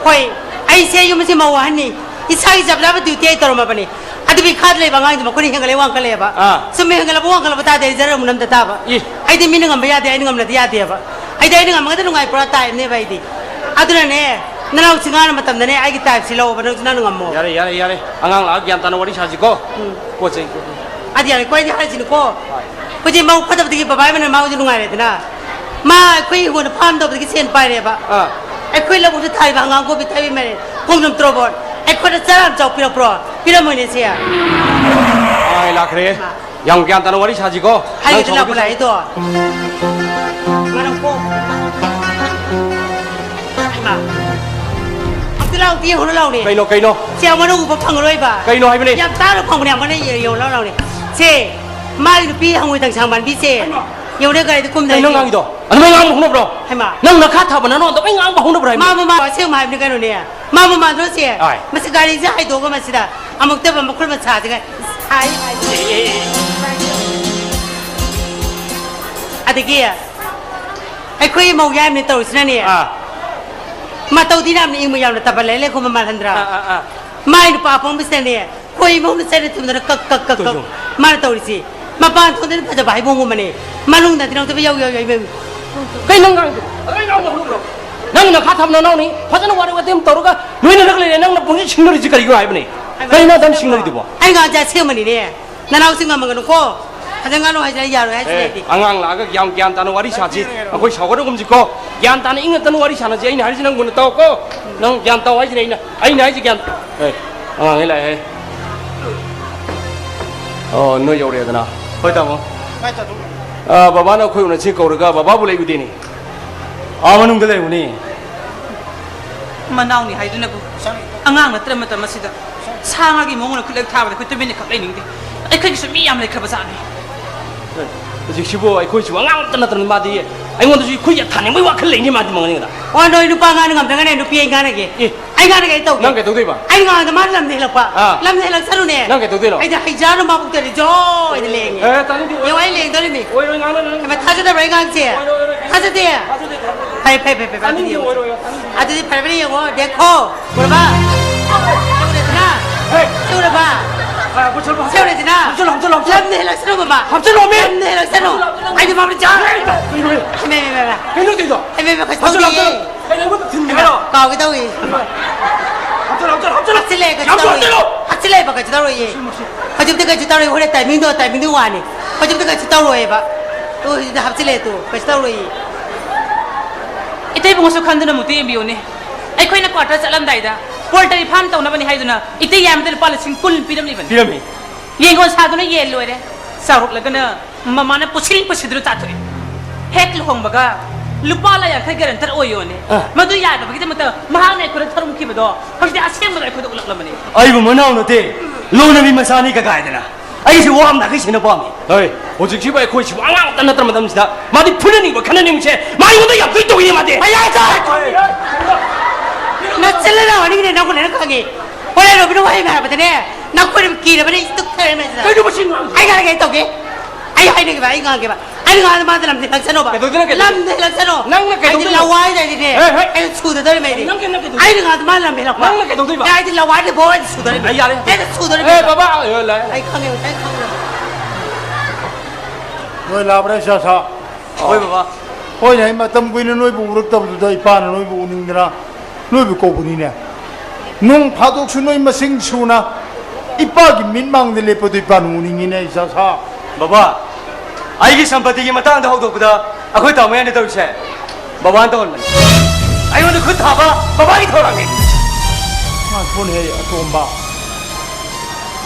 ꯍꯣꯏ, ꯑꯩꯁꯦ ꯌꯨꯝ ꯑꯁꯤ ꯃꯧ ꯑꯍꯟꯅꯤ꯫ ꯏꯁꯥꯒꯤ ꯆꯞ ꯆꯥꯕ ꯗ꯭ꯌꯨꯇꯤ ꯑꯩ ꯇꯧꯔꯝꯃꯕꯅꯤ꯫ ꯑꯗꯨ ꯃꯤꯈꯥꯗ ꯂꯩꯕ ꯑꯉꯥꯡꯗꯣ ꯃꯈꯣꯏꯅ ꯍꯦꯟꯒꯠꯂꯦ ꯋꯥꯡꯈꯠꯂꯛꯑꯦꯕ꯫ ꯑꯥ꯫ ꯆꯨꯝꯃꯦ, ꯍꯦꯟꯒꯠꯂꯕ ꯋꯥꯡꯈꯠꯂꯕ ꯇꯥꯗꯦ, ꯑꯩ ꯖꯔ ꯑꯃꯨꯛ ꯅꯝꯗ ꯇꯥꯕ꯫ ꯏ꯫ ꯑꯩꯗꯤ ꯃꯤꯅ ꯉꯝꯕ ꯌꯥꯗꯦ, ꯑꯩꯅ ꯉꯝꯂꯗꯤ ꯌꯥꯗꯦꯕ꯫ ꯑꯩꯗꯤ ꯑꯩꯅ ꯉꯝꯃꯒꯗꯤ ꯅꯨꯡꯉꯥꯏ ꯄꯨꯔꯥ ꯇꯥꯏꯞꯅꯦꯕ ꯑꯩꯗꯤ꯫ ꯑꯗꯨꯅꯅꯦ, ꯅꯅꯥꯎ ꯆꯤꯡꯉꯥꯅ ꯃꯇꯝꯗꯅꯦ ꯑꯩꯒꯤ ꯇꯥꯏꯞꯁꯤ ꯂꯧꯑꯣꯕ, ꯅꯪꯁꯨ ꯅꯪꯅ ꯉꯝꯃꯣ꯫ ꯌꯥꯔꯦ, ꯌꯥꯔꯦ, ꯌꯥꯔꯦ꯫ ꯑꯉꯥꯡ ꯂꯥꯛꯑꯒ ꯒ꯭ꯌꯥꯟ ꯇꯥꯅ ꯋꯥꯔꯤ ꯁꯥꯁꯤꯀꯣ꯫ ꯎꯝ꯫ ꯄꯣꯠ ꯆꯩ꯫ ꯑꯗꯤ ꯌꯥꯔꯦꯀꯣ, ꯑꯩꯗꯤ ꯍꯥꯏꯔꯤꯁꯤꯅꯤꯀꯣ꯫ ꯍꯣꯏ꯫ ꯍꯧꯖꯤꯛ ꯃꯧ ꯐꯠꯇꯕꯗꯒꯤ ꯕꯕꯥ ꯏꯃꯅ ꯃꯥ ꯍꯧꯖꯤꯛ ꯅꯨꯡꯉꯥꯏꯔꯦꯗꯅ꯫ ꯃꯥ ꯑꯩꯈꯣꯏ ꯍꯤꯡꯒꯣꯜꯗ ꯐꯥꯝ ꯇꯧꯕꯗꯒꯤ ꯁꯦꯟ ꯄꯥꯏꯔꯦꯕ꯫ ꯑꯥ꯫ ꯑꯩꯈꯣꯏ ꯂꯧꯕꯨꯛꯇ ꯊꯥꯔꯤꯕ ꯍꯪꯒꯥꯝ, ꯀꯣꯕꯤ, ꯊꯕꯤ, ꯃꯥꯏꯔꯦꯟ, ꯈꯣꯡꯗ꯭ꯔꯨꯝ, ꯇꯣꯔꯣꯕꯣꯠ, ꯑꯩꯈꯣꯏꯗ ꯆꯔꯥ ꯑꯃ ꯆꯥꯎ ꯄꯤꯔꯛꯄ꯭ꯔꯣ? ꯄꯤꯔꯝꯃꯣꯏꯅꯦ ꯁꯦ꯫ ꯑꯥ, ꯑꯩ ꯂꯥꯛꯈ꯭ꯔꯦ꯫ ꯃꯥ꯫ ꯌꯥꯝ ꯒ꯭ꯌꯥꯟ ꯇꯥꯅ ꯋꯥꯔꯤ ꯁꯥꯁꯤꯀꯣ꯫ ꯍꯥꯏꯒꯦ ꯅꯪ ꯂꯥꯛꯄ ꯁꯥꯎꯕꯗꯤ ꯂꯥꯛꯏꯗꯣ꯫ ꯉꯥꯏꯔꯝꯀꯣ꯫ ꯍꯩꯃꯥ꯫ ꯑꯝꯇ ꯂꯥꯎ, ꯑꯝꯇ ꯌꯦꯡꯍꯧꯔꯣ ꯂꯥꯎꯅꯦ꯫ ꯀꯩꯅꯣ, ꯀꯩꯅꯣ? ꯁꯤ ꯑꯃꯅ ꯎꯕ ꯐꯪꯉꯔꯣꯏꯕ꯫ ꯀꯩꯅꯣ ꯍꯥꯏꯕꯅꯦ? ꯌꯥꯝ ꯇꯥꯡꯅ ꯐꯪꯕꯅꯦ, ꯑꯃꯅ ꯌꯦꯡꯍꯧꯔꯣ ꯂꯥꯎꯅꯦ꯫ ꯁꯦ, ꯃꯥꯒꯤ ꯅꯨꯄꯤ ꯍꯪꯉꯣꯏ ꯇꯪꯁꯥꯡ ꯃꯥꯟꯕꯤꯁꯦ꯫ ꯍꯩꯃꯥ꯫ ꯌꯦꯡꯉꯨꯅꯦ, ꯒꯥꯔꯤꯗ ꯀꯨꯝꯗꯥꯏ ꯀꯩꯅꯣ ꯅꯪ ꯁꯦ꯫ ꯉꯥꯡꯉꯤꯗꯣ? ꯑꯗꯨꯃꯥꯏ ꯉꯥꯡꯕ ꯍꯧꯅꯕ꯭ꯔꯣ? ꯍꯩꯃꯥ꯫ ꯅꯪ ꯅꯈꯥ ꯊꯥꯕ ꯅꯅꯥꯎ ꯑꯗꯨꯃꯥꯏ ꯉꯥꯡꯕ ꯍꯧꯅꯕ꯭ꯔꯣ ꯍꯥꯏꯕꯅꯦ? ꯃꯥ, ꯃꯃꯥ, ꯑꯁꯦꯡꯕ ꯍꯥꯏꯕꯅꯤ ꯀꯩꯅꯣꯅꯦ꯫ ꯃꯥꯕꯨ ꯃꯥꯟꯗ꯭ꯔꯣ ꯁꯦ? ꯑꯥꯏ꯫ ꯃꯁꯤ ꯒꯥꯔꯤꯁꯦ ꯍꯥꯏꯗꯣꯛꯑꯒ ꯃꯁꯤꯗ ꯑꯃꯨꯛꯇꯕ ꯃꯈꯨꯠ ꯃꯁꯥꯁꯤꯒ ꯁꯥꯏ ꯍꯥꯏ꯫ ꯑꯗꯒꯤ ꯑꯩꯈꯣꯏ ꯃꯧ ꯌꯥꯏꯃꯅ ꯇꯧꯔꯤꯁꯤꯅꯅꯦ, ꯑꯥ꯫ ꯃꯇꯧꯗꯤ ꯌꯥꯝꯅ ꯏꯪꯕ ꯌꯥꯝꯅ ꯇꯞꯄ ꯂꯩ ꯂꯩꯈꯣꯝꯕ ꯃꯥꯜꯍꯟꯗ꯭ꯔꯥ? ꯑꯥ, ꯑꯥ, ꯑꯥ꯫ ꯃꯥꯏ ꯅꯨꯄꯥ ꯑꯄꯪꯕꯁꯤꯅꯅꯦ, ꯈꯣꯏ ꯃꯧꯅ ꯆꯠꯂ ꯊꯨꯝꯗꯅ ꯀꯛ, ꯀꯛ, ꯀꯛ, ꯀꯛ꯫ Two, two. ꯃꯥꯅ ꯇꯧꯔꯤꯁꯤ꯫ ꯃꯄꯥꯟ ꯊꯣꯡꯗꯅ ꯐꯖꯕ ꯍꯥꯏꯕꯣꯡꯒꯨꯝꯕꯅꯦ꯫ ꯃꯅꯨꯡꯗ ꯇꯤꯜꯍꯧꯗꯕ ꯌꯧ, ꯌꯧ, ꯌꯧ, ꯌꯧ꯫ ꯀꯩ ꯅꯪ ꯉꯥꯡꯉꯤꯗꯣ? ꯑꯗꯨꯃꯥꯏ ꯉꯥꯡꯕ ꯍꯧꯅꯕ꯭ꯔꯣ? ꯅꯪ ꯅꯈꯥ ꯊꯝ ꯅꯅꯥꯎꯅꯤ, ꯐꯖꯅ ꯋꯥꯔꯤ ꯋꯥꯇꯦꯝ ꯇꯧꯔꯒ ꯂꯣꯏꯅꯔꯒ ꯂꯩꯔꯦ꯫ ꯅꯪꯅ ꯄꯨꯡꯁꯤ ꯁꯤꯡꯅꯔꯤꯁꯤ ꯀꯔꯤꯒꯤꯅꯣ ꯍꯥꯏꯕꯅꯦ? ꯀꯩꯅꯣ ꯑꯗꯨꯝ ꯁꯤꯡꯅꯔꯤꯗꯨꯕꯣ? ꯑꯩ ꯉꯥꯡꯁꯦ ꯑꯁꯦꯡꯕꯅꯤꯅꯦ꯫ ꯅꯅꯥꯎꯁꯤ ꯉꯝꯃꯒꯅꯨꯀꯣ꯫ ꯐꯖꯅ ꯉꯥꯡꯅꯨ ꯍꯥꯏꯁꯤꯅ ꯌꯥꯔꯣꯏ ꯍꯥꯏꯁꯤꯅꯦ ꯑꯦ, ꯑꯩꯗꯤ꯫ ꯑꯉꯥꯡ ꯂꯥꯛꯑꯒ ꯌꯥꯝ ꯒ꯭ꯌꯥꯟ ꯇꯥꯅ ꯋꯥꯔꯤ ꯁꯥꯁꯤ꯫ ꯑꯩꯈꯣꯏ ꯁꯥꯎꯒꯠꯅꯒꯨꯝꯁꯤꯀꯣ꯫ ꯒ꯭ꯌꯥꯟ ꯇꯥꯅ ꯏꯪꯅ ꯇꯞꯅ ꯋꯥꯔꯤ ꯁꯥꯟꯅꯁꯤ꯫ ꯑꯩꯅ ꯍꯥꯏꯔꯤꯁꯤ ꯅꯪ ꯃꯨꯟꯅ ꯇꯥꯎꯀꯣ꯫ ꯅꯪ ꯒ꯭ꯌꯥꯟ ꯇꯥꯎ ꯍꯥꯏꯁꯤꯅꯦ ꯑꯩꯅ꯫ ꯑꯩꯅ ꯍꯥꯏꯁꯤ ꯒ꯭ꯌꯥꯟ꯫ ꯑꯦ, ꯑꯉꯥꯡꯉꯩ ꯂꯥꯛꯑꯦ꯫ ꯑꯣ, ꯅꯣꯏ ꯌꯧꯔꯛꯑꯦꯗꯅ꯫ ꯍꯣꯏ, ꯇꯥꯃꯣ꯫ ꯑ, ꯕꯕꯥꯅ ꯑꯩꯈꯣꯏ ꯎꯅꯁꯤ ꯀꯧꯔꯒ ꯕꯕꯥꯕꯨ ꯂꯩ ꯎꯗꯦꯅꯦ꯫ ꯑꯥ, ꯃꯅꯨꯡꯗ ꯂꯩꯔꯝꯒꯅꯤ꯫ ꯃꯅꯥꯎꯅꯤ ꯍꯥꯏꯗꯨꯅꯕꯨ ꯑꯉꯥꯡ ꯅꯠꯇ꯭ꯔ ꯃꯇꯝ ꯑꯁꯤꯗ ꯁꯥ ꯉꯥꯒꯤ ꯃꯑꯣꯡ ꯑꯣꯏꯅ ꯈꯨꯠꯂꯦꯛ ꯊꯥꯕꯗ ꯑꯩꯈꯣꯏ ꯇꯨꯃꯤꯟꯅ ꯈꯛ ꯂꯩꯅꯤꯡꯗꯦ꯫ ꯑꯩꯈꯣꯏꯒꯤꯁꯨ ꯃꯤ ꯌꯥꯝ ꯂꯩꯈ꯭ꯔꯕ ꯖꯥꯠꯅꯤ꯫ ꯍꯧꯖꯤꯛꯁꯤꯕꯨ ꯑꯩꯈꯣꯏꯁꯨ ꯑꯉꯥꯡ ꯑꯃꯠꯇ ꯅꯠꯇ꯭ꯔꯕꯅꯤ꯫ ꯃꯥꯗꯤ ꯑꯩꯉꯣꯟꯗꯁꯨ ꯈꯨꯠ ꯌꯦꯠ ꯊꯥꯅꯤꯡꯕꯒꯤ ꯋꯥꯈꯜ ꯂꯩꯅꯤ ꯃꯥꯗꯤ ꯃꯉꯣꯟꯗ꯫ ꯑꯣ, ꯅꯣꯏ ꯅꯨꯄꯥ ꯉꯥꯡꯅ ꯉꯝꯗ꯭ꯔꯒꯅ ꯅꯨꯄꯤ ꯑꯩ ꯉꯥꯡꯅꯒꯦ꯫ ꯑꯦ꯫ ꯑꯩ ꯉꯥꯡꯅꯒꯦ, ꯑꯩ ꯇꯧꯒꯦ꯫ ꯅꯪ ꯀꯩꯗꯧꯗꯣꯏꯕ? ꯑꯩ ꯉꯥꯡꯗ ꯃꯥꯅ ꯂꯝꯗ ꯍꯦꯜꯂꯛꯄ꯫ ꯑꯥ꯫ ꯂꯝꯗ ꯍꯦꯜꯂꯛꯁꯅꯨꯅꯦ꯫ ꯅꯪ ꯀꯩꯗꯧꯗꯣꯏꯅꯣ? ꯑꯩꯗꯤ ꯍꯩꯖꯥꯔ ꯃꯥꯕꯨꯛꯇꯗꯤ ꯖꯣ ꯍꯥꯏꯗ ꯂꯦꯡꯉꯦ꯫ ꯑꯦ, ꯇꯥꯅꯤꯡꯗꯦ, ꯑꯣꯏꯔꯣꯏ꯫ ꯌꯦꯡꯉꯣ, ꯑꯩ ꯂꯦꯡꯗꯣꯔꯤꯃꯤ꯫ ꯑꯣꯏꯔꯣꯏ, ꯉꯥꯡꯅꯔꯣꯏ, ꯉꯥꯡꯅꯔꯣꯏ꯫ ꯍꯩꯃꯥ, ꯊꯥꯖꯗꯕ꯭ꯔꯥ ꯑꯩ ꯉꯥꯡꯁꯦ? ꯑꯣꯏꯔꯣꯏ, ꯑꯣꯏꯔꯣꯏ, ꯑꯩ ꯊꯥꯖꯗꯦ꯫ ꯊꯥꯖꯗꯦ, ꯊꯥꯖꯗꯦ꯫ ꯍꯥꯏ, ꯐꯩ, ꯐꯩ, ꯐꯩ, ꯐꯩ, ꯑꯗꯨꯗꯤ ꯇꯥꯅꯤꯡꯗꯦ, ꯌꯦꯡꯉꯣ꯫ ꯑꯣꯏꯔꯣꯏ, ꯑꯣꯏꯔꯣꯏ, ꯇꯥꯅꯤꯡꯗꯦ꯫ ꯑꯗꯨꯗꯤ ꯐꯔꯦ, ꯐꯔꯦ, ꯌꯦꯡꯉꯣ꯫ ꯗꯦꯈꯣ꯫ ꯎꯔꯕ? ꯍꯦ꯫ ꯎꯔꯦꯗꯅ? ꯍꯦ꯫ ꯎꯔꯕ? ꯍꯥ, ꯍꯥꯞꯆꯜꯂꯣ, ꯍꯥꯞꯆꯜꯂꯣ꯫ ꯁꯦ ꯎꯔꯦꯗꯅ? ꯍꯥꯞꯆꯜꯂꯣ, ꯍꯥꯞꯆꯜꯂꯣ, ꯍꯥꯞꯆꯜꯂꯣ꯫ ꯂꯝꯗ ꯍꯦꯜꯂꯛꯁꯅꯨ, ꯃꯃꯥ꯫ ꯍꯥꯞꯆꯜꯂꯣꯃꯤ꯫ ꯂꯝꯗ ꯍꯦꯜꯂꯛꯁꯅꯨ꯫ ꯑꯩꯗꯤ ꯃꯥꯕꯨ ꯆꯥ-, ꯀꯩꯅꯣ? ꯏꯃꯦ, ꯏꯃꯦ, ꯏꯃꯦ꯫ ꯀꯩꯅꯣ ꯇꯧꯔꯤꯗꯣ? ꯏꯃꯦ, ꯏꯃꯦ, ꯀꯩꯁꯨ ꯍꯥꯞꯆꯜꯂꯣ, ꯇꯧꯗꯤꯌꯦ꯫ ꯍꯥꯞꯆꯜꯂꯣ꯫ ꯀꯩꯅꯣ, ꯑꯩꯉꯣꯟꯗ ꯊꯤꯟꯕꯤꯔꯣ? ꯀꯥꯎꯒꯦ ꯇꯧꯏ꯫ ꯍꯥꯞꯆꯜꯂꯣ, ꯍꯥꯞꯆꯜꯂꯣ, ꯍꯥꯞꯆꯜꯂꯣ꯫ ꯍꯥꯞꯆꯤꯜꯂꯦ, ꯀꯩꯁꯨ ꯌꯥꯝ ꯇꯧꯔꯣꯏ꯫ ꯍꯥꯞꯆꯤꯜꯂꯣ꯫ ꯍꯥꯞꯆꯤꯜꯂꯦꯕ, ꯀꯩꯁꯨ ꯇꯧꯔꯣꯏꯌꯦ꯫ ꯍꯧꯖꯤꯛꯇꯤ ꯀꯩꯁꯨ ꯇꯧꯔꯣꯏ, ꯍꯣꯔꯦꯟ ꯇꯥꯏꯃꯤꯡꯗꯣ, ꯇꯥꯏꯃꯤꯡꯗꯨ ꯋꯥꯅꯤ꯫ ꯍꯧꯖꯤꯛꯇꯤ ꯀꯩꯁꯨ ꯇꯧꯔꯣꯏꯌꯦꯕ꯫ ꯇꯨ, ꯍꯧꯖꯤꯛꯇꯤ ꯍꯥꯞꯆꯤꯜꯂꯦ ꯇꯨ, ꯀꯩꯁꯨ ꯇꯧꯔꯣꯏꯌꯦ꯫ ꯏꯇꯩꯕꯨꯡꯉꯣꯁꯨ ꯈꯟꯗꯨꯅ ꯑꯃꯨꯛꯇ ꯌꯦꯡꯕꯤꯌꯨꯅꯦ꯫ ꯑꯩꯈꯣꯏꯅ quarter ꯆꯠꯂꯝꯗꯥꯏꯗ poultry farm ꯇꯧꯅꯕꯅꯤ ꯍꯥꯏꯗꯨꯅ ꯏꯇꯩ ꯌꯥꯝꯗ ꯂꯨꯄꯥ ꯂꯤꯁꯤꯡ ꯀꯨꯟ ꯄꯤꯔꯝꯂꯤꯕꯅꯤ꯫ ꯄꯤꯔꯝꯃꯤ꯫ ꯌꯦꯡꯒꯣꯟ ꯁꯥꯗꯨꯅ ꯌꯦꯟ ꯂꯣꯏꯔꯦ꯫ ꯆꯥꯎꯔꯛꯂꯒꯅ ꯃꯃꯥꯅ ꯄꯨꯁꯤꯜ ꯄꯨꯁꯤꯜꯗꯨꯅ ꯆꯥꯊꯣꯛꯑꯦ꯫ ꯍꯦꯛ ꯂꯨꯍꯣꯡꯕꯒ ꯂꯨꯄꯥ ꯂꯥꯈ ꯌꯥꯡꯈꯩ guarantor ꯑꯣꯏꯌꯣꯅꯦ꯫ ꯑꯥ꯫ ꯃꯗꯨ ꯌꯥꯗꯕꯒꯤꯗꯃꯛꯇ ꯃꯍꯥꯛꯅ ꯑꯩꯈꯣꯏꯗ ꯊꯔꯨꯝꯈꯤꯕꯗꯣ ꯍꯧꯖꯤꯛꯇꯤ ꯑꯁꯦꯡꯕꯗ ꯑꯩꯈꯣꯏꯗ ꯎꯠꯂꯛꯂꯕꯅꯤ꯫ ꯑꯩꯕꯨ ꯃꯅꯥꯎ ꯅꯠꯇꯦ, ꯂꯣꯟꯅꯕꯤ ꯃꯆꯥꯅꯤ ꯀꯀꯥꯏꯗꯅ꯫ ꯑꯩꯁꯦ ꯋꯥ ꯑꯃ ꯅꯥꯈꯩ ꯁꯦꯟꯅ ꯄꯥꯝꯃꯤ꯫ ꯍꯣꯏ, ꯍꯧꯖꯤꯛꯁꯤꯕꯨ ꯑꯩꯈꯣꯏꯁꯤꯕꯨ ꯑꯉꯥꯡ ꯑꯃꯇ ꯅꯠꯇ꯭ꯔ ꯃꯇꯝꯁꯤꯗ ꯃꯥꯗꯤ ꯐꯨꯅꯅꯤꯡꯕ ꯈꯠꯅꯅꯤꯡꯕꯁꯦ ꯃꯥ ꯑꯩꯉꯣꯟꯗ ꯌꯥꯝ ꯇꯣꯏ ꯇꯧꯏꯅꯦ ꯃꯥꯗꯤ꯫ ꯑꯩ ꯍꯥꯏ ꯇꯥꯔꯦ꯫ ꯅꯆꯤꯜ ꯅꯅꯥꯎ ꯑꯅꯤꯒꯤꯅꯦ ꯅꯪꯕꯨ ꯂꯣꯏꯅ ꯈꯪꯉꯤ꯫ ꯍꯣꯔꯦꯟ ꯔꯣꯕꯤꯟꯅ ꯋꯥꯍꯩ ꯑꯃ ꯍꯥꯏꯔꯛꯄꯗꯅꯦ, ꯅꯈꯣꯏꯅ ꯀꯤꯔꯕꯅꯦ, ꯑꯩ ꯇꯨꯞꯊꯔꯦ ꯃꯁꯤꯗ꯫ ꯀꯩꯅꯣ ꯃꯁꯤ ꯉꯥꯡꯉꯤꯁꯦ? ꯑꯩ ꯉꯥꯡꯉꯒꯦ, ꯑꯩ ꯇꯧꯒꯦ꯫ ꯑꯩ ꯍꯥꯏꯅꯒꯦꯕ, ꯑꯩ ꯉꯥꯡꯒꯦꯕ꯫ ꯑꯩꯅ ꯉꯥꯡꯗ ꯃꯥꯅ ꯂꯝꯗ ꯍꯦꯜꯂꯛꯁꯅꯣꯕ꯫ ꯀꯩꯗꯧꯗꯣꯏꯅꯣ, ꯀꯩꯗꯧꯗꯣꯏꯅꯣ? ꯂꯝꯗ ꯍꯦꯜꯂꯛꯁꯅꯣ꯫ ꯅꯪꯅ ꯑꯩꯗꯤ ꯀꯩꯗꯧꯗꯣꯏꯅꯣ? ꯂꯋꯥꯏꯗ ꯑꯩꯗꯤꯅꯦ, ꯍꯦ, ꯍꯦ꯫ ꯑꯩꯅ ꯁꯨꯗꯗꯧꯔꯤꯃꯦ ꯑꯩꯗꯤ꯫ ꯅꯪ ꯀꯩꯅꯣ ꯀꯩꯗꯧꯗꯣꯏꯅꯣ? ꯑꯩꯅ ꯉꯥꯡꯗ ꯃꯥꯅ ꯂꯝ ꯍꯦꯜꯂꯛꯄ꯫ ꯅꯪꯅ ꯀꯩꯗꯧꯗꯣꯏꯕ? ꯑꯩꯗꯤ ꯂꯋꯥꯏꯗ ꯕꯣ ꯑꯩꯗꯤ ꯁꯨꯗꯧꯔꯤꯃꯦ꯫ ꯑꯩ ꯌꯥꯔꯦ꯫ ꯑꯩꯅ ꯁꯨꯗꯧꯔꯤꯃꯦ꯫ ꯑꯦ, ꯕꯕꯥ, ꯑꯦ, ꯂꯥꯛꯑꯦ꯫ ꯑꯩ ꯈꯪꯉꯦ, ꯑꯩ ꯈꯪꯉꯦ꯫ ꯅꯣꯏ ꯂꯥꯛꯄ꯭ꯔꯥ, ꯏꯆꯥ ꯁꯥ? ꯍꯣꯏ, ꯕꯕꯥ꯫ ꯍꯣꯏꯅꯦ, ꯑꯩ ꯃꯇꯝ ꯀꯨꯏꯅ ꯅꯣꯏꯕꯨ ꯎꯔꯛꯇꯕꯗꯨꯗ ꯏꯄꯥꯅ ꯅꯣꯏꯕꯨ ꯎꯅꯤꯡꯗꯅ ꯅꯣꯏꯕꯨ ꯀꯧꯕꯅꯤꯅꯦ꯫ ꯅꯣꯡ ꯐꯥꯗꯣꯛꯁꯨ ꯅꯣꯏ ꯃꯁꯤꯡ ꯁꯨꯅ ꯏꯄꯥꯒꯤ ꯃꯤꯠꯃꯥꯡꯗ ꯂꯦꯞꯄꯗꯨ ꯏꯄꯥꯅ ꯎꯅꯤꯡꯉꯤꯅꯦ, ꯏꯆꯥ ꯁꯥ꯫ ꯕꯕꯥ, ꯑꯩꯒꯤ ꯁꯝꯄꯇꯤꯒꯤ ꯃꯇꯥꯡꯗ ꯍꯧꯗꯣꯛꯄꯗ ꯑꯩꯈꯣꯏ ꯇꯥꯃꯣ ꯌꯥꯏꯅ ꯇꯧꯔꯤꯁꯦ ꯕꯕꯥꯅ ꯇꯧꯍꯟꯕꯅꯤ꯫ ꯑꯩꯉꯣꯟꯗ ꯈꯨꯠ ꯊꯥꯕ ꯕꯕꯥꯒꯤ ꯊꯧꯔꯥꯡꯅꯤ꯫ ꯉꯥꯏꯈꯣꯅꯦꯍꯦ, ꯑꯇꯣꯝꯕ꯫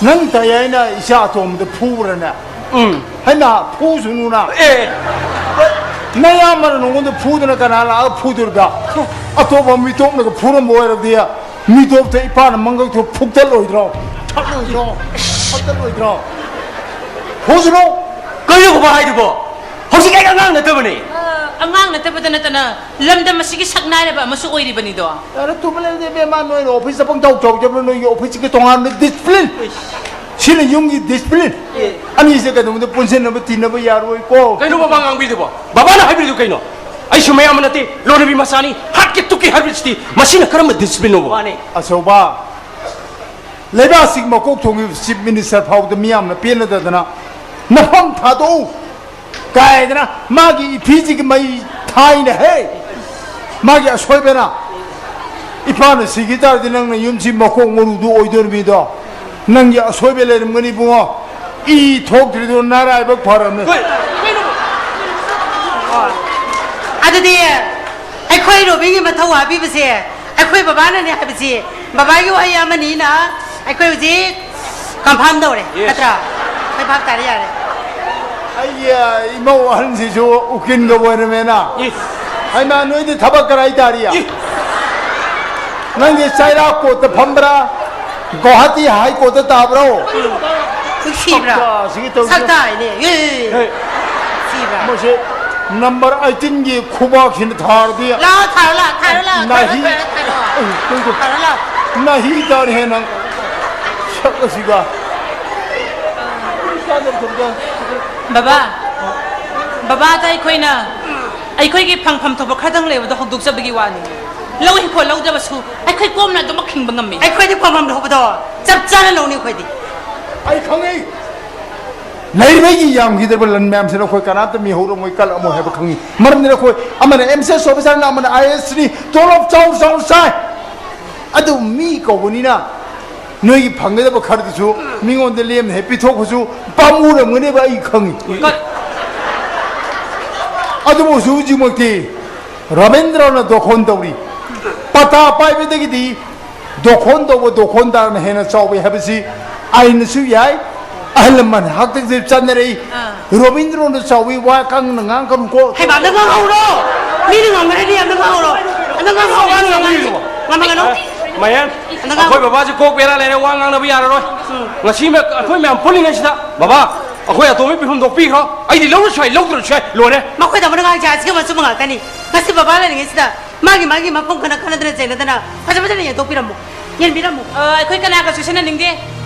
ꯅꯪ ꯇꯥꯌꯥꯏꯅ ꯏꯆꯥ ꯑꯇꯣꯝꯕꯗ ꯐꯨꯕ꯭ꯔꯅꯦ? ꯎꯝ꯫ ꯍꯩꯃꯥ, ꯐꯨꯁꯨꯅꯨꯅ꯫ ꯑꯦ꯫ ꯅꯌꯥꯝꯕꯅ ꯅꯉꯣꯟꯗ ꯐꯨꯗꯅ ꯀꯅꯥ ꯂꯥꯛꯑꯒ ꯐꯨꯗꯣꯔꯤꯕ? ꯑꯇꯣꯞꯄ ꯃꯤꯇꯣꯞꯅꯒ ꯐꯨꯔꯝꯕ ꯑꯣꯏꯔꯕꯗꯤ ꯃꯤꯇꯣꯞꯇ ꯏꯄꯥꯅ ꯃꯪꯒꯛꯇꯣ ꯐꯨꯛꯇꯠꯂꯣꯏꯗ꯭ꯔꯣ? ꯐꯨꯛꯇꯠꯂꯣꯏꯗ꯭ꯔꯣ? ꯐꯨꯛꯇꯠꯂꯣꯏꯗ꯭ꯔꯣ? ꯐꯨꯁꯅꯨ! ꯀꯩ ꯇꯧꯕ ꯍꯥꯏꯗꯨꯕꯣ? ꯍꯧꯖꯤꯛ ꯑꯩ ꯑꯉꯥꯡ ꯅꯠꯇꯕꯅꯦ꯫ ꯑ, ꯑꯉꯥꯡ ꯅꯠꯇꯕꯗ ꯅꯠꯇꯅ ꯂꯝꯗꯝ ꯑꯁꯤꯒꯤ ꯁꯛꯅꯥꯏꯔꯕ ꯑꯃꯁꯨ ꯑꯣꯏꯔꯤꯕꯅꯤꯗꯣ꯫ ꯌꯥꯔꯦ, ꯇꯨꯃꯤꯟ ꯂꯩꯌꯨꯗ, ꯏꯕꯦꯝꯃ, ꯅꯣꯏꯅ ꯑꯣꯐꯤꯁꯇ ꯄꯪꯇꯧ ꯇꯧꯖꯕ꯭ꯔꯥ? ꯅꯣꯏꯒꯤ ꯑꯣꯐꯤꯁꯀꯤ ꯇꯣꯉꯥꯟꯕ ꯗꯤꯁꯤꯄ꯭ꯂꯤꯟ, ꯁꯤꯅ ꯌꯨꯝꯒꯤ ꯗꯤꯁꯤꯄ꯭ꯂꯤꯟ꯫ ꯑꯦ꯫ ꯑꯅꯤꯁꯦ ꯀꯩꯗꯧꯕꯗ ꯄꯨꯟꯁꯤꯟꯅꯕ ꯇꯤꯟꯅꯕ ꯌꯥꯔꯣꯏꯀꯣ꯫ ꯀꯩꯅꯣ ꯕꯕꯥ ꯉꯥꯡꯕꯤꯗꯨꯕꯣ? ꯕꯕꯥꯅ ꯍꯥꯏꯕꯤꯔꯤꯗꯨ ꯀꯩꯅꯣ? ꯑꯩꯁꯨ ꯃꯌꯥꯝ ꯅꯠꯇꯦ, ꯂꯣꯟꯅꯕꯤ ꯃꯆꯥꯅꯤ, ꯍꯥꯠꯀꯦ ꯇꯨꯞꯀꯦ ꯍꯥꯏꯕꯁꯤꯗꯤ ꯃꯁꯤꯅ ꯀꯔꯝꯕ ꯗꯤꯁꯤꯄ꯭ꯂꯤꯟꯅꯣꯕ? ꯃꯥꯅꯦ꯫ ꯑꯆꯧꯕ, ꯂꯩꯕꯥꯛꯁꯤꯒꯤ ꯃꯀꯣꯛ ꯊꯣꯡꯉꯤꯕ ꯆꯤꯐ ꯃꯤꯅꯤꯁꯇꯔ ꯐꯥꯎꯗ ꯃꯤꯌꯥꯝꯅ ꯄꯦꯟꯅꯗꯗꯅ ꯅꯐꯝ ꯊꯥꯗꯣꯛꯎ ꯀꯥꯏꯗꯅ ꯃꯥꯒꯤ ꯏꯐꯤꯁꯤꯒꯤ ꯃꯩ ꯊꯥꯏꯅ ꯍꯦ꯫ ꯃꯥꯒꯤ ꯑꯁꯣꯏꯕꯅ ꯏꯄꯥꯅ ꯁꯤꯈꯤ ꯇꯥꯔꯗꯤ ꯅꯪꯅ ꯌꯨꯝꯁꯤ ꯃꯀꯣꯛ ꯃꯔꯨꯗꯨ ꯑꯣꯏꯗꯣꯔꯤꯕꯅꯤꯗꯣ꯫ ꯅꯪꯒꯤ ꯑꯁꯣꯏꯕ ꯂꯩꯔꯝꯒꯅꯤ ꯏꯕꯨꯡꯉꯣ꯫ ꯏ ꯊꯣꯛꯇ꯭ꯔꯤꯗꯣ ꯅꯔꯥꯏꯕꯛ ꯐꯔꯝꯅꯦ꯫ ꯑꯗꯨꯗꯤ ꯑꯩꯈꯣꯏ ꯔꯣꯕꯤꯟꯒꯤ ꯃꯊꯧ ꯍꯥꯞꯄꯤꯕꯁꯦ ꯑꯩꯈꯣꯏ ꯕꯕꯥꯅꯅꯦ ꯍꯥꯏꯕꯁꯤ ꯕꯕꯥꯒꯤ ꯋꯥꯍꯩ ꯑꯃꯅꯤꯅ ꯑꯩꯈꯣꯏ ꯍꯧꯖꯤꯛ ꯀꯟꯐꯥꯔꯝ ꯇꯧꯔꯦ꯫ ꯌꯦꯁ꯫ ꯅꯠꯇ꯭ꯔꯥ? ꯑꯩꯈꯣꯏ ꯚꯥꯞ ꯇꯥꯔꯦ, ꯌꯥꯔꯦ꯫ ꯑꯩꯒꯤ, ꯑ, ꯏꯃꯧ ꯑꯍꯟꯁꯤꯁꯨ ꯎꯀꯤꯜꯒ ꯑꯣꯏꯔꯝꯃꯦꯅ꯫ ꯏ꯫ ꯍꯩꯃꯥ, ꯅꯣꯏꯗꯤ ꯊꯕꯛ ꯀꯔꯥꯏ ꯇꯥꯔꯤ? ꯏ꯫ ꯅꯪꯗꯤ ꯆꯩꯔꯥꯛ ꯀꯣꯠꯇ ꯐꯝꯕ꯭ꯔꯥ? ꯒꯧꯍꯥꯇꯤ ꯍꯥꯏ ꯀꯣꯔꯠꯇ ꯇꯥꯕ꯭ꯔꯣ? ꯁꯤꯕ꯭ꯔꯥ? ꯁꯛꯇꯥꯁꯤꯒꯤ ꯇꯧꯔꯤꯁꯦ꯫ ꯁꯛꯇꯥ ꯍꯥꯏꯅꯦ꯫ ꯑꯦ, ꯑꯦ, ꯑꯦ꯫ ꯍꯦ꯫ ꯁꯤꯕ꯭ꯔꯥ? ꯃꯁꯤ ꯅꯝꯕꯔ ꯑꯩꯠꯇꯤꯟꯒꯤ ꯈꯨꯕꯥꯛꯁꯤꯅ ꯊꯥꯔꯗꯤ꯫ ꯂꯥꯛꯑꯣ, ꯊꯥꯔꯣ, ꯂꯥꯛꯑꯣ, ꯊꯥꯔꯣ, ꯂꯥꯛꯑꯣ, ꯅꯥꯍꯤ꯫ ꯊꯥꯔꯣ, ꯊꯥꯔꯣ, ꯊꯥꯔꯣ꯫ ꯑꯦ, ꯀꯩꯅꯣ꯫ ꯊꯥꯔꯣ, ꯂꯥꯛꯑꯣ꯫ ꯅꯥꯍꯤ ꯇꯥꯔꯦꯍꯦ ꯅꯪ꯫ ꯁꯛ ꯑꯁꯤꯒ꯫ ꯕꯕꯥ, ꯕꯕꯥꯗ ꯑꯩꯈꯣꯏꯅ ꯑꯩꯈꯣꯏꯒꯤ ꯐꯪꯐꯝ ꯊꯣꯛꯄ ꯈꯔꯗꯪ ꯂꯩꯕꯗꯣ ꯍꯧꯗꯣꯛꯆꯕꯒꯤ ꯋꯥꯅꯤ꯫ ꯂꯧ ꯏꯪꯈꯣꯜ ꯂꯧꯗ꯭ꯔꯕꯁꯨ ꯑꯩꯈꯣꯏ ꯀꯣꯝꯅ ꯑꯗꯨꯃꯛ ꯍꯤꯡꯕ ꯉꯝꯃꯤ꯫ ꯑꯩꯈꯣꯏꯗꯤ ꯐꯪꯐꯝ ꯊꯣꯛꯄꯗꯣ ꯆꯞ ꯆꯥꯅ ꯂꯧꯅꯤ ꯑꯩꯈꯣꯏꯗꯤ꯫ ꯑꯩ ꯈꯪꯉꯤ꯫ ꯂꯩꯔꯤꯕꯒꯤ ꯌꯥꯝꯈꯤꯗ꯭ꯔꯕ ꯂꯟ ꯃꯌꯥꯝꯁꯤꯅ ꯑꯩꯈꯣꯏ ꯀꯅꯥꯝꯇ ꯃꯤꯍꯧꯔꯝꯃꯣꯏ, ꯀꯜꯂꯝꯃꯣꯏ ꯍꯥꯏꯕ ꯈꯪꯉꯤ꯫ ꯃꯔꯝꯗꯤ ꯑꯩꯈꯣꯏ ꯑꯃꯅ ꯑꯦꯝ ꯁꯤ ꯑꯦꯁ ꯑꯣꯐꯤꯁꯥꯔꯅ, ꯑꯃꯅ ꯑꯥꯏ ꯑꯦ ꯑꯦꯁꯅꯤ, ꯇꯣꯂꯣꯞ ꯆꯥꯎ ꯆꯥꯎ ꯆꯥꯏ꯫ ꯑꯗꯨ ꯃꯤ ꯀꯧꯕꯅꯤꯅ ꯅꯣꯏꯒꯤ ꯐꯪꯒꯗꯕ ꯈꯔꯗꯨꯁꯨ ꯃꯤꯉꯣꯟꯗ ꯂꯦꯝꯅ ꯍꯦꯛ ꯄꯤꯊꯣꯛꯄꯁꯨ ꯄꯥꯝꯃꯨꯔꯝꯒꯅꯦꯕ, ꯑꯩ ꯈꯪꯉꯤ꯫ ꯀ- ꯑꯗꯨꯕꯨ ꯍꯧꯖꯤꯛ ꯍꯧꯖꯤꯛꯃꯛꯇꯤ ꯔꯕꯤꯟꯗ꯭ꯔꯅ ꯗꯣꯈꯣꯟ ꯇꯧꯔꯤ꯫ ꯄꯇꯥ ꯄꯥꯏꯕꯗꯒꯤꯗꯤ ꯗꯣꯈꯣꯟ ꯇꯧꯕ ꯗꯣꯈꯣꯟꯗꯥꯔꯅ ꯍꯦꯟꯅ ꯆꯥꯎꯏ ꯍꯥꯏꯕꯁꯤ ꯑꯥꯏꯟꯅꯁꯨ ꯌꯥꯏ, ꯑꯍꯜ ꯂꯃꯟ ꯍꯥꯛꯇꯛꯇꯁꯨ ꯆꯠꯅꯔꯛꯏ꯫ ꯑꯥ꯫ ꯔꯣꯕꯤꯟꯗ꯭ꯔꯣꯅ ꯆꯥꯎꯕꯤ ꯋꯥ ꯀꯪꯅ ꯉꯥꯡꯒꯅꯨꯀꯣ꯫ ꯍꯩꯃꯥ, ꯑꯝꯇ ꯉꯥꯡꯍꯧꯔꯣ꯫ ꯃꯤꯅ ꯉꯥꯡꯅꯔꯗꯤ ꯑꯝꯇ ꯉꯥꯡꯍꯧꯔꯣ꯫ ꯑꯝꯇ ꯉꯥꯡꯍꯧꯔꯣ, ꯃꯤꯅ ꯉꯥꯡꯅꯔꯗꯤ꯫ ꯉꯥꯡꯍꯧꯔꯣ꯫ ꯃꯌꯥꯟ, ꯑꯝꯇ ꯉꯥꯡꯍꯧꯔꯣ꯫ ꯑꯩꯈꯣꯏ ꯕꯕꯥꯁꯦ ꯀꯣꯛ ꯕꯦꯔꯥ ꯂꯩꯔꯦ, ꯋꯥ ꯉꯥꯡꯅꯕ ꯌꯥꯔꯔꯣꯏ꯫ ꯎꯝ꯫ ꯉꯁꯤ ꯃ-, ꯑꯩꯈꯣꯏ ꯃꯌꯥꯝ ꯄꯨꯜꯂꯤꯉꯩꯁꯤꯗ, ꯕꯕꯥ, ꯑꯩꯈꯣꯏ ꯑꯇꯣꯝꯕꯒꯤ ꯄꯤꯐꯝ ꯊꯣꯛꯄꯤꯈ꯭ꯔꯣ꯫ ꯑꯩꯗꯤ ꯂꯧꯔꯁꯨ ꯌꯥꯏ, ꯂꯧꯗ꯭ꯔꯁꯨ ꯌꯥꯏ, ꯂꯣꯏꯔꯦ꯫ ꯃꯈꯣꯏ ꯇꯥꯃꯣꯅ ꯉꯥꯡꯉꯤꯁꯦ ꯑꯁꯤꯒꯨꯝꯕ ꯑꯆꯨꯝꯕ ꯉꯥꯛꯇꯅꯤ꯫ ꯉꯁꯤ ꯕꯕꯥ ꯂꯩꯔꯤꯉꯩꯁꯤꯗ ꯃꯥꯒꯤ ꯃꯥꯒꯤ ꯃꯐꯝ ꯈꯅ ꯈꯅꯗꯅ ꯆꯩꯅꯗꯅ ꯐꯖ ꯐꯖꯅ ꯌꯦꯟꯊꯣꯛꯄꯤꯔꯝꯃꯨ, ꯌꯦꯟꯕꯤꯔꯝꯃꯨ꯫ ꯑ, ꯑꯩꯈꯣꯏ ꯀꯅꯥꯒꯁꯨ ꯁꯤꯟꯅꯅꯤꯡꯗꯦ꯫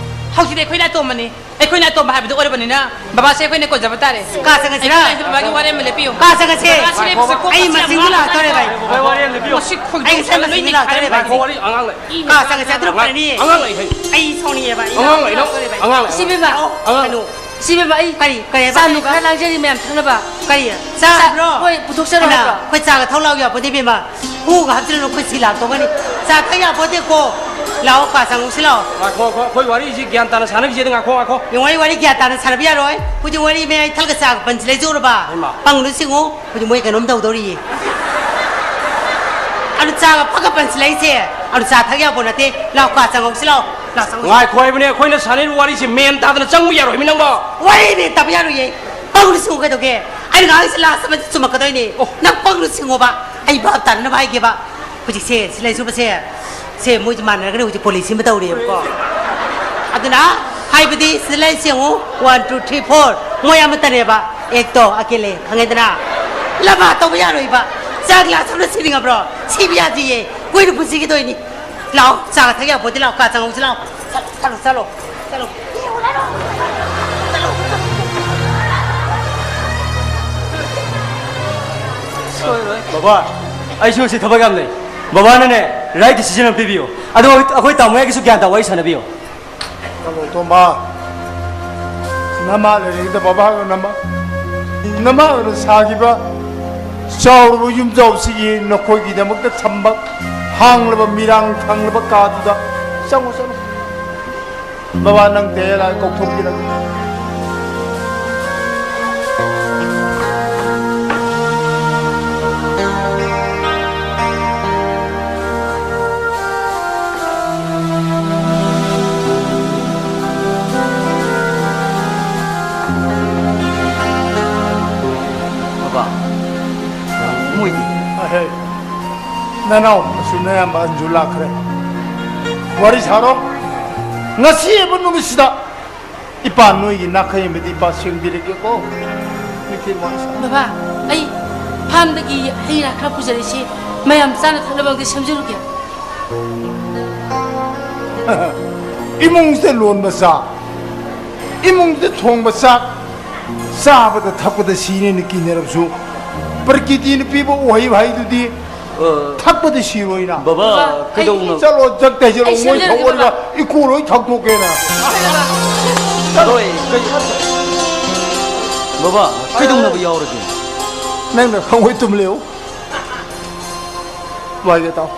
ꯍꯧꯖꯤꯛꯇꯤ ꯑꯩꯈꯣꯏꯅ ꯑꯇꯣꯝꯕꯅꯤ꯫ ꯑꯩꯈꯣꯏꯅ ꯑꯇꯣꯝꯕ ꯍꯥꯏꯕꯗꯣ ꯑꯣꯏꯔꯕꯅꯤꯅ ꯕꯕꯥꯁꯦ ꯑꯩꯈꯣꯏꯅ ꯀꯣꯟꯖꯕ ꯇꯥꯔꯦ꯫ ꯀꯥ ꯆꯪꯉꯁꯤꯔꯥ? ꯑꯩꯈꯣꯏ ꯕꯕꯥꯒꯤ ꯋꯥꯔꯦꯝ ꯑꯃ ꯂꯦꯞꯄꯤꯌꯨ꯫ ꯀꯥ ꯆꯪꯉꯁꯦ꯫ ꯕꯕꯥꯁꯤ ꯂꯦꯞꯄꯁꯦ, ꯀꯣꯛ ꯑꯩ ꯀꯁꯦ ꯃꯁꯤꯡꯗ ꯌꯥꯝ ꯂꯥꯛꯇꯣꯔꯦ, ꯚꯥꯏ꯫ ꯃꯁꯤ ꯈꯣꯏꯗꯧ ꯑꯩ ꯉꯁꯥꯏ ꯁꯥꯎꯒꯠꯂꯣꯏꯅꯦ꯫ ꯃꯁꯤꯡꯗ ꯂꯥꯛꯇꯣꯔꯦ, ꯚꯥꯏ꯫ ꯉꯥꯏꯈꯣ, ꯋꯥꯔꯤ ꯑꯉꯥꯡ ꯂꯩ꯫ ꯀꯥ ꯆꯪꯉꯁꯦ, ꯑꯗꯨꯅ ꯐꯔꯅꯤ꯫ ꯑꯉꯥꯡ ꯂꯩ ꯍꯥꯏ꯫ ꯑꯩ ꯁꯥꯎꯅꯤꯡꯉꯦꯕ, ꯑꯩ ꯑꯉꯥꯡ ꯂꯩ, ꯁꯥꯎꯅꯤꯡꯉꯦꯕ꯫ ꯏꯆꯦ ꯕꯦꯝꯃ꯫ ꯑꯉꯥꯡ ꯂꯩ꯫ ꯀꯩꯅꯣ? ꯏꯆꯦ ꯕꯦꯝꯃ, ꯑꯩ ꯀꯔꯤ? ꯀꯔꯤ ꯍꯥꯏꯕ? ꯆꯥ ꯅꯨꯡ ꯈꯔ ꯂꯥꯡꯖꯔꯤ ꯃꯌꯥꯝ ꯊꯛꯅꯕ꯫ ꯀꯔꯤ? ꯆꯥ? ꯆꯥ, ꯍꯣꯏ, ꯄꯨꯊꯣꯛꯆꯔꯣ ꯍꯥꯏꯕ꯭ꯔꯣ? ꯑꯩꯈꯣꯏ ꯆꯥꯒ ꯊꯛ ꯂꯥꯎ ꯌꯥꯄꯣꯠꯇꯦ, ꯏꯕꯦꯝꯃ꯫ ꯍꯨꯒ ꯍꯥꯞꯆꯤꯜꯂꯨꯅꯨ, ꯑꯩꯈꯣꯏ ꯁꯤ ꯂꯥꯛꯇꯧꯒꯅꯤ꯫ ꯆꯥ ꯊꯛ ꯌꯥꯄꯣꯠꯇꯦꯀꯣ꯫ ꯂꯥꯛꯑꯣ, ꯀꯥ ꯆꯪꯉꯨꯁꯤ ꯂꯥꯛꯑꯣ꯫ ꯉꯥꯏꯈꯣ, ꯉꯥꯏꯈꯣ, ꯑꯩꯈꯣꯏ ꯋꯥꯔꯤꯁꯤ ꯒ꯭ꯌꯥꯟ ꯇꯥꯅ ꯁꯥꯟꯅꯈꯤꯁꯦ, ꯉꯥꯏꯈꯣ, ꯉꯥꯏꯈꯣ꯫ ꯌꯦꯡꯉꯣ, ꯑꯩ ꯋꯥꯔꯤ ꯒ꯭ꯌꯥꯟ ꯇꯥꯅ ꯁꯥꯟꯅꯕ ꯌꯥꯔꯣꯏ꯫ ꯍꯧꯖꯤꯛ ꯋꯥꯔꯤ ꯃꯌꯥꯏ ꯊꯛꯂꯒ ꯆꯥꯒ ꯄꯟꯁꯤ ꯂꯩꯖꯧꯔꯕ? ꯍꯩꯃꯥ꯫ ꯄꯪꯒꯅꯨ ꯁꯤꯡꯉꯨ꯫ ꯍꯧꯖꯤꯛ ꯃꯣꯏ ꯀꯩꯅꯣꯝ ꯇꯧꯗꯧꯔꯤꯌꯦ꯫ ꯑꯗꯨ ꯆꯥꯒ ꯐꯒ ꯄꯟꯁꯤꯜꯂꯛꯏꯁꯦ꯫ ꯑꯗꯨ ꯆꯥ ꯊꯛ ꯌꯥꯄꯣꯠ ꯅꯠꯇꯦ꯫ ꯂꯥꯛꯑꯣ, ꯀꯥ ꯆꯪꯉꯧꯁꯤ ꯂꯥꯛꯑꯣ꯫ ꯂꯥꯛꯑꯣ, ꯆꯪꯉꯧꯁꯤ꯫ ꯉꯥꯏꯈꯣ ꯍꯥꯏꯕꯅꯦ, ꯑꯩꯈꯣꯏꯅ ꯁꯥꯟꯅꯔꯤꯕ ꯋꯥꯔꯤꯁꯦ ꯃꯦꯟ ꯇꯥꯗꯅ ꯆꯪꯕ ꯌꯥꯔꯣꯏꯃꯤ ꯅꯪꯕꯣ꯫ ꯋꯥꯔꯤ ꯃꯦꯟ ꯇꯥꯕ ꯌꯥꯔꯣꯏꯌꯦ꯫ ꯄꯪꯒꯅꯨ ꯁꯤꯡꯉꯨ ꯀꯩꯗꯧꯒꯦ? ꯑꯩꯅ ꯉꯥꯡꯉꯤꯁꯦ ꯂꯥꯁ ꯑꯃꯗꯤ ꯆꯨꯝꯃꯛꯀꯗꯣꯏꯅꯦ꯫ ꯑꯣ꯫ ꯅꯪ ꯄꯪꯒꯅꯨ ꯁꯤꯡꯉꯣꯕ꯫ ꯑꯩ ꯚꯥꯞ ꯇꯥꯅꯅꯕ ꯍꯥꯏꯒꯦꯕ꯫ ꯍꯧꯖꯤꯛꯁꯦ ꯁꯤ ꯂꯩꯖꯨꯕꯁꯦ, ꯁꯦ ꯃꯣꯏꯁꯦ ꯃꯥꯟꯅꯔꯒꯅꯦ ꯍꯧꯖꯤꯛ ꯄꯣꯂꯤꯁꯤ ꯑꯃ ꯇꯧꯔꯤꯕꯀꯣ꯫ ꯑꯗꯨꯅ ꯍꯥꯏꯕꯗꯤ ꯁꯤꯗ ꯂꯩꯔꯤꯁꯦ ꯌꯦꯡꯉꯨ, ꯋꯥꯟ, ꯇꯨ, ꯊ꯭ꯔꯤ, ꯐꯣꯔ, ꯃꯣꯏ ꯑꯃꯠꯇꯅꯦꯕ꯫ ꯑꯦꯛꯇꯣ ꯑꯀꯦꯂꯦ, ꯈꯪꯉꯦꯗꯅ? ꯂꯕꯥ ꯇꯧꯕ ꯌꯥꯔꯣꯏꯕ꯫ ꯆꯥ ꯒ꯭ꯂꯥꯁ ꯑꯃꯅ ꯁꯤꯅꯤꯡꯉꯕ꯭ꯔꯣ? ꯁꯤꯕ ꯌꯥꯗꯤꯌꯦ꯫ ꯀꯨꯏꯅ ꯄꯨꯟꯁꯤꯒꯗꯣꯏꯅꯤ꯫ ꯂꯥꯛꯑꯣ, ꯆꯥ ꯊꯛ ꯌꯥꯄꯣꯠꯇꯦ, ꯂꯥꯛꯑꯣ, ꯀꯥ ꯆꯪꯉꯧꯁꯤ ꯂꯥꯛꯑꯣ꯫ ꯆꯠꯂꯣ, ꯆꯠꯂꯣ, ꯆꯠꯂꯣ꯫ ꯕꯕꯥ, ꯑꯩꯁꯨ ꯉꯁꯤ ꯊꯕꯛ ꯌꯥꯝ ꯂꯩ꯫ ꯕꯕꯥꯅꯅꯦ, ꯔꯥꯏꯠ ꯗꯤꯁꯤꯖꯟ ꯑꯃ ꯄꯤꯕꯤꯌꯨ꯫ ꯑꯗꯣ ꯑꯩꯈꯣꯏ ꯇꯥꯃꯣ ꯌꯥꯏꯒꯤꯁꯨ ꯒ꯭ꯌꯥꯟ ꯇꯥꯕ ꯋꯥꯔꯤ ꯁꯥꯟꯅꯕꯤꯌꯨ꯫ ꯀꯂꯣ ꯇꯣꯝꯕ, ꯅꯃꯥ ꯂꯩꯔꯤꯉꯩꯗ ꯕꯕꯥꯒ ꯅꯃꯥ, ꯅꯃꯥꯒꯅ ꯁꯥꯈꯤꯕ ꯆꯥꯎꯔꯕ ꯌꯨꯝꯖꯥꯎꯁꯤꯒꯤ ꯅꯈꯣꯏꯒꯤꯗꯃꯛꯇ ꯊꯝꯕ ꯍꯥꯡꯂꯕ ꯃꯤꯔꯥꯡ ꯊꯪꯂꯕ ꯀꯥꯗꯨꯗ ꯆꯪꯉꯨ, ꯆꯪꯉꯨ꯫ ꯕꯕꯥ, ꯅꯪ ꯇꯦꯔꯥ ꯀꯧꯊꯣꯛꯄꯤꯔꯒꯦ꯫ ꯕꯕꯥ, ꯃꯣꯏꯗꯤ? ꯑꯍꯦ, ꯅꯅꯥꯎ ꯃꯁꯨ ꯅꯌꯥꯝꯕ ꯑꯟꯖꯨ ꯂꯥꯛꯈ꯭ꯔꯦ꯫ ꯋꯥꯔꯤ ꯁꯥꯔꯣ꯫ ꯉꯁꯤ ꯍꯥꯏꯕ ꯅꯨꯃꯤꯠꯁꯤꯗ ꯏꯄꯥ ꯅꯣꯏꯒꯤ ꯅꯥꯈꯩ ꯑꯃꯗꯤ ꯏꯄꯥ ꯁꯦꯡꯕꯤꯔꯒꯦꯀꯣ꯫ ꯅꯤꯡꯊꯤꯅ ꯋꯥꯔꯤ ꯁꯥ꯫ ꯕꯕꯥ, ꯑꯩ ꯐꯥꯔꯝꯗꯒꯤ ꯍꯩ ꯔꯥ ꯈꯔ ꯄꯨꯖꯔꯛꯏꯁꯦ, ꯃꯌꯥꯝ ꯆꯥꯅ ꯊꯛꯅꯕ ꯑꯝꯇ ꯁꯦꯝꯖꯤꯜꯂꯨꯒꯦ꯫ ꯏꯃꯨꯡꯁꯤꯗ ꯂꯣꯟꯕ ꯆꯥꯛ, ꯏꯃꯨꯡꯁꯤꯗ ꯊꯣꯡꯕ ꯆꯥꯛ, ꯆꯥꯕꯗ ꯊꯛꯄꯗ ꯁꯤꯅꯦꯅ ꯀꯤꯅꯔꯕꯁꯨ, ꯄ꯭ꯔꯀꯤꯇꯤꯅ ꯄꯤꯕ ꯎꯍꯩ ꯋꯥꯍꯩꯗꯨꯗꯤ ꯑ, ꯊꯛꯄꯗꯤ ꯁꯤꯔꯣꯏꯅ꯫ ꯕꯕꯥ, ꯕꯕꯥ, ꯀꯩꯗꯧꯅ-? ꯑꯩ ꯆꯠꯂꯣ, ꯖꯛꯇ ꯍꯩꯖꯤꯜꯂꯣ, ꯑꯩ ꯃꯣꯏ ꯁꯦꯝꯖꯔꯒꯦ, ꯊꯑꯣꯏꯒ ꯕꯕꯥ꯫ ꯏꯀꯨ ꯂꯣꯏ ꯊꯛꯇꯣꯛꯀꯦꯅ꯫ ꯆꯠꯂꯣ, ꯀꯩ-, ꯕꯕꯥ, ꯀꯩꯗꯧꯅꯕ ꯌꯥꯎꯔꯒꯦ? ꯅꯪꯅ ꯈꯪꯉꯣꯏ ꯇꯨꯝ ꯂꯩꯌꯨ꯫ ꯋꯥꯏꯒꯦ ꯇꯥꯎ꯫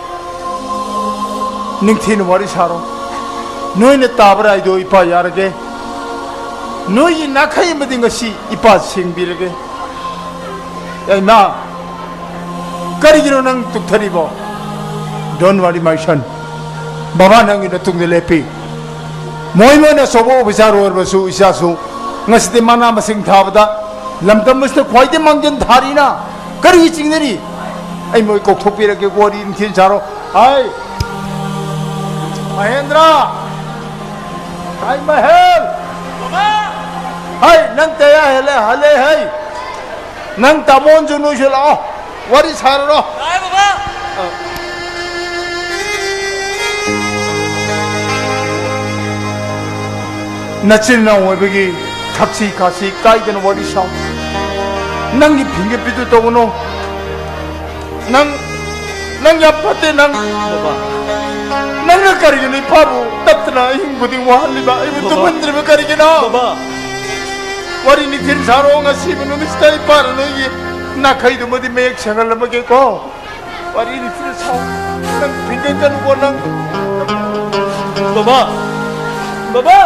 ꯅꯤꯡꯊꯤꯅ ꯋꯥꯔꯤ ꯁꯥꯔꯣ꯫ ꯅꯣꯏꯅ ꯇꯥꯕ ꯔꯥꯏꯗꯣ ꯏꯄꯥ ꯌꯥꯔꯒꯦ꯫ ꯅꯣꯏꯒꯤ ꯅꯥꯈꯩ ꯑꯃꯗꯤ ꯉꯁꯤ ꯏꯄꯥ ꯁꯦꯡꯕꯤꯔꯒꯦ꯫ ꯑꯦ ꯏꯃꯥ, ꯀꯔꯤꯒꯤꯅꯣ ꯅꯪ ꯇꯨꯛꯊꯔꯤꯕꯣ? Don't worry, my son. ꯕꯕꯥ ꯅꯪꯒꯤ ꯅꯇꯨꯡꯗ ꯂꯦꯞꯄꯤ꯫ ꯃꯣꯏ ꯃꯣꯏꯅ ꯑꯆꯧꯕ ꯑꯣꯐꯤꯁꯥꯔ ꯑꯣꯏꯔꯕꯁꯨ ꯏꯆꯥꯁꯨ ꯉꯁꯤꯗꯤ ꯃꯅꯥ ꯃꯁꯤꯡ ꯊꯥꯕꯗ ꯂꯝꯗꯝ ꯑꯁꯤꯗ ꯈ꯭ꯋꯥꯏꯗꯒꯤ ꯃꯥꯡꯖꯤꯟ ꯊꯥꯔꯤꯅ ꯀꯔꯤꯒꯤ ꯆꯤꯡꯅꯔꯤ? ꯑꯩ ꯃꯣꯏ ꯀꯧꯊꯣꯛꯄꯤꯔꯒꯦ, ꯋꯥꯔꯤ ꯅꯤꯡꯊꯤꯅ ꯁꯥꯔꯣ꯫ ꯍꯥꯏ! ꯃꯍꯦꯟꯗ꯭ꯔ! ꯍꯥꯏ, ꯃꯍꯦꯜ! ꯍꯥꯏ, ꯅꯪ ꯇꯌꯥ ꯍꯦꯜꯂꯦ, ꯍꯜꯂꯦ, ꯍꯥꯏ! ꯅꯪ ꯇꯥꯃꯣꯟꯁꯨ ꯅꯣꯏꯁꯨ ꯂꯥꯛꯑꯣ, ꯋꯥꯔꯤ ꯁꯥꯔꯨꯔꯣ꯫ ꯂꯥꯛꯑꯦ, ꯕꯕꯥ꯫ ꯅꯆꯤꯟ ꯅꯅꯥꯎ ꯑꯣꯏꯕꯒꯤ ꯊꯛꯁꯤ ꯈꯥꯁꯤ ꯀꯥꯏꯗꯅ ꯋꯥꯔꯤ ꯁꯥꯎ꯫ ꯅꯪꯒꯤ ꯐꯤꯡꯒꯠꯄꯤꯗꯨ ꯇꯧꯒꯅꯨ꯫ ꯅꯪ, ꯅꯪ ꯌꯥꯝ ꯐꯠꯇꯦ, ꯅꯪ꯫ ꯕꯕꯥ꯫ ꯅꯪꯅ ꯀꯔꯤꯒꯤꯅꯣ ꯏꯄꯥꯕꯨ ꯇꯠꯇꯅ ꯑꯍꯤꯡ ꯈꯨꯗꯤꯡ ꯋꯥꯍꯜꯂꯤꯕ, ꯑꯩꯕꯨ ꯕꯕꯥ꯫ ꯇꯨꯝꯍꯟꯗ꯭ꯔꯤꯕ ꯀꯔꯤꯒꯤꯅꯣ? ꯕꯕꯥ꯫ ꯋꯥꯔꯤ ꯅꯤꯡꯊꯤꯅ ꯁꯥꯔꯣ, ꯉꯁꯤꯕꯨ ꯅꯨꯃꯤꯠꯁꯤꯗ ꯏꯄꯥꯅ ꯅꯣꯏꯒꯤ ꯅꯥꯈꯩꯗꯨꯃꯗꯤ ꯃꯌꯦꯛ ꯁꯦꯡꯍꯜꯂꯝꯃꯒꯦꯀꯣ꯫ ꯋꯥꯔꯤ ꯅꯤꯡꯊꯤꯅ ꯁꯥꯎ꯫ ꯅꯪ ꯐꯤꯡꯒꯠꯀꯅꯨꯀꯣ, ꯅꯪ꯫ ꯕꯕꯥ! ꯕꯕꯥ!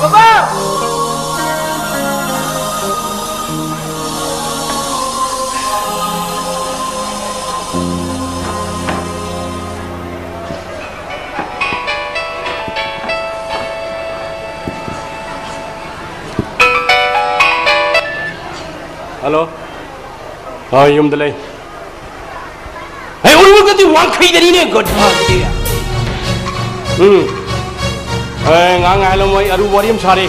ꯕꯕꯥ! ꯍꯜꯂꯣ꯫ ꯑ, ꯌꯨꯝꯗ ꯂꯩ꯫ ꯑꯩ ꯎꯔꯨꯒꯗꯤ ꯋꯥꯡꯈꯩꯗꯅꯤꯅꯦ, ꯒꯣꯗꯥꯗꯤ꯫ ꯎꯝ꯫ ꯑꯦ, ꯉꯥꯏꯍꯥꯛ ꯉꯥꯏꯍꯜꯂꯝꯃꯣ, ꯑꯩ ꯑꯔꯨꯕ ꯋꯥꯔꯤ ꯑꯃ ꯁꯥꯔꯤ꯫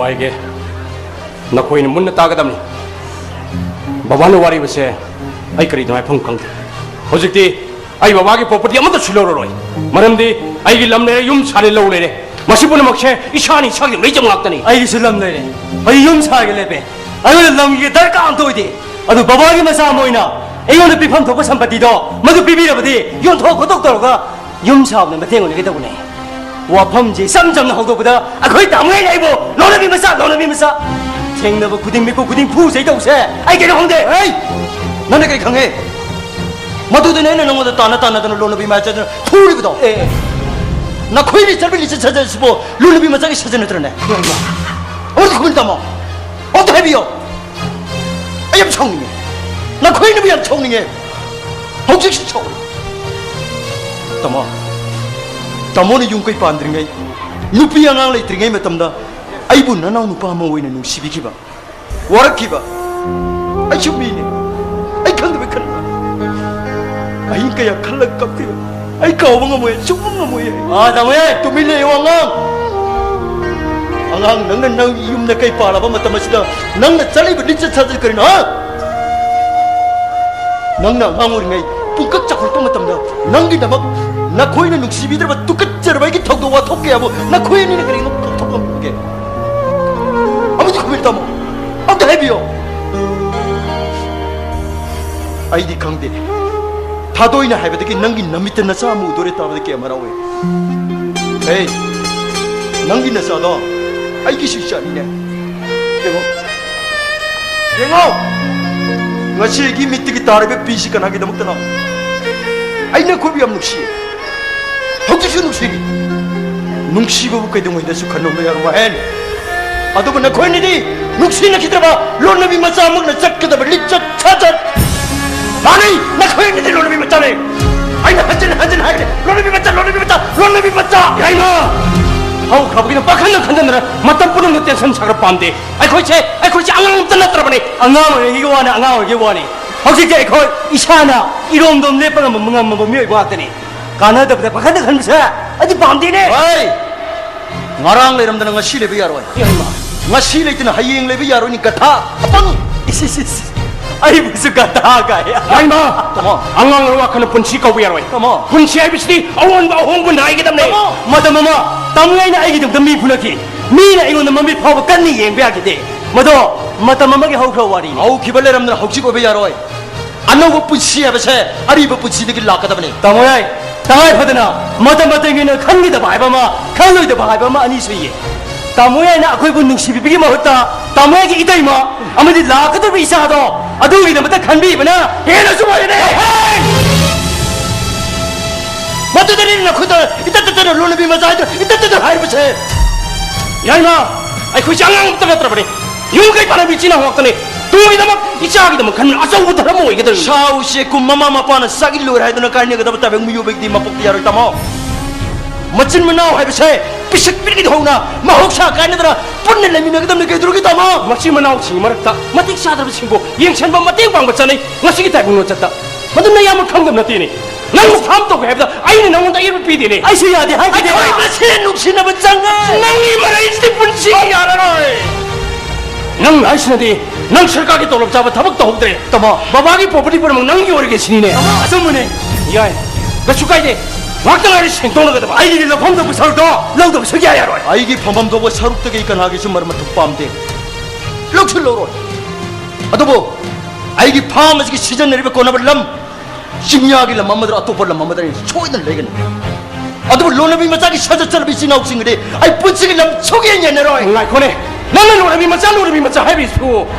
ꯍꯥꯏꯒꯦ, ꯅꯈꯣꯏꯅ ꯃꯨꯟꯅ ꯇꯥꯒꯗꯕꯅꯤ꯫ ꯕꯕꯥꯅ ꯋꯥꯔꯤꯕꯁꯦ ꯑꯩ ꯀꯔꯤꯅꯣ ꯍꯥꯏꯐꯝ ꯈꯪꯗꯦ꯫ ꯍꯧꯖꯤꯛꯇꯤ ꯑꯩ ꯕꯕꯥꯒꯤ property ꯑꯃꯠꯇꯁꯨ ꯂꯧꯔꯔꯣꯏ꯫ ꯃꯔꯝꯗꯤ ꯑꯩꯒꯤ ꯂꯝ ꯂꯩꯔꯦ, ꯌꯨꯝ ꯁꯥꯔꯦ, ꯂꯧ ꯂꯩꯔꯦ꯫ ꯃꯁꯤ ꯄꯨꯝꯅꯃꯛꯁꯦ ꯏꯁꯥꯅ ꯏꯁꯥꯒꯤ ꯂꯩꯖꯝ ꯉꯥꯛꯇꯅꯤ꯫ ꯑꯩꯒꯤꯁꯨ ꯂꯝ ꯂꯩꯔꯦ, ꯑꯩ ꯌꯨꯝ ꯁꯥꯒꯦ ꯂꯦꯞꯄꯦ꯫ ꯑꯩꯉꯣꯟꯗ ꯂꯝꯒꯤ ꯗꯔꯀꯥꯔ ꯑꯝꯇ ꯑꯣꯏꯗꯦ꯫ ꯑꯗꯨ ꯕꯕꯥꯒꯤ ꯃꯆꯥ ꯑꯃ ꯑꯣꯏꯅ ꯑꯩꯉꯣꯟꯗ ꯄꯤꯐꯝ ꯊꯣꯛꯄ ꯁꯝꯄꯇꯤꯗꯣ ꯃꯗꯨ ꯄꯤꯕꯤꯔꯕꯗꯤ ꯌꯣꯟꯊꯣꯛ ꯈꯣꯠꯇꯣꯛ ꯇꯧꯔꯒ ꯌꯨꯝ ꯁꯥꯕꯗ ꯃꯇꯦꯡ ꯑꯣꯏꯅꯒꯦ ꯇꯧꯕꯅꯦ꯫ ꯋꯥꯐꯝꯁꯦ ꯏꯆꯝ ꯆꯝꯅ ꯍꯧꯗꯣꯛꯄꯗ ꯑꯩꯈꯣꯏ ꯇꯥꯃꯣꯅ ꯑꯩꯕꯨ ꯂꯧꯅꯕꯤ ꯃꯆꯥ, ꯂꯧꯅꯕꯤ ꯃꯆꯥ꯫ ꯊꯦꯡꯅꯕ ꯈꯨꯗꯤꯡ, ꯃꯤꯀꯨꯞ ꯈꯨꯗꯤꯡ ꯐꯨ ꯆꯩ ꯇꯧꯁꯦ꯫ ꯑꯩ ꯀꯩꯅꯣ ꯈꯪꯗꯦ꯫ ꯍꯦ! ꯅꯪꯅ ꯀꯔꯤ ꯈꯪꯉꯦ? ꯃꯗꯨꯗꯅꯦ ꯑꯩꯅ ꯅꯪꯉꯣꯟꯗ ꯇꯥꯟꯅ ꯇꯥꯟꯅꯗꯅ ꯂꯣꯟꯅꯕꯤ ꯃꯥꯏ ꯆꯠꯇꯅ ꯐꯨꯔꯤꯕꯗꯣ꯫ ꯑꯦ, ꯑꯦ꯫ ꯅꯈꯣꯏꯅ ꯆꯠꯄ ꯂꯤꯆꯠ ꯁꯥꯖꯠꯁꯤꯕꯨ ꯂꯣꯟꯅꯕꯤ ꯃꯆꯥꯒꯤ ꯁꯥꯖꯠ ꯅꯠꯇ꯭ꯔꯅꯦ? ꯑꯃꯗꯤ ꯈꯨꯃꯟ ꯇꯥꯃꯣ, ꯑꯝꯇ ꯍꯥꯏꯕꯤꯌꯣ꯫ ꯑꯩ ꯌꯥꯝ ꯁꯥꯎꯅꯤꯡꯉꯦ꯫ ꯅꯈꯣꯏꯅꯕꯨ ꯌꯥꯝ ꯁꯥꯎꯅꯤꯡꯉꯦ꯫ ꯍꯧꯖꯤꯛꯁꯨ ꯁꯥꯎꯔꯤ꯫ ꯇꯥꯃꯣ, ꯇꯥꯃꯣꯅ ꯌꯨꯝ ꯀꯩ ꯄꯥꯟꯗ꯭ꯔꯤꯉꯩ, ꯅꯨꯄꯤ ꯑꯉꯥꯡ ꯂꯩꯇ꯭ꯔꯤꯉꯩ ꯃꯇꯝꯗ ꯑꯩꯕꯨ ꯅꯅꯥꯎ ꯅꯨꯄꯥ ꯑꯃ ꯑꯣꯏꯅ ꯅꯨꯡꯁꯤꯕꯤꯈꯤꯕ, ꯋꯥꯔꯛꯈꯤꯕ꯫ ꯑꯩꯁꯨ ꯃꯤꯅꯤ꯫ ꯑꯩ ꯈꯪꯗꯕꯩ ꯈꯟꯕ꯫ ꯑꯍꯤꯡ ꯀꯌꯥ ꯈꯜꯂꯒ ꯀꯞꯈꯤꯕ꯫ ꯑꯩ ꯀꯥꯎꯕ ꯉꯝꯃꯣꯏ, ꯁꯨꯡꯉꯝ ꯉꯝꯃꯣꯏ꯫ ꯑꯥ, ꯇꯥꯃꯣ, ꯇꯨꯃꯤꯟ ꯂꯩꯌꯨ ꯑꯉꯥꯡ꯫ ꯑꯉꯥꯡ, ꯅꯪꯅ ꯅꯪ ꯌꯨꯝꯗ ꯀꯩ ꯄꯥꯜꯂꯕ ꯃꯇꯝ ꯑꯁꯤꯗ ꯅꯪꯅ ꯆꯠꯂꯤꯕ ꯂꯤꯆꯠ ꯁꯥꯖꯠ ꯀꯔꯤꯅꯣ, ꯍꯥ? ꯅꯪꯅ ꯑꯉꯥꯡ ꯑꯣꯏꯔꯤꯉꯩ ꯄꯨꯡꯀꯛ ꯆꯥꯎꯈꯠꯂꯛꯄ ꯃꯇꯝꯗ ꯅꯪꯒꯤꯗꯃꯛ ꯅꯈꯣꯏꯅ ꯅꯨꯡꯁꯤꯕꯤꯗ꯭ꯔꯕ ꯇꯨꯀꯠꯆꯔꯕ ꯑꯩꯒꯤ ꯊꯧꯗꯣꯛ ꯋꯥꯊꯣꯛ ꯀꯌꯥꯕꯨ ꯅꯈꯣꯏ ꯑꯅꯤꯅ ꯀꯔꯤꯒꯨꯝꯕ ꯀꯥꯎꯊꯣꯛꯂꯝꯒꯦ? ꯑꯃꯗꯤ ꯈꯨꯃꯟ ꯇꯥꯃꯣ, ꯑꯝꯇ ꯍꯥꯏꯕꯤꯌꯣ꯫ ꯑꯩꯗꯤ ꯈꯪꯗꯦ꯫ ꯊꯥꯗꯣꯏꯅ ꯍꯥꯏꯕꯗꯒꯤ ꯅꯪꯒꯤ ꯅꯃꯤꯠꯇ ꯅꯆꯥ ꯑꯃ ꯎꯗꯣꯔꯦ ꯇꯥꯕꯗ ꯀꯌꯥꯝ ꯍꯔꯥꯎꯏ꯫ ꯍꯦ, ꯅꯪꯒꯤ ꯅꯆꯥꯗꯣ ꯑꯩꯒꯤꯁꯨ ꯏꯆꯥꯅꯤꯅꯦ꯫ ꯌꯦꯡꯉꯣ, ꯌꯦꯡꯉꯣ, ꯉꯁꯤ ꯑꯩꯒꯤ ꯃꯤꯠꯇꯒꯤ ꯇꯥꯔꯤꯕ ꯄꯤꯁꯤ ꯀꯅꯥꯒꯤꯗꯃꯛꯇꯅꯣ? ꯑꯩ ꯅꯈꯣꯏꯕꯨ ꯌꯥꯝ ꯅꯨꯡꯁꯤ꯫ ꯍꯧꯖꯤꯛꯁꯨ ꯅꯨꯡꯁꯤꯔꯤ꯫ ꯅꯨꯡꯁꯤꯕꯕꯨ ꯀꯩꯗꯧꯉꯩꯗꯁꯨ ꯈꯟꯅꯕ ꯌꯥꯔꯣꯏ, ꯋꯥꯍꯦꯟ꯫ ꯑꯗꯨꯕꯨ ꯅꯈꯣꯏꯅꯤꯗꯤ ꯅꯨꯡꯁꯤꯅꯈꯤꯗ꯭ꯔꯕ ꯂꯣꯟꯅꯕꯤ ꯃꯆꯥꯃꯛꯅ ꯆꯠꯀꯗꯕ ꯂꯤꯆꯠ ꯁꯥꯖꯠ꯫ ꯃꯥꯅꯤ, ꯅꯈꯣꯏꯅꯤꯗꯤ ꯂꯣꯟꯅꯕꯤ ꯃꯆꯥꯅꯤ꯫ ꯑꯩꯅ ꯍꯟꯖꯤꯟ ꯍꯟꯖꯤꯟ ꯍꯥꯏꯔꯦ, ꯂꯣꯟꯅꯕꯤ ꯃꯆꯥ, ꯂꯣꯟꯅꯕꯤ ꯃꯆꯥ, ꯂꯣꯟꯅꯕꯤ ꯃꯆꯥ꯫ ꯌꯥꯏꯃ! ꯍꯧꯈ꯭ꯔꯕꯒꯤꯅ ꯄꯥꯈꯟꯗ ꯈꯟꯖꯟꯗꯅ ꯃꯇꯝ ꯄꯨꯝꯅꯃꯛꯇ tension ꯁꯥꯒꯠꯄ ꯄꯥꯝꯗꯦ꯫ ꯑꯩꯈꯣꯏꯁꯦ, ꯑꯩꯈꯣꯏꯁꯦ ꯑꯉꯥꯡ ꯑꯝꯇ ꯅꯠꯇ꯭ꯔꯕꯅꯤ꯫ ꯑꯉꯥꯡ ꯑꯣꯏꯔꯤꯉꯩꯒꯤ ꯋꯥꯅꯤ, ꯑꯉꯥꯡ ꯑꯣꯏꯔꯤꯉꯩꯒꯤ ꯋꯥꯅꯤ꯫ ꯍꯧꯖꯤꯛꯇꯤ ꯑꯩꯈꯣꯏ ꯏꯁꯥꯅ ꯏꯔꯣꯝꯗꯣꯝ ꯂꯦꯞꯄ ꯉꯝꯕ, ꯉꯝꯃꯕ ꯃꯤꯑꯣꯏꯕ ꯉꯥꯛꯇꯅꯤ꯫ ꯀꯥꯟꯅꯗꯕꯗ ꯄꯥꯈꯟꯗ ꯈꯟꯕꯁꯦ ꯑꯩꯗꯤ ꯄꯥꯝꯗꯦꯅꯦ꯫ ꯍꯣꯏ! ꯉꯔꯥꯡ ꯂꯩꯔꯝꯗꯅ ꯉꯁꯤ ꯂꯩꯕ ꯌꯥꯔꯣꯏ꯫ ꯌꯥꯏꯃ! ꯉꯁꯤ ꯂꯩꯇꯅ ꯍꯌꯦꯡ ꯂꯩꯕ ꯌꯥꯔꯣꯏꯅꯦ, ꯒꯙꯥ ꯑꯄꯪ꯫ ꯏꯁ, ꯏꯁ, ꯏꯁ꯫ ꯑꯩꯕꯨꯁꯨ ꯒꯙꯥ ꯀꯥꯏ꯫ ꯌꯥꯏꯃ! ꯇꯥꯃꯣ꯫ ꯑꯉꯥꯡ ꯋꯥꯈꯜꯅ ꯄꯨꯟꯁꯤ ꯀꯧꯕ ꯌꯥꯔꯣꯏ꯫ ꯇꯥꯃꯣ꯫ ꯄꯨꯟꯁꯤ ꯍꯥꯏꯕꯁꯤꯗꯤ ꯑꯑꯣꯟꯕ ꯑꯍꯣꯡꯕ ꯅꯥꯏꯒꯗꯕꯅꯦ꯫ ꯇꯥꯃꯣ꯫ ꯃꯇꯝ ꯑꯃ ꯇꯥꯃꯣ ꯑꯩꯅ ꯑꯩꯒꯤꯗꯃꯛꯇ ꯃꯤ ꯐꯨꯅꯈꯤ꯫ ꯃꯤꯅ ꯑꯩꯉꯣꯟꯗ ꯃꯃꯤꯠ ꯐꯥꯎꯕ ꯀꯟꯅ ꯌꯦꯡꯕ ꯌꯥꯈꯤꯗꯦ꯫ ꯃꯗꯣ ꯃꯇꯝ ꯑꯃꯒꯤ ꯍꯧꯈ꯭ꯔꯕ ꯋꯥꯔꯤꯅꯤ꯫ ꯍꯧꯈꯤꯕ ꯂꯩꯔꯝꯗꯅ ꯍꯧꯖꯤꯛ ꯑꯣꯏꯕ ꯌꯥꯔꯣꯏ꯫ ꯑꯅꯧꯕ ꯄꯨꯟꯁꯤ ꯍꯥꯏꯕꯁꯦ ꯑꯔꯤꯕ ꯄꯨꯟꯁꯤꯗꯒꯤ ꯂꯥꯛꯀꯗꯕꯅꯤ꯫ ꯇꯥꯃꯣ ꯌꯥꯏ, ꯇꯉꯥꯏ ꯐꯗꯅ ꯃꯇꯝ ꯃꯇꯝꯒꯤ ꯑꯣꯏꯅ ꯈꯟꯈꯤꯗꯕ ꯍꯥꯏꯕ ꯑꯃ, ꯈꯜꯂꯣꯏꯗꯕ ꯍꯥꯏꯕ ꯑꯃ, ꯑꯅꯤ ꯁꯨꯏꯌꯦ꯫ ꯇꯥꯃꯣ ꯌꯥꯏꯅ ꯑꯩꯈꯣꯏꯕꯨ ꯅꯨꯡꯁꯤꯕꯤꯕꯒꯤ ꯃꯍꯨꯠꯇ ꯇꯥꯃꯣ ꯌꯥꯏꯒꯤ ꯏꯇꯩꯃ ꯑꯃꯗꯤ ꯂꯥꯛꯀꯗꯧꯔꯤꯕ ꯏꯆꯥꯗꯣ ꯑꯗꯨꯒꯤꯗꯃꯛꯇ ꯈꯟꯕꯤꯕꯅ ꯍꯦꯟꯅꯁꯨ ꯐꯔꯦꯅꯦ꯫ ꯃꯗꯨꯗꯅꯤ ꯅꯈꯣꯏꯗ ꯏꯇꯠ ꯇꯠꯇꯅ ꯂꯣꯟꯅꯕꯤ ꯃꯆꯥ ꯍꯥꯏꯗꯨ ꯏꯇꯠ ꯇꯠꯇꯅ ꯍꯥꯏꯔꯤꯕꯁꯦ꯫ ꯌꯥꯏꯃ, ꯑꯩꯈꯣꯏꯁꯦ ꯑꯉꯥꯡ ꯑꯃꯠꯇ ꯅꯠꯇ꯭ꯔꯕꯅꯤ꯫ ꯌꯨꯝ ꯀꯩ ꯄꯥꯟꯅꯕꯤ ꯏꯆꯤꯟ ꯏꯅꯥꯎ ꯉꯥꯛꯇꯅꯤ꯫ ꯇꯨꯡꯒꯤꯗꯃꯛ, ꯏꯆꯥꯒꯤꯗꯃꯛ ꯈꯟꯕꯅ ꯑꯆꯧꯕ ꯙꯔꯃ ꯑꯣꯏꯒꯗꯧꯔꯤꯕꯅꯤ꯫ ꯁꯥ ꯎꯆꯦꯛ ꯀꯨꯝ ꯃꯃꯥ ꯃꯄꯥꯅ ꯆꯥꯛ ꯏꯜꯂꯣꯏꯔꯦ ꯍꯥꯏꯗꯨꯅ ꯀꯥꯏꯅꯒꯗꯕ ꯇꯥꯏꯕꯪ ꯃꯤꯑꯣꯏꯕꯒꯤꯗꯤ ꯃꯄꯣꯛꯇ ꯌꯥꯔꯣꯏ, ꯇꯥꯃꯣ꯫ ꯃꯆꯤꯟ ꯃꯅꯥꯎ ꯍꯥꯏꯕꯁꯦ ꯄꯤꯁꯛ ꯄꯤꯛꯂꯤꯉꯩꯗ ꯍꯧꯅ ꯃꯍꯧꯁꯥ ꯀꯥꯏꯅꯗꯅ ꯄꯨꯟꯅ ꯂꯩꯃꯤꯟꯅꯒꯗꯕꯅꯤ꯫ ꯀꯩꯗꯧꯔꯒꯦ, ꯇꯥꯃꯣ? ꯃꯆꯤꯟ ꯃꯅꯥꯎꯁꯤꯡꯒꯤ ꯃꯔꯛꯇ ꯃꯇꯤꯛ ꯆꯥꯗꯕꯁꯤꯡꯕꯨ ꯌꯦꯡꯁꯤꯟꯕ, ꯃꯇꯦꯡ ꯄꯥꯡꯕ ꯆꯠꯅꯩ꯫ ꯉꯁꯤꯒꯤ ꯇꯥꯏꯕꯪ ꯅꯣꯟꯆꯠꯇ ꯃꯗꯨ ꯅꯌꯥꯝꯕ ꯈꯪꯗꯕ ꯅꯠꯇꯦꯅꯦ꯫ ꯅꯪꯕꯨ ꯐꯥꯝ ꯇꯧꯒꯦ ꯍꯥꯏꯕꯗ ꯑꯩꯅ ꯅꯪꯉꯣꯟꯗ ꯑꯌꯦꯠꯄ ꯄꯤꯗꯦꯅꯦ꯫ ꯑꯩꯁꯨ ꯌꯥꯗꯦ ꯍꯥꯏꯈꯤꯗꯦ꯫ ꯑꯩꯈꯣꯏ ꯃꯁꯦꯟ ꯅꯨꯡꯁꯤꯅꯕ ꯆꯪꯉꯦ꯫ ꯅꯪꯒꯤ ꯃꯔꯩꯁꯤꯗꯤ ꯄꯨꯟꯁꯤꯒꯤ ꯌꯥꯔꯔꯣꯏ꯫ ꯅꯪ ꯍꯥꯏꯁꯤꯅꯗꯤ ꯅꯪ ꯁꯔꯀꯥꯔꯒꯤ ꯇꯣꯂꯣꯞ ꯆꯥꯕ ꯊꯕꯛ ꯇꯧꯍꯧꯗ꯭ꯔꯦ꯫ ꯇꯥꯃꯣ꯫ ꯕꯕꯥꯒꯤ property ꯄꯨꯝꯅꯃꯛ ꯅꯪꯒꯤ ꯑꯣꯏꯔꯒꯦ ꯁꯤꯅꯤꯅꯦ꯫ ꯇꯥꯃꯣ, ꯑꯆꯨꯝꯕꯅꯦ꯫ ꯌꯥꯏ, ꯀꯩꯁꯨ ꯀꯥꯏꯗꯦ꯫ ꯉꯥꯛꯇ ꯉꯥꯏꯔꯦ ꯁꯦꯡꯗꯣꯛꯅꯒꯗꯕ꯫ ꯑꯩꯒꯤꯗꯤ ꯂꯧꯐꯝ ꯊꯣꯛꯄ ꯁꯔꯨꯛꯇꯣ ꯂꯧꯗꯕ ꯁꯨꯛꯌꯥ ꯌꯥꯔꯣꯏ꯫ ꯑꯩꯒꯤ ꯐꯝꯐꯝ ꯊꯣꯛꯄ ꯁꯔꯨꯛꯇꯒꯤ ꯀꯅꯥꯒꯤꯁꯨ ꯃꯔꯝ ꯃꯊꯧ ꯄꯥꯝꯗꯦ꯫ ꯂꯧꯁꯨ ꯂꯧꯔꯣꯏ꯫ ꯑꯗꯨꯕꯨ ꯑꯩꯒꯤ ꯐꯥꯝ ꯑꯁꯤꯒꯤ ꯁꯤꯖꯤꯟꯅꯔꯤꯕ ꯀꯣꯟꯅꯕ ꯂꯝ ꯆꯤꯡꯌꯥꯒꯤ ꯂꯝ ꯑꯃꯗ ꯑꯇꯣꯞꯄ ꯂꯝ ꯑꯃꯗ ꯑꯩ ꯁꯣꯏꯗꯅ ꯂꯩꯒꯅꯤ꯫ ꯑꯗꯨꯕꯨ ꯂꯣꯟꯅꯕꯤ ꯃꯆꯥꯒꯤ ꯁꯖꯠ ꯆꯠꯅꯕꯤ ꯏꯆꯤꯟ ꯏꯅꯥꯎꯁꯤꯡꯒꯗꯤ ꯑꯩ ꯄꯨꯟꯁꯤꯒꯤ ꯂꯝ ꯁꯨꯛꯌꯦꯡ ꯌꯦꯡꯅꯔꯣꯏ꯫ ꯉꯥꯏꯈꯣꯅꯦ, ꯅꯪꯅ ꯂꯣꯟꯅꯕꯤ ꯃꯆꯥ, ꯂꯣꯟꯅꯕꯤ ꯃꯆꯥ ꯍꯥꯏꯕꯤꯁꯤꯕꯨ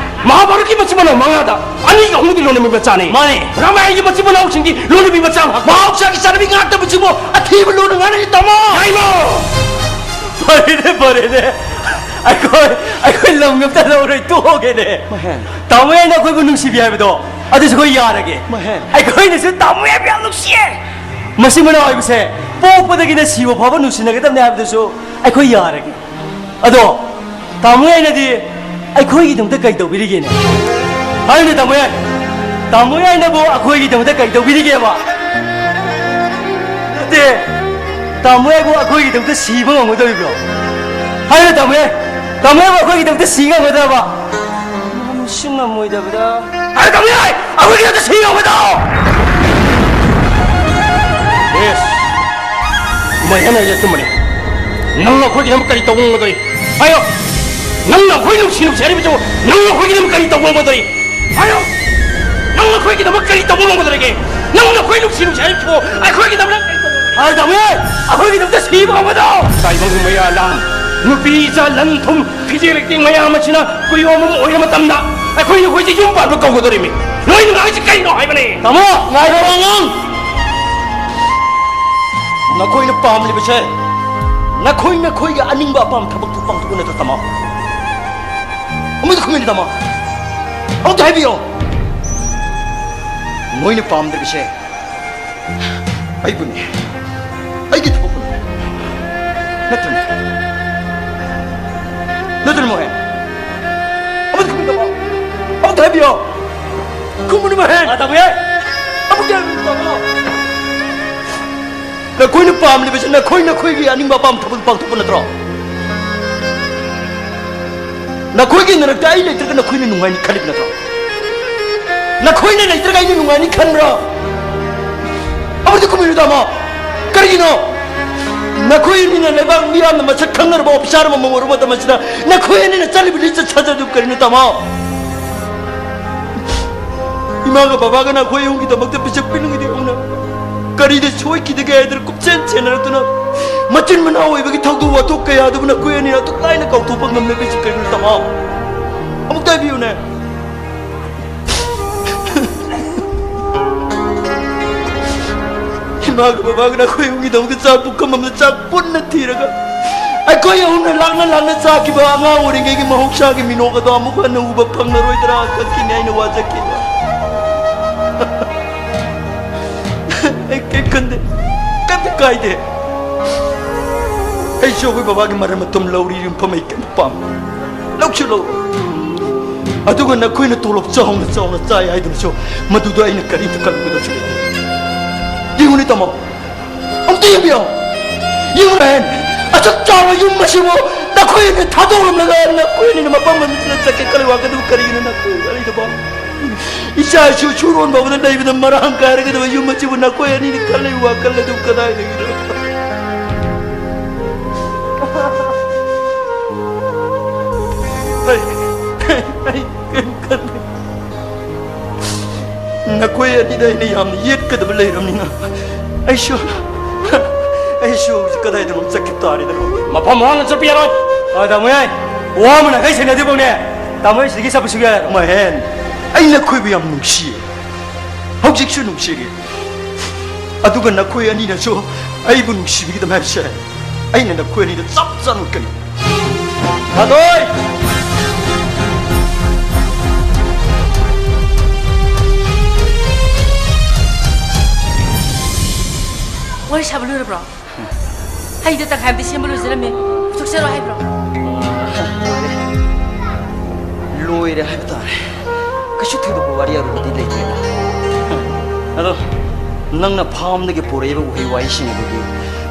ꯃꯍꯥꯚꯥꯔꯠꯀꯤ ꯃꯆꯤꯟ ꯃꯅꯥꯎ ꯃꯉꯥꯗ ꯑꯅꯤꯒ ꯑꯍꯨꯝꯗꯤ ꯂꯣꯟꯅꯕꯤ ꯃꯆꯥꯅꯤ꯫ ꯃꯥꯅꯦ꯫ ꯔꯥꯃꯥꯌꯟꯒꯤ ꯃꯆꯤꯟ ꯃꯅꯥꯎꯁꯤꯡꯗꯤ ꯂꯣꯟꯅꯕꯤ ꯃꯆꯥ ꯉꯥꯛꯇ꯫ ꯃꯍꯧꯁꯥꯒꯤ ꯆꯠꯅꯕꯤ ꯉꯥꯛꯇꯕꯁꯤꯕꯨ ꯑꯊꯤꯕ ꯂꯣꯟꯅ ꯉꯥꯡꯅꯔꯤ, ꯇꯥꯃꯣ꯫ ꯌꯥꯏꯃ! ꯐꯔꯦꯅꯦ, ꯐꯔꯦꯅꯦ꯫ ꯑꯩꯈꯣꯏ, ꯑꯩꯈꯣꯏ ꯂꯝꯒ ꯑꯝꯇ ꯂꯧꯔꯣꯏ, ꯇꯣꯛꯑꯒꯦꯅꯦ꯫ ꯃꯍꯦꯟ꯫ ꯇꯥꯃꯣ ꯌꯥꯏꯅ ꯑꯩꯈꯣꯏꯕꯨ ꯅꯨꯡꯁꯤꯕꯤ ꯍꯥꯏꯕꯗꯣ ꯑꯗꯨꯁꯨ ꯑꯩꯈꯣꯏ ꯌꯥꯔꯒꯦ꯫ ꯃꯍꯦꯟ꯫ ꯑꯩꯈꯣꯏꯅꯁꯨ ꯇꯥꯃꯣ ꯌꯥꯏꯕꯨ ꯌꯥꯝ ꯅꯨꯡꯁꯤꯌꯦ꯫ ꯃꯆꯤꯟ ꯃꯅꯥꯎ ꯍꯥꯏꯕꯁꯦ ꯄꯣꯛꯄꯗꯒꯤꯅ ꯁꯤꯕ ꯐꯥꯎꯕ ꯅꯨꯡꯁꯤꯅꯒꯗꯕꯅꯦ ꯍꯥꯏꯕꯗꯨꯁꯨ ꯑꯩꯈꯣꯏ ꯌꯥꯔꯒꯦ꯫ ꯑꯗꯣ ꯇꯥꯃꯣ ꯌꯥꯏꯅꯗꯤ ꯑꯩꯈꯣꯏꯒꯤꯗꯃꯛꯇ ꯀꯩ ꯇꯧꯕꯤꯔꯤꯒꯦꯅꯦ? ꯍꯥꯏꯌꯨꯅꯦ, ꯇꯥꯃꯣ ꯌꯥꯏ꯫ ꯇꯥꯃꯣ ꯌꯥꯏꯅꯕꯨ ꯑꯩꯈꯣꯏꯒꯤꯗꯃꯛꯇ ꯀꯩ ꯇꯧꯕꯤꯔꯤꯒꯦꯕ? ꯅꯠꯇꯦ, ꯇꯥꯃꯣ ꯌꯥꯏꯕꯨ ꯑꯩꯈꯣꯏꯒꯤꯗꯃꯛꯇ ꯁꯤꯕ ꯉꯝꯒꯗꯧꯔꯤꯕ꯭ꯔꯣ? ꯍꯥꯏꯌꯨꯅꯦ, ꯇꯥꯃꯣ ꯌꯥꯏ꯫ ꯇꯥꯃꯣ, ꯑꯩꯈꯣꯏꯒꯤꯗꯃꯛꯇ ꯁꯤ ꯉꯝꯒꯗ꯭ꯔꯕ? ꯅꯨꯡꯁꯤ ꯉꯝꯃꯣꯏꯗꯕꯗ꯫ ꯑꯩ ꯇꯥꯃꯣ, ꯑꯩꯈꯣꯏꯒꯤꯗꯃꯛꯇ ꯁꯤ ꯉꯝꯒꯗ꯭ꯔꯣ? ꯌꯦꯁ꯫ ꯃꯣꯏ ꯍꯦꯟꯅ ꯑꯩꯁꯦ ꯑꯆꯨꯝꯕꯅꯤ꯫ ꯅꯪꯅ ꯑꯩꯈꯣꯏꯒꯤꯗꯃꯛ ꯀꯔꯤ ꯇꯧꯕ ꯉꯝꯒꯗꯧꯔꯤ? ꯍꯥꯏꯌꯣ꯫ ꯅꯪꯅ ꯑꯩꯈꯣꯏ ꯅꯨꯡꯁꯤ ꯅꯨꯡꯁꯤ ꯍꯥꯏꯔꯤꯕꯁꯤꯕꯨ ꯅꯪꯅ ꯑꯩꯈꯣꯏꯒꯤꯗꯃꯛ ꯀꯔꯤ ꯇꯧꯕ ꯉꯝꯒꯗꯧꯔꯤ? ꯍꯥꯏꯌꯣ꯫ ꯅꯪꯅ ꯑꯩꯈꯣꯏꯒꯤꯗꯃꯛ ꯀꯔꯤ ꯇꯧꯕ ꯉꯝꯒꯗꯧꯔꯤꯒꯦ? ꯅꯪꯅ ꯑꯩꯈꯣꯏ ꯅꯨꯡꯁꯤ ꯅꯨꯡꯁꯤ ꯍꯥꯏꯔꯤꯕꯁꯤꯕꯨ ꯑꯩꯈꯣꯏꯒꯤꯗꯃꯛ ꯀꯔꯤ ꯇꯧꯕ ꯉꯝꯒꯗꯧꯔꯤ? ꯍꯥꯏ ꯇꯥꯃꯣ, ꯑꯩꯈꯣꯏꯒꯤꯗꯃꯛꯇ ꯁꯤꯕ ꯉꯝꯒꯗ꯭ꯔꯣ? ꯇꯥꯏꯕꯪ ꯃꯩꯔꯥ ꯂꯥꯡ, ꯅꯨꯄꯤ ꯏꯆꯥ ꯂꯟ ꯊꯨꯝ, ꯐꯤꯖꯦ ꯂꯩꯇꯦꯡ ꯃꯌꯥꯝ ꯑꯁꯤꯅ ꯀꯨꯌꯣꯝ ꯑꯃ ꯑꯣꯏꯔ ꯃꯇꯝꯗ ꯑꯩꯈꯣꯏ ꯅꯈꯣꯏꯁꯦ ꯌꯨꯝ ꯄꯥꯟꯕ ꯀꯧꯒꯗꯧꯔꯤꯃꯤ꯫ ꯅꯣꯏꯅ ꯉꯥꯡꯉꯤꯁꯤ ꯀꯩꯅꯣ ꯍꯥꯏꯕꯅꯦ? ꯇꯥꯃꯣ, ꯉꯥꯏꯈꯣ ꯑꯉꯥꯡ꯫ ꯅꯈꯣꯏꯅ ꯄꯥꯝꯂꯤꯕꯁꯦ ꯅꯈꯣꯏ ꯅꯈꯣꯏꯒꯤ ꯑꯅꯤꯡꯕ ꯑꯄꯥꯝꯕ ꯊꯕꯛꯇꯨ ꯄꯥꯡꯊꯣꯛꯄ ꯅꯠꯇ꯭ꯔꯣ, ꯇꯥꯃꯣ? ꯑꯃꯨꯛꯇ ꯈꯨꯝꯃꯨꯅꯦ, ꯇꯥꯃꯣ꯫ ꯑꯃꯨꯛꯇ ꯍꯥꯏꯕꯤꯌꯣ꯫ ꯅꯣꯏꯅ ꯄꯥꯝꯗ꯭ꯔꯤꯕꯁꯦ ꯑꯩꯕꯨꯅꯦ, ꯑꯩꯒꯤ ꯊꯕꯛꯄꯨꯅꯦ꯫ ꯅꯠꯇ꯭ꯔꯅꯦ? ꯅꯠꯇ꯭ꯔꯅꯦ, ꯃꯣꯍꯦꯟ? ꯑꯃꯨꯛꯇ ꯈꯨꯝꯃꯨ, ꯇꯥꯃꯣ꯫ ꯑꯃꯨꯛꯇ ꯍꯥꯏꯕꯤꯌꯣ꯫ ꯈꯨꯝꯃꯨꯅꯦ, ꯃꯣꯍꯦꯟ꯫ ꯑꯥ, ꯇꯥꯃꯣ ꯌꯥꯏ꯫ ꯑꯃꯨꯛꯇ ꯍꯥꯏꯕꯤꯌꯨ, ꯇꯥꯃꯣ꯫ ꯅꯈꯣꯏꯅ ꯄꯥꯝꯂꯤꯕꯁꯤ ꯅꯈꯣꯏ ꯅꯈꯣꯏꯒꯤ ꯑꯅꯤꯡꯕ ꯑꯄꯥꯝꯕ ꯊꯕꯛ ꯄꯥꯡꯊꯣꯛꯄ ꯅꯠꯇ꯭ꯔꯣ? ꯅꯈꯣꯏꯒꯤ ꯅꯔꯛꯇ ꯑꯩ ꯂꯩꯇ꯭ꯔꯒ ꯅꯈꯣꯏꯅ ꯅꯨꯡꯉꯥꯏꯅꯤ ꯈꯜꯂꯤꯕ ꯅꯠꯇ꯭ꯔꯣ? ꯅꯈꯣꯏꯅ ꯂꯩꯇ꯭ꯔꯒ ꯑꯩꯅ ꯅꯨꯡꯉꯥꯏꯅꯤ ꯈꯟꯕ꯭ꯔꯣ? ꯑꯃꯨꯛꯇ ꯈꯨꯝꯕꯤꯌꯨ, ꯇꯥꯃꯣ꯫ ꯀꯔꯤꯒꯤꯅꯣ? ꯅꯈꯣꯏ ꯑꯅꯤꯅ ꯂꯩꯕꯥꯛ ꯃꯤꯌꯥꯝꯅ ꯃꯁꯛ ꯈꯪꯅꯔꯕ ꯑꯣꯐꯤꯁꯥꯔ ꯑꯃꯃꯝ ꯑꯣꯏꯔꯨꯕ ꯃꯇꯝ ꯑꯁꯤꯗ ꯅꯈꯣꯏ ꯑꯅꯤꯅ ꯆꯠꯂꯤꯕ ꯂꯤꯆꯠ ꯁꯥꯖꯠ ꯑꯗꯨ ꯀꯔꯤꯅꯣ, ꯇꯥꯃꯣ? ꯏꯃꯥꯒ ꯕꯕꯥꯒꯅ ꯑꯩꯈꯣꯏ ꯑꯍꯨꯝꯒꯤꯗꯃꯛꯇ ꯄꯤꯖꯛ ꯄꯤꯛꯂꯤꯉꯩꯗꯒꯤ ꯍꯧꯅ ꯀꯔꯤꯗ ꯁꯣꯏꯈꯤꯗꯒꯦ ꯍꯥꯏꯗꯅ ꯀꯨꯞꯁꯦꯟ ꯁꯦꯟꯅꯔꯛꯇꯨꯅ, ꯃꯆꯤꯟ ꯃꯅꯥꯎ ꯑꯣꯏꯕꯒꯤ ꯊꯧꯗꯣꯛ ꯋꯥꯊꯣꯛ ꯀꯌꯥ ꯑꯗꯨꯕꯨ ꯅꯈꯣꯏ ꯑꯅꯤꯅ ꯑꯗꯨꯛ ꯂꯥꯏꯅ ꯀꯥꯎꯊꯣꯛꯄ ꯉꯝꯂꯤꯕꯁꯤ ꯀꯔꯤꯒꯤꯅꯣ, ꯇꯥꯃꯣ? ꯑꯃꯨꯛꯇ ꯍꯥꯏꯕꯤꯌꯨꯅꯦ꯫ ꯏꯃꯥꯒ ꯕꯕꯥꯒꯅ ꯑꯩꯈꯣꯏ ꯑꯍꯨꯝꯒꯤꯗꯃꯛꯇ ꯆꯥꯛ ꯄꯨꯈꯝ ꯑꯃꯗ ꯆꯥꯛ ꯄꯨꯟꯅ ꯊꯤꯔꯒ, ꯑꯩꯈꯣꯏ ꯑꯍꯨꯝꯅ ꯂꯥꯛꯅ ꯂꯥꯛꯅ ꯆꯥꯈꯤꯕ ꯑꯉꯥꯡ ꯑꯣꯏꯔꯤꯉꯩꯒꯤ ꯃꯍꯧꯁꯥꯒꯤ ꯃꯤꯅꯣꯛ ꯑꯗꯣ ꯑꯃꯨꯛ ꯍꯟꯅ ꯎꯕ ꯐꯪꯂꯔꯣꯏꯗ꯭ꯔꯥ ꯈꯛꯀꯤꯅꯦ ꯑꯩꯅ ꯋꯥꯖꯈꯤꯕ꯫ ꯑꯩ ꯀꯩꯝ ꯈꯟꯗꯦ, ꯀꯩꯝꯇ ꯀꯥꯏꯗꯦ꯫ ꯑꯩꯁꯨ ꯑꯩꯈꯣꯏ ꯕꯕꯥꯒꯤ ꯃꯔꯝ ꯑꯗꯨꯝ ꯂꯧꯔꯤ ꯌꯨꯝꯐꯝ ꯑꯩ ꯀꯩꯝꯇ ꯄꯥꯝꯗꯦ꯫ ꯂꯧꯁꯨ ꯂꯧꯔꯣꯏ꯫ ꯑꯗꯨꯒ ꯅꯈꯣꯏꯅ ꯇꯣꯂꯣꯞ ꯆꯥꯎꯅ ꯆꯥꯎꯅ ꯆꯥꯏ ꯍꯥꯏꯗꯨꯅꯁꯨ ꯃꯗꯨꯗ ꯑꯩꯅ ꯀꯔꯤꯝꯇ ꯈꯜꯂꯨꯒꯗꯕꯁꯨ ꯂꯩꯇꯦ꯫ ꯌꯦꯡꯉꯨꯅꯦ, ꯇꯥꯃꯣ, ꯑꯃꯨꯛꯇ ꯌꯦꯡꯕꯤꯌꯣ꯫ ꯌꯦꯡꯉꯨꯅꯦ, ꯑꯁꯨꯛ ꯆꯥꯎꯕ ꯌꯨꯝ ꯑꯁꯤꯕꯨ ꯑꯩꯈꯣꯏ ꯑꯅꯤ ꯊꯥꯗꯣꯛꯂꯝꯂꯒ ꯅꯈꯣꯏ ꯑꯅꯤꯅ ꯃꯐꯝ ꯑꯃꯗ ꯆꯠꯀꯦ ꯈꯜꯂꯤ ꯋꯥꯈꯜꯗꯨ ꯀꯔꯤꯒꯤꯅꯣ ꯅꯈꯣꯏ ꯋꯥꯔꯤꯗꯨꯕꯣ? ꯏꯆꯥ ꯏꯁꯨ ꯁꯨꯔꯣꯟ ꯐꯥꯎꯕꯗ ꯂꯩꯕꯗ ꯃꯔꯥꯡ ꯀꯥꯏꯔꯒꯗꯕ ꯌꯨꯝ ꯑꯁꯤꯕꯨ ꯅꯈꯣꯏ ꯑꯅꯤꯅ ꯈꯜꯂꯤ ꯋꯥꯈꯜ ꯑꯗꯨ ꯀꯗꯥꯏꯗꯒꯤꯅꯣ? ꯑꯩ, ꯑꯩ ꯀꯔꯤꯝ ꯈꯟꯗꯦ꯫ ꯅꯈꯣꯏ ꯑꯅꯤꯗ ꯑꯩꯅ ꯌꯥꯝꯅ ꯌꯦꯠꯀꯗꯕ ꯂꯩꯔꯕꯅꯤꯅ ꯑꯩꯁꯨ, ꯑꯩꯁꯨ ꯍꯧꯖꯤꯛ ꯀꯗꯥꯏꯗꯅꯣ ꯆꯠꯈꯤ ꯇꯥꯔꯦꯗꯅ꯫ ꯃꯐꯝ ꯍꯣꯡꯅ ꯆꯠꯄ ꯌꯥꯔꯣꯏ꯫ ꯑ, ꯇꯥꯃꯣ ꯌꯥꯏ꯫ ꯋꯥ ꯑꯃꯅ ꯀꯩ ꯁꯦꯟꯅꯗ꯭ꯔꯤꯐꯥꯎꯅꯦ ꯇꯥꯃꯣ ꯑꯩ ꯁꯤꯗꯒꯤ ꯆꯠꯄ ꯁꯨꯡꯌꯥ ꯌꯥꯔꯣꯏ꯫ ꯃꯍꯦꯟ, ꯑꯩ ꯅꯈꯣꯏꯕꯨ ꯌꯥꯝ ꯅꯨꯡꯁꯤꯌꯦ꯫ ꯍꯧꯖꯤꯛꯁꯨ ꯅꯨꯡꯁꯤꯔꯤ꯫ ꯑꯗꯨꯒ ꯅꯈꯣꯏ ꯑꯅꯤꯅꯁꯨ ꯑꯩꯕꯨ ꯅꯨꯡꯁꯤꯕꯤꯒꯗꯕ ꯍꯥꯏꯕꯁꯦ ꯑꯩꯅ ꯅꯈꯣꯏ ꯑꯅꯤꯗ ꯆꯞ ꯆꯥꯅ ꯎꯠꯀꯅꯤ꯫ ꯊꯥꯗꯣꯏ! ꯋꯥꯔꯤ ꯁꯥꯕ ꯂꯣꯏꯔꯕ꯭ꯔꯣ? ꯍꯩꯗ ꯇꯪꯈꯥꯏ ꯑꯃꯗꯤ ꯁꯦꯝꯕ ꯂꯣꯏꯖꯔꯝꯃꯦ꯫ ꯄꯨꯊꯣꯛꯆꯔꯣ ꯍꯥꯏꯕ꯭ꯔꯣ? ꯂꯣꯏꯔꯦ꯫ ꯂꯣꯏꯔꯦ ꯍꯥꯏꯕ ꯇꯥꯔꯦ꯫ ꯀꯩꯁꯨ ꯊꯣꯏꯗꯣꯛꯄ ꯋꯥꯔꯤ ꯑꯔꯨꯕꯗꯤ ꯂꯩꯇ꯭ꯔꯦꯗ꯫ ꯑꯗꯣ ꯅꯪꯅ ꯐꯥꯝꯗꯒꯤ ꯄꯨꯔꯛꯏꯕ ꯎꯍꯩ ꯋꯥꯍꯩꯁꯤꯡ ꯑꯗꯨꯗꯤ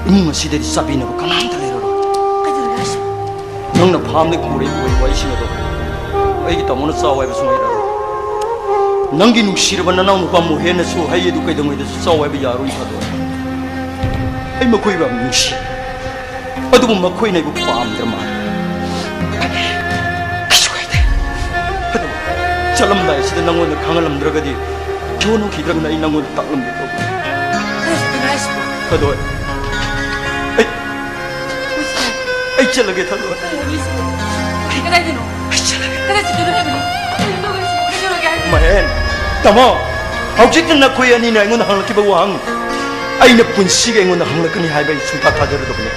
ꯏꯃꯨꯡ ꯑꯁꯤꯗꯗꯤ ꯆꯥꯕꯤꯅꯕ ꯀꯅꯥꯝꯇ ꯂꯩꯔꯔꯣꯏ꯫ ꯀꯩꯗꯧꯔꯒꯦ ꯍꯥꯏꯁꯤꯕꯣ? ꯅꯪꯅ ꯐꯥꯝꯗꯒꯤ ꯄꯨꯔꯛꯏꯕ ꯎꯍꯩ ꯋꯥꯍꯩꯁꯤꯡ ꯑꯗꯣ ꯑꯩꯒꯤ ꯇꯥꯃꯣꯅ ꯆꯥꯎ ꯍꯥꯏꯕꯁꯨ ꯉꯥꯏꯔꯔꯣꯏ꯫ ꯅꯪꯒꯤ ꯅꯨꯡꯁꯤꯔꯕ ꯅꯅꯥꯎ ꯅꯨꯄꯥ ꯃꯣꯍꯦꯟꯅꯁꯨ ꯍꯩ ꯑꯗꯨ ꯀꯩꯗꯧꯉꯩꯗꯁꯨ ꯆꯥꯎ ꯍꯥꯏꯕ ꯌꯥꯔꯣꯏ ꯊꯥꯗꯣꯏ꯫ ꯑꯩ ꯃꯈꯣꯏꯕꯨ ꯌꯥꯝ ꯅꯨꯡꯁꯤ꯫ ꯑꯗꯨꯕꯨ ꯃꯈꯣꯏꯅ ꯑꯩꯕꯨ ꯄꯥꯝꯗ꯭ꯔ ꯃꯥꯜꯂꯦ꯫ ꯀꯩꯁꯨ ꯀꯥꯏꯗꯦ꯫ ꯑꯗꯨꯕꯨ ꯆꯠꯂꯝꯗꯥꯏꯁꯤꯗ ꯅꯪꯉꯣꯟꯗ ꯈꯪꯍꯜꯂꯝꯗ꯭ꯔꯒꯗꯤ ꯏꯁꯣꯔ ꯅꯨꯡꯁꯤꯗ꯭ꯔꯒꯅ ꯑꯩ ꯅꯪꯉꯣꯟꯗ ꯇꯥꯛꯂꯝꯒꯦ ꯇꯧꯕꯅꯤ꯫ ꯀꯗꯥꯏꯗꯅꯣ ꯍꯥꯏꯁꯤꯕꯣ? ꯊꯥꯗꯣꯏ꯫ ꯑꯩ, ꯑꯩ ꯆꯠꯂꯒꯦ, ꯊꯥꯗꯣꯏ꯫ ꯀꯩꯅꯣ ꯍꯥꯏꯁꯤꯕꯣ? ꯀꯗꯥꯏꯗꯅꯣ? ꯑꯩ ꯆꯠꯂꯒꯦ꯫ ꯀꯗꯥꯏ ꯆꯠꯇꯣꯏꯅꯣ ꯍꯥꯏꯕꯅꯣ? ꯀꯩꯅꯣ ꯇꯧꯔꯤꯁꯤꯕꯣ? ꯀꯩꯗꯧꯔꯒꯦ ꯍꯥꯏꯕꯅꯣ? ꯃꯍꯦꯟ, ꯇꯥꯃꯣ, ꯍꯧꯖꯤꯛꯇ ꯅꯈꯣꯏ ꯑꯅꯤꯅ ꯑꯩꯉꯣꯟꯗ ꯍꯪꯂꯛꯈꯤꯕ ꯋꯥꯍꯪ ꯑꯩꯅ ꯄꯨꯟꯁꯤꯒꯤ ꯑꯩꯉꯣꯟꯗ ꯍꯪꯂꯛꯀꯅꯤ ꯍꯥꯏꯕ ꯑꯩ ꯁꯨꯡꯊꯥ ꯊꯥꯖꯔꯨꯗꯕꯅꯤ꯫